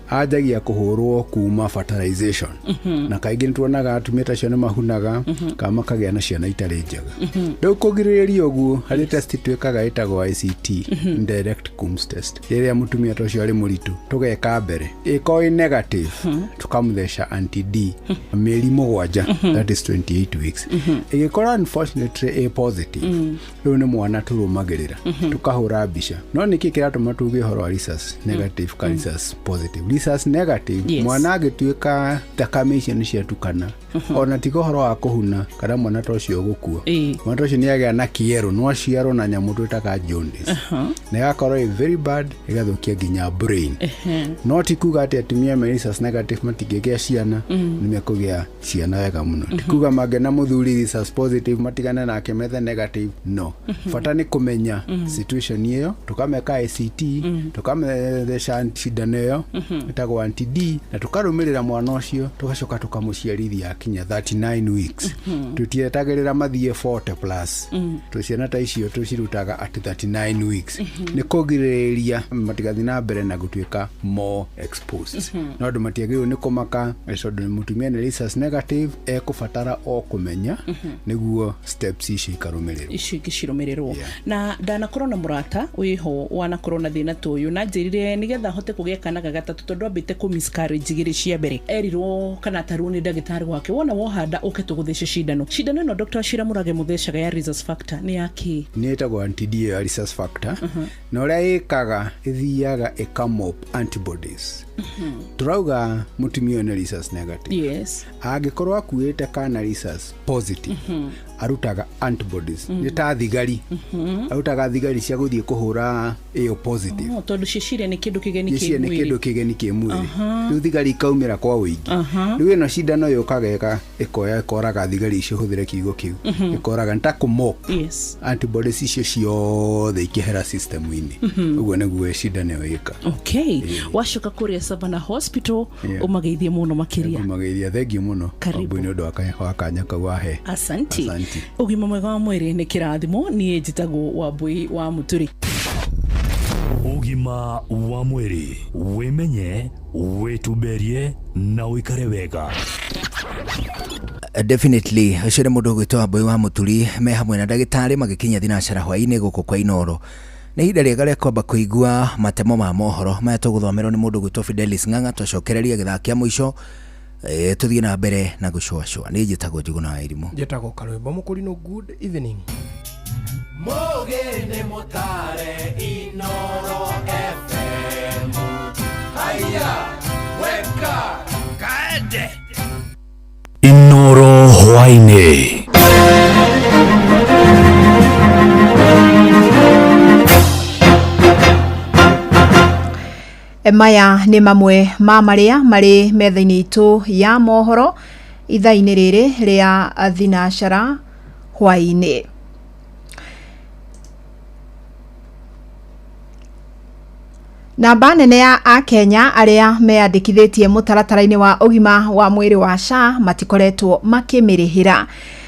S18: anjagia kũhũrwo kuma fertilization. Na kaingĩ nĩ tuonaga atumia ta acio nĩ mahunaga kana makagĩa na ciana itarĩ njega. Rĩu kũgirĩrĩria ũguo, harĩ test twĩkaga ĩtagwo ICT, indirect Coombs test, rĩrĩa mũtumia ta ũcio arĩ mũritũ tũgeka mbere. Ĩkorwo ĩ negative, tũkamũtheca anti D mĩeri 7, that is 28 weeks. Ĩgĩkorwo unfortunately ĩ positive, rĩu nĩ mwana tũrũmagĩrĩra, tũkahũra mbica. No nĩkĩ kĩratũma tuge ũhoro wa rhesus negative ka rhesus positive? Rhesus negative, mwana angĩtuĩka thakame icio nĩ ciatukana, ona tiga ũhoro wa kũhuna kana mwana ta ũcio gũkua, mwana ta ũcio nĩ agĩa na kĩero, no aciarwo na nyamũ twĩtaga jaundice, na ĩgakorwo ĩ very bad, ĩgathũkia nginya brain. No ti kuga atĩ atumia me rhesus negative matingĩgĩa ciana. Nĩ mekũgĩa ciana wega mũno. Ti kuga mangĩona mũthuri rhesus positive matigane nake methe negative, no. Bata nĩ kũmenya situation ĩyo, tũkameka ICT, tũkametheca cindano ĩyo ĩtagwo anti D, na tũkarũmĩrĩra mwana ũcio, tũgacoka tũkamũciarithia akinya 39 weeks. Tũtietagĩrĩra mathiĩ 40 plus. Tũciana ta icio tũcirutaga at 39 weeks, nĩ kũgirĩrĩria matigathiĩ na mbere na gũtuĩka more exposed. No andũ matiagĩrĩirwo nĩ kũmaka tondũ mũtumia nĩ rhesus negative, ekũbatara o kũmenya nĩguo steps icio ikarũmĩrĩrwo.
S17: Icio ingĩ cirũmĩrĩrwo. Na ndanakorwo na mũrata wĩho wanakorwo na thĩna ta ũyũ, na njĩrire nĩgetha ahote kũgĩa kana ga gatatũ, tondũ ambĩte kũ miscarriage igĩrĩ cia mbere, erirwo kana atarwo nĩ ndagĩtarĩ wake, wona wohanda ũke tũgũthece cindano. Cindano ĩno, Dr. Wachira Mũrage, mũthecaga ya rhesus factor nĩ ya kĩ?
S18: Nĩ ĩtagwo anti D ya rhesus factor, na ũrĩa ĩkaga, ĩthiaga ĩkamop antibodies. Tũrauga mũtumia ũyũ nĩ rhesus negative. Angĩkorwo akuĩte kana rhesus positive, arutaga antibodies. Nĩ ta thigari, arutaga thigari cia gũthiĩ kũhũra ĩyo positive.
S17: Oh, tondũ cieciria nĩ kĩndũ kĩgeni kĩ
S18: Gĩcia nĩ
S17: mwĩrĩ.
S18: Kĩndũ kĩgeni kĩ mwĩrĩ. Rĩu thigari ikaumĩra kwa ũingĩ. Rĩu ĩno cindano yũkaga ĩkoya ĩkoraga thigari icio, hũthĩre kiugo kĩu, ĩkoraga, nĩ ta kũmop antibodies icio ciothe ikĩhera system-inĩ. Ũguo nĩguo cindano ĩyo ĩka.
S17: Okay, wacoka kũrĩa Savannah Hospital, ũmageithie mũno makĩria.
S18: Mageithia, thengiũ mũno.
S17: Karibu.
S18: Wambui, nĩ ũndũ wa kanya kau wahe.
S17: Asanti.
S18: Asanti.
S17: Ũgima mwega wa mwĩrĩ nĩ kĩrathimo. Niĩ njĩtagwo Wambui wa Mũturi.
S11: Ũgima wa mwĩrĩ, wĩmenye, wĩtumberie na ũikare wega.
S3: Definitely ũcio nĩ mũndũ ũgwĩtwo Wambui wa Mũturi me hamwe na ndagĩtarĩ magĩkinya thinacara hwaĩ-inĩ gũkũ kwa Inoro. Nĩ ihinda rĩega rĩa kwamba kũigua matemo ma mohoro maya tũgũthomerwo nĩ mũndũ ũgwĩtwo Fidelis Ng'ang'a. Twacokereria gĩthaa kĩa mũico, tũthiĩ na mbere na gũcũacũa. Niĩ njĩtagwo Njũgũna wa Irimũ.
S10: Njĩtagwo Karwĩmbo Mũkũrinũ, good evening.
S6: Mugi nĩ mũtare Inoro FM. Haya, weka kaende.
S11: Inoro hwaĩ-inĩ.
S9: Maya nĩ mamwe ma marĩa marĩ metha-inĩ itũ ya mohoro ithaa-inĩ rĩrĩ rĩa thinacara hwaĩ-inĩ. Namba nene ya akenya arĩa meyandĩkithĩtie mũtaratara-inĩ wa ũgima wa mwĩrĩ wa SHA matikoretwo makĩmĩrĩhĩra.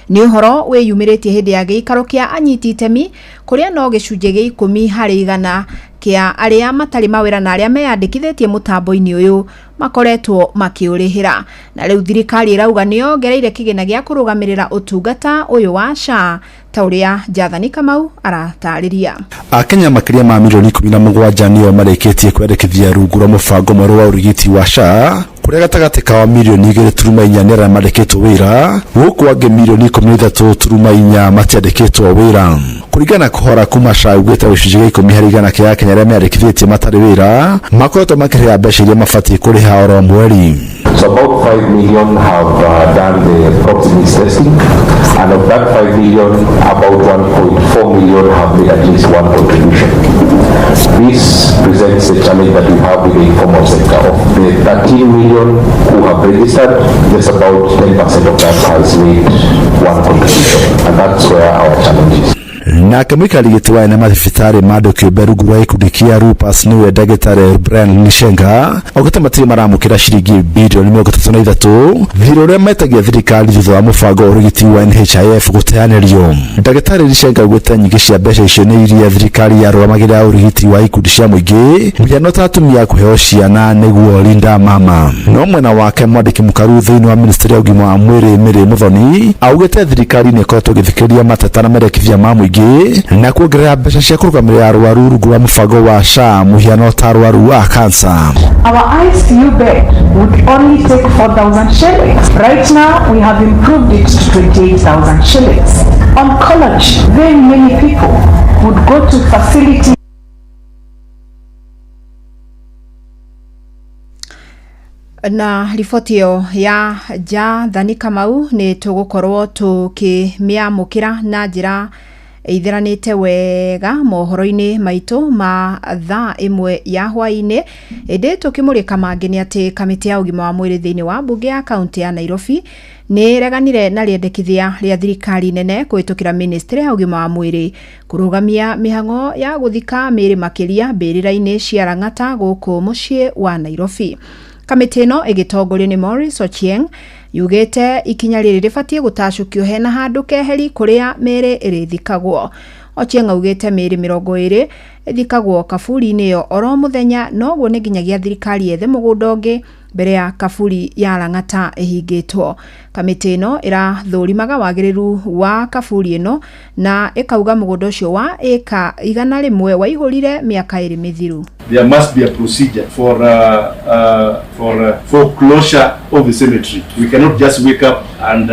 S9: Nĩ ũhoro wĩyumĩrĩtie hĩndĩ ya gĩikaro kĩa anyiti itemi, kũrĩa no gĩcunjĩ gĩa 10% kĩa arĩa matarĩ mawĩra na arĩa meyandĩkithĩtie mũtambo-inĩ ũyũ makoretwo makĩũrĩhĩra. Na rĩu thirikari ĩrauga nĩ yongereire kĩgĩna gĩa kũrũgamĩrĩra ũtungata ũyũ wa SHA, ta ũrĩa Jathani Kamau aratarĩria.
S14: Akenya makĩria ma milioni 17 nĩo marĩkĩtie kwĩyandĩkithia rungu rwa mũbango mwerũ wa ũrigiti wa SHA, kũrĩa gatagatĩ kao milioni 2.4 nĩ arĩa mandĩkĩtwo wĩra, gũkũ angĩ milioni 13.4 matiandĩkĩtwo wĩra. Kũringana na kũhora kuma SHA ugĩte gĩcunjĩ gĩa 10% kĩa Akenya arĩa meyandĩkithĩtie matarĩ wĩra makoretwo makĩrĩha mbeca iria mabatiĩ kũrĩha oro mweri.
S19: So about 5 million have done the proximity testing, and of that 5 million, about 1.4 million have made at least one contribution. This presents the challenge that we have with the informal sector. Of the 13 million who have registered, just about 10% of that has made one contribution, and that's where our challenge is.
S14: Nake mũikari gĩtĩ wa ene mathibitarĩ ma andũ kĩũmbe rungu rwa gĩkundi kĩa Rupas nĩwe ndagĩtarĩ Brian Lishenga augĩte matirĩ maramũkĩra ciringi birioni 33 thirĩ ũrĩa metagia thirikari thutha wa mũbango wa ũrigiti wa NHIF gũteanĩrio. Ndagĩtarĩ Lishenga augĩte nyingĩ cia mbeca icio nĩ iria thirikari yarũgamagĩrĩra ũrigiti wa ikundi cia mũingĩ mũhiano ta atumia kũheo ciana nĩguo Linda Mama. No mwena wake mwandĩki mũkaru thĩinĩ wa ministry ya ũgima wa mwĩrĩ Mary Muthoni augĩte thirikari nĩ ĩkoretwo ĩgĩthikĩrĩria mateta na merekithia ma mũingĩ na kuongerera mbeca cia kũrũgamĩrĩra arwaru rungu rwa mũbango wa SHA mũhiano ta arwaru a kansa.
S21: Our ICU bed would only take 4,000 shillings. Right now, we have improved it to 28,000 shillings. Oncology, very many people would go to facility.
S9: Na riboti ĩyo ya Jathani Kamau nĩ tũgũkorwo tũkĩmĩamũkĩra na njĩra ĩitheranĩte wega mohoro-inĩ maitũ ma thaa 1 ya hwaĩ-inĩ. Ĩndĩ tũkĩmũrĩka mangĩ nĩ atĩ kamĩtĩ ya ũgima wa mwĩrĩ thĩinĩ wa mbunge ya kaunti ya Nairobi nĩ ĩreganire na rĩendekithia rĩa thirikari nene kũhĩtũkĩra ministry ya ũgima wa mwĩrĩ kũrũgamia mĩhang'o ya gũthika mĩĩrĩ makĩria mbĩrĩra-inĩ cia Lang'ata gũkũ mũciĩ wa Nairobi. Kamĩtĩ ĩno ĩgĩtongorio nĩ Maurice Ochieng yugĩte ikinya rĩrĩ rĩbatiĩ gũtacũkio hena handũ keheri kũrĩa mĩĩrĩ ĩrĩthikagwo. Ochieng augĩte mĩĩrĩ 20 ĩthikagwo kaburi-inĩ ĩyo oro mũthenya, noguo nĩ nginyagia thirikari yethe mũgũnda ũngĩ mbere ya kaburi ya Lang'ata ĩhingĩtwo. Kamĩtĩ ĩno ĩrathũrimaga wagĩrĩru wa kaburi ĩno na ĩkauga mũgũnda ũcio wa ĩka 100 waihũrire mĩaka 2 mĩthiru.
S22: There must be a procedure for foreclosure of the cemetery. We cannot just wake up and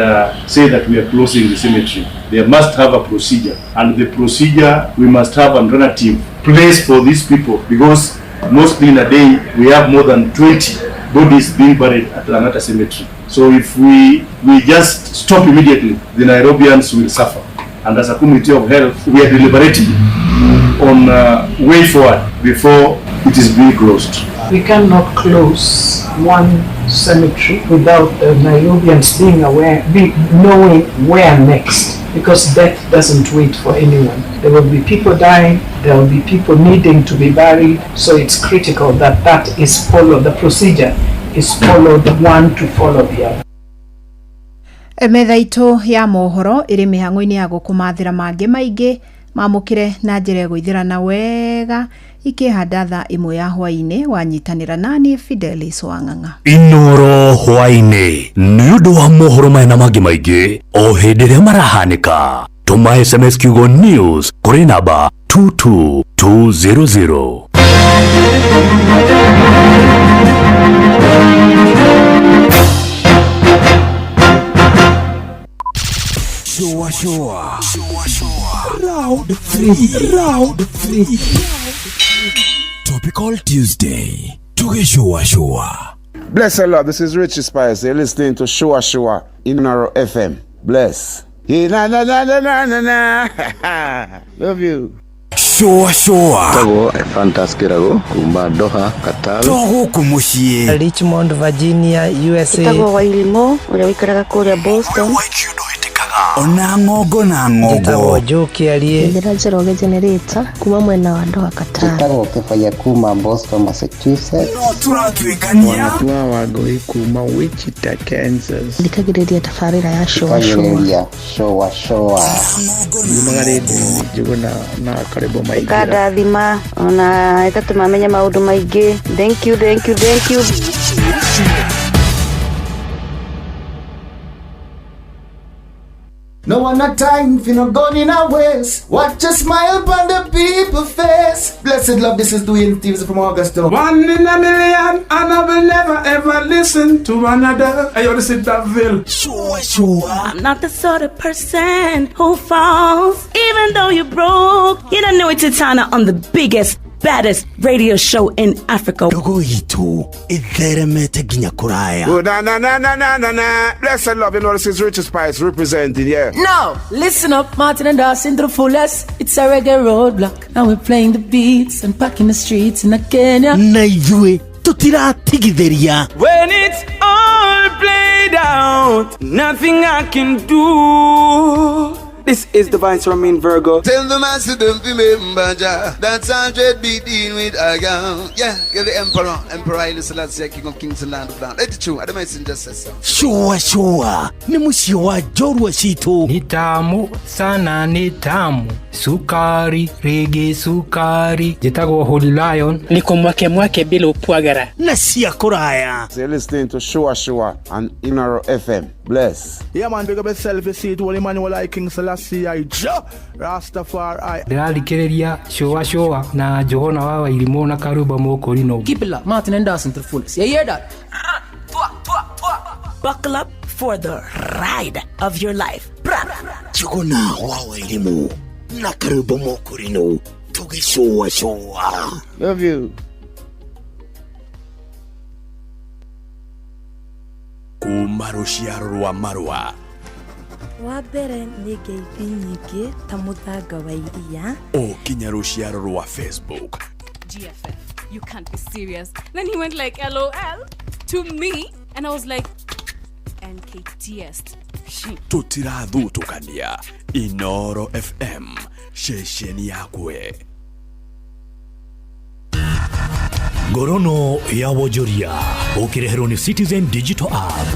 S22: say that we are closing the cemetery. There must have a procedure, and the procedure, we must have an alternative place for these people, because mostly in a day we have more than 20 bodies being buried at Lang'ata Cemetery. So if we just stop immediately, the Nairobians will suffer. And as a community of health, we are deliberating on way forward before it is being closed.
S24: We cannot close one cemetery without the Nairobians being aware, knowing where next, because death doesn't wait for anyone. There will be people dying, there will be people needing to be buried, so it's critical that that is followed, the procedure is followed, one to follow the other.
S9: Metha itũ ya mohoro ĩrĩ mĩhang'o-inĩ ya gũkũmathĩra mangĩ maingĩ mamũkĩre na njĩra ĩgũithĩrana wega ikĩhanda thaa 1 ya hwaĩ-inĩ wanyitanĩra nani Fidelis Wang'ang'a.
S11: Inoro hwaĩ-inĩ nĩ ũndũ wa mohoro maya na mangĩ maingĩ o hĩndĩ ĩrĩa marahanĩka. Tũma SMS kiugo news kũrĩ namba 22200.
S1: Shua shua. Round 3. Round 3. Topical Tuesday. Tugishua shua.
S25: Bless the Lord. This is Richie Spice. You're listening to Shua Shua in Inoro FM. Bless. Yeah, na na na na na na. Love you.
S1: Shua shua.
S26: Tago Fantas Kirago kuma Doha Qatar.
S1: Togo kumushie.
S27: Richmond Virginia USA.
S23: Tago Wailimo uria wikaraga kuria Boston.
S1: Ona ngongo na ngongo.
S27: Njĩtagwo Joe Kĩarie.
S28: Njĩra Njoroge Generator kuma mwena wa Doha Qatar.
S29: Njĩtagwo Kĩbaya kuma Boston Massachusetts.
S1: No tũratuĩkania.
S30: Wanatua Wangũi kuma Wichita Kansas.
S28: Thikagĩrĩria tabarĩra ya Shua Shua.
S29: Shua Shua.
S30: Yumaga rĩndiũ Njũgũna na Karĩbo Maingĩra.
S23: Ĩkandathima ona ĩgatũma menye maũndũ maingĩ. Thank you, thank you, thank you.
S31: No one a time for no gun in a waste. Watch a smile upon the people face. Blessed love, this is Dwayne Stevens from Augusta.
S8: One in a million, and I will never ever listen to another. I ought to sit that Ville.
S1: Sure, sure.
S13: I'm not the sort of person who falls, even though you're broke. You don't know it's Titana on the biggest
S2: baddest radio show in Africa.
S1: Ndogo itũ ĩtheremete nginya kũraya.
S25: Oh, na na na na na na na. Blessed love, you know this is Richie Spice representing, yeah.
S3: Now, listen up, Martin and Dawson to the fullest. It's a reggae roadblock. Now we're playing the beats and packing the streets in Kenya.
S1: Na ithuĩ tũtiratigithĩria.
S4: When it's all played out, nothing I can do. This is Divine Ramin Virgo.
S5: Tell the master don't remember Jah. That's 100 be dealing with I am. Yeah, you're the emperor. Emperor Haile Selassie, King of Kings and Land of Land. Let it true. I don't mind just say so.
S1: Shua shua nĩ mũciĩ wa njorua citũ.
S7: Ni tamu sana, ni tamu sukari rigi sukari. Njĩtagwo Holy Lion.
S12: Niko mwake mwake bila upwagara
S1: na cia kũraya.
S25: So you're listening to Shua Shua on Inaro FM. Bless.
S15: Yeah, man, big up yourself. You see it, Holy Emmanuel I King Selassie I Jah Rastafari.
S7: Ndĩrathikĩrĩria Shua Shua na Johana wa Wairimũ na Karumba Mũkũrinũ.
S3: Keep it locked, Martin and Dawson to the fullest. You hear that?
S2: Buckle up for the ride of your life.
S1: Njuguna wa Wairimũ na Karumba Mũkũrinũ tũgĩcũa cũa.
S25: Love you.
S1: Kuma rũciaro rwa marũa
S16: wa mbere nĩ ngeithi nyingĩ ta mũthanga wa iria
S1: o kinya rũciaro rwa Facebook.
S17: GFF, you can't be serious. Then he went like LOL to me, and I was like, NKTS.
S1: Tũtirathutũkania. Inoro FM, ceceni yakwe.
S11: Ngorono ya wonjoria ũkĩreherwo nĩ Citizen Digital App.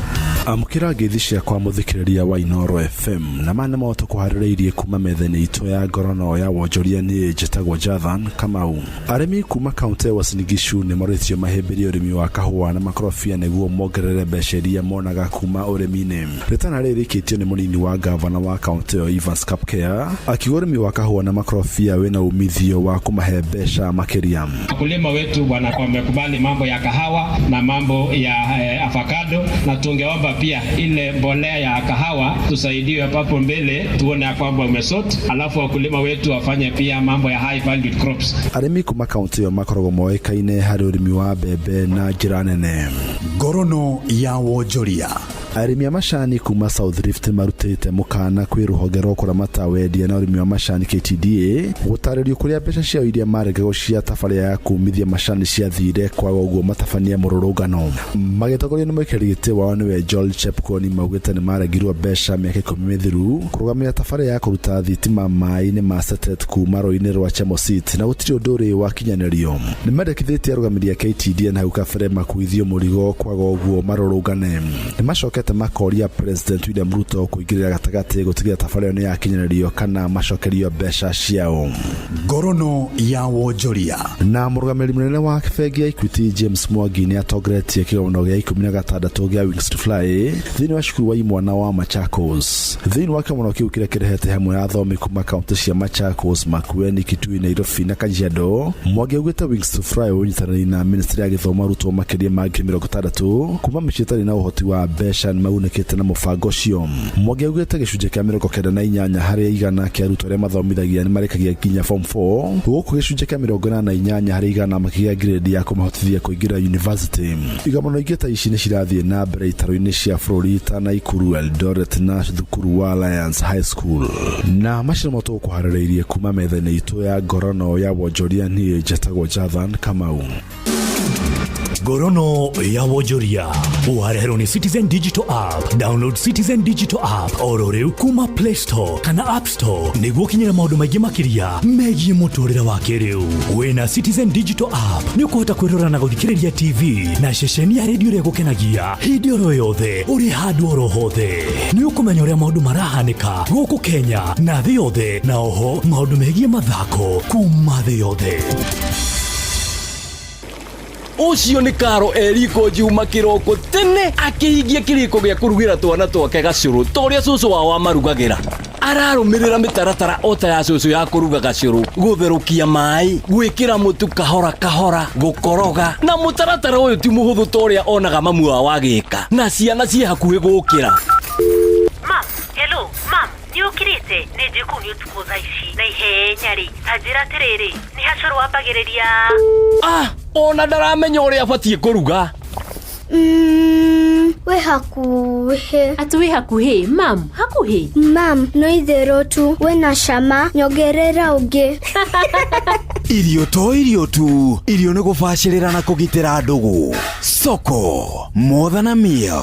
S14: Amũkĩra ngeithi ciakwa mũthikĩrĩria wa Inoro FM na maya nĩmo tũkũharĩrĩirie kuma metha-inĩ itũ ya ngorono ya wonjoria. Niĩ njĩtagwo Jathan Kamau. Arĩmi kuma kaũntĩ ya Uasin Gishu nĩ morĩtio mahĩmbĩrie ũrĩmi wa kahũa na makorobia nĩguo mongerere mbeca iria monaga kuma ũrĩmi-inĩ. Rĩtana rĩrĩ rĩikĩtio nĩ mũnini wa gavana wa kaũntĩ ĩyo Evans Kapkea, akiuga ũrĩmi wa kahũa na makorobia wĩna umithio wa kũmahe mbeca makĩria.
S18: Wakulima wetu wamekubali mambo ya kahawa na mambo ya avocado, na tungeomba pia ile mbolea ya kahawa tusaidiwe papo mbele, tuone ya kwamba umesort, alafu wakulima wetu wafanye pia mambo ya high value crops.
S14: Arĩmi kuma kaũntĩ ĩyo makoragwo moĩkaine harĩ ũrĩmi wa mbembe na njĩra nene.
S1: Ngorono ya wonjoria.
S14: Arĩmi a macani kuma South Rift marutĩte mũkana kwĩ rũhonge rwa kũramata wendia na ũrĩmi wa macani KTDA gũtarĩrio kũrĩa mbeca ciao iria marengerwo cia tabarĩra ya kumithia macani ciathire kwaga ũguo matabania mũrũrũngano. Magĩtongorio nĩ mũikarĩri gĩtĩ wao nĩwe Joel Chepkoni maugĩte nĩ marengerwo mbeca mĩaka 10 mĩthiru kũrũgamĩrĩra tabarĩra ya kũruta thitima maĩ-inĩ ma Satet kuma rũĩ-inĩ rwa Chemosit na gũtirĩ ũndũ ũrĩ wakinyanĩrio. Nĩ mendekithĩtie arũgamĩrĩri a KTDA na hau kabere makuithio mũrigo kwaga ũguo marũrũngane. Nĩ macokete makoria President William Ruto kũingĩrĩra gatagatĩ gũtigĩrĩra tabarĩra ĩyo nĩ yakinyanĩrio kana macokerio mbeca ciao.
S1: Ngorono ya wonjoria.
S14: Na mũrũgamĩrĩri mũnene wa bengi ya Equity James Mwangi nĩ atongoretie kĩgomano gĩa 16 gĩa Wings to Fly thĩinĩ wa cukuru wa imwana wa Machakos. Thĩinĩ wa kĩgomano kĩu kĩrĩa kĩrehete hamwe athomi kuma kaũntĩ cia Machakos, Makueni, Kitui, Nairobi na Kajiado, Mwangi augĩte Wings to Fly ũnyitanĩri na ministry ya gĩthomo arutwo makĩria ma 60,000 kuma mĩciĩ ĩtarĩ na ũhoti wa mbeca nĩ magunĩkĩte na mũbango ũcio. Mwangi augĩte gĩcunjĩ kĩa 98 harĩ igana kĩa arutwo arĩa mathomithagia nĩ marĩkagia nginya form 4, gũkũ gĩcunjĩ kĩa 88 harĩ igana makĩgĩa grade ya kũmahotithia kũingĩra university. Igomano ingĩ ta ici nĩ cirathiĩ na mbere itaro-inĩ cia bũrũri ta Naikuru, Eldoret na thukuru wa Alliance High School. Na macio nĩmo tũgũkũharĩrĩirie kuma metha-inĩ itũ ya ngorono ya wonjoria. Niĩ njĩtagwo Jathan Kamau.
S11: Ngorono ya wonjoria ũwareherwo nĩ Citizen Digital App. Download Citizen Digital App oro rĩu kuma Play Store kana App Store nĩguo ũkinyĩre maũndũ maingĩ makĩria megiĩ mũtũrĩre wa kĩrĩu. Wĩna Citizen Digital App nĩ ũkũhota kwĩrora na gũthikĩrĩria TV na ceceni ya redio ĩrĩa ĩgũkenagia hĩndĩ oro yothe ũrĩ handũ oro hothe. Nĩ ũkũmenya ũrĩa maũndũ marahanĩka gũkũ Kenya na thĩ yothe, na oho maũndũ megiĩ mathako kuma thĩ yothe.
S6: Ũcio nĩ Karo eriko Juma kĩroko tene akĩhingia kĩrĩko gĩa kũrugĩra twana twake gacũrũ ta ũrĩa cũcũ wao amarugagĩra. Ararũmĩrĩra mĩtaratara o ta ya cũcũ ya kũruga gacũrũ, gũtherũkia maĩ, gwĩkĩra mũtu kahora kahora, gũkoroga, na mũtaratara ũyũ ti mũhũthũ ta ũrĩa onaga mamu wao agĩka, na ciana ciĩ hakuhĩ gũkĩra.
S20: Mam, hello, mam, nĩ ũkĩrĩte?
S9: Njĩrĩte nĩ njũĩ kũu nĩ ũtukũ thaa ici na ihenya rĩ, ta njĩra atĩrĩrĩ, nĩ hacũrũ wambagĩrĩria?
S6: Ah, ona ndaramenya ũrĩa abatiĩ kũruga.
S10: Wĩ hakuhĩ.
S9: Atĩ wĩ hakuhĩ, mam, hakuhĩ?
S10: Mam, no itherũ tu wĩna cama, nyongerera ũngĩ.
S1: Irio to irio tu, irio nĩ gũbacĩrĩra na kũgitĩra ndũgũ. Soko more than a meal.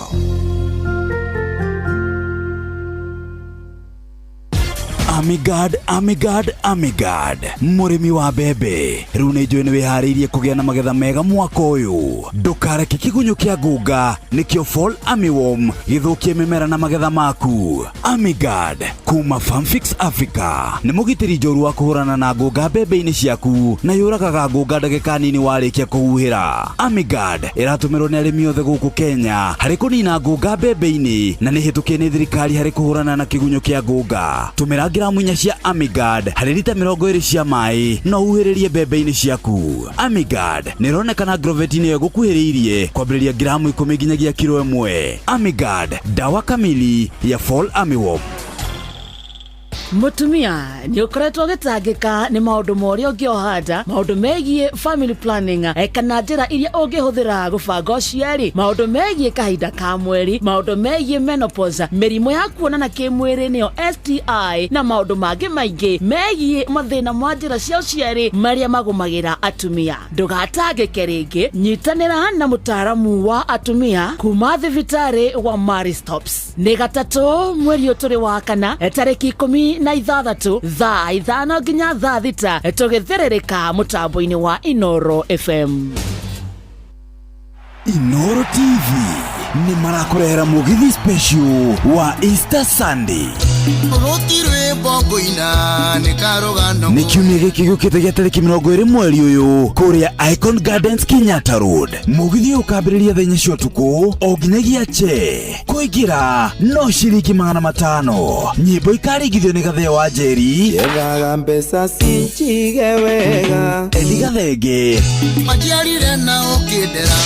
S1: Amigad, Amigad, Amigad, mũrĩmi wa mbembe, rĩu nĩ njũĩ nĩ wĩharĩirie kũgĩa na magetha mega mwaka ũyũ. Ndũkareke kĩgunyũ kĩa ngũnga nĩkĩo Fall Armyworm gĩthũkie mĩmera na magetha maku. Amigad kuma Farmfix Africa nĩ mũgitĩri njoru wa kũhũrana na ngũnga mbembe-inĩ ciaku na yũragaga ngũnga ndagĩka nini warĩkia kũhuhĩra. Amigad ĩratũmĩrwo nĩ arĩmi othe gũkũ Kenya harĩ kũnina ngũnga mbembe-inĩ na nĩ hĩtũkie nĩ thirikari harĩ kũhũrana na kĩgunyũ kĩa ngũnga. Tũmĩra gramu 4 cia Amigad harĩ lita 20 cia maĩ no uhuhĩrĩrie mbembe-inĩ ciaku. Amigad nĩ ĩronekana Agrovet-inĩ ĩyo ĩgũkuhĩrĩirie kwambĩrĩria gramu 10 nginyagia kiro 1. Amigad, dawa kamili ya Fall Armyworm.
S2: Mutumia nĩ ũkoretwo ũgĩtangĩka nĩ maũndũ ma ũrĩa ũngĩoha nda, maũndũ megiĩ family planning, kana njĩra iria ũngĩhũthĩra gũbanga ũciari, maũndũ megiĩ kahinda ka mweri, maũndũ megiĩ menopause, mĩrimũ ya kuonana kĩmwĩrĩ nĩyo STI, na maũndũ mangĩ maingĩ megiĩ mathĩna ma njĩra cia ũciari marĩa magũmagĩra atumia. Ndũgatangĩke rĩngĩ, nyitanĩra na mũtaaramu wa atumia kuma thibitarĩ wa Marie Stopes. Nĩ gatatũ mweri ũyũ tũrĩ wa kana, tarĩki 16 thaa 5 nginya thaa 6, tũgĩthĩrĩrĩka mũtambo-inĩ wa Inoro FM.
S1: Inoro TV nĩ marakũrehera mũgithi special wa Easter Sunday. Nĩ kiumia gĩkĩ gĩũkĩte gĩa tarĩki 20 mweri ũyũ kũrĩa Icon Gardens Kenyatta Road. Mũgithi ũyũ ũkambĩrĩria thaa 4 cia ũtukũ o nginyagia che. Kũingĩra no ciringi 500. Nyĩmbo ikaringithio nĩ Gathee wa Njeri.
S4: Yethaga mbeca cinjige wega.
S1: Eli Gathenge.
S5: Majiarire na ũkĩndera.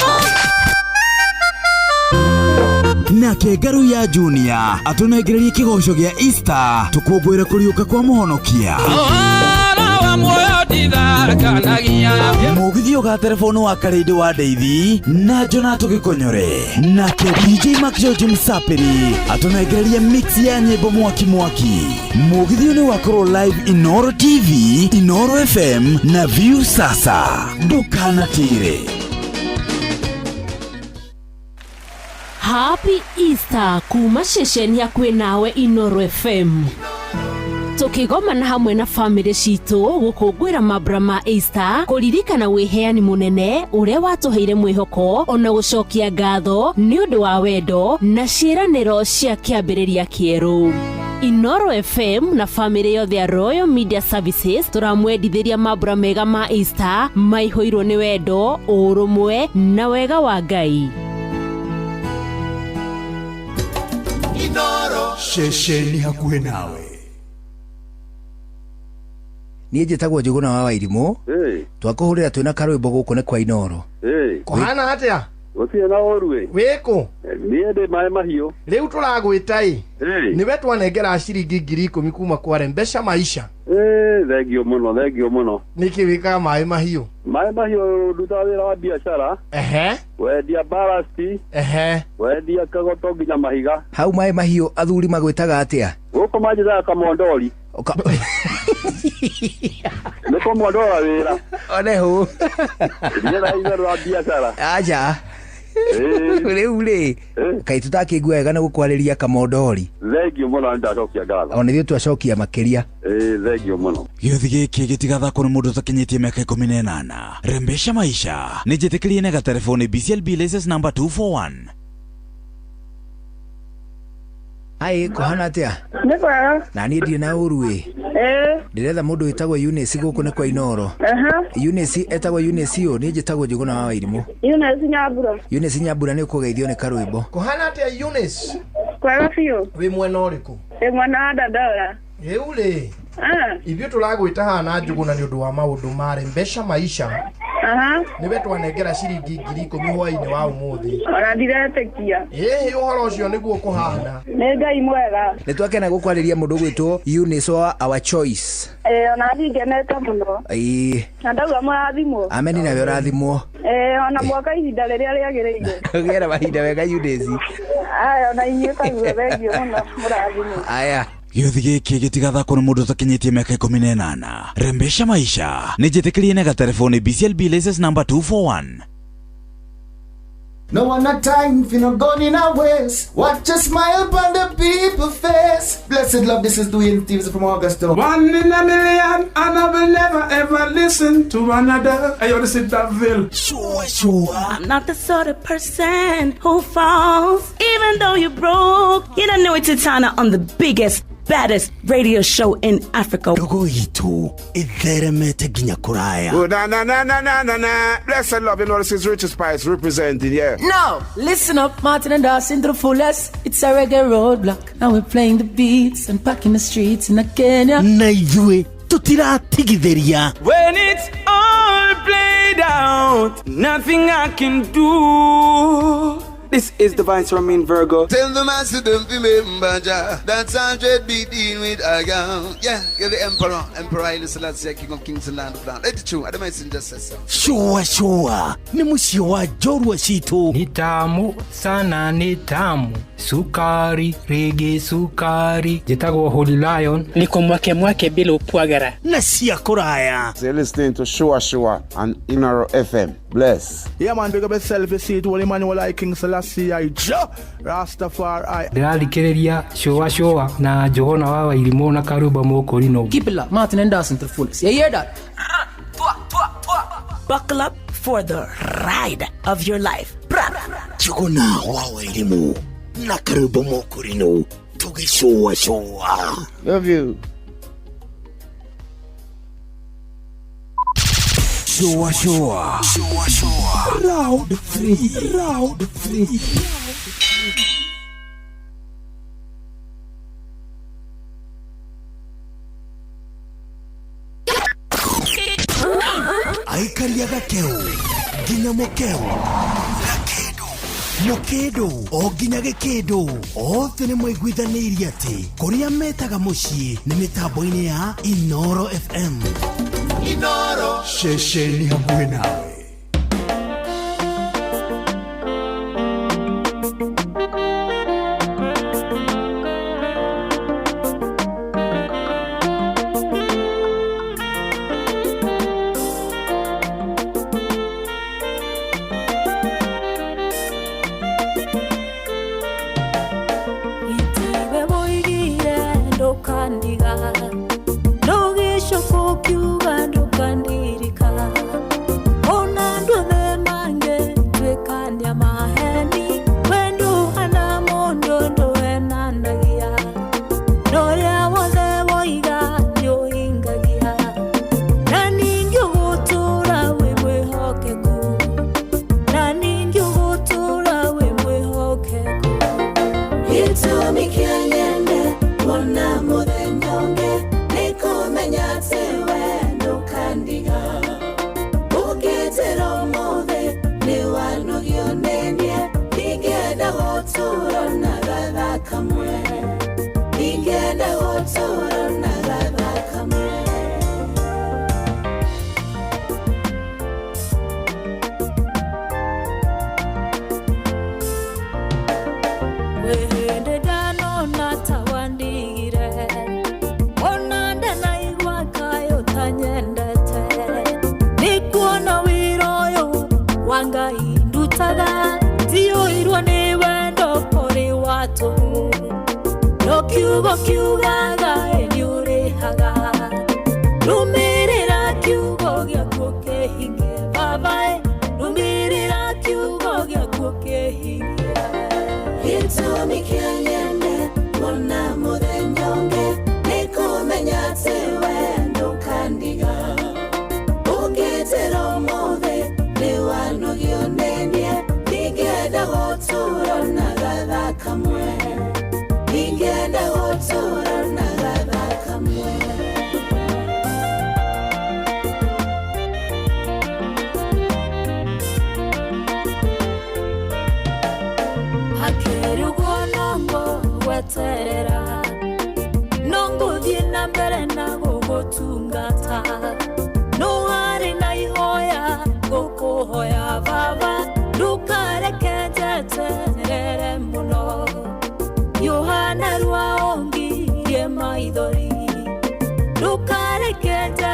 S1: Nake Ngaruiya Junior atũnengererie kĩgoco gĩa Easter tũkũngũĩre kũriũka kwa mũhonokia. Mũgithi ũgaterebwo nĩ wa Karĩndĩ wa Ndeithi na Jona Tũgĩkonyore. Nake DJ Mark George Msapiri atũnengererie mix ya nyĩmbo mwaki mwaki. Mũgithi ũyũ nĩ wakorwo live Inoro TV, Inoro FM na View Sasa. Ndũkanatĩre.
S9: Happy Easter kuma ceceni hakuhĩ nawe Inoro FM. Tũkĩgomana hamwe na famĩlĩ citũ gũkũngũĩra mambura ma Easter, kũririkana wĩheani mũnene ũrĩa watũheire mwĩhoko ona gũcokia ngatho nĩ ũndũ wa wendo na ciĩranĩro cia kĩambĩrĩria kĩerũ. Inoro FM na famĩlĩ yothe ya Royal Media Services tũramwendithĩria mambura mega ma Easter maihũirwo nĩ wendo, ũrũmwe na wega wa Ngai.
S1: Ceceni hakuhĩ nawe.
S19: Niĩ njĩtagwo Njũgũna wa Wairimũ. Twakũhũrĩra twĩna karwĩmbo gũkũ nĩ kwa Inoro.
S8: Kũhana atĩa?
S20: Gũtirĩ na ũru ĩ.
S8: Wĩkũ?
S20: Niĩ ndĩ maĩ mahiũ.
S8: Rĩu tũragwĩta ĩ. Nĩwe twanengera ciringi 10,000 kuma kwa Rembesha Maisha.
S20: Thengio mũno, thengio mũno.
S8: Nĩkĩ wĩkaga maĩ mahiũ?
S20: Maĩ mahiũ ndutaga wĩra wa biacara.
S8: Ehe.
S20: Wendia barasti.
S8: Ehe.
S20: Wendia kagoto nginya mahiga.
S19: Hau maĩ mahiũ athuri magwĩtaga atĩa?
S20: Gũkũ manjĩtaga kamondori. Nĩ kũmondora wĩra.
S19: One hũ.
S20: Niĩ itherũ wa biacara.
S19: Aja. Rĩu rĩ, kaĩ tũtakĩigua wega nĩ gũkwarĩria kamondori.
S20: Thengio mũno, nĩndacokia ngatho.
S19: Ona ithuĩ twacokia makĩria.
S20: Thengio mũno.
S1: Gĩũthi gĩkĩ gĩtigathakwo nĩ mũndũ ũtakinyĩtie mĩaka 18. Rembesha Maisha nĩ njĩtĩkĩrie na gatelefoni BCLB license number 241.
S19: Ai, kũhana atĩa?
S21: Nĩ kwega.
S19: Na niĩ ndirĩ na ũru ĩ. Ndĩretha mũndũ wĩtagwo Eunice gũkũ nĩ kwa Inoro. Eunice etagwo Eunice ũ, niĩ njĩtagwo Njũgũna wa Wairimũ.
S21: Eunice Nyambura.
S19: Eunice Nyambura nĩ ũkũgeithio nĩ karwĩmbo.
S8: Kũhana atĩa Eunice?
S21: Kwega biũ.
S8: Wĩ mwena ũrĩkũ?
S21: Wĩ mwena wa Dandora.
S8: Rĩu rĩ, ithuĩ tũragwĩta haha na Njũgũna nĩ ũndũ wa maũndũ ma Rembesha Maisha.
S12: Nĩwe twanengera ciringi 10,000 hwainĩ wa ũmũthĩ.
S21: Ona ndiretĩkia.
S12: Ĩhĩ ũhoro ũcio nĩguo kũhana.
S21: Nĩ Ngai mwega.
S19: Nĩ twakena gũkwarĩria mũndũ ũgwĩtwo Eunice wa Our Choice.
S21: Ĩĩ ona ndingenete mũno.
S19: Ĩĩ.
S21: Na ndauga mũrathimwo.
S19: Ameni nawe ũrathimwo.
S21: Ĩĩ ona mwaka ihinda rĩrĩa rĩagĩrĩire.
S19: Ũgĩe na mahinda mega Eunice.
S21: Aya ona inyuĩ taguo thengiũ mũno mũrathimwo.
S19: Aya.
S1: Gĩũthi gĩkĩ gĩtigathakwo nĩ mũndũ ũtakinyĩtie mĩaka 18. Rembesha maisha nĩ njĩtĩkĩrie na gatelefoni BCLB license number 241.
S13: No one a time for no gun in a waste. Watch a smile upon the people face. Blessed love, this is Dwayne Stevens from Augusta.
S8: One in a million, and I will never ever listen to another. I want to sit that Ville.
S22: Sure, sure. I'm not the sort of person who falls, even though you're broke. You don't know it's Titana on the biggest, baddest radio show in Africa.
S23: Ndogo itu itheremete nginya kuraya.
S25: Oh, na na na na na na na. Blessed love, you know this is Richie Spice representing, yeah.
S3: No, listen up, Martin and Dawson to the fullest. It's a reggae roadblock. Now we're playing the beats and packing the streets in Kenya.
S23: Na ithuĩ tutiratigithĩria.
S4: When it's all played out, nothing I can do. This is Divine Ramin Virgo.
S5: Tell the master don't remember Jah. That's 100 be dealing with a girl. Yeah, you're the emperor. Emperor Haile Selassie, King of Kings and Land of Land. Let it true. I don't mind just say so.
S23: Sure, sure. Ni mũciĩ wa njorua citũ.
S7: Ni tamu sana, ni tamu. Sukari, rege sukari. Njĩtagwo Holy Lion.
S24: Niko mwake mwake bila upwagara.
S23: Na cia kũraya.
S25: So you're listening to Shua Shua on Inoro FM. Bless.
S15: Yeah, man, big up yourself. You see it, Holy Emmanuel, I King Selassie, I Jah Rastafari.
S7: Ndĩrathikĩrĩria Shua Shua na Njũgũna wa Wairimũ na Karumba Mũkũrinũ.
S3: Keep it locked, Martin and Dawson to the fullest. You hear that?
S22: Buckle up for the ride of your life.
S23: Njũgũna wa Wairimũ na Karumba Mũkũrinũ tũgĩcũa cũa.
S25: Love you.
S1: Shua shua. Shua shua. Round 3. Round 3.
S23: Aikaria gakeu nginya mukeu gakendu mukindu o nginya gikindu othe nĩ maiguithanĩirie atĩ kũrĩa metaga mũciĩ nĩ mĩtambo-inĩ ya Inoro FM.
S1: Inoro ceceni hakuhĩ nawe.
S26: Ingenda gũtũra na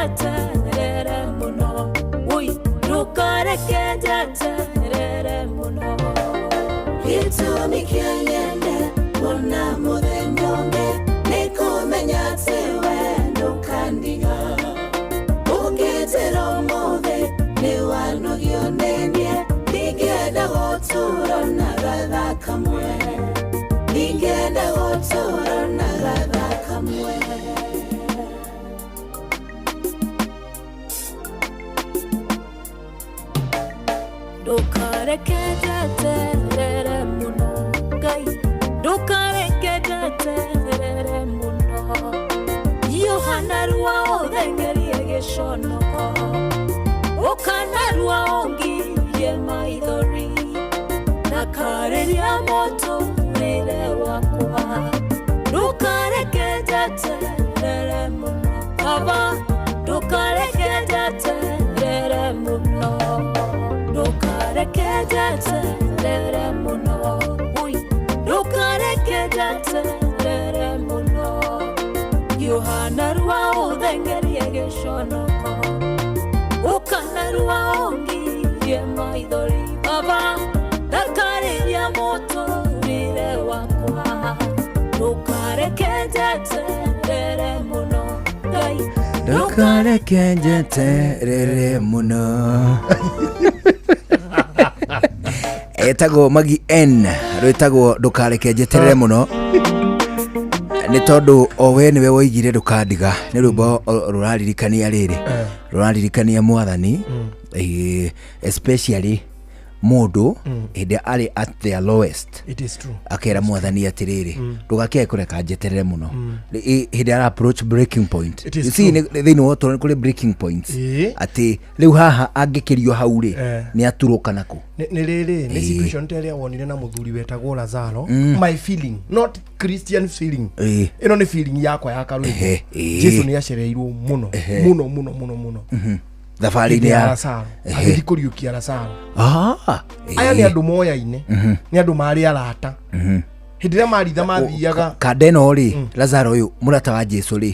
S11: njeterere mũno. Ui, ndũkareke njeterere mũno. Gĩtũmi kĩa nyende kuona mũthenya ũngĩ nĩ kũmenya atĩ we ndũkandiga. Ũngĩnjĩra ũmũthĩ nĩ wanogio nĩ niĩ, ndingĩenda gũtũũra na gatha kamwe. Ndingĩenda gũtũũra na gatha kamwe. Ndũkareke njeterere mũno, Ngai, ndũkareke njeterere mũno. Yohana rua ũthengerie gĩconoko, ũkanarua ũngirie maithori, na karĩria mũtũrĩre wakwa. Ndũkareke njeterere mũno, Baba, ndũkareke njeterere mũno. Ndũkareke njeterere mũno. Ui, ndũkareke njeterere mũno. Yohana rua ũthengerie gĩconoko, ũkanarua ũngirie maithori, Baba, ndakarĩria mũtũrĩre wakwa. Ndũkareke njeterere mũno, Ngai,
S19: Ndũkareke njeterere mũno. Etagwo Magi N, rwĩtagwo ndũkareke njeterere mũno, nĩ tondũ o we nĩwe woigire ndũkandiga. Nĩ rwĩmbo rũraririkania rĩrĩ, rũraririkania mwathani, especially mũndũ hĩndĩ arĩ at their lowest.
S12: It is true.
S19: Akera mwathani atĩrĩrĩ, ndũgakĩae kũreka njeterere mũno. Hĩndĩ ara approach breaking point.
S12: It is
S19: You see,
S12: true.
S19: thĩinĩ wa ũtũũro nĩ kũrĩ breaking points,
S12: Ĩĩ.
S19: atĩ rĩu haha angĩkĩrio hau rĩ, nĩ aturũka nakũ.
S12: Nĩ rĩrĩ, nĩ
S19: Ĩĩ.
S12: situation ta ĩrĩa wonire na mũthuri wetagwo Lazaro.
S19: Mm.
S12: My feeling, not Christian feeling.
S19: Ĩĩ.
S12: Ĩno nĩ feeling yakwa ya karwĩmbo.
S19: Ehe, ĩĩ.
S12: Jesu nĩ acereirwo mũno
S19: Ehe.
S12: mũno mũno mũno mũno
S19: Thabarĩ-inĩ
S12: Hĩndĩ ya
S19: ya
S12: Lazaro,
S19: Ehe.
S12: agĩthiĩ kũriũkia Lazaro.
S19: Ah,
S12: Aya nĩ
S19: ĩĩ.
S12: andũ moyaine, nĩ andũ marĩ arata. Hĩndĩ ĩrĩa maritha mathiaga
S19: Kanda ĩno rĩ, Lazaro ũyũ mũrata wa Jesu rĩ,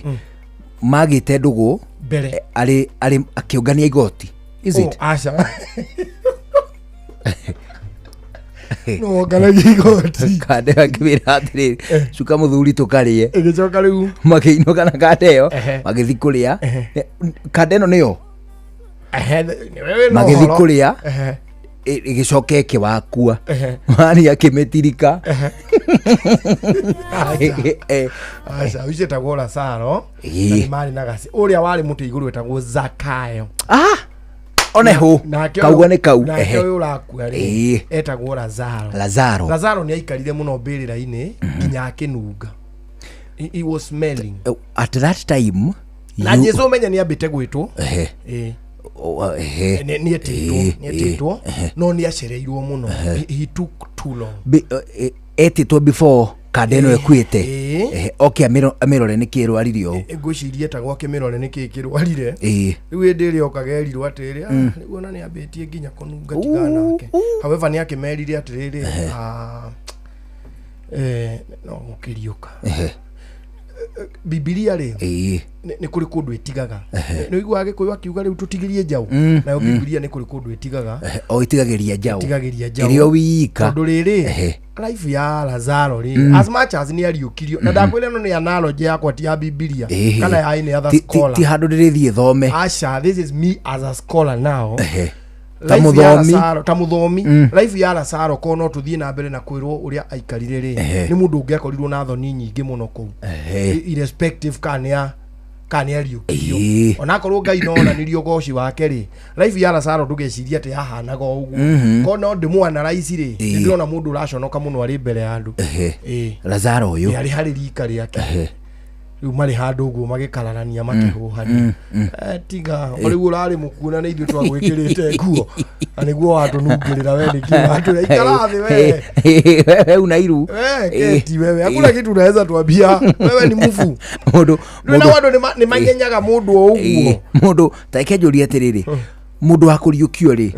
S19: magĩte ndũgũ
S12: mbere
S19: arĩ akĩũngania igoti. Is
S12: Oh,
S19: it?
S12: aca, no wonganagia igoti.
S19: Kanda ĩyo akĩmĩra atĩrĩrĩ, cuka mũthuri tũkarĩe.
S12: Ĩgĩcoka rĩu
S19: makĩinũka na kanda ĩyo,
S12: Ehe.
S19: magĩthiĩ kũrĩa. Kanda ĩno nĩyo
S12: Ehe, nĩwe wĩna
S19: magĩthiĩ
S12: ũhoro.
S19: kũrĩa,
S12: Ehe.
S19: ĩgĩcoka ĩkĩwakua.
S12: Ehe.
S19: Mani akĩmĩtirika.
S12: Aca, ũcio etagwo Lazaro,
S19: Ĩĩ.
S12: na nĩ marĩ na gaci ũrĩa warĩ mũtĩ igũrũ etagwo Zakayo.
S19: Ah, one hũ
S12: Nake
S19: kauga nĩ kau.
S12: nake
S19: Ehe.
S12: ũyũ ũrakua rĩ,
S19: Ĩĩ.
S12: etagwo Lazaro.
S19: Lazaro.
S12: Lazaro nĩ aikarire mũno mbĩrĩra-inĩ nginya akĩnunga. He was smelling.
S19: At that time
S12: Na Jesu ũmenye nĩ ambĩte gwĩtwo.
S19: Ehe.
S12: Ĩĩ.
S19: O, ehe.
S12: Nĩ etĩtwo,
S19: Ĩĩ,
S12: nĩ etĩtwo,
S19: ehe.
S12: no nĩ acereirwo mũno. He took too long.
S19: Etĩtwo before kanda ĩno ĩkuĩte.
S12: Ĩĩ.
S19: Ehe, oke amĩrore nĩkĩ ĩrwarire ũũ.
S12: Ngwĩciria etagwo akĩmĩrore nĩkĩ kĩrwarire.
S19: Ĩĩ.
S12: Rĩu hĩndĩ ĩrĩa okaga erirwo atĩrĩrĩ,
S19: Mm.
S12: "Ah, rĩu ona nĩ ambĩtie nginya kũnunga, tigana nake." However, nĩ akĩmerire atĩrĩrĩ, "Ah, no gũkĩriũka."
S19: Ehe.
S12: Bibilia rĩ,
S19: Ĩĩ.
S12: nĩ kũrĩ kũndũ ĩtigaga.
S19: Ehe.
S12: Nĩ ũiguaga Gĩkũyũ akiuga rĩu tũtigĩrie njaũ. Nayo Bibilia nĩ kũrĩ kũndũ ĩtigaga.
S19: Ehe, o ĩtigagĩria njaũ.
S12: Ĩtigagĩria njaũ.
S19: Ĩrĩ o wika.
S12: Tondũ rĩrĩ,
S19: Ehe.
S12: life ya Lazaro rĩ, as much as nĩ ariũkirio, na ndakwĩra ĩno nĩ analogy yakwa, ti ya Bibilia
S19: Ĩĩ.
S12: kana ya any other scholar.
S19: Ti handũ ndĩrĩthiĩ thome.
S12: Aca, this is me as a scholar now.
S19: Ehe. Ta
S12: Life ya
S19: mũthomi.
S12: Lazaro, ta mũthomi, life ya Lazaro, korwo no tũthiĩ na mbere na kwĩrwo ũrĩa aikarire rĩ,
S19: Ehe.
S12: nĩ mũndũ ũngĩakorirwo na thoni nyingĩ mũno kũu.
S19: Ehe.
S12: Irrespective kana nĩ ariũkirio,
S19: Ĩĩ.
S12: onakorwo Ngai no onanirie ũgoci wake rĩ, life ya Lazaro ndũgeciria atĩ yahanaga o ũguo. Korwo no ndĩmũ-analyse rĩ,
S19: Ĩĩ.
S12: nĩ ndĩrona mũndũ ũraconoka mũno arĩ mbere ya andũ.
S19: Ehe.
S12: Ĩĩ.
S19: Lazaro ũyũ.
S12: Nĩ arĩ harĩ rika rĩake.
S19: Ehe.
S12: Rĩu marĩ handũ ũguo magĩkararania makĩhũhania. Tiga rĩu ũrarĩ mũkuo na nĩ ithuĩ twagwĩkĩrĩte nguo na nĩguo watũnungĩrĩra we, nĩkĩ watũra ikara thĩ we.
S19: We una iru.
S12: We keti wewe, hakuna kitu unaweza tuambia, wewe ni mufu.
S19: Mũndũ
S12: Rĩu nao andũ nĩ manyenyaga mũndũ o ũguo.
S19: Ĩĩ, mũndũ ta reke njũrie atĩrĩrĩ, mũndũ wa kũriũkio rĩ,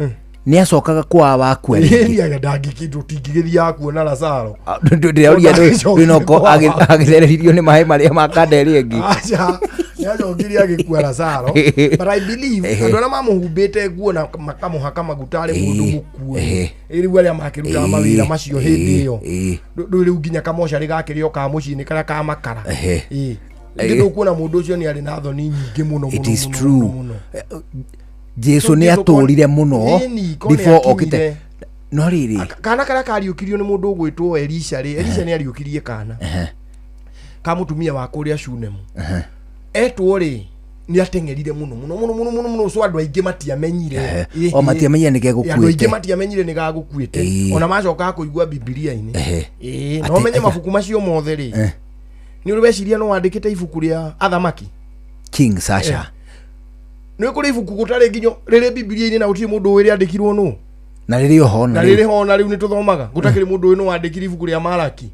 S19: nĩ acokaga kwa wakua rĩngĩ?
S12: Ĩĩ, ndangĩkindũ tingĩgĩthiaga kuona Lazaro.
S19: Ndĩrauria
S12: Ndangĩcokire
S19: ndwĩnoko
S12: kwa
S19: agĩthereririo nĩ maĩ marĩa ma kanda ĩrĩa ĩngĩ.
S12: Aca, Nĩacokire agĩkua Lazaro. But I believe andũ arĩa mamũhumbĩte nguo na makamũhaka maguta arĩ mũndũ mũkuũ. Rĩu arĩa makĩrutaga mawĩra macio hĩndĩ ĩyo. Ndũĩ rĩu nginya kamocarĩ gakĩrĩ o ka mũciĩ-inĩ karĩa ka makara. Ĩĩ. Rĩngĩ ndũkuona mũndũ ũcio nĩ arĩ na thoni nyingĩ mũno
S19: It
S12: mũno
S19: is
S12: mũno
S19: true.
S12: mũno mũno.
S19: Jesu
S12: So
S19: nĩ
S12: Jesu
S19: atũrire mũno
S12: Ĩni, ko nĩ
S19: before okĩte
S12: akinyire.
S19: no rĩrĩ
S12: Kana karĩa kariũkirio nĩ mũndũ ũgwĩtwo Elisha rĩ, Elisha nĩ ariũkirie kana ka mũtumia wa kũrĩa Shunemu. Etwo rĩ nĩ ateng'erire mũno mũno mũno mũno mũno mũno so andũ aingĩ matiamenyire. Ĩhĩ.
S19: O matiamenyire nĩ
S12: Andũ aingĩ
S19: gegũkuĩte.
S12: matiamenyire nĩ gagũkuĩte.
S19: Ĩĩ.
S12: Ona macokaga kũigua Bibilia-inĩ. Ĩĩ, na
S19: Atĩ-
S12: ũmenye mabuku macio mothe rĩ. Nĩ ũrĩ weciria no wandĩkĩte ibuku rĩa athamaki?
S19: King Sasha.
S12: Nĩ kũrĩ ibuku gũtarĩ nginya rĩrĩ Bibilia-inĩ na gũtirĩ mũndũ ũĩ rĩandĩkirwo nũ.
S19: Na rĩrĩ oho
S12: Na rĩrĩ ho na rĩu nĩ tũthomaga. Gũtakĩrĩ mũndũ ũĩ nũ wandĩkire ibuku rĩa Malaki.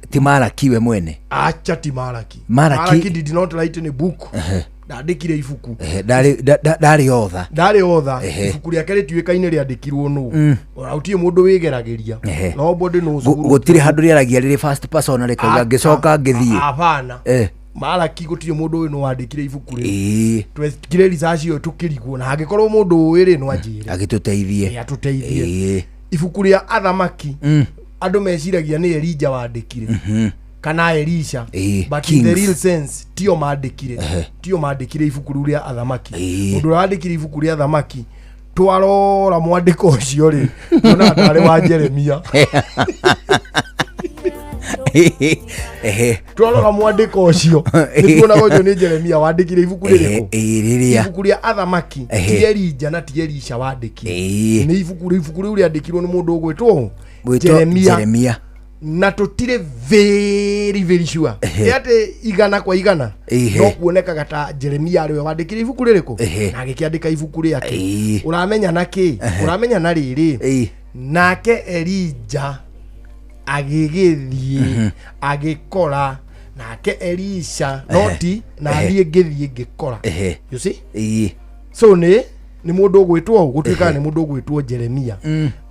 S19: Ti Malaki we mwene.
S12: Acha ti Malaki.
S19: Malaki-
S12: Malaki did not write any book. Ndandĩkire ibuku.
S19: Ndarĩ otha.
S12: Ndarĩ otha.
S19: Ehe.
S12: Ibuku rĩake rĩtiũĩkaine rĩandĩkirwo nũ. Ona gũtirĩ mũndũ wĩgeragĩria. Nobody knows who wrote
S19: Gũtirĩ handũ rĩaragia rĩrĩ first person rĩkauga
S12: Acha.
S19: ngĩcoka ngĩthiĩ.
S12: Hapana. Malaki gũtirĩ mũndũ ũĩ nũ wandĩkire ibuku rĩu. Twekire research ĩyo tũkĩrigwo na hangĩkorwo mũndũ ũĩ rĩ no anjĩre.
S19: Agĩtũteithie.
S12: Ĩ, atũteithie. Ibuku rĩa athamaki andũ meciragia nĩ Elija wandĩkire kana Elisha but in the
S19: Kings.
S12: real sense tio mandĩkire tio mandĩkire ibuku rĩu rĩa athamaki. Mũndũ ũrĩa wandĩkire ibuku rĩa athamaki twarora mwandĩko ũcio rĩ tuonaga tarĩ wa Jeremia. Twarora mwandĩko ũcio nĩ tuonaga ũcio nĩ Jeremia wandĩkire ibuku rĩrĩkũ?
S19: Rĩrĩa
S12: Ibuku rĩa athamaki ti Elija na ti Elisha wandĩkire. Nĩ ibuku ibuku rĩu rĩandĩkirwo nĩ mũndũ ũgwĩtwo
S19: Gwĩtwo
S12: Jeremia
S19: Jeremia.
S12: Na tũtirĩ very very sure nĩ atĩ igana kwa igana no kuonekaga ta Jeremia arĩwe wandĩkire ibuku rĩrĩkũ na agĩkĩandĩka ibuku rĩake. Ũramenya na kĩ? Ũramenya na rĩrĩ, nake Elija agĩgĩthiĩ agĩkora nake Elisha no ti na niĩ ngĩthiĩ ngĩkora. You see? So nĩ mũndũ ũgwĩtwo ũũ gũtuĩkaga nĩ mũndũ ũgwĩtwo Jeremia.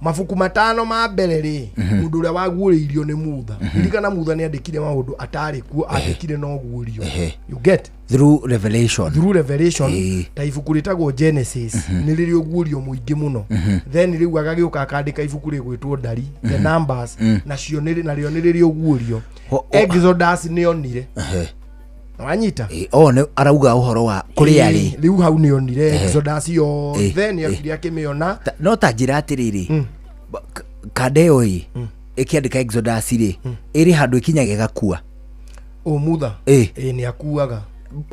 S12: Mabuku matano ma mbere rĩ, mũndũ ũrĩa waguũrĩirio nĩ Mutha. Ririkana Mutha nĩ andĩkire maũndũ atarĩ kuo, andĩkire no guũrio. You get?
S19: Through revelation.
S12: Through revelation. Ta ibuku rĩtagwo Genesis nĩ rĩrĩ ũguũrio mũingĩ mũno. Then rĩu agagĩũka akandĩka ibuku rĩgwĩtwo Ndari, the Numbers, nacio narĩo nĩ rĩrĩ ũguũrio. Exodus nĩ onire. Wanyita?
S19: O nĩ arauga ũhoro wa kũrĩa rĩ.
S12: Rĩu hau nĩ onire Exodus yothe nĩ okire akĩmĩona.
S19: No ta njĩra atĩrĩrĩ, kanda ĩyo ĩ ĩkĩandĩka Exodus rĩ, ĩrĩ handũ ĩkinyaga ĩgakua.
S12: Ũ Mutha? Ĩ, nĩ akuaga.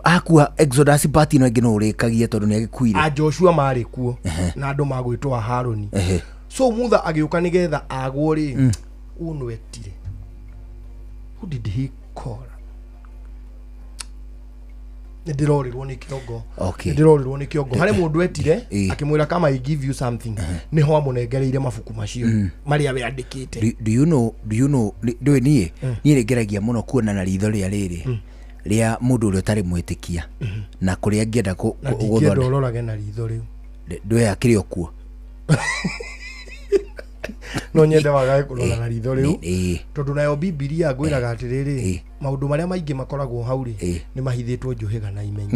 S19: Akua Exodus part ĩno ĩngĩ no ũrĩkagia tondũ nĩ agĩkuire.
S12: A Joshua marĩ kuo na andũ magwĩtwo a Haroni. So Mutha agĩũka nĩgetha agwo rĩ, ũnwetire. Who did he call? Nĩ ndĩrorirwo nĩ kĩongo.
S19: Okay.
S12: Nĩ ndĩrorirwo nĩ kĩongo. Harĩ mũndũ etire akĩmwĩra kama I give you something. Nĩho amũnengereire mabuku macio marĩa we andĩkĩte.
S19: Do you know, do you know, ndũĩ niĩ niĩ nĩ ngeragia mũno kuona na ritho rĩa rĩrĩ rĩa mũndũ ũrĩa ũtarĩ mwĩtĩkia na kũrĩa angĩenda
S12: Na ndingĩenda
S19: gũthondeka
S12: ũrorage na ritho rĩu.
S19: Ndũĩ akĩrĩ o kuo.
S12: No nyende wagage kũrora na ritho rĩu tondũ nayo Bibilia ngwĩraga atĩrĩrĩ, maũndũ marĩa maingĩ makoragwo hau rĩ nĩ mahithĩtwo njũhĩga na imenyi.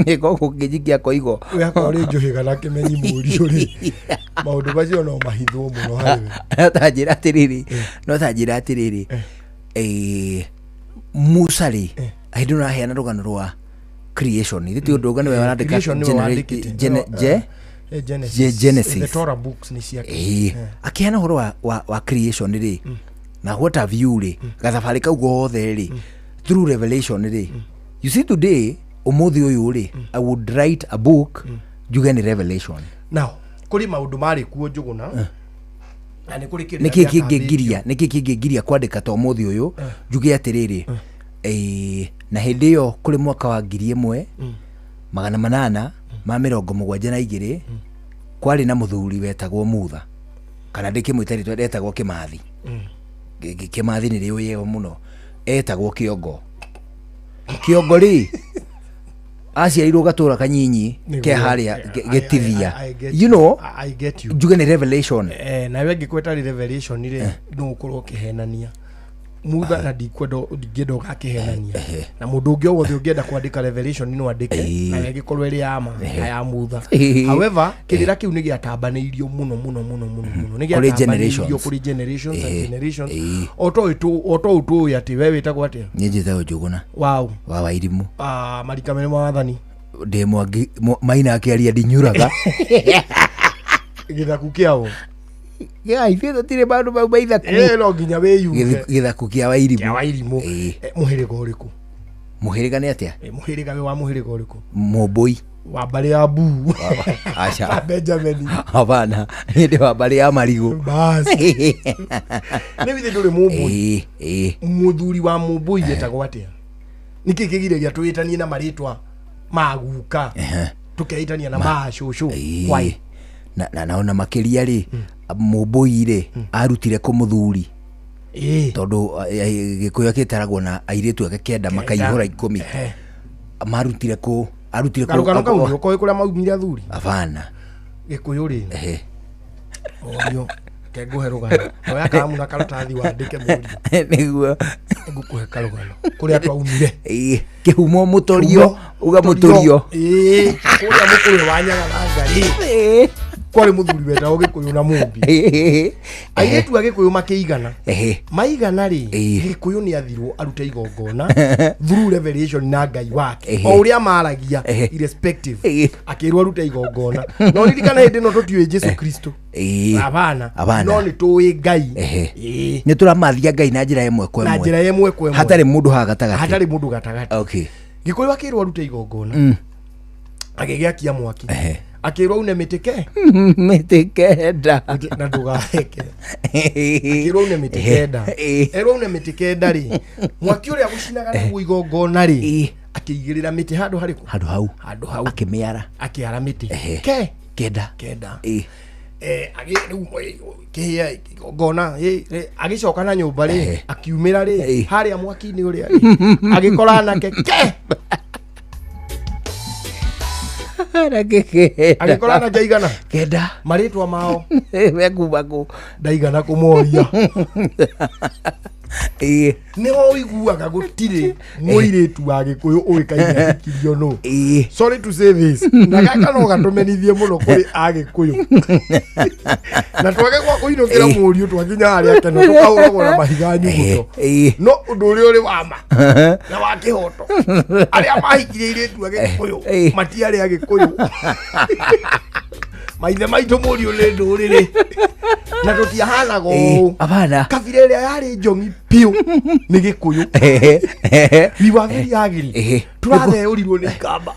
S19: Nĩko kũngĩnjikia koigo.
S12: We akorwo rĩ njũhĩga na kĩmenyi mũriũ rĩ, maũndũ macio no mahithwo mũno harĩ we.
S19: No ta njĩra atĩrĩrĩ, no ta njĩra atĩrĩrĩ, Musa rĩ, hĩndĩ ĩno ũraheana rũgano rwa creation, ithe ti ũndũ ũngĩ nĩwe warandĩka
S12: Creation nĩwe wandĩkĩte. Genesis.
S19: Genesis.
S12: The Torah books nĩ ciake.
S19: Akĩheana ũhoro wa creation rĩ, na what have you rĩ, gathabarĩ kau gothe rĩ, through revelation rĩ, you see today, ũmũthĩ ũyũ rĩ, I would write a book njuge nĩ revelation.
S12: Now kũrĩ maũndũ marĩ kuo Njũgũna na nĩ kũrĩ kĩrĩra
S19: Nĩkĩ
S12: gĩatambĩtio.
S19: kĩngĩngiria, nĩkĩ kĩngĩngiria kwandĩka ta ũmũthĩ ũyũ njuge atĩrĩrĩ, na hĩndĩ ĩyo kũrĩ mwaka wa 1872 kwarĩ na mũthuri wetagwo Mutha, kana ndĩkĩmwĩta rĩtwa etagwo Kĩmathi. Kĩmathi nĩ rĩũĩ mũno, etagwo Kĩongo. Kĩongo rĩ aciarirwo gatũra kanyinyi ke
S12: Nĩguo.
S19: harĩa Gĩtithia.
S12: I get
S19: You know,
S12: I get you.
S19: njuge nĩ revelation.
S12: Nawe angĩkorwo ĩtarĩ revelation rĩ, no ũkorwo ũkĩhenania. Mutha na ndikwenda ndingĩenda ũgakĩhenania na mũndũ ũngĩ o wothe ũngĩenda kwandĩka revelation no andĩke na ĩgĩkorwo ĩrĩ ya ma na ya Mutha. However, kĩrĩra kĩu nĩ gĩatambanĩirio mũno mũno mũno mũno mũno, nĩ
S19: Kũrĩ
S12: gĩatambanĩirio
S19: generations.
S12: kũrĩ generations and generations. O to ũũ tũĩ atĩ we wĩtagwo atĩa?
S19: Niĩ njĩtagwo Njũgũna.
S12: Wow.
S19: Wa Wairimũ.
S12: Ah, marika merĩ ma wathani.
S19: Ndĩ mwangi maina akĩaria ndinyuraga.
S12: Gĩthaku kĩao.
S19: Ya, ithuĩ tũtirĩ maũndũ mau ma ithaku.
S12: Ĩ, no nginya wĩyuge.
S19: Gĩthaku kĩa Wairimũ.
S12: Kĩa Wairimũ. Mũhĩrĩga ũrĩkũ?
S19: Mũhĩrĩga nĩ atĩa?
S12: Mũhĩrĩga wĩ wa mũhĩrĩga ũrĩkũ?
S19: Mũmbũi.
S12: Wa mbarĩ ya Buu.
S19: Aca.
S12: Wa Benjamin.
S19: Hapana, niĩ ndĩ wa mbarĩ ya marigũ.
S12: Bas. Nĩ withe ndũrĩ mũmbũi.
S19: Ĩĩ, ĩĩ.
S12: Mũthuri wa mũmbũi etagwo atĩa? Nĩkĩ kĩgiragia twĩtanie na marĩtwa ma guka tũkeitania na ma cũcũ? Why?
S19: Na ona makĩria rĩ, mũmbũi rĩ arutire kũ mũthuri? Tondũ gĩkũyũ gĩtaragwo na airĩtu ake kenda makaihũra 10. Marutire kũ? Arutire kũ?
S12: Karũgano kau nĩ ũkoĩ kũrĩa maumire athuri?
S19: Hapana.
S12: Gĩkũyũ rĩ, orio ke ngũhe rũgano. Oya karamu na karatathi wandĩke mũriũ.
S19: Nĩguo.
S12: Ngũkũhe karũgano kũrĩa twaumire.
S19: Ĩĩ, kĩhumo mũtorio, uga mũtorio.
S12: Ĩĩ, kũrĩa mũkũrwe wa Nyagaranga rĩ, kwarĩ mũthuri wetagwo Gĩkũyũ na Mũmbi. Airĩtu a Gĩkũyũ makĩigana. Maigana rĩ, Gĩkũyũ nĩ athirwo arute igongona through revelation na Ngai wake. O ũrĩa maragia irrespective, akĩrwo arute igongona. No ririkana hĩndĩ ĩno tũtiũĩ Jesu Kristo. Hapana.
S19: Hapana.
S12: No nĩ tũĩ Ngai.
S19: Nĩ tũramathia Ngai na njĩra ĩmwe kwa
S12: Na
S19: ĩmwe.
S12: njĩra ĩmwe kwa ĩmwe.
S19: Hatarĩ mũndũ haha gatagatĩ.
S12: Hatarĩ mũndũ gatagatĩ.
S19: Okay.
S12: Gĩkũyũ akĩrwo arute igongona. Agĩgĩakia mwaki. Akĩrwo aune mĩtĩ ke?
S19: Mĩtĩ kenda.
S12: Na ndũgaheke. Akĩrwo aune mĩtĩ kenda. Erwo aune mĩtĩ kenda rĩ, mwaki ũrĩa gũcinaga naguo igongona rĩ, akĩigĩrĩra mĩtĩ handũ harĩkũ?
S19: Handũ hau.
S12: Handũ hau.
S19: Akĩmĩara.
S12: Akĩara mĩtĩ. Ke?
S19: Kenda.
S12: Kenda. Rĩu kĩhĩa igongona agĩcoka na nyũmba rĩ, akiumĩra rĩ, harĩa mwaki-inĩ ũrĩa rĩ, agĩkora anake ke? Agĩkora anake aigana?
S19: Kenda.
S12: Marĩtwa mao?
S19: Mekuma kũ?
S12: Ndaigana kũmoria.
S19: Ĩĩ.
S12: Nĩho ũiguaga gũtirĩ mũirĩtu wa Gĩkũyũ ũĩkaine ahikirio nũ. Sorry to say this, na gaka no gatũmenithie mũno kũrĩ Agĩkũyũ. Na twage gwa kũinũkĩra mũriũ twakinya harĩa keno tũkahũragwo na mahiga nyuguto. No ũndũ ũrĩa ũrĩ wa ma na wa kĩhoto, arĩa mahikirie airĩtu a Gĩkũyũ matiarĩ Agĩkũyũ. Maithe maitũ mũriũ nĩ ndũrĩrĩ. Na tũtiahanaga ũũ.
S19: Hapana.
S12: Kabira ĩrĩa yarĩ njong'i biũ nĩ Gĩkũyũ. We were very ugly. Tũratheũrirwo nĩ ikamba.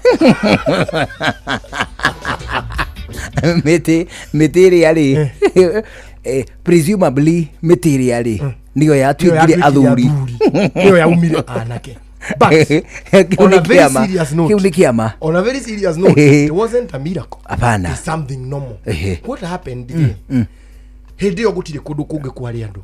S19: Mĩtĩ ĩrĩa rĩ, presumably mĩtĩ ĩrĩa rĩ, nĩyo yatuĩkire athuri.
S12: Nĩyo yaumire anake. But on a very serious note,
S19: Kĩu nĩ kĩama.
S12: On a very serious note, it wasn't a miracle.
S19: Hapana.
S12: It's something normal. What happened rĩ, hĩndĩ ĩyo gũtirĩ kũndũ kũngĩ kwarĩ andũ.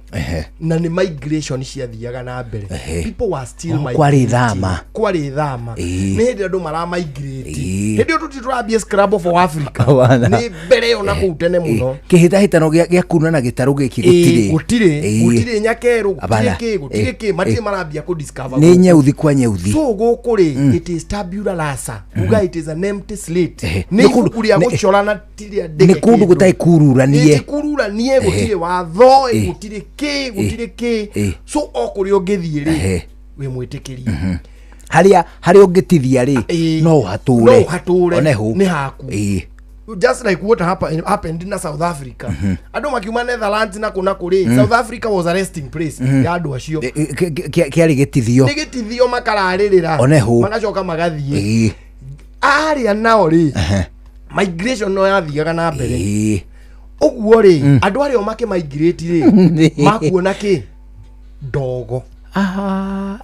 S12: Na nĩ migration ciathiaga na mbere. People were still
S19: Oh, kwarĩ
S12: migrating.
S19: thama.
S12: Kwarĩ thama.
S19: Ĩĩ.
S12: Nĩ hĩndĩ andũ maramigrate. Hĩndĩ ĩyo tũtirĩ tũrambia scramble for Africa.
S19: Hapana.
S12: Nĩ mbere ĩyo na kũu tene mũno.
S19: Kĩhĩtahĩtano gĩa kuna na gĩtarũ gĩkĩ gũtirĩ.
S12: Gũtirĩ. Gũtirĩ nyakerũ, gũtirĩ
S19: Hapana.
S12: kĩ, gũtirĩ kĩ, matirĩ marambia kũ discover
S19: Nĩ
S12: gũkũ.
S19: nyeuthi kwa nyeuthi.
S12: So gũkũ rĩ, it is tabula rasa. Uga it is an empty slate. Nĩ
S19: Nĩ kũndũ-
S12: ibuku rĩa gũcora na ti rĩandĩke
S19: Nĩ kũndũ
S12: kĩndũ.
S19: gũtarĩ kururanie.
S12: Nĩ kururanie, gũtirĩ watho, gũtirĩ kĩ, gũtirĩ kĩ. So o kũrĩa ũngĩthiĩ rĩ, wĩ mwĩtĩkĩrie.
S19: Harĩa ũngĩtithia rĩ, no ũhatũre.
S12: No ũhatũre.
S19: One hũ.
S12: Nĩ haku. Just like what happened na South Africa. Andũ makiuma Netherlands na kũ na kũ rĩ, South Africa was a resting place ya andũ acio.
S19: Kĩarĩ gĩtithio.
S12: Nĩ gĩtithio makararĩrĩra.
S19: One hũ.
S12: Magacoka magathiĩ. Arĩa nao rĩ, migration no yathiaga na mbere. Ũguo rĩ, andũ arĩa o makĩmigrate rĩ, makuona kĩ? Ndogo.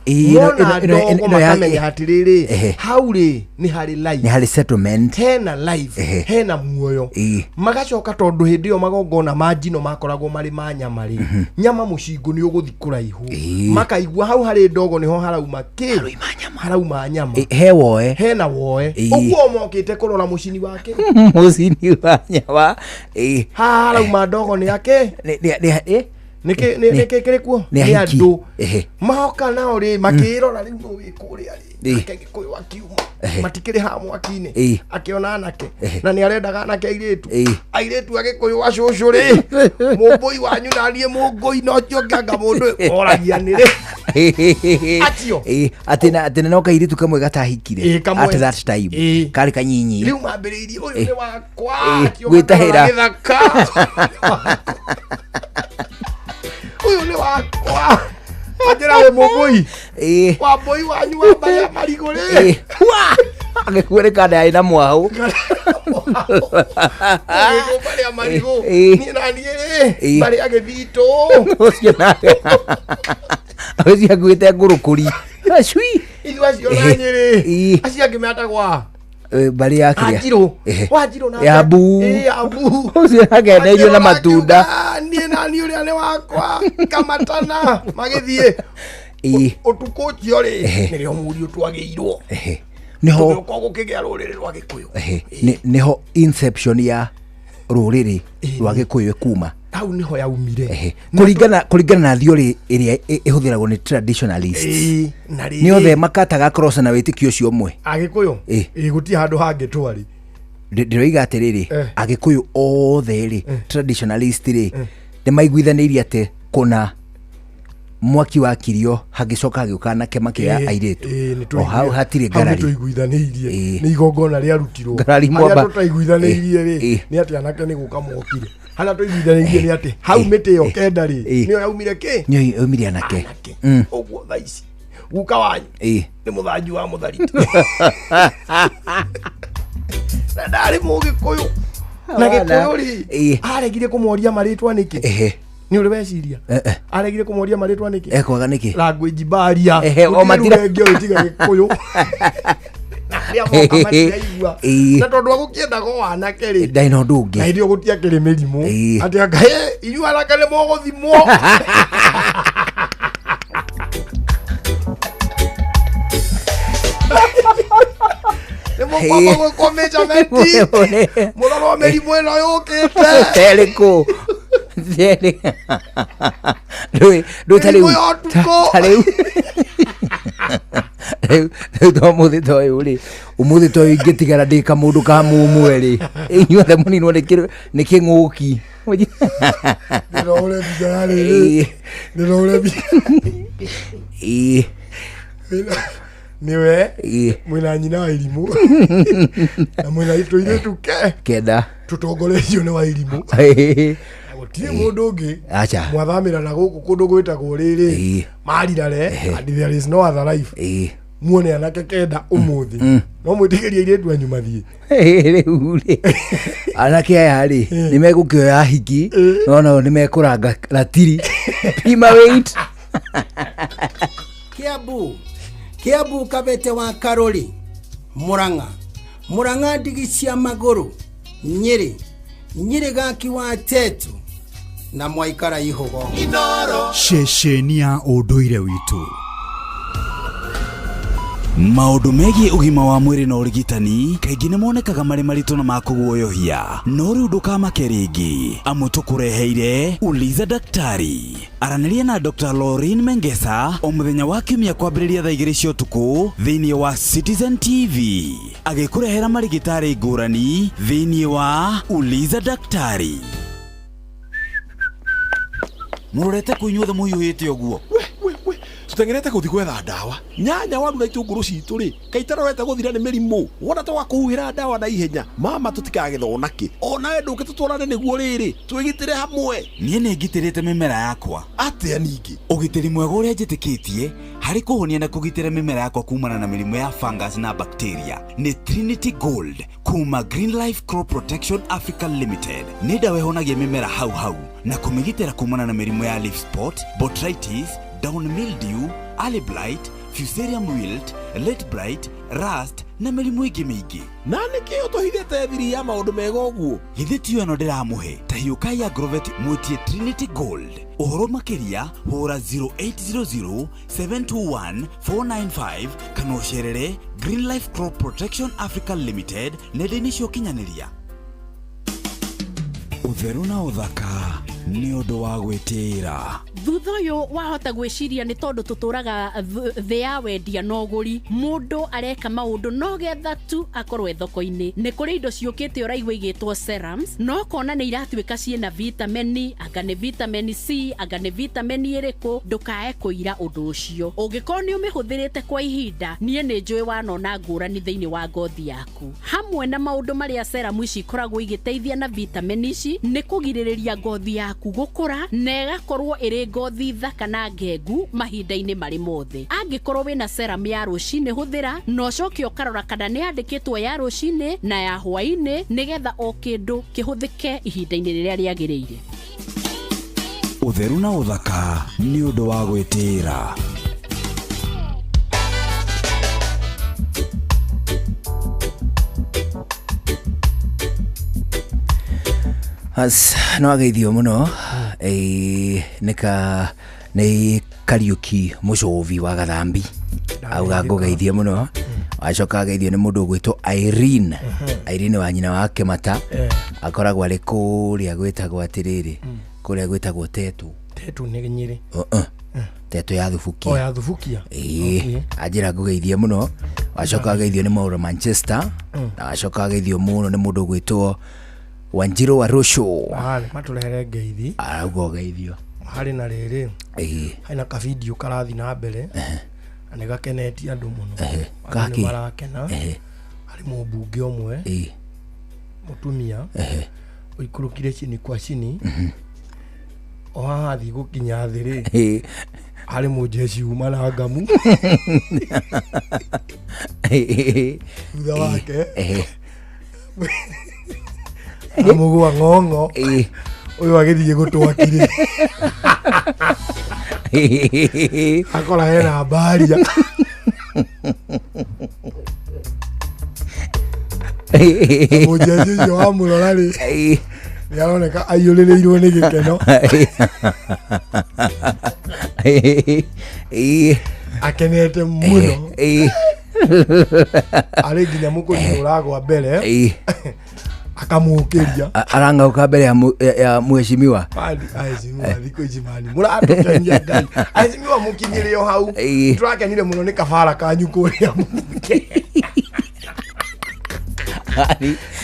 S12: Mona ndogo makamenya atĩrĩrĩ, hau rĩ nĩ harĩ life.
S19: Nĩ harĩ settlement.
S12: Hena life, hena muoyo. Magacoka tondũ hĩndĩ ĩyo magongona ma njino makoragwo marĩ ma nyama rĩ, nyama mũcingũ nĩ ũgũthiĩ kũraihu. Makaigua hau harĩ ndogo nĩho harauma kĩ? Harauma nyama.
S19: He woe.
S12: Hena woe. Ũguo mokĩte kũrora mũcini wake.
S19: Mũcini wa nyama.
S12: Haha harauma ndogo nĩ ake? Nĩkĩ nĩkĩ kĩrĩ kuo?
S19: Nĩ
S12: Nĩ
S19: ahiki.
S12: andũ
S19: Ehe.
S12: maoka nao rĩ makĩrora rĩu nũ wĩ kũrĩa rĩ
S19: Ĩ.
S12: nake Gĩkũyũ akiuma
S19: Ehe.
S12: matikĩrĩ ha mwaki-inĩ
S19: Ĩ.
S12: akĩona anake
S19: Ehe.
S12: na nĩ arendaga anake airĩtu
S19: Ĩ.
S12: airĩtu a Gĩkũyũ acũcũ rĩ mũmbũi wanyu na niĩ mũngũi no ũcio nganga mũndũ ũyũ oragia nĩ rĩ Acio.
S19: Ĩ, atĩ na atĩ na no kairĩtu kamwe gatahikire
S12: Ĩ, kamwe.
S19: at that time
S12: Ĩ.
S19: karĩ kanyinyi
S12: rĩu mambĩrĩirie ũyũ
S19: Ĩ.
S12: nĩ wakwa
S19: Ĩ,
S12: acio
S19: gwĩtahĩra.
S12: makarora gĩthaka ũyũ nĩ wakwa anjĩra wĩ mũmbũi
S19: Ĩ.
S12: wambũi wanyu wa mbarĩ ya marigũ rĩ
S19: Ĩ. Wa! agĩkuĩrĩka ndarĩ na mwahũ
S12: Ũgĩtwo mbarĩ ya marigũ
S19: Ĩ.
S12: niĩ na niĩ rĩ
S19: Ĩ.
S12: mbarĩ ya gĩthitũ
S19: ũcio nake ũcio akuĩte ngũrũkũri acui
S12: ithuĩ acio na nyĩrĩ
S19: Ĩ.
S12: acio angĩ metagwo a
S19: mbarĩ ya kĩrĩa
S12: Anjirũ
S19: Ehe.
S12: wanjirũ na
S19: Ya mbu.
S12: Ĩ, ya mbu
S19: ũcio nake na matunda
S12: niĩ na niĩ ũrĩa nĩ wakwa kamatana magĩthiĩ
S19: Ĩ.
S12: ũtukũ ũcio rĩ
S19: Ehe.
S12: nĩrĩo mũriũ twagĩirwo
S19: Ehe. nĩho
S12: tũgĩũka gũkĩgĩa rũrĩrĩ rwa gĩkũyũ
S19: Ehe. Nĩho inception ya rũrĩrĩ rwa gĩkũyũ ĩkuma
S12: hau nĩho yaumire
S19: Ehe. kũringana kũringana na theory ĩrĩa ĩhũthĩragwo nĩ traditionalists
S12: Ĩ, na rĩrĩ
S19: nĩ othe makataga cross na wĩtĩkio ũcio ũmwe
S12: agĩkũyũ
S19: Ĩ.
S12: ĩ gũtirĩ handũ hangĩ twarĩ
S19: Ndĩroiga atĩrĩrĩ
S12: Eh.
S19: agĩkũyũ othe rĩ traditionalist rĩ nĩ maiguithanĩirie atĩ kũna mwaki wakirio hagĩcoka hagĩũka anake makĩoya
S12: Ĩ,
S19: airĩtu
S12: ĩ, nĩ
S19: o hau hatirĩ
S12: hau nĩ
S19: ngarari
S12: tũiguithanĩirie nĩ igongona rĩarutirwo
S19: Ngarari
S12: harĩa
S19: mwamba.
S12: tũtaiguithanĩirie rĩ
S19: Ĩ.
S12: nĩ atĩ anake nĩ gũka mokire harĩa tũiguithanĩirie nĩ atĩ hau mĩtĩ ĩyo kenda rĩ
S19: Ĩ.
S12: nĩyo yaumire kĩ
S19: nĩyo yaumire anake Mm.
S12: ũguo thaa ici guka wanyu
S19: Ĩ.
S12: nĩ mũthanju wa mũthariti na ndarĩ mũgĩkũyũ na gĩkũyũ rĩ
S19: Ĩ.
S12: aregire kũmoria marĩtwa nĩkĩ
S19: Ehe.
S12: nĩ ũrĩ weciria
S19: Eh, eh.
S12: aregire kũmoria marĩtwa nĩkĩ
S19: ekwaga nĩkĩ
S12: language barrier
S19: Ehe, o matira-
S12: rũgengio tiga gĩkũyũ Na arĩa moka matiraigua
S19: Ĩ.
S12: na tondũ agũkĩendaga o anake rĩ
S19: ndarĩ na ũndũ ũngĩ
S12: na hĩndĩ ĩyo gũtiakĩrĩ mĩrimũ
S19: Ĩ.
S12: atĩ anga "Hĩ, inyuĩ anake nĩ mũgũthimwo nĩ mũkwamba gwĩkwo measurement mũrorwo mĩrimũ ĩno yũkĩte
S19: terĩkũ terĩ ndũĩ ndũĩ ta rĩu
S12: Mĩrimũ ya ũtukũ.
S19: ta rĩu rĩu rĩu to mũthĩ ta ũyũ rĩ ũmũthĩ ta ũyũ ingĩtigara ndĩ kamũndũ ka mũmwe rĩ inyuothe mũninwo nĩ kĩng'ũki
S12: ndĩroure mbica ya rĩrĩ ndĩroure mbica
S19: ĩ
S12: nĩwe
S19: ĩ
S12: mwĩna nyina wa irimũ na mwĩna tũirĩtu ke
S19: kenda
S12: tũtongoretio nĩ wa irimũ
S19: Ĩ.
S12: Na gũtirĩ mũndũ ũngĩ
S19: acha
S12: mwathamĩra na gũkũ kũndũ gwĩtagwo rĩrĩ
S19: Ĩ.
S12: marirare and there is no other life
S19: ĩ
S12: muone anake kenda ũmũthĩ
S19: Mm.
S12: no mwĩtĩkĩrie airĩtu anyu mathiĩ
S19: rĩu rĩ anake aya rĩ nĩ megũkĩoya hiki no nao nĩ mekũranga ratiri pima weight
S6: Kiambu Kiambu kabete wa Karori Murang'a Murang'a ndigi cia magũrũ Nyĩrĩ Nyĩrĩ gaki wa Tetu na mwaikara ihũgo
S1: ceceni ya ũndũire witũ maũndũ megiĩ ũgima wa mwĩrĩ na ũrigitani kaingĩ nĩ monekaga marĩ maritũ na makũguoyohia no rĩu ndũkamake rĩngĩ amu tũkũreheire uliza daktari aranĩria na dr lorin mengesa o mũthenya wa kiumia kwambĩrĩria thaa igĩrĩ cia ũtukũ thĩinĩ wa citizen tv agĩkũrehera marigĩtarĩ ngũrani thĩinĩ wa uliza daktari mũrorete kũ inyuothe mũhiũhĩte ũguo
S14: tũteng'erete gũthiĩ gwetha ndawa nyanya waru na itũngũrũ citũ rĩ kaitarorete gũthira nĩ mĩrimũ wona twaga kũhuhĩra ndawa na ihenya mama tũtikagethwo nakĩ onawe ndũke tũtwarane nĩguo rĩrĩ twĩgitĩre hamwe
S1: niĩ nĩ ngitĩrĩte mĩmera yakwa
S14: atĩa ningĩ
S1: ũgitĩri mwega ũrĩa njĩtĩkĩtie harĩ kũhonia na kũgitĩra mĩmera yakwa kumana na mĩrimũ ya fungus na bacteria nĩ Trinity Gold kuma Green Life Crop Protection Africa Limited nĩ ndawa ĩhonagia mĩmera hau hau na kũmĩgitĩra kumana na mĩrimũ ya leaf spot, botrytis, down mildew, early blight, fusarium wilt, late blight, rust na mĩrimũ ĩngĩ mĩingĩ
S14: na nĩkĩ ũtũhithĩte thiri ya maũndũ mega ũguo
S1: githĩ tiyo ĩno ndĩramũhe ta hiũkai agrovet mwĩtie trinity gold ũhoro makĩria hũra 0800 721 495 kana ũcerere green life crop protection africa limited nenda-inĩ cia ũkinyanĩria ũtheru na ũthaka Nĩ ũndũ wa gwĩtĩĩra.
S9: Thutha ũyũ wahota gwĩciria nĩ tondũ tũtũraga thĩ ya wendia na ũgũri, mũndũ areka maũndũ no getha tu akorwo e thoko-inĩ. Nĩ kũrĩ indo ciũkĩte ũraigua igĩtwo serums, no ũkona nĩ iratuĩka ciĩna vitameni, anga nĩ vitameni C, anga nĩ vitameni ĩrĩkũ, ndũkae kũira ũndũ ũcio. Ũngĩkorwo nĩ ũmĩhũthĩrĩte kwa ihinda, niĩ nĩ njũĩ wanona ngũrani thĩinĩ wa ngothi yaku. Hamwe na maũndũ marĩa serum ici ikoragwo igĩteithia na vitameni ici nĩ kũgirĩrĩria ngothi yaku gũkũra na ĩgakorwo ĩrĩ ngothi thaka na ngengu mahinda-inĩ marĩ mothe. Angĩkorwo wĩna serum ya rũcinĩ hũthĩra na ũcoke ũkarora kana nĩ yandĩkĩtwo ya rũcinĩ na ya hwaĩ-inĩ nĩgetha o kĩndũ kĩhũthĩke ihinda-inĩ rĩrĩa rĩagĩrĩire.
S1: Ũtheru na ũthaka nĩ ũndũ wa gwĩtĩĩra.
S19: As, no ageithio mũno. Nĩ ka nĩ Kariũki Mũcovi wa Gathambi auga ngũgeithie mũno. Wacoka ageithio nĩ mũndũ ũgwĩtwo Irene, Irene wa nyina wa Kĩmata. Akoragwo arĩ kũrĩa gwĩtagwo atĩrĩrĩ, kũrĩa gwĩtagwo Tetu.
S12: Tetu nĩ Nyĩrĩ?
S19: Uh-uh. Tetu ya Thubukia.
S12: O ya Thubukia.
S19: Ĩĩ.
S12: Okay.
S19: Anjĩra ngũgeithie mũno. Wacoka ageithio nĩ Maura Manchester na wacoka ageithio mũno nĩ mũndũ ũgwĩtwo Wanjirũ wa Rũcũ.
S12: Ah, nĩ matũrehere ngeithi.
S19: Arauga ũgeithio.
S12: Harĩ na rĩrĩ, harĩ na kabidio karathiĩ na mbere na nĩ gakenetie andũ mũno. Andũ nĩ
S19: Gakĩ?
S12: marakena. Harĩ mũmbunge ũmwe mũtumia ũikũrũkire chini kwa chini, o haha athiĩ gũkinya thĩ rĩ, harĩ mũnjeshi uma na ngamu thutha wake, amũgwa ng'ong'o ũyũ agĩthiĩ gũtwakire akora hena mbaria. Mũnjeshi ũcio wamũrora rĩ, nĩ aroneka aiyũrĩrĩirwo nĩ gĩkeno, akenete mũno, arĩ nginya mũkũrinũ ũragwa mbere akamũkĩria.
S19: Arang'auka mbere ya ya mheshimiwa.
S12: Mani, aheshimiwa thikũ ici mani mũratũkenia Ngai, aheshimiwa mũkinyĩre o hau. Tũrakenire mũno nĩ kabara kanyu kũrĩa mũke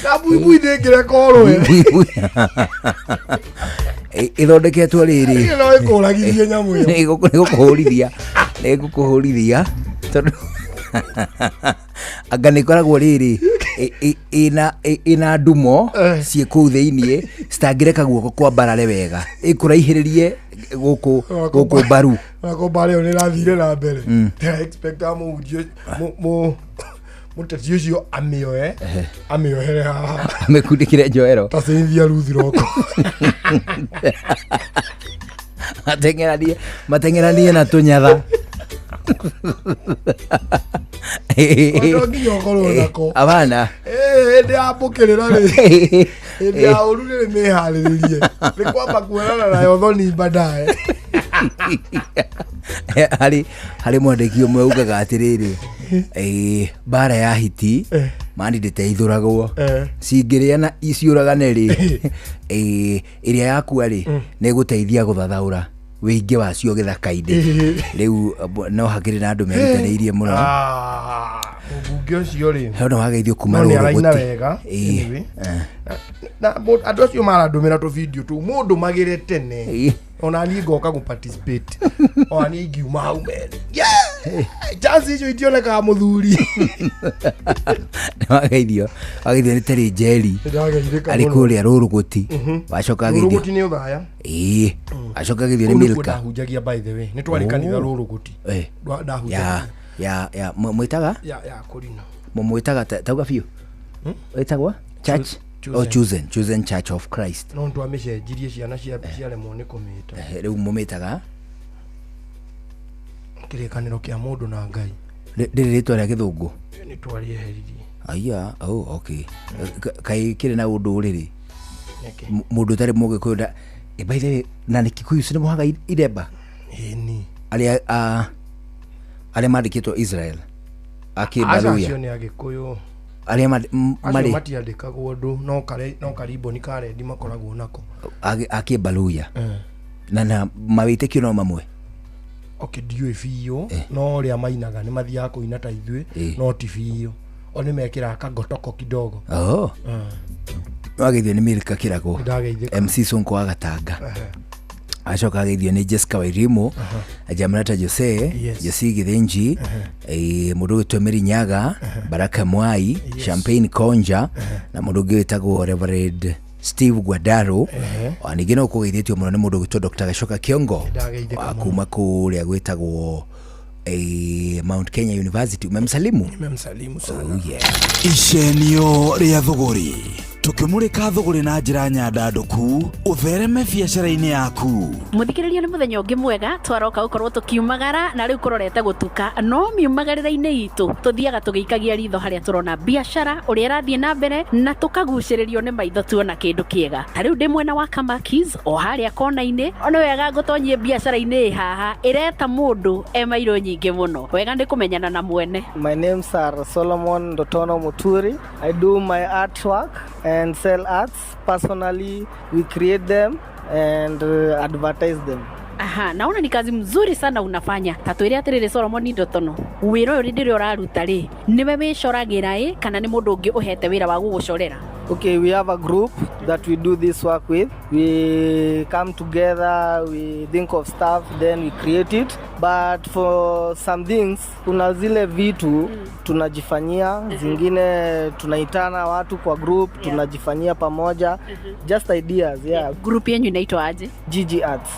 S12: na buibui ndĩngĩrekorwo.
S19: Ĩthondeketwo rĩrĩ.
S12: Ĩyo no ĩkũragithie nyamũ ĩyo.
S19: Nĩ gũkũhũrithia, nĩ gũkũhũrithia, tondũ anga nĩ ĩkoragwo rĩrĩ ĩna ndumo ciĩ kũu thĩiniĩ citangĩreka guoko kwambarare wega, ĩkũraihĩrĩrie gũkũ gũkũ mbaru.
S12: Nako mbara ĩyo nĩ ĩrathire na mbere. Ndĩra expect mũhunjia mũteti ũcio amĩoe, amĩohere haha.
S19: Amĩkundĩkĩre njoero.
S12: Ta Cynthia Ruth Roko.
S19: Mateng'eranie, mateng'eranie na tũnyatha.
S12: To nginya ũkorwo nako.
S19: Abana.
S12: Hĩndĩ ya mbũkĩrĩra rĩ, hĩndĩ ya ũru rĩ, mĩharĩrĩrie nĩ kwamba kuonana nayo thoni baadaye.
S19: Harĩ mwandĩki ũmwe ugaga atĩrĩrĩ, mbara ya hiti mani ndĩteithũragwo, cingĩrĩa na ciũragane rĩ, ĩrĩa yakua rĩ, nĩ ĩgũteithia gũthathaũra wĩingĩ wacio gĩthaka-inĩ. Rĩu no hakĩrĩ na andũ merutanĩirie mũno.
S12: Ah, mũmbunge ũcio rĩ,
S19: Hena wageithio kuma
S12: no nĩ araina
S19: Rũrũgũtĩ.
S12: wega. Anyway. Na andũ acio marandũmĩra tũbindio tũu mũndũmagĩre tene, ona niĩ ngoka gũ participate, ona niĩ ingiuma hau mbere. Yeah! Chance icio itionekaga mũthuri.
S19: Wageithio, wageithio nĩ Terĩ Njeri.
S12: Nĩndageithĩka
S19: arĩ
S12: mũno.
S19: kũrĩa Rũrũgũti. Wacoka ageithio
S12: Rũrũgũti nĩ ũthaya.
S19: Ĩĩ, wacoka ageithio nĩ
S12: Kũu nĩkuo
S19: Milka.
S12: ndahunjagia, by the way, nĩ twarĩ kanitha Rũrũgũti. Ndahunjagia.
S19: Ya mwĩtaga
S12: Ya kũrina.
S19: Mũmwĩtaga tauga biũ ĩtagwo church.
S12: Chosen.
S19: Oh, chosen Church of Christ.
S12: No twamĩcenjirie, ciana cia ciaremwo nĩ kũmĩta.
S19: Rĩu mũmĩtaga?
S12: Kĩrĩkanĩro kĩa mũndũ na Ngai.
S19: Rĩrĩ rĩtwa rĩa gĩthũngũ.
S12: Nĩ twarĩeheririe.
S19: Aya, oh, okay. Kaĩ kĩrĩ na ũndũ rĩrĩ?
S12: Nĩkĩ?
S19: Mũndũ ũtarĩ mũgĩkũyũ nda by the way, na nĩ Kikuyu nĩ mũhaga iremba?
S12: Ĩni.
S19: Arĩa arĩa mandĩkĩtwo Israel
S12: Aca,
S19: akĩmbaruya.
S12: acio nĩ Agĩkũyũ.
S19: Arĩa
S12: Acio
S19: marĩ
S12: matiandĩkagwo ũndũ, no kariboni ka rendi makoragwo nako.
S19: Akĩmbaluya na mawĩtĩkio no mamwe.
S12: Okay, ndiũĩ biũ, no ũrĩa mainaga nĩ mathiaga kũina ta ithuĩ, no ti biũ, o nĩ mekĩraga kagotoko kidogo.
S19: Oh. Wageithio nĩ Milka Kĩrago.
S12: Ndageithĩka.
S19: MC Sonko wa Gatanga. Acoka ageithio nĩ Jessica Wairimu, Jamrata Jose,
S12: Yes.
S19: Jesse Githinji, mũndũ ũgwĩtwo Mary Nyaga, Baraka Mwai, Champagne Konja, na mũndũ ũngĩ wĩtagwo Reverend Steve Guadaro. Ona ningĩ no kũgeithĩtio mũno nĩ mũndũ ũgwĩtwo Dr. Gacoka Kiongo
S12: Ndageithĩka
S19: wa
S12: mũno.
S19: kuma kũrĩa gwĩtagwo Mount Kenya University. Umemsalimu?
S12: Nimemsalimu sana.
S19: Oh, yeah.
S1: Icenio rĩa thũgũrĩ, tũkĩmũrĩka thũgũrĩ na njĩra nyandandũku ũthereme biacara-inĩ yaku.
S9: Muthikiriria, nĩ mũthenya ũngĩ mwega twaroka gũkorwo tũkiumagara, na rĩu kũrorete gũtuka, no miumagarĩra-inĩ itũ tũthiaga tũgĩikagia ritho harĩa tũrona biacara ũrĩa ĩrathiĩ na mbere, na tũkagucĩrĩrio nĩ maitho tuona kĩndũ kĩega. Ta rĩu ndĩ mwena wa Kamakis o harĩa kona-inĩ, o nĩ wega ngũtonyie biacara-inĩ ĩ haha ĩreta mũndũ e mairũ nyingĩ mũno. Wega nĩ kũmenyana na mwene.
S2: My names are Solomon Ndotono Muturi. I do my artwork and sell arts. Personally, we create them and advertise them.
S9: Aha, naona ni kazi mzuri sana unafanya. Tatwĩre atĩrĩrĩ, Solomon Ndotono, wĩra ũyũ rĩndĩ rĩrĩa ũraruta rĩ, nĩwe wĩcoragĩra ĩ kana nĩ mũndũ ũngĩ ũhete wĩra wa gũgũcorera?
S2: Okay, we have a group that we do this work with. We come together, we think of stuff, then we create it. But for some things, kuna zile vitu tunajifanyia, zingine tunaitana watu kwa group, tunajifanyia pamoja. Just ideas, yeah.
S9: Group yenyu inaitwa aje?
S2: GG Arts.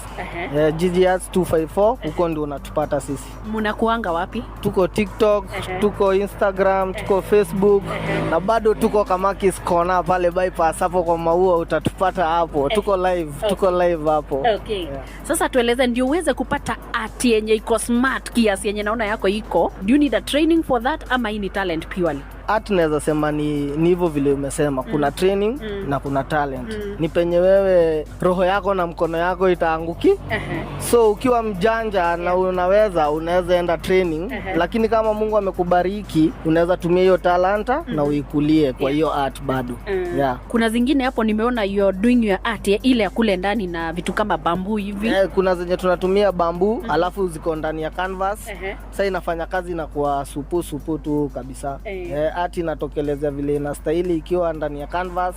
S2: GG Arts 254, huko ndio unatupata sisi.
S9: Munakuanga wapi?
S2: Tuko TikTok, tuko Instagram, tuko Facebook, na bado tuko Kamakis Corner pale bypass hapo kwa maua, utatupata hapo. Tuko live, tuko live hapo.
S9: Okay. Sasa tueleze, ndio uweze kupata art yenye iko smart kiasi yenye naona yako iko. Do you need a training for that ama hii ni talent purely?
S2: Art naweza sema ni hivyo vile umesema, kuna training na kuna talent. Ni penye wewe roho yako na mkono yako itaanguki. So ukiwa mjanja na unaweza enda training, lakini kama Mungu amekubariki unaweza tumia hiyo talanta na uikulie kwa hiyo art bado. Yeah.
S9: Kuna zingine hapo nimeona you're doing your art ile ya kule ndani na vitu kama bamboo hivi.
S2: Kuna zenye tunatumia bamboo, alafu ziko ndani ya canvas. Sasa inafanya kazi na kwa supu supu tu kabisa. Art inatokelezea vile inastahili ikiwa ndani ya canvas.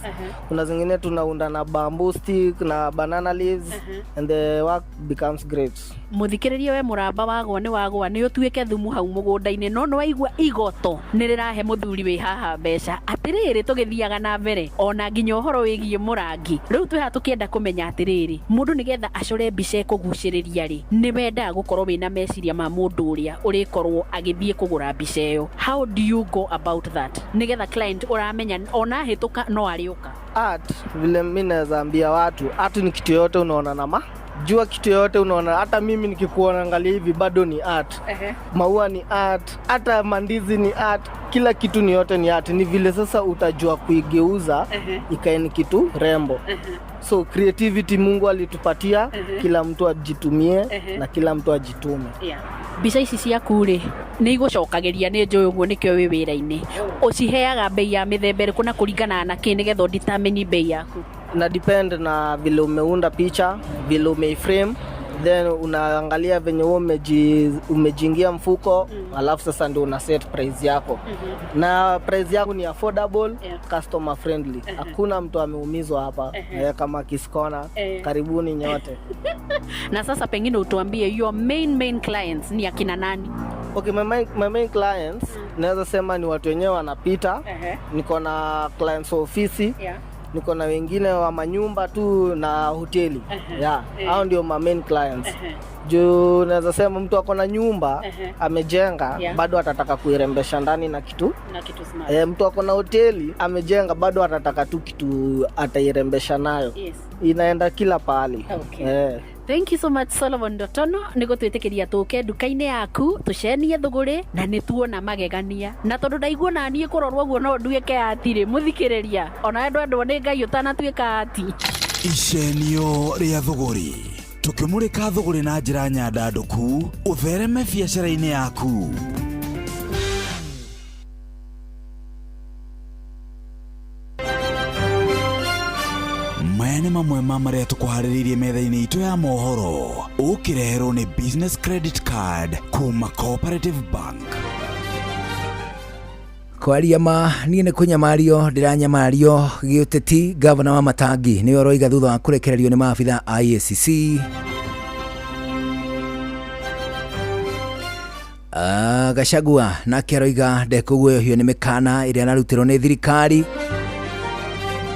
S2: Kuna zingine tunaunda na bamboo stick na banana leaves, and the work becomes great.
S9: Muthikiriria, we muramba wagwa nĩ wagwa nĩ ũtuĩke thumu hau mũgũnda-inĩ, no nĩ waigua igoto nĩ rĩrahe mũthuri wĩ haha mbeca. Atĩrĩrĩ, tũgĩthiaga na mbere ona nginya ũhoro wĩgiĩ mũrangi, rĩu twĩ haha tũkĩenda kũmenya atĩrĩrĩ, mũndũ nĩgetha acore mbica ĩkũgucĩrĩria rĩ, nĩ wendaga gũkorwo wĩna meciria ma mũndũ ũrĩa ũrĩkorwo agĩthiĩ kũgũra mbica ĩyo. How do you go about that nĩgetha client ũramenya ona hĩtũka no arĩũka?
S2: Art, vile mi naweza ambia watu, art ni kitu yoyote unaona na ma jua, kitu yoyote unaona, hata mimi nikikuona angalia hivi bado ni art. Maua ni art, hata mandizi ni art, kila kitu ni yote ni art. Ni vile sasa utajua kuigeuza ikae ni kitu rembo. So creativity Mungu alitupatia, kila mtu ajitumie na kila mtu ajitume.
S9: Mbica ici ciaku rĩ, nĩ igũcokagĩria, nĩ njũĩ ũguo nĩkĩo wĩ wĩra-inĩ. Ũciheaga mbei ya mĩthemba ĩrĩkũ na kũringana na kĩ nĩgetha ũdetermine bei yaku?
S2: Na depend na vile umeunda picha, vile umeiframe, then unaangalia venye wewe umejiingia mfuko, alafu sasa ndio una set price yako. Na price yako ni affordable, customer friendly. Hakuna mtu ameumizwa hapa. Kama Kiskona, karibuni nyote.
S9: Na sasa pengine utuambie your main clients ni akina nani?
S2: Okay, my main clients naweza sema ni watu wenyewe wanapita. Niko na clients wa ofisi, niko na wengine wa manyumba tu na hoteli. Yeah, hao ndio ma main clients. Juu naweza sema mtu ako na nyumba amejenga, bado atataka kuirembesha ndani na kitu
S9: na kitu smart.
S2: Mtu ako na hoteli amejenga, bado atataka tu kitu atairembesha nayo. Inaenda kila pahali.
S9: Thank you so much, Solomon Ndotono, nĩ gũtwĩtĩkĩria tũke nduka-inĩ yaku tũcenie thũgũrĩ, na nĩ tuona magegania, na tondũ ndaigua na niĩ kũrorwo ũguo no nduĩke atĩ mũthikĩrĩria ona ndwendwo nĩ Ngai ũtanatuĩka ati.
S1: Icenio rĩa thũgũrĩ, tũkĩmũrĩka thũgũrĩ na njĩra nyandandũku ũthereme biacara-inĩ yaku. Maya nĩ mamwe ma marĩa tũkũharĩrĩirie metha-inĩ itũ ya mohoro ũkĩreherwo nĩ business credit card kuma Cooperative Bank.
S19: Kwaria ma niĩ nĩ kũnyamario ndĩranyamario gĩũteti. Gavana wa Matangi nĩwe ũroiga thutha wa kũrekererio nĩ maabitha a EACC. Gachagua nake aroiga ndekũguoyohio nĩ mĩkana ĩrĩa ararutĩrwo nĩ thirikari.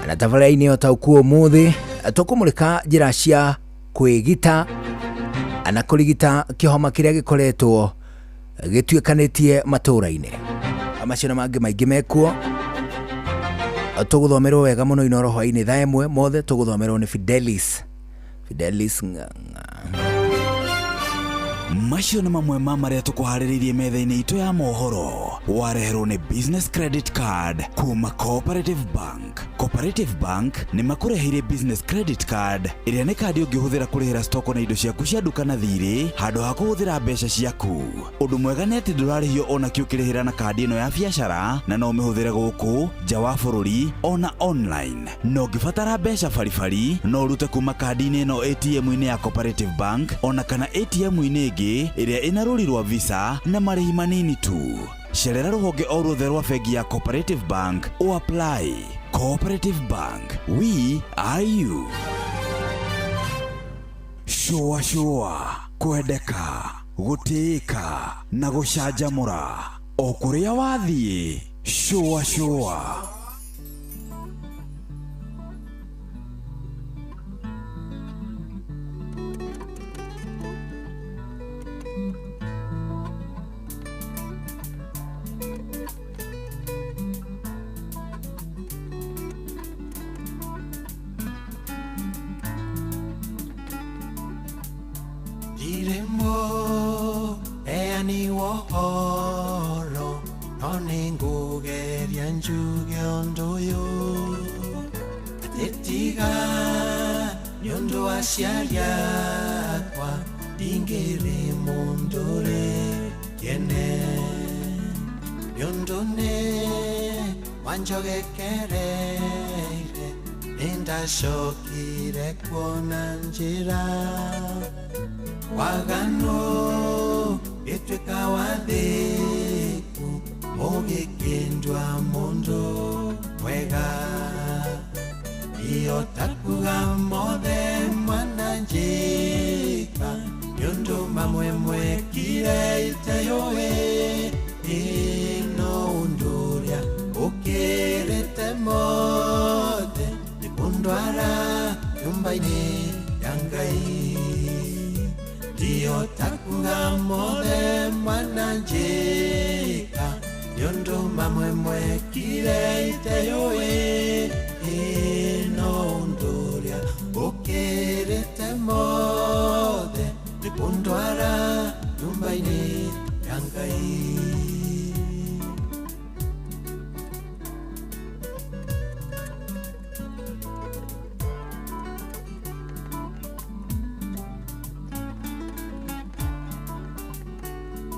S19: Na tabarĩra-inĩ o ta ũkuo ũmũthĩ tũkũmũrĩka njĩra cia kwĩgita na kũrigita kĩhoma kĩrĩa gĩkoretwo gĩtuĩkanĩtie matũũra-inĩ. Macio na mangĩ maingĩ mekuo tũgũthomerwo wega mũno Inoro hwainĩ thaa 1 mothe tũgũthomerwo nĩ Fidelis Ng'ang'a.
S1: Macio nĩ mamwe ma marĩa tũkũharĩrĩirie metha-inĩ itũ ya mohoro wareherwo nĩ business credit card kuma Cooperative Bank. Cooperative Bank nĩ makũreheire business credit card ĩrĩa nĩ kandi ũngĩhũthĩra kũrĩhĩra stoko na indo ciaku cia nduka na thirĩ handũ ha kũhũthĩra mbeca ciaku. Ũndũ mwega nĩ atĩ ndũrarĩhio ona kĩ ũkĩrĩhĩra na kandi ĩno ya biacara na no ũmĩhũthĩre gũkũ nja wa bũrũri ona online. Na ũngĩbatara mbeca baribari no ũrute kuma kandi-inĩ ĩno ATM-inĩ ya Cooperative Bank ona kana ATM-inĩ ĩngĩ ĩrĩa ĩna rũri rwa Visa na marĩhi manini tu. Cerera rũhonge o ruothe rwa bengi ya Cooperative Bank o apply. Cooperative Bank, we are you. Shũa shũa, kwendeka, gũtĩĩka na gũcanjamũra o kũrĩa wathiĩ. Shũa shũa.
S10: Ndirimo heani wohoro no nĩngũgeria njuge ũndũ ũyũ atĩ tiga nĩ ũndũ wa aciari akwa ndingĩrĩ mũndũ ũrĩ kĩene nĩ ũndũ nĩ wanjogekereire nĩndacokire kuona njĩra wagano gĩtuĩka wathĩku mũgĩkĩndua mũndũ mwega iyo takuga mothe mwananjĩka nĩ ũndũ mamwe mwekire iteyũĩ ĩno ũndũ ũrĩa ũkĩrĩte mothe nĩ kũndwara nyũmba-inĩ ya Ngai. Ndiyo takuga mothe mwananjĩka nĩ ũndũ mamwe mwekire iteyũĩ ĩno ũndũ ũrĩa ũkĩrĩte mothe nĩ kũndwara nyũmba-inĩ ya Ngai.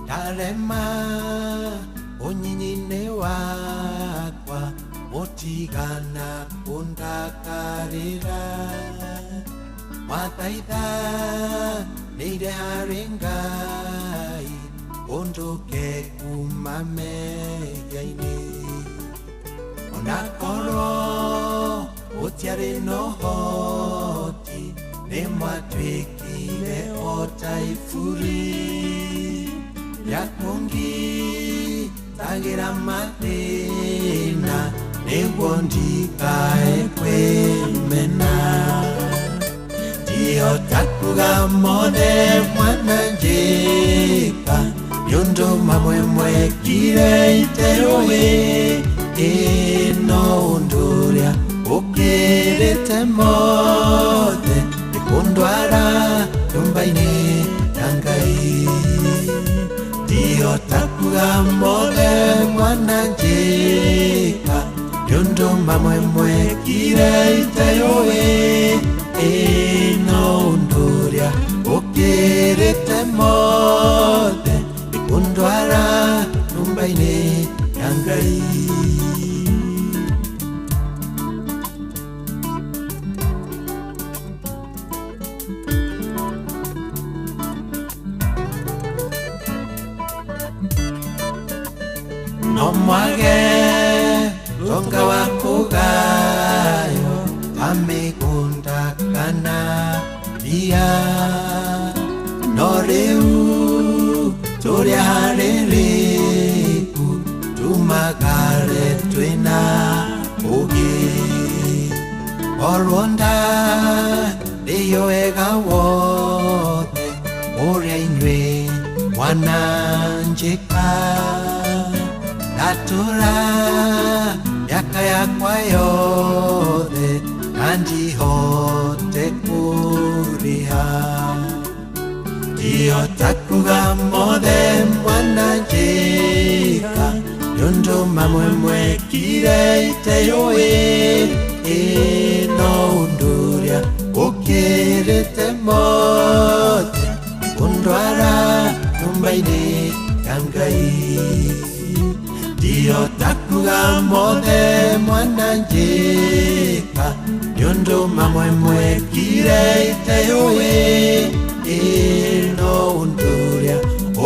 S10: Ndarema ũnyinyi-inĩ wakwa mũtigana kũndakarĩra mwathaitha nĩire harĩ Ngai ũndũke kuma mehia-inĩ onakorwo gũtiarĩ na ũhoti nĩ mwatuĩkire o ta iburi rĩa kũngitagĩra mathĩna nĩguo ndikae kwĩmena. Ndiyo takuga mothe mwananjĩka nĩ ũndũ mamwe mwekire iteyũĩ ĩno ũndũ ũrĩa ũkĩrĩte mothe nĩ kũndwara nyũmba-inĩ ya Ngai. Ndiyo takuga mothe mwananjĩka nĩ ũndũ mamwe mwekire iteyũĩ ĩno ũndũ ũrĩa ũkĩrĩte mothe nĩ kũndwara nyũmba-inĩ ya Ngai. Korwo ndarĩio wega wothe ũrĩa inyuĩ mwananjĩka ndatũra mĩaka yakwa yothe na ndihote kũrĩha ndiota kuga mothe mwananjĩka nĩũndũ mamwe mwekire iteyũĩ no ũndũ ũrĩa ũkĩrĩte mothe kũndwara nyũmba-inĩ ya Ngai ndiota kuga mothe mwananjĩka nĩũndũ mamwe mwekire iteyũĩ no ũndũ ũrĩa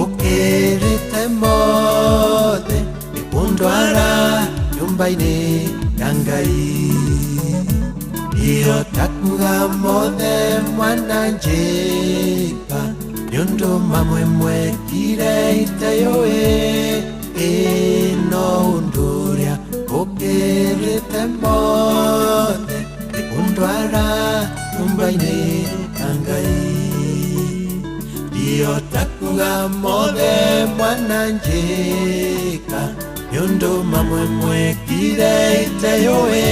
S10: ũkĩrĩte mothe nĩ kũndwara nyũmba-inĩ ya Ngai ndiota kuga mothe mwananjĩka nĩũndũ mamwe mwekire iteyũĩ no ũndũ ũrĩa ũkĩrĩte mothe nĩ kũndwara nyũmba-inĩ ya Ngai ndiota kuga mothe mwananjĩka nĩũndũ mamwe mwekire iteyũĩ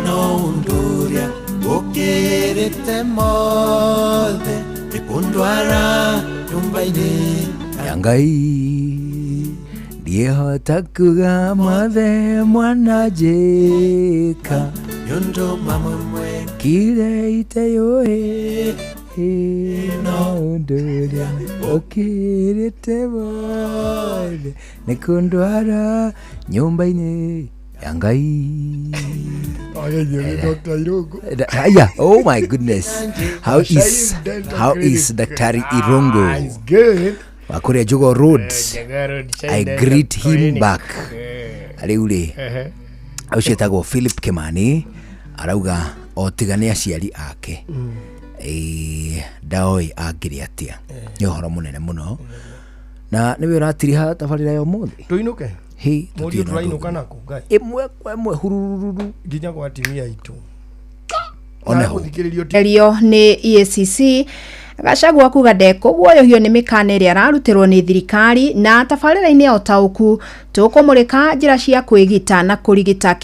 S10: no ũndũ ũrĩa ũkĩrĩte mothe nĩ kũndwara nyũmba-inĩ
S19: ya Ngai ndiehota kuga mothe mwananjĩka
S10: nĩũndũ mamwe
S19: mwekire iteyũĩ no ũndũ ũrĩa ũkĩrĩte mothe nĩ kũndwara nyũmba-inĩ ya Ngai. Yeah, oh my goodness. How is Daktari Irungu?
S12: He's good.
S19: Wakuria Jogoo Road. I greet him back. Rĩu rĩ ũcio etagwo Philip Kimani arauga o tiga nĩ aciari ake ndaoĩ angĩrĩ atĩa. Nĩ ũhoro mũnene mũno na nĩwe ũratiriha tabarĩra ya ũmũthĩ.
S12: Tũinũke
S19: Hĩ,
S12: mũriũ tũrainũka naku Ngai
S19: ĩmwe kwa ĩmwe hurururu
S12: nginya gwa atumia aitũ
S19: oneho
S16: erio nĩ EACC Gachagua kuga ndekũguoyohio nĩ mĩkana ĩrĩa ararutĩrwo nĩ thirikari na tabarĩra-inĩ ya ũtaũku tũkũmũrĩka njĩra cia kwĩgita na kũrigita